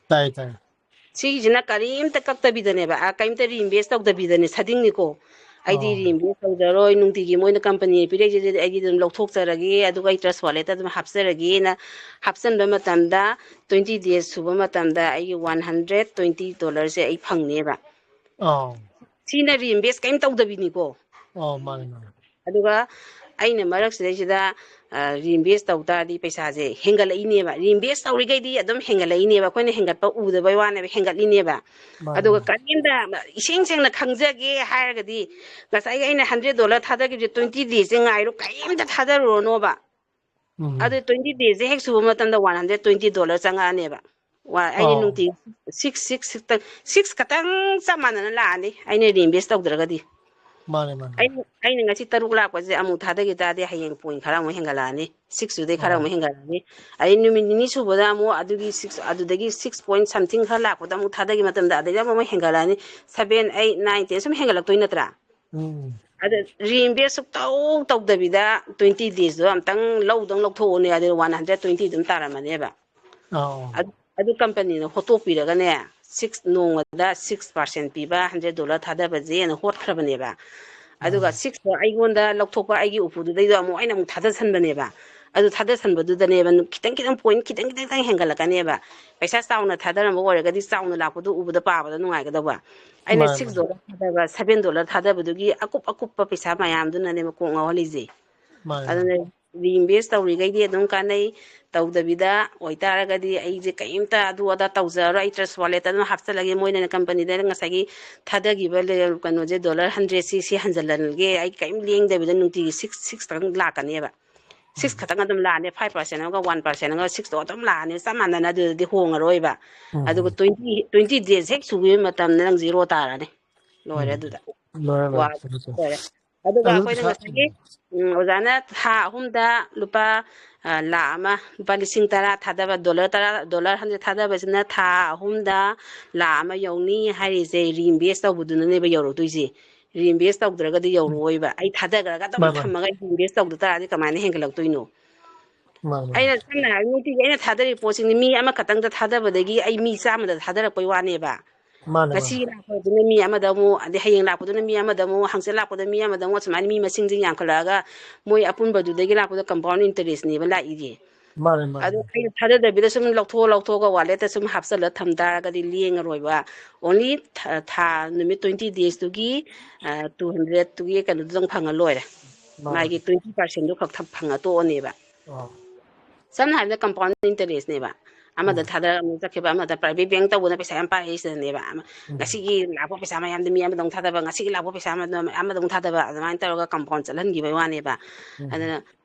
ꯇꯥꯏ, ꯇꯥꯏ꯫ ꯁꯤꯒꯤꯁꯤꯅ ꯀꯔꯤꯝꯇ ꯀꯛꯇꯕꯤꯗꯅꯦꯕ, ꯑ, ꯀꯔꯤꯝꯇ ꯔꯤꯏꯟꯚꯦꯁ ꯇꯧꯗꯕꯤꯗꯅꯦ ꯁꯥꯗꯤꯡꯅꯤꯀꯣ꯫ ꯑꯩꯗꯤ ꯑꯣ꯫ ꯔꯤꯏꯟꯚꯦꯁ ꯇꯧꯖꯔꯣꯏ, ꯅꯨꯡꯇꯤꯒꯤ ꯃꯣꯏꯅ ꯀꯝꯄꯅꯤꯅ ꯄꯤꯔꯛꯏꯁꯤꯗꯤ ꯑꯩꯗꯤ ꯑꯗꯨꯝ ꯂꯧꯊꯣꯛꯆꯔꯒꯦ, ꯑꯗꯨꯒ ꯑꯩ ꯇ꯭ꯔꯁ ꯋꯥꯂꯦꯠꯇ ꯑꯗꯨꯝ ꯍꯥꯞꯆꯔꯒꯦꯅ ꯍꯥꯞꯆꯟꯕ ꯃꯇꯝꯗ ꯇ꯭ꯋꯦꯟꯇꯤ ꯗꯦꯖ ꯁꯨꯕ ꯃꯇꯝꯗ ꯑꯩꯒꯤ ꯋꯥꯟ ꯍꯟꯗ꯭ꯔꯦꯠ ꯇ꯭ꯋꯦꯟꯇꯤ ꯗꯣꯂꯔꯁꯦ ꯑꯩ ꯐꯪꯅꯦꯕ꯫ ꯑꯥꯎ꯫ ꯁꯤꯅ ꯔꯤꯏꯟꯚꯦꯁ ꯀꯔꯤꯝ ꯇꯧꯗꯕꯤꯅꯤꯀꯣ꯫ ꯑꯣ, ꯃꯥꯅꯦ, ꯃꯥꯅꯦ꯫ ꯑꯗꯨꯒ ꯑꯩꯅ ꯃꯔꯛꯁꯤꯗꯩꯁꯤꯗ, ꯑ, ꯔꯤꯏꯟꯚꯦꯁ ꯇꯧ ꯇꯥꯔꯗꯤ ꯄꯩꯁꯥꯁꯦ ꯍꯦꯟꯒꯠꯂꯛꯏꯅꯦꯕ꯫ ꯔꯤꯏꯟꯚꯦꯁ ꯇꯧꯔꯤꯈꯩꯗꯤ ꯑꯗꯨꯝ ꯍꯦꯟꯒꯠꯂꯛꯏꯅꯦꯕ꯫ ꯑꯩꯈꯣꯏꯅ ꯍꯦꯟꯒꯠꯄ ꯎꯗꯕꯩ ꯋꯥꯅꯦꯕ, ꯍꯦꯟꯒꯠꯂꯤꯅꯦꯕ꯫ ꯃꯥꯅꯦ, ꯑꯗꯨꯒ ꯃꯥꯅꯦ꯫ ꯀꯔꯤꯝꯇ ꯏꯁꯦꯡ ꯁꯦꯡꯅ ꯈꯪꯖꯒꯦ ꯍꯥꯏꯔꯒꯗꯤ ꯉꯁꯥꯏꯒꯤ ꯑꯩꯅ ꯍꯟꯗ꯭ꯔꯦꯠ ꯗꯣꯂꯔ ꯊꯥꯗꯈꯤꯕꯁꯦ ꯇ꯭ꯋꯦꯟꯇꯤ ꯗꯦꯁꯁꯦ ꯉꯥꯏꯔꯣ, ꯀꯔꯤꯝꯇ ꯊꯥꯗꯔꯨꯔꯅꯣꯕ꯫ ꯎꯝ꯫ ꯑꯗꯨ ꯇ꯭ꯋꯦꯟꯇꯤ ꯗꯦꯁꯁꯦ ꯍꯦꯛ ꯁꯨꯕ ꯃꯇꯝꯗ ꯋꯥꯟ ꯍꯟꯗ꯭ꯔꯦꯠ ꯇ꯭ꯋꯦꯟꯇꯤ ꯗꯣꯂꯔ ꯆꯪꯉꯛꯑꯅꯦꯕ꯫ ꯋꯥ-, ꯑꯩꯅ ꯑꯥꯎ꯫ ꯅꯨꯡꯇꯤ ꯁꯤꯛꯁ, ꯁꯤꯛꯁ, ꯁꯤꯛꯁ ꯈꯛꯇꯪ ꯆꯞ ꯃꯥꯟꯅꯅ ꯂꯥꯛꯑꯅꯤ, ꯑꯩꯅ ꯔꯤꯏꯟꯚꯦꯁ ꯇꯧꯗ꯭ꯔꯒꯗꯤ꯫ ꯃꯥꯅꯦ, ꯃꯥꯅꯦ꯫ ꯑꯩꯅ, ꯑꯩꯅ ꯉꯁꯤ ꯇꯔꯨꯛ ꯂꯥꯛꯄꯁꯦ ꯑꯃꯨꯛ ꯊꯥꯗꯈꯤ ꯇꯥꯔꯗꯤ ꯍꯌꯦꯡ ꯄꯣꯏꯟ ꯈꯔ ꯑꯃꯨꯛ ꯍꯦꯟꯒꯠꯂꯛꯑꯅꯤ, ꯁꯤꯛꯁꯇꯨꯗꯩ ꯈꯔ ꯑꯥꯎ꯫ ꯑꯃꯨꯛ ꯍꯦꯟꯒꯠꯂꯛꯑꯅꯤ꯫ ꯑꯗꯩ ꯅꯨꯃꯤꯠ ꯅꯤꯅꯤ ꯁꯨꯕꯗ ꯑꯃꯨꯛ ꯑꯗꯨꯒꯤ ꯁꯤꯛꯁ, ꯑꯗꯨꯗꯒꯤ ꯁꯤꯛꯁ ꯄꯣꯏꯟ ꯁꯝꯊꯤꯡ ꯈꯔ ꯂꯥꯛꯄꯗ ꯑꯃꯨꯛ ꯊꯥꯗꯈꯤ ꯃꯇꯝꯗ ꯑꯗꯩꯗꯤ ꯑꯃꯨꯛ ꯍꯦꯟꯒꯠꯂꯛꯑꯅꯤ꯫ ꯁꯚꯦꯟ, ꯑꯩꯠ, ꯅꯥꯏꯟ, ꯇꯦꯟ ꯁꯨꯝ ꯍꯦꯟꯒꯠꯂꯛꯇꯣꯏ ꯅꯠꯇ꯭ꯔꯥ? ꯎꯝ꯫ ꯑꯗ ꯔꯤꯏꯟꯚꯦꯁ ꯁꯨꯛꯇꯧ ꯇꯧꯗꯕꯤꯗ ꯇ꯭ꯋꯦꯟꯇꯤ ꯗꯦꯖꯇꯣ ꯑꯝꯇꯪ ꯂꯧꯗꯪ ꯂꯧꯊꯣꯛꯑꯣꯅꯦ, ꯑꯗꯨ ꯋꯥꯟ ꯍꯟꯗ꯭ꯔꯦꯠ ꯇ꯭ꯋꯦꯟꯇꯤ ꯑꯗꯨꯝ ꯇꯥꯔꯝꯃꯅꯦꯕ꯫ ꯑꯗꯨ ꯀꯝꯄꯅꯤꯅ ꯍꯣꯠꯇꯣꯛꯄꯤꯔꯒꯅꯦ, ꯁꯤꯛꯁ, ꯅꯣꯡꯃꯗ ꯁꯤꯛꯁ ꯄꯥꯔꯁꯦꯟ ꯄꯤꯕ ꯍꯟꯗ꯭ꯔꯦꯠ ꯗꯣꯂꯔ ꯊꯥꯗꯕꯁꯦꯅ ꯍꯣꯠꯈ꯭ꯔꯕꯅꯦꯕ꯫ ꯑꯗꯨꯒ ꯁꯤꯛꯁꯇꯣ ꯑꯩꯉꯣꯟꯗ ꯂꯧꯊꯣꯛꯄ, ꯑꯩꯒꯤ ꯎꯄꯨꯗꯨꯗꯩꯗ ꯑꯃꯨꯛ ꯑꯩꯅ ꯑꯃꯨꯛ ꯊꯥꯗꯁꯟꯕꯅꯦꯕ꯫ ꯑꯗꯨ ꯊꯥꯗꯁꯟꯕꯗꯨꯗꯅꯦꯕ ꯅꯨ-, ꯈꯤꯇꯪ ꯈꯤꯇꯪ, ꯄꯣꯏꯟ ꯈꯤꯇꯪ ꯈꯤꯇꯪ ꯈꯤꯇꯪ ꯍꯦꯟꯒꯠꯂꯛꯀꯅꯦꯕ꯫ ꯄꯩꯁꯥ ꯆꯥꯎꯅ ꯊꯥꯗꯔꯝꯕ ꯑꯣꯏꯔꯒꯗꯤ ꯆꯥꯎꯅ ꯂꯥꯛꯄꯗꯣ ꯎꯕꯗ ꯄꯥꯕꯗ ꯅꯨꯡꯉꯥꯏꯒꯗꯧꯕ꯫ ꯑꯩꯅ ꯃꯥꯅꯦ, ꯁꯤꯛꯁ ꯃꯥꯅꯦ꯫ ꯗꯣꯂꯔ ꯊꯥꯗꯕ, ꯁꯚꯦꯟ ꯗꯣꯂꯔ ꯊꯥꯗꯕꯗꯨꯒꯤ ꯑꯀꯨꯞ ꯑꯀꯨꯞꯄ ꯄꯩꯁꯥ ꯃꯌꯥꯝꯗꯨꯅꯅꯦꯕ ꯀꯣꯛ ꯉꯥꯎꯍꯜꯂꯤꯁꯦ꯫ ꯃꯥꯅꯦ, ꯑꯗꯨꯅ ꯃꯥꯅꯦ꯫ ꯔꯤꯏꯟꯚꯦꯁ ꯇꯧꯔꯤꯈꯩꯗꯤ ꯑꯗꯨꯝ ꯀꯥꯟꯅꯩ, ꯇꯧꯗꯕꯤꯗ ꯑꯣꯏꯇꯥꯔꯒꯗꯤ ꯑꯩꯁꯦ ꯀꯔꯤꯝꯇ ꯑꯗꯨ ꯑꯗꯥ ꯇꯧꯖꯔꯔꯣꯏ, ꯑꯩ ꯇ꯭ꯔꯁ ꯋꯥꯂꯦꯠꯇ ꯑꯗꯨꯝ ꯍꯥꯞꯆꯤꯜꯂꯒꯦ, ꯃꯣꯏꯅ ꯀꯝꯄꯅꯤꯗ ꯉꯁꯥꯏꯒꯤ ꯊꯥꯗꯈꯤꯕ ꯂꯦ-, ꯀꯩꯅꯣꯁꯦ, ꯗꯣꯂꯔ ꯍꯟꯗ꯭ꯔꯦꯠꯁꯤ, ꯁꯤ ꯍꯟꯖꯤꯜꯍꯜꯒꯦ, ꯑꯩ ꯀꯔꯤꯝ ꯂꯦꯡꯗꯕꯤꯗ ꯅꯨꯡꯇꯤꯒꯤ ꯁꯤꯛꯁ, ꯁꯤꯛꯁꯇꯪ ꯂꯥꯛꯀꯅꯦꯕ꯫ ꯁꯤꯛꯁ ꯎꯝ꯫ ꯈꯛꯇꯪ ꯑꯗꯨꯝ ꯂꯥꯛꯑꯅꯤ, ꯐꯥꯏꯚ ꯄꯥꯔꯁꯦꯟ ꯑꯃꯒ ꯋꯥꯟ ꯄꯥꯔꯁꯦꯟ ꯑꯃꯒ ꯁꯤꯛꯁꯇꯣ ꯑꯗꯨꯝ ꯂꯥꯛꯑꯅꯤ, ꯆꯞ ꯃꯥꯟꯅꯅ ꯑꯗꯨꯗꯗꯤ ꯍꯣꯡꯉꯔꯣꯏꯕ꯫ ꯎꯝ꯫ ꯑꯗꯨꯒ ꯇ꯭ꯋꯦꯟꯇꯤ, ꯇ꯭ꯋꯦꯟꯇꯤ ꯗꯦꯖ ꯍꯦꯛ ꯁꯨꯈꯤꯕ ꯃꯇꯝꯗ ꯅꯪ ꯖꯤꯔꯣ ꯇꯥꯔꯅꯤ꯫ ꯂꯣꯏꯔꯦ ꯎꯝ꯫ ꯑꯗꯨꯗ꯫ ꯂꯣꯏꯔꯦ, ꯂꯣꯏꯔꯦ, ꯋꯥ-, ꯆꯨꯝꯃꯦ, ꯆꯨꯝꯃꯦ꯫ ꯂꯣꯏꯔꯦ꯫ ꯑꯗꯨꯒ ꯑꯗꯨ ꯑꯩꯈꯣꯏꯅ ꯄꯩꯁꯥ ꯉꯁꯥꯏꯒꯤ, ꯎꯝ, ꯑꯣꯖꯥꯅ ꯊꯥ ꯑꯍꯨꯝꯗ ꯂꯨꯄꯥ, ꯑ, ꯂꯥꯈ ꯑꯃ, ꯂꯨꯄꯥ ꯂꯤꯁꯤꯡ ꯇꯔꯥ ꯊꯥꯗꯕ, ꯗꯣꯂꯔ ꯇꯔꯥ, ꯗꯣꯂꯔ ꯍꯟꯗ꯭ꯔꯦꯠ ꯊꯥꯗꯕꯁꯤꯅ ꯊꯥ ꯑꯍꯨꯝꯗ ꯂꯥꯈ ꯑꯃ ꯌꯧꯅꯤ ꯍꯥꯏꯔꯤꯁꯦ, ꯔꯤꯏꯟꯚꯦꯁ ꯇꯧꯕꯗꯨꯅꯅꯦꯕ ꯌꯧꯔꯛꯇꯣꯏꯁꯦ꯫ ꯔꯤꯏꯟꯚꯦꯁ ꯇꯧꯗ꯭ꯔꯒꯗꯤ ꯌꯧꯔꯛꯑꯣꯏꯕ꯫ ꯑꯩ ꯊꯥꯗꯈ꯭ꯔꯒ ꯑꯗꯨꯝ ꯃꯥꯅꯦ, ꯃꯥꯅꯦ꯫ ꯊꯝꯃꯒ ꯑꯩ ꯔꯤꯏꯟꯚꯦꯁ ꯇꯧꯗ ꯇꯥꯔꯗꯤ ꯀꯃꯥꯏꯅ ꯍꯦꯟꯒꯠꯂꯛꯇꯣꯏꯅꯣ? ꯃꯥꯅꯦ, ꯃꯥꯅꯦ꯫ ꯑꯩꯅ ꯁꯝꯅ ꯍꯥꯏꯔꯕꯗ, ꯅꯨꯡꯇꯤꯒꯤ ꯑꯩꯅ ꯊꯥꯗꯔꯤꯕ ꯄꯣꯠꯁꯤꯡꯁꯦ ꯃꯤ ꯑꯃꯈꯛꯇꯪꯗ ꯊꯥꯗꯕꯗꯒꯤ ꯑꯩ ꯃꯤ ꯆꯥꯝꯃꯗ ꯊꯥꯗꯔꯛꯄꯩ ꯋꯥꯅꯦꯕ꯫ ꯃꯥꯅꯦ, ꯃꯥꯅꯦ꯫ ꯉꯁꯤꯒꯤ ꯂꯥꯛꯄꯗꯨꯅ ꯃꯤ ꯑꯃꯗ ꯑꯃꯨꯛ, ꯑꯗꯩ ꯍꯌꯦꯡ ꯂꯥꯛꯄꯗꯨꯅ ꯃꯤ ꯑꯃꯗ ꯑꯃꯨꯛ, ꯍꯪꯆꯤꯠ ꯂꯥꯛꯄꯗ ꯃꯤ ꯑꯃꯗ ꯑꯃꯨꯛ, ꯑꯁꯨꯃꯥꯏꯅ ꯃꯤ ꯃꯁꯤꯡꯁꯦ ꯌꯥꯝꯈꯠꯂꯛꯑꯒ ꯃꯣꯏ ꯑꯄꯨꯟꯕꯗꯨꯗꯒꯤ ꯂꯥꯛꯄꯗ compound interest ꯅꯦꯕ ꯂꯥꯛꯏꯁꯦ꯫ ꯃꯥꯅꯦ, ꯃꯥꯅꯦ, ꯑꯗꯣ ꯃꯥꯅꯦ꯫ ꯑꯩꯅ ꯊꯥꯗꯗꯕꯤꯗ ꯁꯨꯝ ꯂꯧꯊꯣꯛ, ꯂꯧꯊꯣꯛꯑꯒ wallet ꯇ ꯁꯨꯝ ꯍꯥꯞꯆꯜꯂ ꯊꯝ ꯇꯥꯔꯒꯗꯤ ꯂꯦꯡꯉꯔꯣꯏꯕ꯫ Only ꯊꯥ, ꯊꯥ ꯅꯨꯃꯤꯠ twenty days ꯇꯨꯒꯤ, ꯑ, two hundred ꯇꯨꯒꯤ ꯀꯩꯅꯣꯗꯨꯗꯪ ꯐꯪꯉ ꯂꯣꯏꯔꯦ꯫ ꯃꯥꯅꯦ꯫ ꯃꯥꯒꯤ twenty percent ꯗꯨ ꯈꯛ ꯊ-, ꯐꯪꯉ ꯇꯣꯛꯑꯅꯦꯕ꯫ ꯑꯣ꯫ ꯁꯝꯅ ꯍꯥꯏꯔꯕꯗ compound interest ꯅꯦꯕ꯫ ꯑꯃꯗ ꯎꯝ꯫ ꯊꯥꯗꯔ ꯑꯃꯗ ꯆꯠꯈꯤꯕ, ꯑꯃꯗ private bank ꯇꯧꯕꯅ ꯄꯩꯁꯥ ꯌꯥꯝ ꯄꯥꯏꯔꯛꯏꯁꯤꯗꯅꯦꯕ꯫ ꯑꯃ, ꯎꯝ꯫ ꯉꯁꯤꯒꯤ ꯂꯥꯛꯄ ꯄꯩꯁꯥ ꯃꯌꯥꯝꯗꯨ ꯃꯤ ꯑꯃꯗ ꯑꯃꯨꯛ ꯊꯥꯗꯕ, ꯉꯁꯤꯒꯤ ꯂꯥꯛꯄ ꯄꯩꯁꯥ ꯑꯃꯗꯨ ꯑꯃꯗ ꯑꯃꯨꯛ ꯊꯥꯗꯕ, ꯑꯗꯨꯃꯥꯏꯅ ꯇꯧꯔꯒ compound ꯆꯠꯍꯟꯈꯤꯕꯩ ꯋꯥꯅꯦꯕ꯫ ꯎꯝ꯫ ꯑꯗꯨꯅ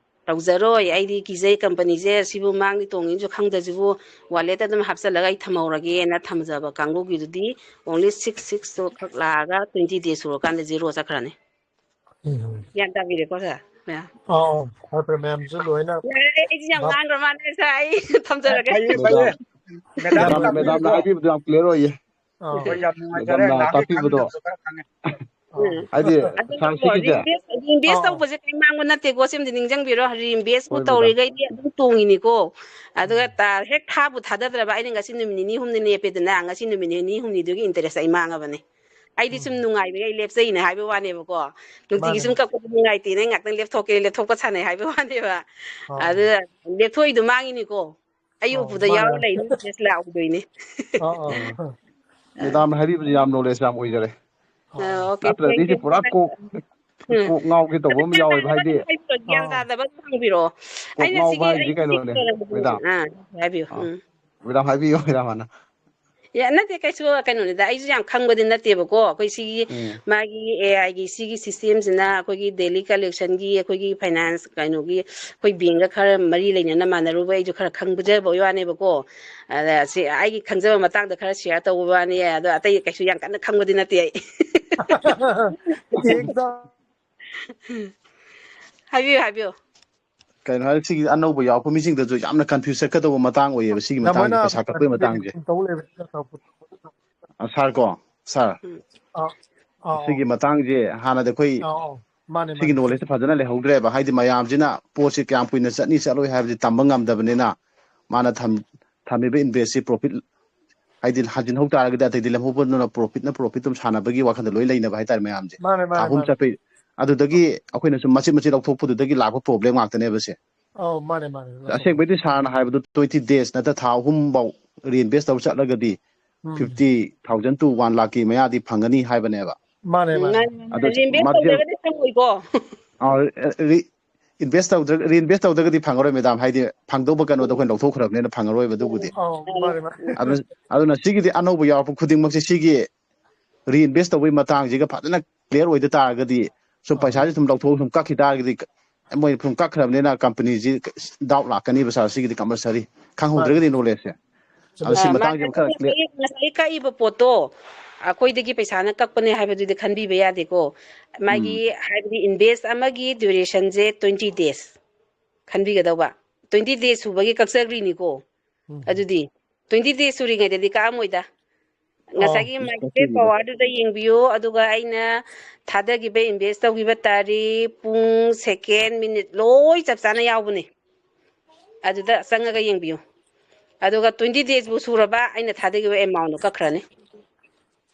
ꯇꯧꯖꯔꯣꯏ, ꯑꯩꯗꯤ ꯀꯤꯖꯩ, company ꯁꯦ ꯁꯤꯕꯨ ꯃꯥꯡꯅꯤ ꯇꯣꯡꯅꯤꯁꯨ ꯈꯪꯗꯁꯤꯕꯨ, wallet ꯇ ꯑꯗꯨꯝ ꯍꯥꯞꯆꯜꯂꯒ ꯑꯩ ꯊꯝꯍꯧꯔꯒꯦꯅ ꯊꯝꯖꯕ ꯀꯥꯡꯕꯨꯒꯤꯗꯨꯗꯤ only six six ꯇꯣ ꯈꯛ ꯂꯥꯛꯑꯒ twenty days ꯁꯨꯔꯀꯥꯟꯗ zero ꯆꯠꯈ꯭ꯔꯅꯤ꯫ ꯎꯝ꯫ ꯒ꯭ꯌꯥꯟ ꯇꯥꯕꯤꯔꯦꯀꯣ, sir? ꯃꯌꯥꯝ? ꯑꯧ, ꯑꯧ, ꯐꯔꯦ, ꯐꯔꯦ, ꯃꯌꯥꯝꯁꯨ ꯂꯣꯏꯅ ꯌꯥꯔꯦ, ꯑꯩꯁꯦ ꯌꯥꯝ ꯚꯥꯞ ꯉꯥꯡꯈ꯭ꯔ ꯃꯥꯜꯂꯦ, sir, ꯑꯩ ꯊꯝꯖꯔꯒꯦ꯫ ꯐꯩꯌꯦ, ꯐꯩꯌꯦ꯫ ꯃꯦꯗꯥꯝ, ꯃꯦꯗꯥꯝꯅ ꯃꯦꯗꯥꯝꯅ ꯇꯥꯛꯄꯤꯕꯗꯣ ꯍꯥꯏꯕꯤꯕꯗꯣ ꯌꯥꯝ clear ꯑꯣꯏꯌꯦ꯫ ꯑꯧ꯫ ꯑꯩꯈꯣꯏ ꯌꯥꯝ ꯅꯨꯡꯉꯥꯏꯖꯔꯦ, ꯃꯦꯗꯥꯝꯅ ꯅꯍꯥꯟꯒꯩ ꯇꯥꯛꯄꯤꯕꯗꯣ꯫ ꯈꯪꯗꯕꯗꯣ ꯈꯔ ꯈꯪꯉꯦ꯫ ꯑꯧ꯫ ꯎꯝ꯫ ꯍꯥꯏꯗꯤ, ꯑꯗꯨꯒ sir, ꯀꯣ, ꯁꯤꯒꯤꯁꯦ꯫ Replace ꯔꯤꯏꯟꯚꯦꯁ ꯑꯥ, ꯑꯥ꯫ ꯇꯧꯕꯁꯦ ꯀꯩꯝ ꯃꯥꯡꯕ ꯅꯠꯇꯦꯀꯣ, ꯁꯤꯃꯗꯤ ꯅꯤꯡꯁꯤꯡꯕꯤꯔꯣ꯫ ꯔꯤꯏꯟꯚꯦꯁꯄꯨ ꯍꯣꯏ, ꯃꯦꯗꯥꯝ꯫ ꯇꯧꯔꯤꯈꯩꯗꯤ ꯑꯗꯨꯝ ꯇꯣꯡꯉꯤꯅꯤꯀꯣ꯫ ꯑꯗꯨꯒ ꯎꯝ꯫ ꯇ-, ꯍꯦꯛ ꯊꯥꯕꯨ ꯊꯥꯗꯗ꯭ꯔꯕ, ꯑꯩꯅ ꯉꯁꯤ ꯅꯨꯃꯤꯠ ꯅꯤꯅꯤ ꯍꯨꯝꯅꯤ ꯂꯦꯞꯄꯦꯗꯅ, ꯉꯁꯤ ꯅꯨꯃꯤꯠ ꯅꯤꯅꯤ ꯍꯨꯝꯅꯤꯗꯨꯒꯤ interest ꯑꯩ ꯃꯥꯡꯉꯕꯅꯦ꯫ ꯑꯩꯗꯤ ꯁꯨꯝ ꯎꯝ꯫ ꯅꯨꯡꯉꯥꯏꯕꯒꯤ ꯑꯩ ꯂꯦꯞꯆꯩꯅꯦ ꯍꯥꯏꯕ ꯋꯥꯅꯦꯕꯀꯣ꯫ ꯅꯨꯡꯇꯤꯒꯤ ꯃꯥꯅꯦ, ꯁꯨꯝ ꯃꯥꯅꯦ꯫ ꯀꯛꯄꯗꯣ ꯅꯨꯡꯉꯥꯏꯇꯦꯅ ꯑꯩ ꯉꯥꯛꯇꯪ ꯂꯦꯞꯊꯣꯛꯀꯦ, ꯂꯦꯞꯊꯣꯛꯄ ꯁꯥꯟꯅꯩ ꯍꯥꯏꯕ ꯋꯥꯅꯦꯕ꯫ ꯑꯥ, ꯑꯗꯨ ꯑꯥ꯫ ꯂꯦꯞꯊꯣꯛꯏꯗꯣ ꯃꯥꯡꯉꯤꯅꯤꯀꯣ꯫ ꯑꯩ ꯑꯥ, ꯎꯕꯗ ꯃꯥꯅꯦ, ꯌꯥꯎꯔ ꯃꯥꯅꯦ꯫ ꯂꯩꯔꯦ, interest ꯂꯥꯛꯎꯗꯣꯏꯅꯦ꯫ ꯑꯥ, ꯑꯥ꯫ ꯎꯝ꯫ ꯑꯥ꯫ ꯃꯦꯗꯥꯝꯅ ꯍꯥꯏꯕꯤꯕꯁꯦ ꯌꯥꯝ knowledge ꯌꯥꯝ ꯑꯣꯏꯖꯔꯦ꯫ ꯑꯥ, ꯑꯥ꯫ Okay, ꯅꯠꯇ꯭ꯔꯗꯤ thank ꯑꯩꯁꯦ you꯫ ꯄꯨꯔꯥ ꯀꯣꯛ, ꯑꯥ꯫ ꯀꯣꯛ ꯉꯥꯎꯒꯦ ꯇꯧꯕ ꯑꯃ ꯒ꯭ꯌꯥꯟ ꯌꯥꯎꯋꯦꯕ, ꯇꯥꯗꯕ ꯍꯥꯏꯗꯤ ꯑꯗꯨꯝ ꯍꯥꯏꯕꯤꯔꯣ, ꯒ꯭ꯌꯥꯟ ꯑꯥ꯫ ꯇꯥꯗꯕ ꯑꯗꯨꯝ ꯍꯪꯕꯤꯔꯛꯑꯣ꯫ ꯀꯣꯛ ꯑꯩꯅ ꯉꯥꯎꯕ ꯁꯤꯒꯤ ꯍꯥꯏꯁꯦ ꯑꯩ ꯀꯩꯅꯣꯅꯦ, ꯃꯦꯗꯥꯝ? ꯍꯥꯏꯕꯤꯌꯨ꯫ ꯑꯥ, ꯎꯝ꯫ ꯍꯥꯏꯕꯤꯌꯨ, ꯍꯥꯏꯕꯤꯌꯨ꯫ ꯑꯥ꯫ ꯌꯥ-, ꯅꯠꯇꯦ, ꯀꯩꯁꯨ ꯀꯩꯅꯣꯅꯤꯗ, ꯑꯩꯁꯨ ꯌꯥꯝ ꯈꯪꯕꯗꯤ ꯅꯠꯇꯦꯕꯀꯣ꯫ ꯑꯩꯈꯣꯏ ꯁꯤꯒꯤ ꯎꯝ꯫ ꯃꯥꯒꯤ A I ꯒꯤ ꯁꯤꯒꯤ system ꯁꯤꯅ ꯑꯩꯈꯣꯏꯒꯤ daily collection ꯒꯤ, ꯑꯩꯈꯣꯏꯒꯤ finance ꯀꯩꯅꯣꯒꯤ, ꯑꯩꯈꯣꯏ bank ꯀ ꯈꯔ ꯃꯔꯤ ꯂꯩꯅꯅ ꯃꯥꯟꯅꯔꯨꯕ, ꯑꯩꯁꯨ ꯈꯔ ꯈꯪꯖꯕ ꯋꯥꯅꯦꯕꯀꯣ꯫ ꯑꯗ ꯁꯤ ꯑꯩꯒꯤ ꯈꯪꯖꯕ ꯃꯇꯥꯡꯗ ꯈꯔ share ꯇꯧꯕ ꯋꯥꯅꯤ, ꯑꯗꯣ ꯑꯇꯩ ꯀꯩꯁꯨ ꯌꯥꯝ ꯀꯟꯅ ꯈꯪꯕꯗꯤ ꯅꯠꯇꯦ ꯑꯩ꯫ ꯑꯦꯛꯗꯝ꯫ ꯍꯥꯏꯕꯤꯌꯨ, ꯍꯥꯏꯕꯤꯌꯨ꯫ ꯀꯩꯅꯣ ꯍꯥꯏꯔ, ꯁꯤꯒꯤ ꯑꯅꯧꯕ ꯌꯥꯎꯔꯛꯄ ꯃꯤꯁꯤꯡꯗꯁꯨ ꯌꯥꯝꯅ confuse ꯆꯠꯀꯗꯧꯕ ꯃꯇꯥꯡ ꯑꯣꯏꯌꯦꯕ, ꯁꯤꯒꯤ ꯃꯇꯥꯡꯁꯦ, ꯃꯣꯏꯅ ꯄꯩꯁꯥ ꯀꯛꯄꯒꯤ ꯃꯇꯥꯡꯁꯦ꯫ ꯇꯧ ꯂꯩꯕꯁꯤꯅ ꯇꯧꯕ꯫ ꯑ, sir ꯀꯣ, sir, ꯎꯝ꯫ ꯑꯥ, ꯑꯥ, ꯑꯥ꯫ ꯁꯤꯒꯤ ꯃꯇꯥꯡꯁꯦ ꯍꯥꯟꯅꯗꯤ ꯑꯩꯈꯣꯏ ꯑꯥ, ꯑꯥ꯫ ꯃꯥꯅꯦ, ꯁꯤꯒꯤ ꯃꯥꯅꯦ꯫ Knowledge ꯁꯦ ꯐꯖꯅ ꯂꯩꯍꯧꯗ꯭ꯔꯦꯕ, ꯍꯥꯏꯗꯤ ꯃꯌꯥꯝꯁꯤꯅ ꯄꯣꯠꯁꯤ ꯀꯌꯥꯝ ꯀꯨꯏꯅ ꯆꯠꯅꯤ ꯆꯠꯂꯣꯏ ꯍꯥꯏꯕꯗꯤ ꯇꯝꯕ ꯉꯝꯗꯕꯅꯤꯅ, ꯃꯥꯅ ꯊꯝ-, ꯊꯝꯃꯤꯕ invest ꯁꯤ profit, ꯍꯥꯏꯗꯤ ꯍꯟꯖꯤꯟꯍꯧ ꯇꯥꯔꯒꯗꯤ ꯑꯇꯩꯗꯤ ꯂꯦꯝꯍꯧꯕꯗꯨꯅ profit ꯅ profit ꯑꯗꯨꯝ ꯁꯥꯟꯅꯕꯒꯤ ꯋꯥꯈꯜꯗ ꯂꯣꯏ ꯂꯩꯅꯕ ꯍꯥꯏꯇꯥꯔꯦ ꯃꯌꯥꯝꯁꯦ꯫ ꯃꯥꯅꯦ, ꯊꯥ ꯃꯥꯅꯦ, ꯑꯍꯨꯝ ꯃꯥꯅꯦ꯫ ꯆꯠꯄꯩ, ꯑꯗꯨꯗꯒꯤ ꯑꯩꯈꯣꯏꯅ ꯁꯨꯝ ꯃꯆꯤꯠ ꯃꯆꯤꯠ ꯂꯧꯊꯣꯛꯄꯗꯨꯗꯒꯤ ꯂꯥꯛꯄ problem ꯉꯥꯛꯇꯅꯦꯕ ꯁꯦ꯫ ꯑꯧ, ꯃꯥꯅꯦ, ꯃꯥꯅꯦ, ꯂꯧꯊꯣꯛꯄ꯫ ꯑꯁꯦꯡꯕꯩꯗꯤ sir ꯅ ꯍꯥꯏꯕꯗꯨ twenty days ꯅꯠꯇ꯭ꯔ ꯊꯥ ꯑꯍꯨꯝ ꯐꯥꯎ reinvest ꯇꯧ ꯆꯠꯂꯒꯗꯤ ꯎꯝ꯫ Fifty thousand to one lakh ꯀꯤ ꯃꯌꯥꯗꯤ ꯐꯪꯒꯅꯤ ꯍꯥꯏꯕꯅꯦꯕ꯫ ꯃꯥꯅꯦ, ꯎꯝ, ꯃꯥꯅꯦ꯫ ꯃꯥꯅꯦ, ꯃꯥꯅꯦ꯫ ꯑꯗꯨ ꯔꯤꯏꯟꯚꯦꯁ ꯃꯥꯗꯤ ꯇꯧꯗ꯭ꯔꯒꯗꯤ ꯐꯪꯉꯣꯏꯀꯣ꯫ ꯑ, ꯔꯤ-, invest ꯇꯧꯗ꯭ꯔ-, reinvest ꯇꯧꯗ꯭ꯔꯒꯗꯤ ꯐꯪꯉꯔꯣꯏ, ꯃꯦꯗꯥꯝ꯫ ꯍꯥꯏꯗꯤ ꯐꯪꯗꯧꯕ ꯀꯩꯅꯣꯗꯣ ꯑꯩꯈꯣꯏꯅ ꯂꯧꯊꯣꯛꯈ꯭ꯔꯕꯅꯤꯅ ꯐꯪꯉꯔꯣꯏꯕ ꯑꯗꯨꯕꯨꯗꯤ꯫ ꯑꯧ, ꯃꯥꯅꯦ, ꯃꯥꯅꯦ꯫ ꯑꯗꯨꯅ, ꯑꯗꯨꯅ ꯁꯤꯒꯤꯗꯤ ꯑꯅꯧꯕ ꯌꯥꯎꯔꯛꯄ ꯈꯨꯗꯤꯡꯃꯛꯁꯦ ꯁꯤꯒꯤ reinvest ꯇꯧꯕꯒꯤ ꯃꯇꯥꯡꯁꯤꯒ ꯐꯖꯅ clear ꯑꯣꯏꯗ ꯇꯥꯔꯒꯗꯤ ꯁꯨꯝ ꯑꯥ꯫ ꯄꯩꯁꯥꯁꯦ ꯁꯨꯝ ꯂꯧꯊꯣꯛꯑꯒ ꯁꯨꯝ ꯀꯛꯈꯤ ꯇꯥꯔꯒꯗꯤ ꯀ-, ꯃꯣꯏ ꯁꯨꯝ ꯀꯛꯈ꯭ꯔꯕꯅꯤꯅ company ꯁꯤ doubt ꯂꯥꯛꯀꯅꯤꯕ, sir, ꯁꯤꯒꯤꯗꯤ compulsory꯫ ꯈꯪꯍꯧꯗ꯭ꯔꯒꯗꯤ ꯃꯥꯅꯦ꯫ Knowledge ꯁꯦ꯫ ꯑꯗꯣ ꯁꯤ ꯑꯥ, ꯃꯥꯅꯦ꯫ ꯃꯇꯥꯡꯁꯦ ꯑꯃ ꯈꯔ clear ꯉꯁꯥꯏ, ꯉꯁꯥꯏ ꯀꯛꯏꯕ ꯄꯣꯠꯇꯣ ꯑꯩꯈꯣꯏꯗꯒꯤ ꯄꯩꯁꯥꯅ ꯀꯛꯄꯅꯦ ꯍꯥꯏꯕꯗꯨꯗꯤ ꯈꯟꯕꯤꯕ ꯌꯥꯗꯦꯀꯣ꯫ ꯃꯥꯒꯤ ꯎꯝ꯫ ꯍꯥꯏꯕꯗꯤ invest ꯑꯃꯒꯤ duration ꯁꯦ twenty days ꯈꯟꯕꯤꯒꯗꯧꯕ꯫ Twenty days ꯁꯨꯕꯒꯤ ꯀꯛꯆꯈ꯭ꯔꯤꯅꯤꯀꯣ꯫ ꯎꯝ꯫ ꯑꯗꯨꯗꯤ twenty days ꯁꯨꯔꯤꯉꯩꯗꯗꯤ ꯀꯛꯑꯝꯃꯣꯏꯗ꯫ ꯉꯁꯥꯏꯒꯤ ꯃꯥꯒꯤ ꯄꯦꯠ ꯄꯋꯥꯔꯗꯨꯗ ꯌꯦꯡꯕꯤꯌꯨ, ꯑꯗꯨꯒ ꯑꯩꯅ ꯊꯥꯗꯈꯤꯕ, ꯏꯟꯚꯦꯁ ꯇꯧꯈꯤꯕ ꯇꯥꯔꯤꯛ, ꯄꯨꯡ, ꯁꯦꯀꯦꯟ, ꯃꯤꯅꯤꯠ ꯂꯣꯏ ꯆꯞ ꯆꯥꯅ ꯌꯥꯎꯕꯅꯦ꯫ ꯑꯗꯨꯗ ꯆꯪꯉꯒ ꯌꯦꯡꯕꯤꯌꯨ꯫ ꯑꯗꯨꯒ ꯇ꯭ꯋꯦꯟꯇꯤ ꯗꯦꯖꯕꯨ ꯁꯨꯔꯕ ꯑꯩꯅ ꯊꯥꯗꯈꯤꯕ ꯑꯦꯃꯥꯎꯟꯗꯣ ꯀꯛꯈ꯭ꯔꯅꯤ꯫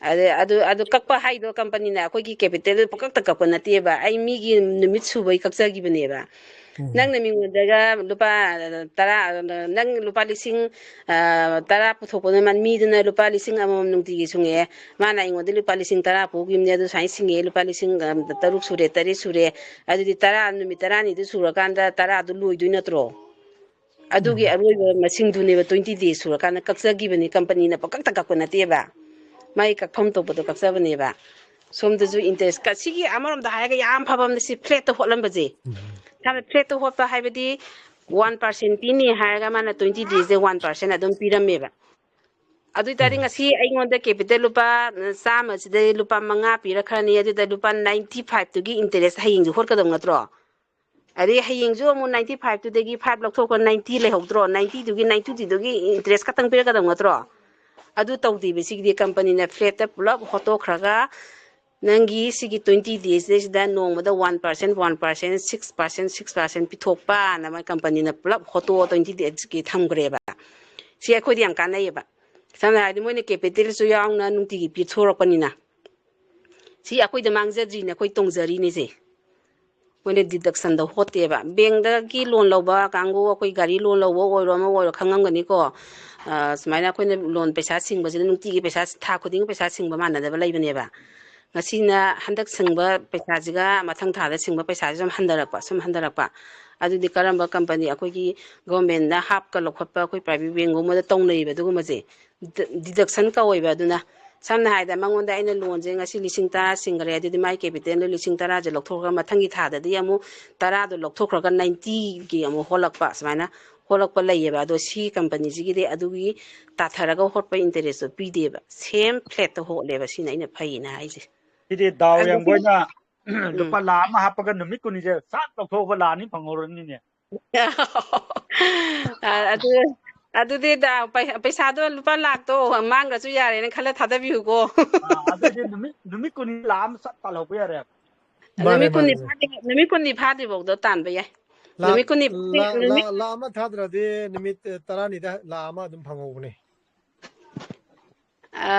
ꯑꯗ-, ꯑꯗꯨ, ꯑꯗꯨ ꯀꯛꯄ ꯍꯥꯏꯗꯣ ꯀꯝꯄꯅꯤꯅ ꯑꯩꯈꯣꯏꯒꯤ ꯀꯦꯄꯤꯇꯦꯜꯗꯨ ꯄꯪꯀꯛꯇ ꯀꯛꯄ ꯅꯠꯇꯦꯕ꯫ ꯑꯩ ꯃꯤꯒꯤ ꯅꯨꯃꯤꯠ ꯁꯨꯕꯩ ꯀꯛꯆꯈꯤꯕꯅꯦꯕ꯫ ꯎꯝ꯫ ꯅꯪꯅ ꯃꯤꯉꯣꯟꯗꯒ ꯂꯨꯄꯥ ꯇꯔꯥ, ꯅꯪ ꯂꯨꯄꯥ ꯂꯤꯁꯤꯡ, ꯑ, ꯇꯔꯥ ꯄꯨꯊꯣꯛꯄꯗ ꯃꯥ-, ꯃꯤꯗꯨꯅ ꯂꯨꯄꯥ ꯂꯤꯁꯤꯡ ꯑꯃꯃꯝ ꯅꯨꯡꯇꯤꯒꯤ ꯁꯨꯡꯉꯛꯑꯦ꯫ ꯃꯥꯅ ꯑꯩꯉꯣꯟꯗ ꯂꯨꯄꯥ ꯂꯤꯁꯤꯡ ꯇꯔꯥ ꯄꯨꯈꯤꯕꯅꯦ, ꯑꯗꯨ ꯁꯨꯃꯥꯏꯅ ꯁꯤꯡꯉꯛꯑꯦ, ꯂꯨꯄꯥ ꯂꯤꯁꯤꯡ, ꯑ, ꯇꯔꯨꯛ ꯁꯨꯔꯦ, ꯇꯔꯦꯠ ꯁꯨꯔꯦ꯫ ꯑꯗꯨꯗꯤ ꯇꯔꯥ, ꯅꯨꯃꯤꯠ ꯇꯔꯥꯅꯤꯗꯨ ꯁꯨꯔꯀꯥꯟꯗ ꯇꯔꯥꯗꯨ ꯂꯣꯏꯗꯣꯏ ꯅꯠꯇ꯭ꯔꯣ? ꯑꯗꯨꯒꯤ ꯎꯝ꯫ ꯑꯔꯣꯏꯕ ꯃꯁꯤꯡꯗꯨꯅꯦꯕ, twenty days ꯁꯨꯔꯀꯥꯟꯗ ꯀꯛꯆꯈꯤꯕꯅꯤ, ꯀꯝꯄꯅꯤꯅ ꯄꯪꯀꯛꯇ ꯀꯛꯄ ꯅꯠꯇꯦꯕ, ꯃꯥꯒꯤ ꯀꯛꯐꯝ ꯊꯣꯛꯄꯗꯣ ꯀꯛꯆꯕꯅꯦꯕ꯫ ꯁꯣꯝꯗꯁꯨ interest ꯀ-, ꯁꯤꯒꯤ ꯑꯃꯔꯣꯝꯗ ꯍꯥꯏꯔꯒ ꯌꯥꯝ ꯐꯕ ꯑꯃꯅ ꯁꯤ flat ꯇ ꯍꯣꯠꯂꯝꯕꯁꯦ꯫ ꯎꯝ꯫ ꯁꯝꯅ flat ꯇ ꯍꯣꯠꯄ ꯍꯥꯏꯕꯗꯤ one percent ꯄꯤꯅꯤ ꯍꯥꯏꯔꯒ ꯃꯥꯅ twenty days ꯁꯦ one percent ꯑꯗꯨꯝ ꯄꯤꯔꯝꯃꯦꯕ꯫ ꯑꯗꯨ ꯑꯣꯏ ꯇꯥꯔꯗꯤ ꯎꯝ꯫ ꯉꯁꯤ ꯑꯩꯉꯣꯟꯗ capital ꯂꯨꯄꯥ ꯆꯥꯝꯃ ꯁꯤꯗꯩ ꯂꯨꯄꯥ ꯃꯉꯥ ꯄꯤꯔꯛꯈ꯭ꯔꯅꯤ, ꯑꯗꯨꯗ ꯂꯨꯄꯥ ninety five ꯇꯨꯒꯤ interest ꯍꯌꯦꯡꯁꯨ ꯍꯣꯠꯀꯗꯧ ꯅꯠꯇ꯭ꯔꯣ? ꯑꯗꯩ ꯍꯌꯦꯡꯁꯨ ꯑꯃꯨꯛ ninety five ꯇꯨꯗꯒꯤ five ꯂꯧꯊꯣꯛꯈ꯭ꯔ ninety ꯂꯩꯍꯧꯗ꯭ꯔꯣ? ninety ꯗꯨꯒꯤ, ninety ꯗꯨꯒꯤ interest ꯈꯛꯇꯪ ꯄꯤꯔꯛꯀꯗꯕ ꯅꯠꯇ꯭ꯔꯣ? ꯑꯗꯨ ꯇꯧꯗꯦꯕ꯫ ꯁꯤꯒꯤꯗꯤ ꯀꯝꯄꯅꯤꯅ flat ꯇ ꯄꯨꯂꯞ ꯍꯣꯠꯇꯣꯛꯈ꯭ꯔꯒ ꯅꯪꯒꯤ ꯁꯤꯒꯤ twenty days ꯁꯤꯗꯩꯁꯤꯗ ꯅꯣꯡꯃꯗ one percent, one percent, six percent, six percent ꯄꯤꯊꯣꯛꯄꯅ ꯃꯣꯏ ꯀꯝꯄꯅꯤꯅ ꯄꯨꯂꯞ ꯍꯣꯠꯇꯣꯛꯑ twenty days ꯀꯤ ꯊꯝꯈ꯭ꯔꯦꯕ꯫ ꯁꯤ ꯑꯩꯈꯣꯏꯗ ꯌꯥꯝ ꯀꯥꯟꯅꯩꯌꯦꯕ꯫ ꯁꯝꯅ ꯍꯥꯏꯔꯗꯤ ꯃꯣꯏꯅ capital ꯁꯨ ꯌꯥꯎꯅ ꯅꯨꯡꯇꯤꯒꯤ ꯄꯤꯊꯣꯔꯛꯄꯅꯤꯅ꯫ ꯁꯤ ꯑꯩꯈꯣꯏꯗ ꯃꯥꯡꯖꯗ꯭ꯔꯤꯅꯦ, ꯑꯩꯈꯣꯏ ꯇꯣꯡꯖꯔꯤꯅꯦ ꯁꯦ꯫ ꯃꯣꯏꯅ deduction ꯗ ꯍꯣꯠꯇꯦꯕ꯫ Bank ꯇꯒꯤ loan ꯂꯧꯕ ꯀꯥꯡꯕꯨ, ꯑꯩꯈꯣꯏ ꯒꯥꯔꯤ loan ꯂꯧꯕ ꯑꯣꯏꯔꯣ, ꯑꯃ ꯑꯣꯏꯔꯣ, ꯈꯪꯉꯝꯒꯅꯤꯀꯣ꯫ ꯑ, ꯁꯨꯃꯥꯏꯅ ꯑꯩꯈꯣꯏꯅ loan ꯄꯩꯁꯥ ꯁꯤꯡꯕꯁꯤꯗ ꯅꯨꯡꯇꯤꯒꯤ ꯄꯩꯁꯥ, ꯊꯥ ꯈꯨꯗꯤꯡꯒꯤ ꯄꯩꯁꯥ ꯁꯤꯡꯕ ꯃꯥꯟꯅꯗꯕ ꯂꯩꯕꯅꯦꯕ꯫ ꯉꯁꯤꯅ ꯍꯟꯗꯛ ꯁꯤꯡꯕ ꯄꯩꯁꯥꯁꯤꯒ ꯃꯊꯪ ꯊꯥꯗ ꯁꯤꯡꯕ ꯄꯩꯁꯥꯁꯤ ꯁꯨꯝ ꯍꯟꯊꯔꯛꯄ, ꯁꯨꯝ ꯍꯟꯊꯔꯛꯄ꯫ ꯑꯗꯨꯗꯤ ꯀꯔꯝꯕ ꯀꯝꯄꯅꯤ, ꯑꯩꯈꯣꯏꯒꯤ government ꯅ ꯍꯥꯞꯀ ꯂꯧꯈꯠꯄ, ꯑꯩꯈꯣꯏ private bank ꯒꯨꯝꯕꯗ ꯇꯧꯅꯩꯌꯦꯕ ꯑꯗꯨꯒꯨꯝꯕꯁꯦ꯫ ꯗ-, deduction ꯀꯧꯋꯦꯕ꯫ ꯑꯗꯨꯅ ꯁꯝꯅ ꯍꯥꯏꯔꯕꯗ ꯃꯉꯣꯟꯗ ꯑꯩꯅ loan ꯁꯦ ꯉꯁꯤ ꯂꯤꯁꯤꯡ ꯇꯔꯥ ꯁꯤꯡꯈ꯭ꯔꯦ, ꯑꯗꯨꯗꯤ ꯃꯥꯏ capital ꯗꯣ ꯂꯤꯁꯤꯡ ꯇꯔꯥꯁꯦ ꯂꯧꯊꯣꯛꯈ꯭ꯔꯒ ꯃꯊꯪꯒꯤ ꯊꯥꯗꯗꯤ ꯑꯃꯨꯛ ꯇꯔꯥꯗꯣ ꯂꯧꯊꯣꯛꯈ꯭ꯔꯒ ninety ꯒꯤ ꯑꯃꯨꯛ ꯍꯣꯜꯂꯛꯄ, ꯁꯨꯃꯥꯏꯅ ꯍꯣꯜꯂꯛꯄ ꯂꯩꯌꯦꯕ꯫ ꯑꯗꯣ ꯁꯤ ꯀꯝꯄꯅꯤꯁꯤꯒꯤꯗꯤ ꯑꯗꯨꯒꯤ ꯇꯥꯊꯔꯒ ꯍꯣꯠꯄ interest ꯇꯣ ꯄꯤꯗꯦꯕ, same flat ꯇ ꯍꯣꯠꯂꯦꯕ꯫ ꯁꯤꯅ ꯑꯩꯅ ꯐꯩꯅ ꯍꯥꯏꯁꯦ꯫ ꯁꯤꯗꯤ ꯗꯥꯎ ꯑꯗꯨ ꯌꯦꯡꯕ ꯁꯤ-, ꯑꯣꯏꯅ ꯎꯝ꯫ ꯂꯨꯄꯥ ꯂꯥꯈ ꯑꯃ ꯍꯥꯞꯄꯒ ꯅꯨꯃꯤꯠ ꯀꯨꯟꯅꯤꯁꯦ ꯁꯠ ꯂꯧꯊꯣꯛꯑꯒ ꯂꯥꯈ ꯑꯅꯤ ꯐꯪꯍꯧꯔꯅꯤꯅꯦ꯫ ꯑ, ꯑꯗꯨ, ꯑꯗꯨꯗꯤ ꯗꯥ, ꯄꯩ-, ꯄꯩꯁꯥꯗꯣ ꯂꯨꯄꯥ ꯂꯥꯛꯇꯣ ꯃꯥꯡꯈ꯭ꯔꯁꯨ ꯌꯥꯔꯦꯅ ꯈꯜꯂ ꯊꯥꯗꯕꯤꯌꯨꯀꯣ꯫ ꯑꯗꯨꯗꯤ ꯅꯨꯃꯤꯠ ꯅꯨꯃꯤꯠ ꯀꯨꯟꯅꯤ ꯂꯥꯛ ꯑꯃ ꯁꯠ ꯇꯥꯜꯍꯧꯕ ꯌꯥꯔꯦ꯫ ꯃꯥꯅꯦ, ꯅꯨꯃꯤꯠ ꯀꯨꯟꯅꯤ ꯃꯥꯅꯦ꯫ ꯐꯥꯗ꯭ꯔꯤ, ꯅꯨꯃꯤꯠ ꯀꯨꯟꯅꯤ ꯐꯥꯗ꯭ꯔꯤꯐꯥꯎꯗ ꯇꯥꯟꯕ ꯌꯥꯏ꯫ ꯂꯥ- ꯅꯨꯃꯤꯠ ꯀꯨꯟꯅꯤ ꯂꯥ- ꯅꯨꯃꯤꯠ ꯂꯥ- ꯂꯥ ꯑꯃ ꯊꯥꯗ꯭ꯔꯗꯤ ꯅꯨꯃꯤꯠ ꯇꯔꯥꯅꯤꯗ ꯂꯥ ꯑꯃ ꯑꯗꯨꯝ ꯐꯪꯍꯧꯕꯅꯦ꯫ ꯑ,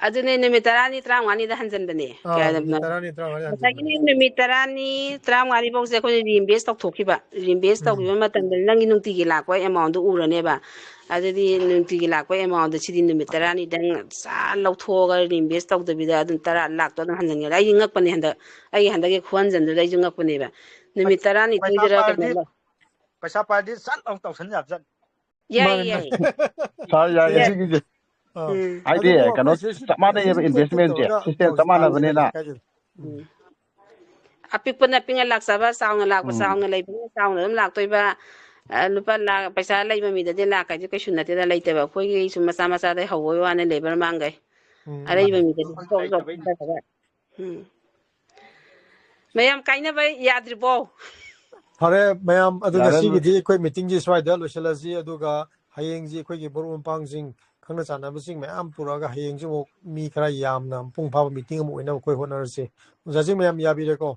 ꯑꯗꯨꯅꯦ, ꯅꯨꯃꯤꯠ ꯇꯔꯥꯅꯤ ꯇꯔꯥꯃꯉꯥꯅꯤꯗ ꯍꯟꯖꯟꯕꯅꯦ꯫ ꯑꯥ, ꯀꯌꯥ- ꯅꯨꯃꯤꯠ ꯇꯔꯥꯅꯤ ꯇꯔꯥꯃꯉꯥꯅꯤ ꯉꯁꯥꯏꯒꯤꯅꯦ, ꯍꯟꯖꯟꯕꯅꯦ꯫ ꯅꯨꯃꯤꯠ ꯇꯔꯥꯅꯤ ꯇꯔꯥꯃꯉꯥꯅꯤ ꯐꯥꯎꯁꯦ ꯑꯩꯈꯣꯏꯅ ꯔꯤꯏꯟꯚꯦꯁ ꯇꯧꯊꯣꯛꯈꯤꯕ꯫ ꯔꯤꯏꯟꯚꯦꯁ ꯎꯝ꯫ ꯇꯧꯈꯤꯕ ꯃꯇꯝꯗ ꯅꯪꯒꯤ ꯅꯨꯡꯇꯤꯒꯤ ꯂꯥꯛꯄ ꯑꯦꯃꯥꯎꯟꯗꯣ ꯎꯔꯅꯦꯕ꯫ ꯑꯗꯨꯗꯤ ꯅꯨꯡꯇꯤꯒꯤ ꯂꯥꯛꯄ ꯑꯦꯃꯥꯎꯟꯗꯣ ꯁꯤꯗꯤ ꯅꯨꯃꯤꯠ ꯇꯔꯥꯅꯤꯗꯪ ꯆꯥ ꯂꯧꯊꯣꯛꯑꯒ ꯔꯤꯏꯟꯚꯦꯁ ꯇꯧꯗꯕꯤꯗ ꯑꯗꯨꯝ ꯇꯔꯥ ꯂꯥꯛꯇꯣ ꯑꯗꯨꯝ ꯍꯟꯖꯟꯒꯦ꯫ ꯑꯩꯗꯤ ꯉꯛꯄꯅꯦ ꯍꯟꯗꯛ꯫ ꯑꯩꯒꯤ ꯍꯟꯗꯛꯀꯤ ꯈꯨꯍꯟꯖꯟꯗꯨꯗ ꯑꯩꯁꯨ ꯉꯛꯄꯅꯦꯕ꯫ ꯅꯨꯃꯤꯠ ꯇꯔꯥꯅꯤꯊꯣꯏꯗꯔ ꯀꯩꯅꯣ ꯂꯧ-, ꯄꯩꯁꯥ ꯄꯥꯏꯔꯗꯤ ꯁꯠ ꯂꯥꯎ ꯇꯧꯁꯟ ꯌꯥꯕ ꯖꯥꯠꯅꯤ꯫ ꯌꯥꯏ, ꯃꯥꯅꯦ, ꯌꯥꯏ꯫ ꯃꯥꯅꯦ꯫ ꯁꯥꯔ, ꯌꯥꯏꯌꯦ ꯌꯥꯏ꯫ ꯁꯤꯒꯤꯁꯦ꯫ ꯑꯥ, ꯍꯥꯏꯗꯤ ꯑꯗꯨꯕꯨ ꯀꯩꯅꯣ ꯑꯩꯈꯣꯏꯁꯦ ꯆꯞ ꯃꯥꯟꯅꯩꯌꯦꯕ ꯁꯤꯒꯤ investment ꯁꯦ, ꯇꯧꯔꯒ system ꯆꯞ ꯇꯧꯁꯤ, ꯇꯧꯁꯤ, ꯃꯥꯟꯅꯕꯅꯤꯅ꯫ ꯀꯥꯏꯗꯦ꯫ ꯎꯝ꯫ ꯑꯄꯤꯛꯄꯅ ꯄꯤꯛꯅ ꯂꯥꯛꯆꯕ, ꯆꯥꯎꯅ ꯂꯥꯛꯄ ꯎꯝ꯫ ꯆꯥꯎꯅ ꯂꯩꯕꯅꯤꯅ ꯆꯥꯎꯅ ꯑꯗꯨꯝ ꯂꯥꯛꯇꯣꯏꯕ꯫ ꯑ, ꯂꯨꯄꯥ ꯂꯥꯛ, ꯄꯩꯁꯥ ꯂꯩꯕ ꯃꯤꯗꯗꯤ ꯂꯥꯛ ꯍꯥꯏꯁꯦ ꯀꯩꯁꯨ ꯅꯠꯇꯦꯗ, ꯂꯩꯇꯕ꯫ ꯑꯩꯈꯣꯏꯒꯤ ꯁꯨꯝ ꯃꯆꯥ ꯃꯆꯥꯗ ꯍꯧꯕꯩ ꯋꯥꯅꯤ, ꯂꯩꯕ꯭ꯔ ꯃꯥꯡꯈꯩ꯫ ꯎꯝ, ꯑꯔꯩꯕ ꯃꯥꯅꯦ꯫ ꯃꯤꯗꯗꯤ ꯖꯣꯕ ꯖꯣꯕ ꯊꯥꯗꯔꯒ꯫ ꯎꯝ꯫ ꯃꯌꯥꯝ ꯀꯥꯏꯅꯕ ꯌꯥꯗ꯭ꯔꯤꯕꯣ? ꯐꯔꯦ ꯃꯌꯥꯝ, ꯑꯗꯨ ꯌꯥꯔꯦ, ꯉꯁꯤꯒꯤꯗꯤ ꯑꯩꯈꯣꯏ ꯃꯤꯇꯤꯡꯁꯤ ꯁ꯭ꯋꯥꯏꯗ ꯂꯣꯏꯁꯤꯜꯂꯁꯤ, ꯑꯗꯨꯒ ꯍꯌꯦꯡꯁꯤ ꯑꯩꯈꯣꯏꯒꯤ ꯃꯔꯨꯞ ꯃꯄꯥꯡꯁꯤꯡ, ꯈꯪꯅ ꯆꯥꯟꯅꯕꯁꯤꯡ ꯃꯌꯥꯝ ꯄꯨꯔꯛꯑꯒ ꯍꯌꯦꯡꯁꯤ ꯑꯃꯨꯛ ꯃꯤ ꯈꯔ ꯌꯥꯝꯅ ꯃꯄꯨꯡ ꯐꯥꯕ ꯃꯤꯇꯤꯡ ꯑꯃ ꯑꯣꯏꯅꯕ ꯑꯩꯈꯣꯏ ꯍꯣꯠꯅꯔꯁꯤ꯫ ꯑꯣꯖꯥꯁꯤꯡ ꯃꯌꯥꯝ ꯌꯥꯕꯤꯔꯦꯀꯣ?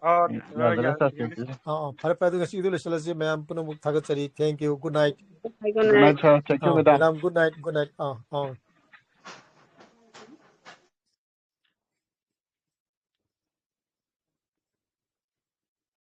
ꯑ, ꯌꯥꯖꯔꯦ, ꯌꯥ-, ꯁꯥꯔ, ꯊꯦꯡꯀ꯭ꯌꯨ꯫ ꯑꯥ, ꯑꯥ, ꯐꯔꯦ, ꯐꯔꯦ, ꯑꯗꯨ ꯉꯁꯤꯒꯤꯗꯤ ꯂꯣꯏꯁꯤꯜꯂꯁꯤ꯫ ꯃꯌꯥꯝ ꯄꯨꯝꯅꯃꯛ ꯊꯥꯒꯠꯆꯔꯤ꯫ Thank you, good night. Good Good night, night. sir. Thank you, ah, madam. madam, good night, good night. Ah, ah.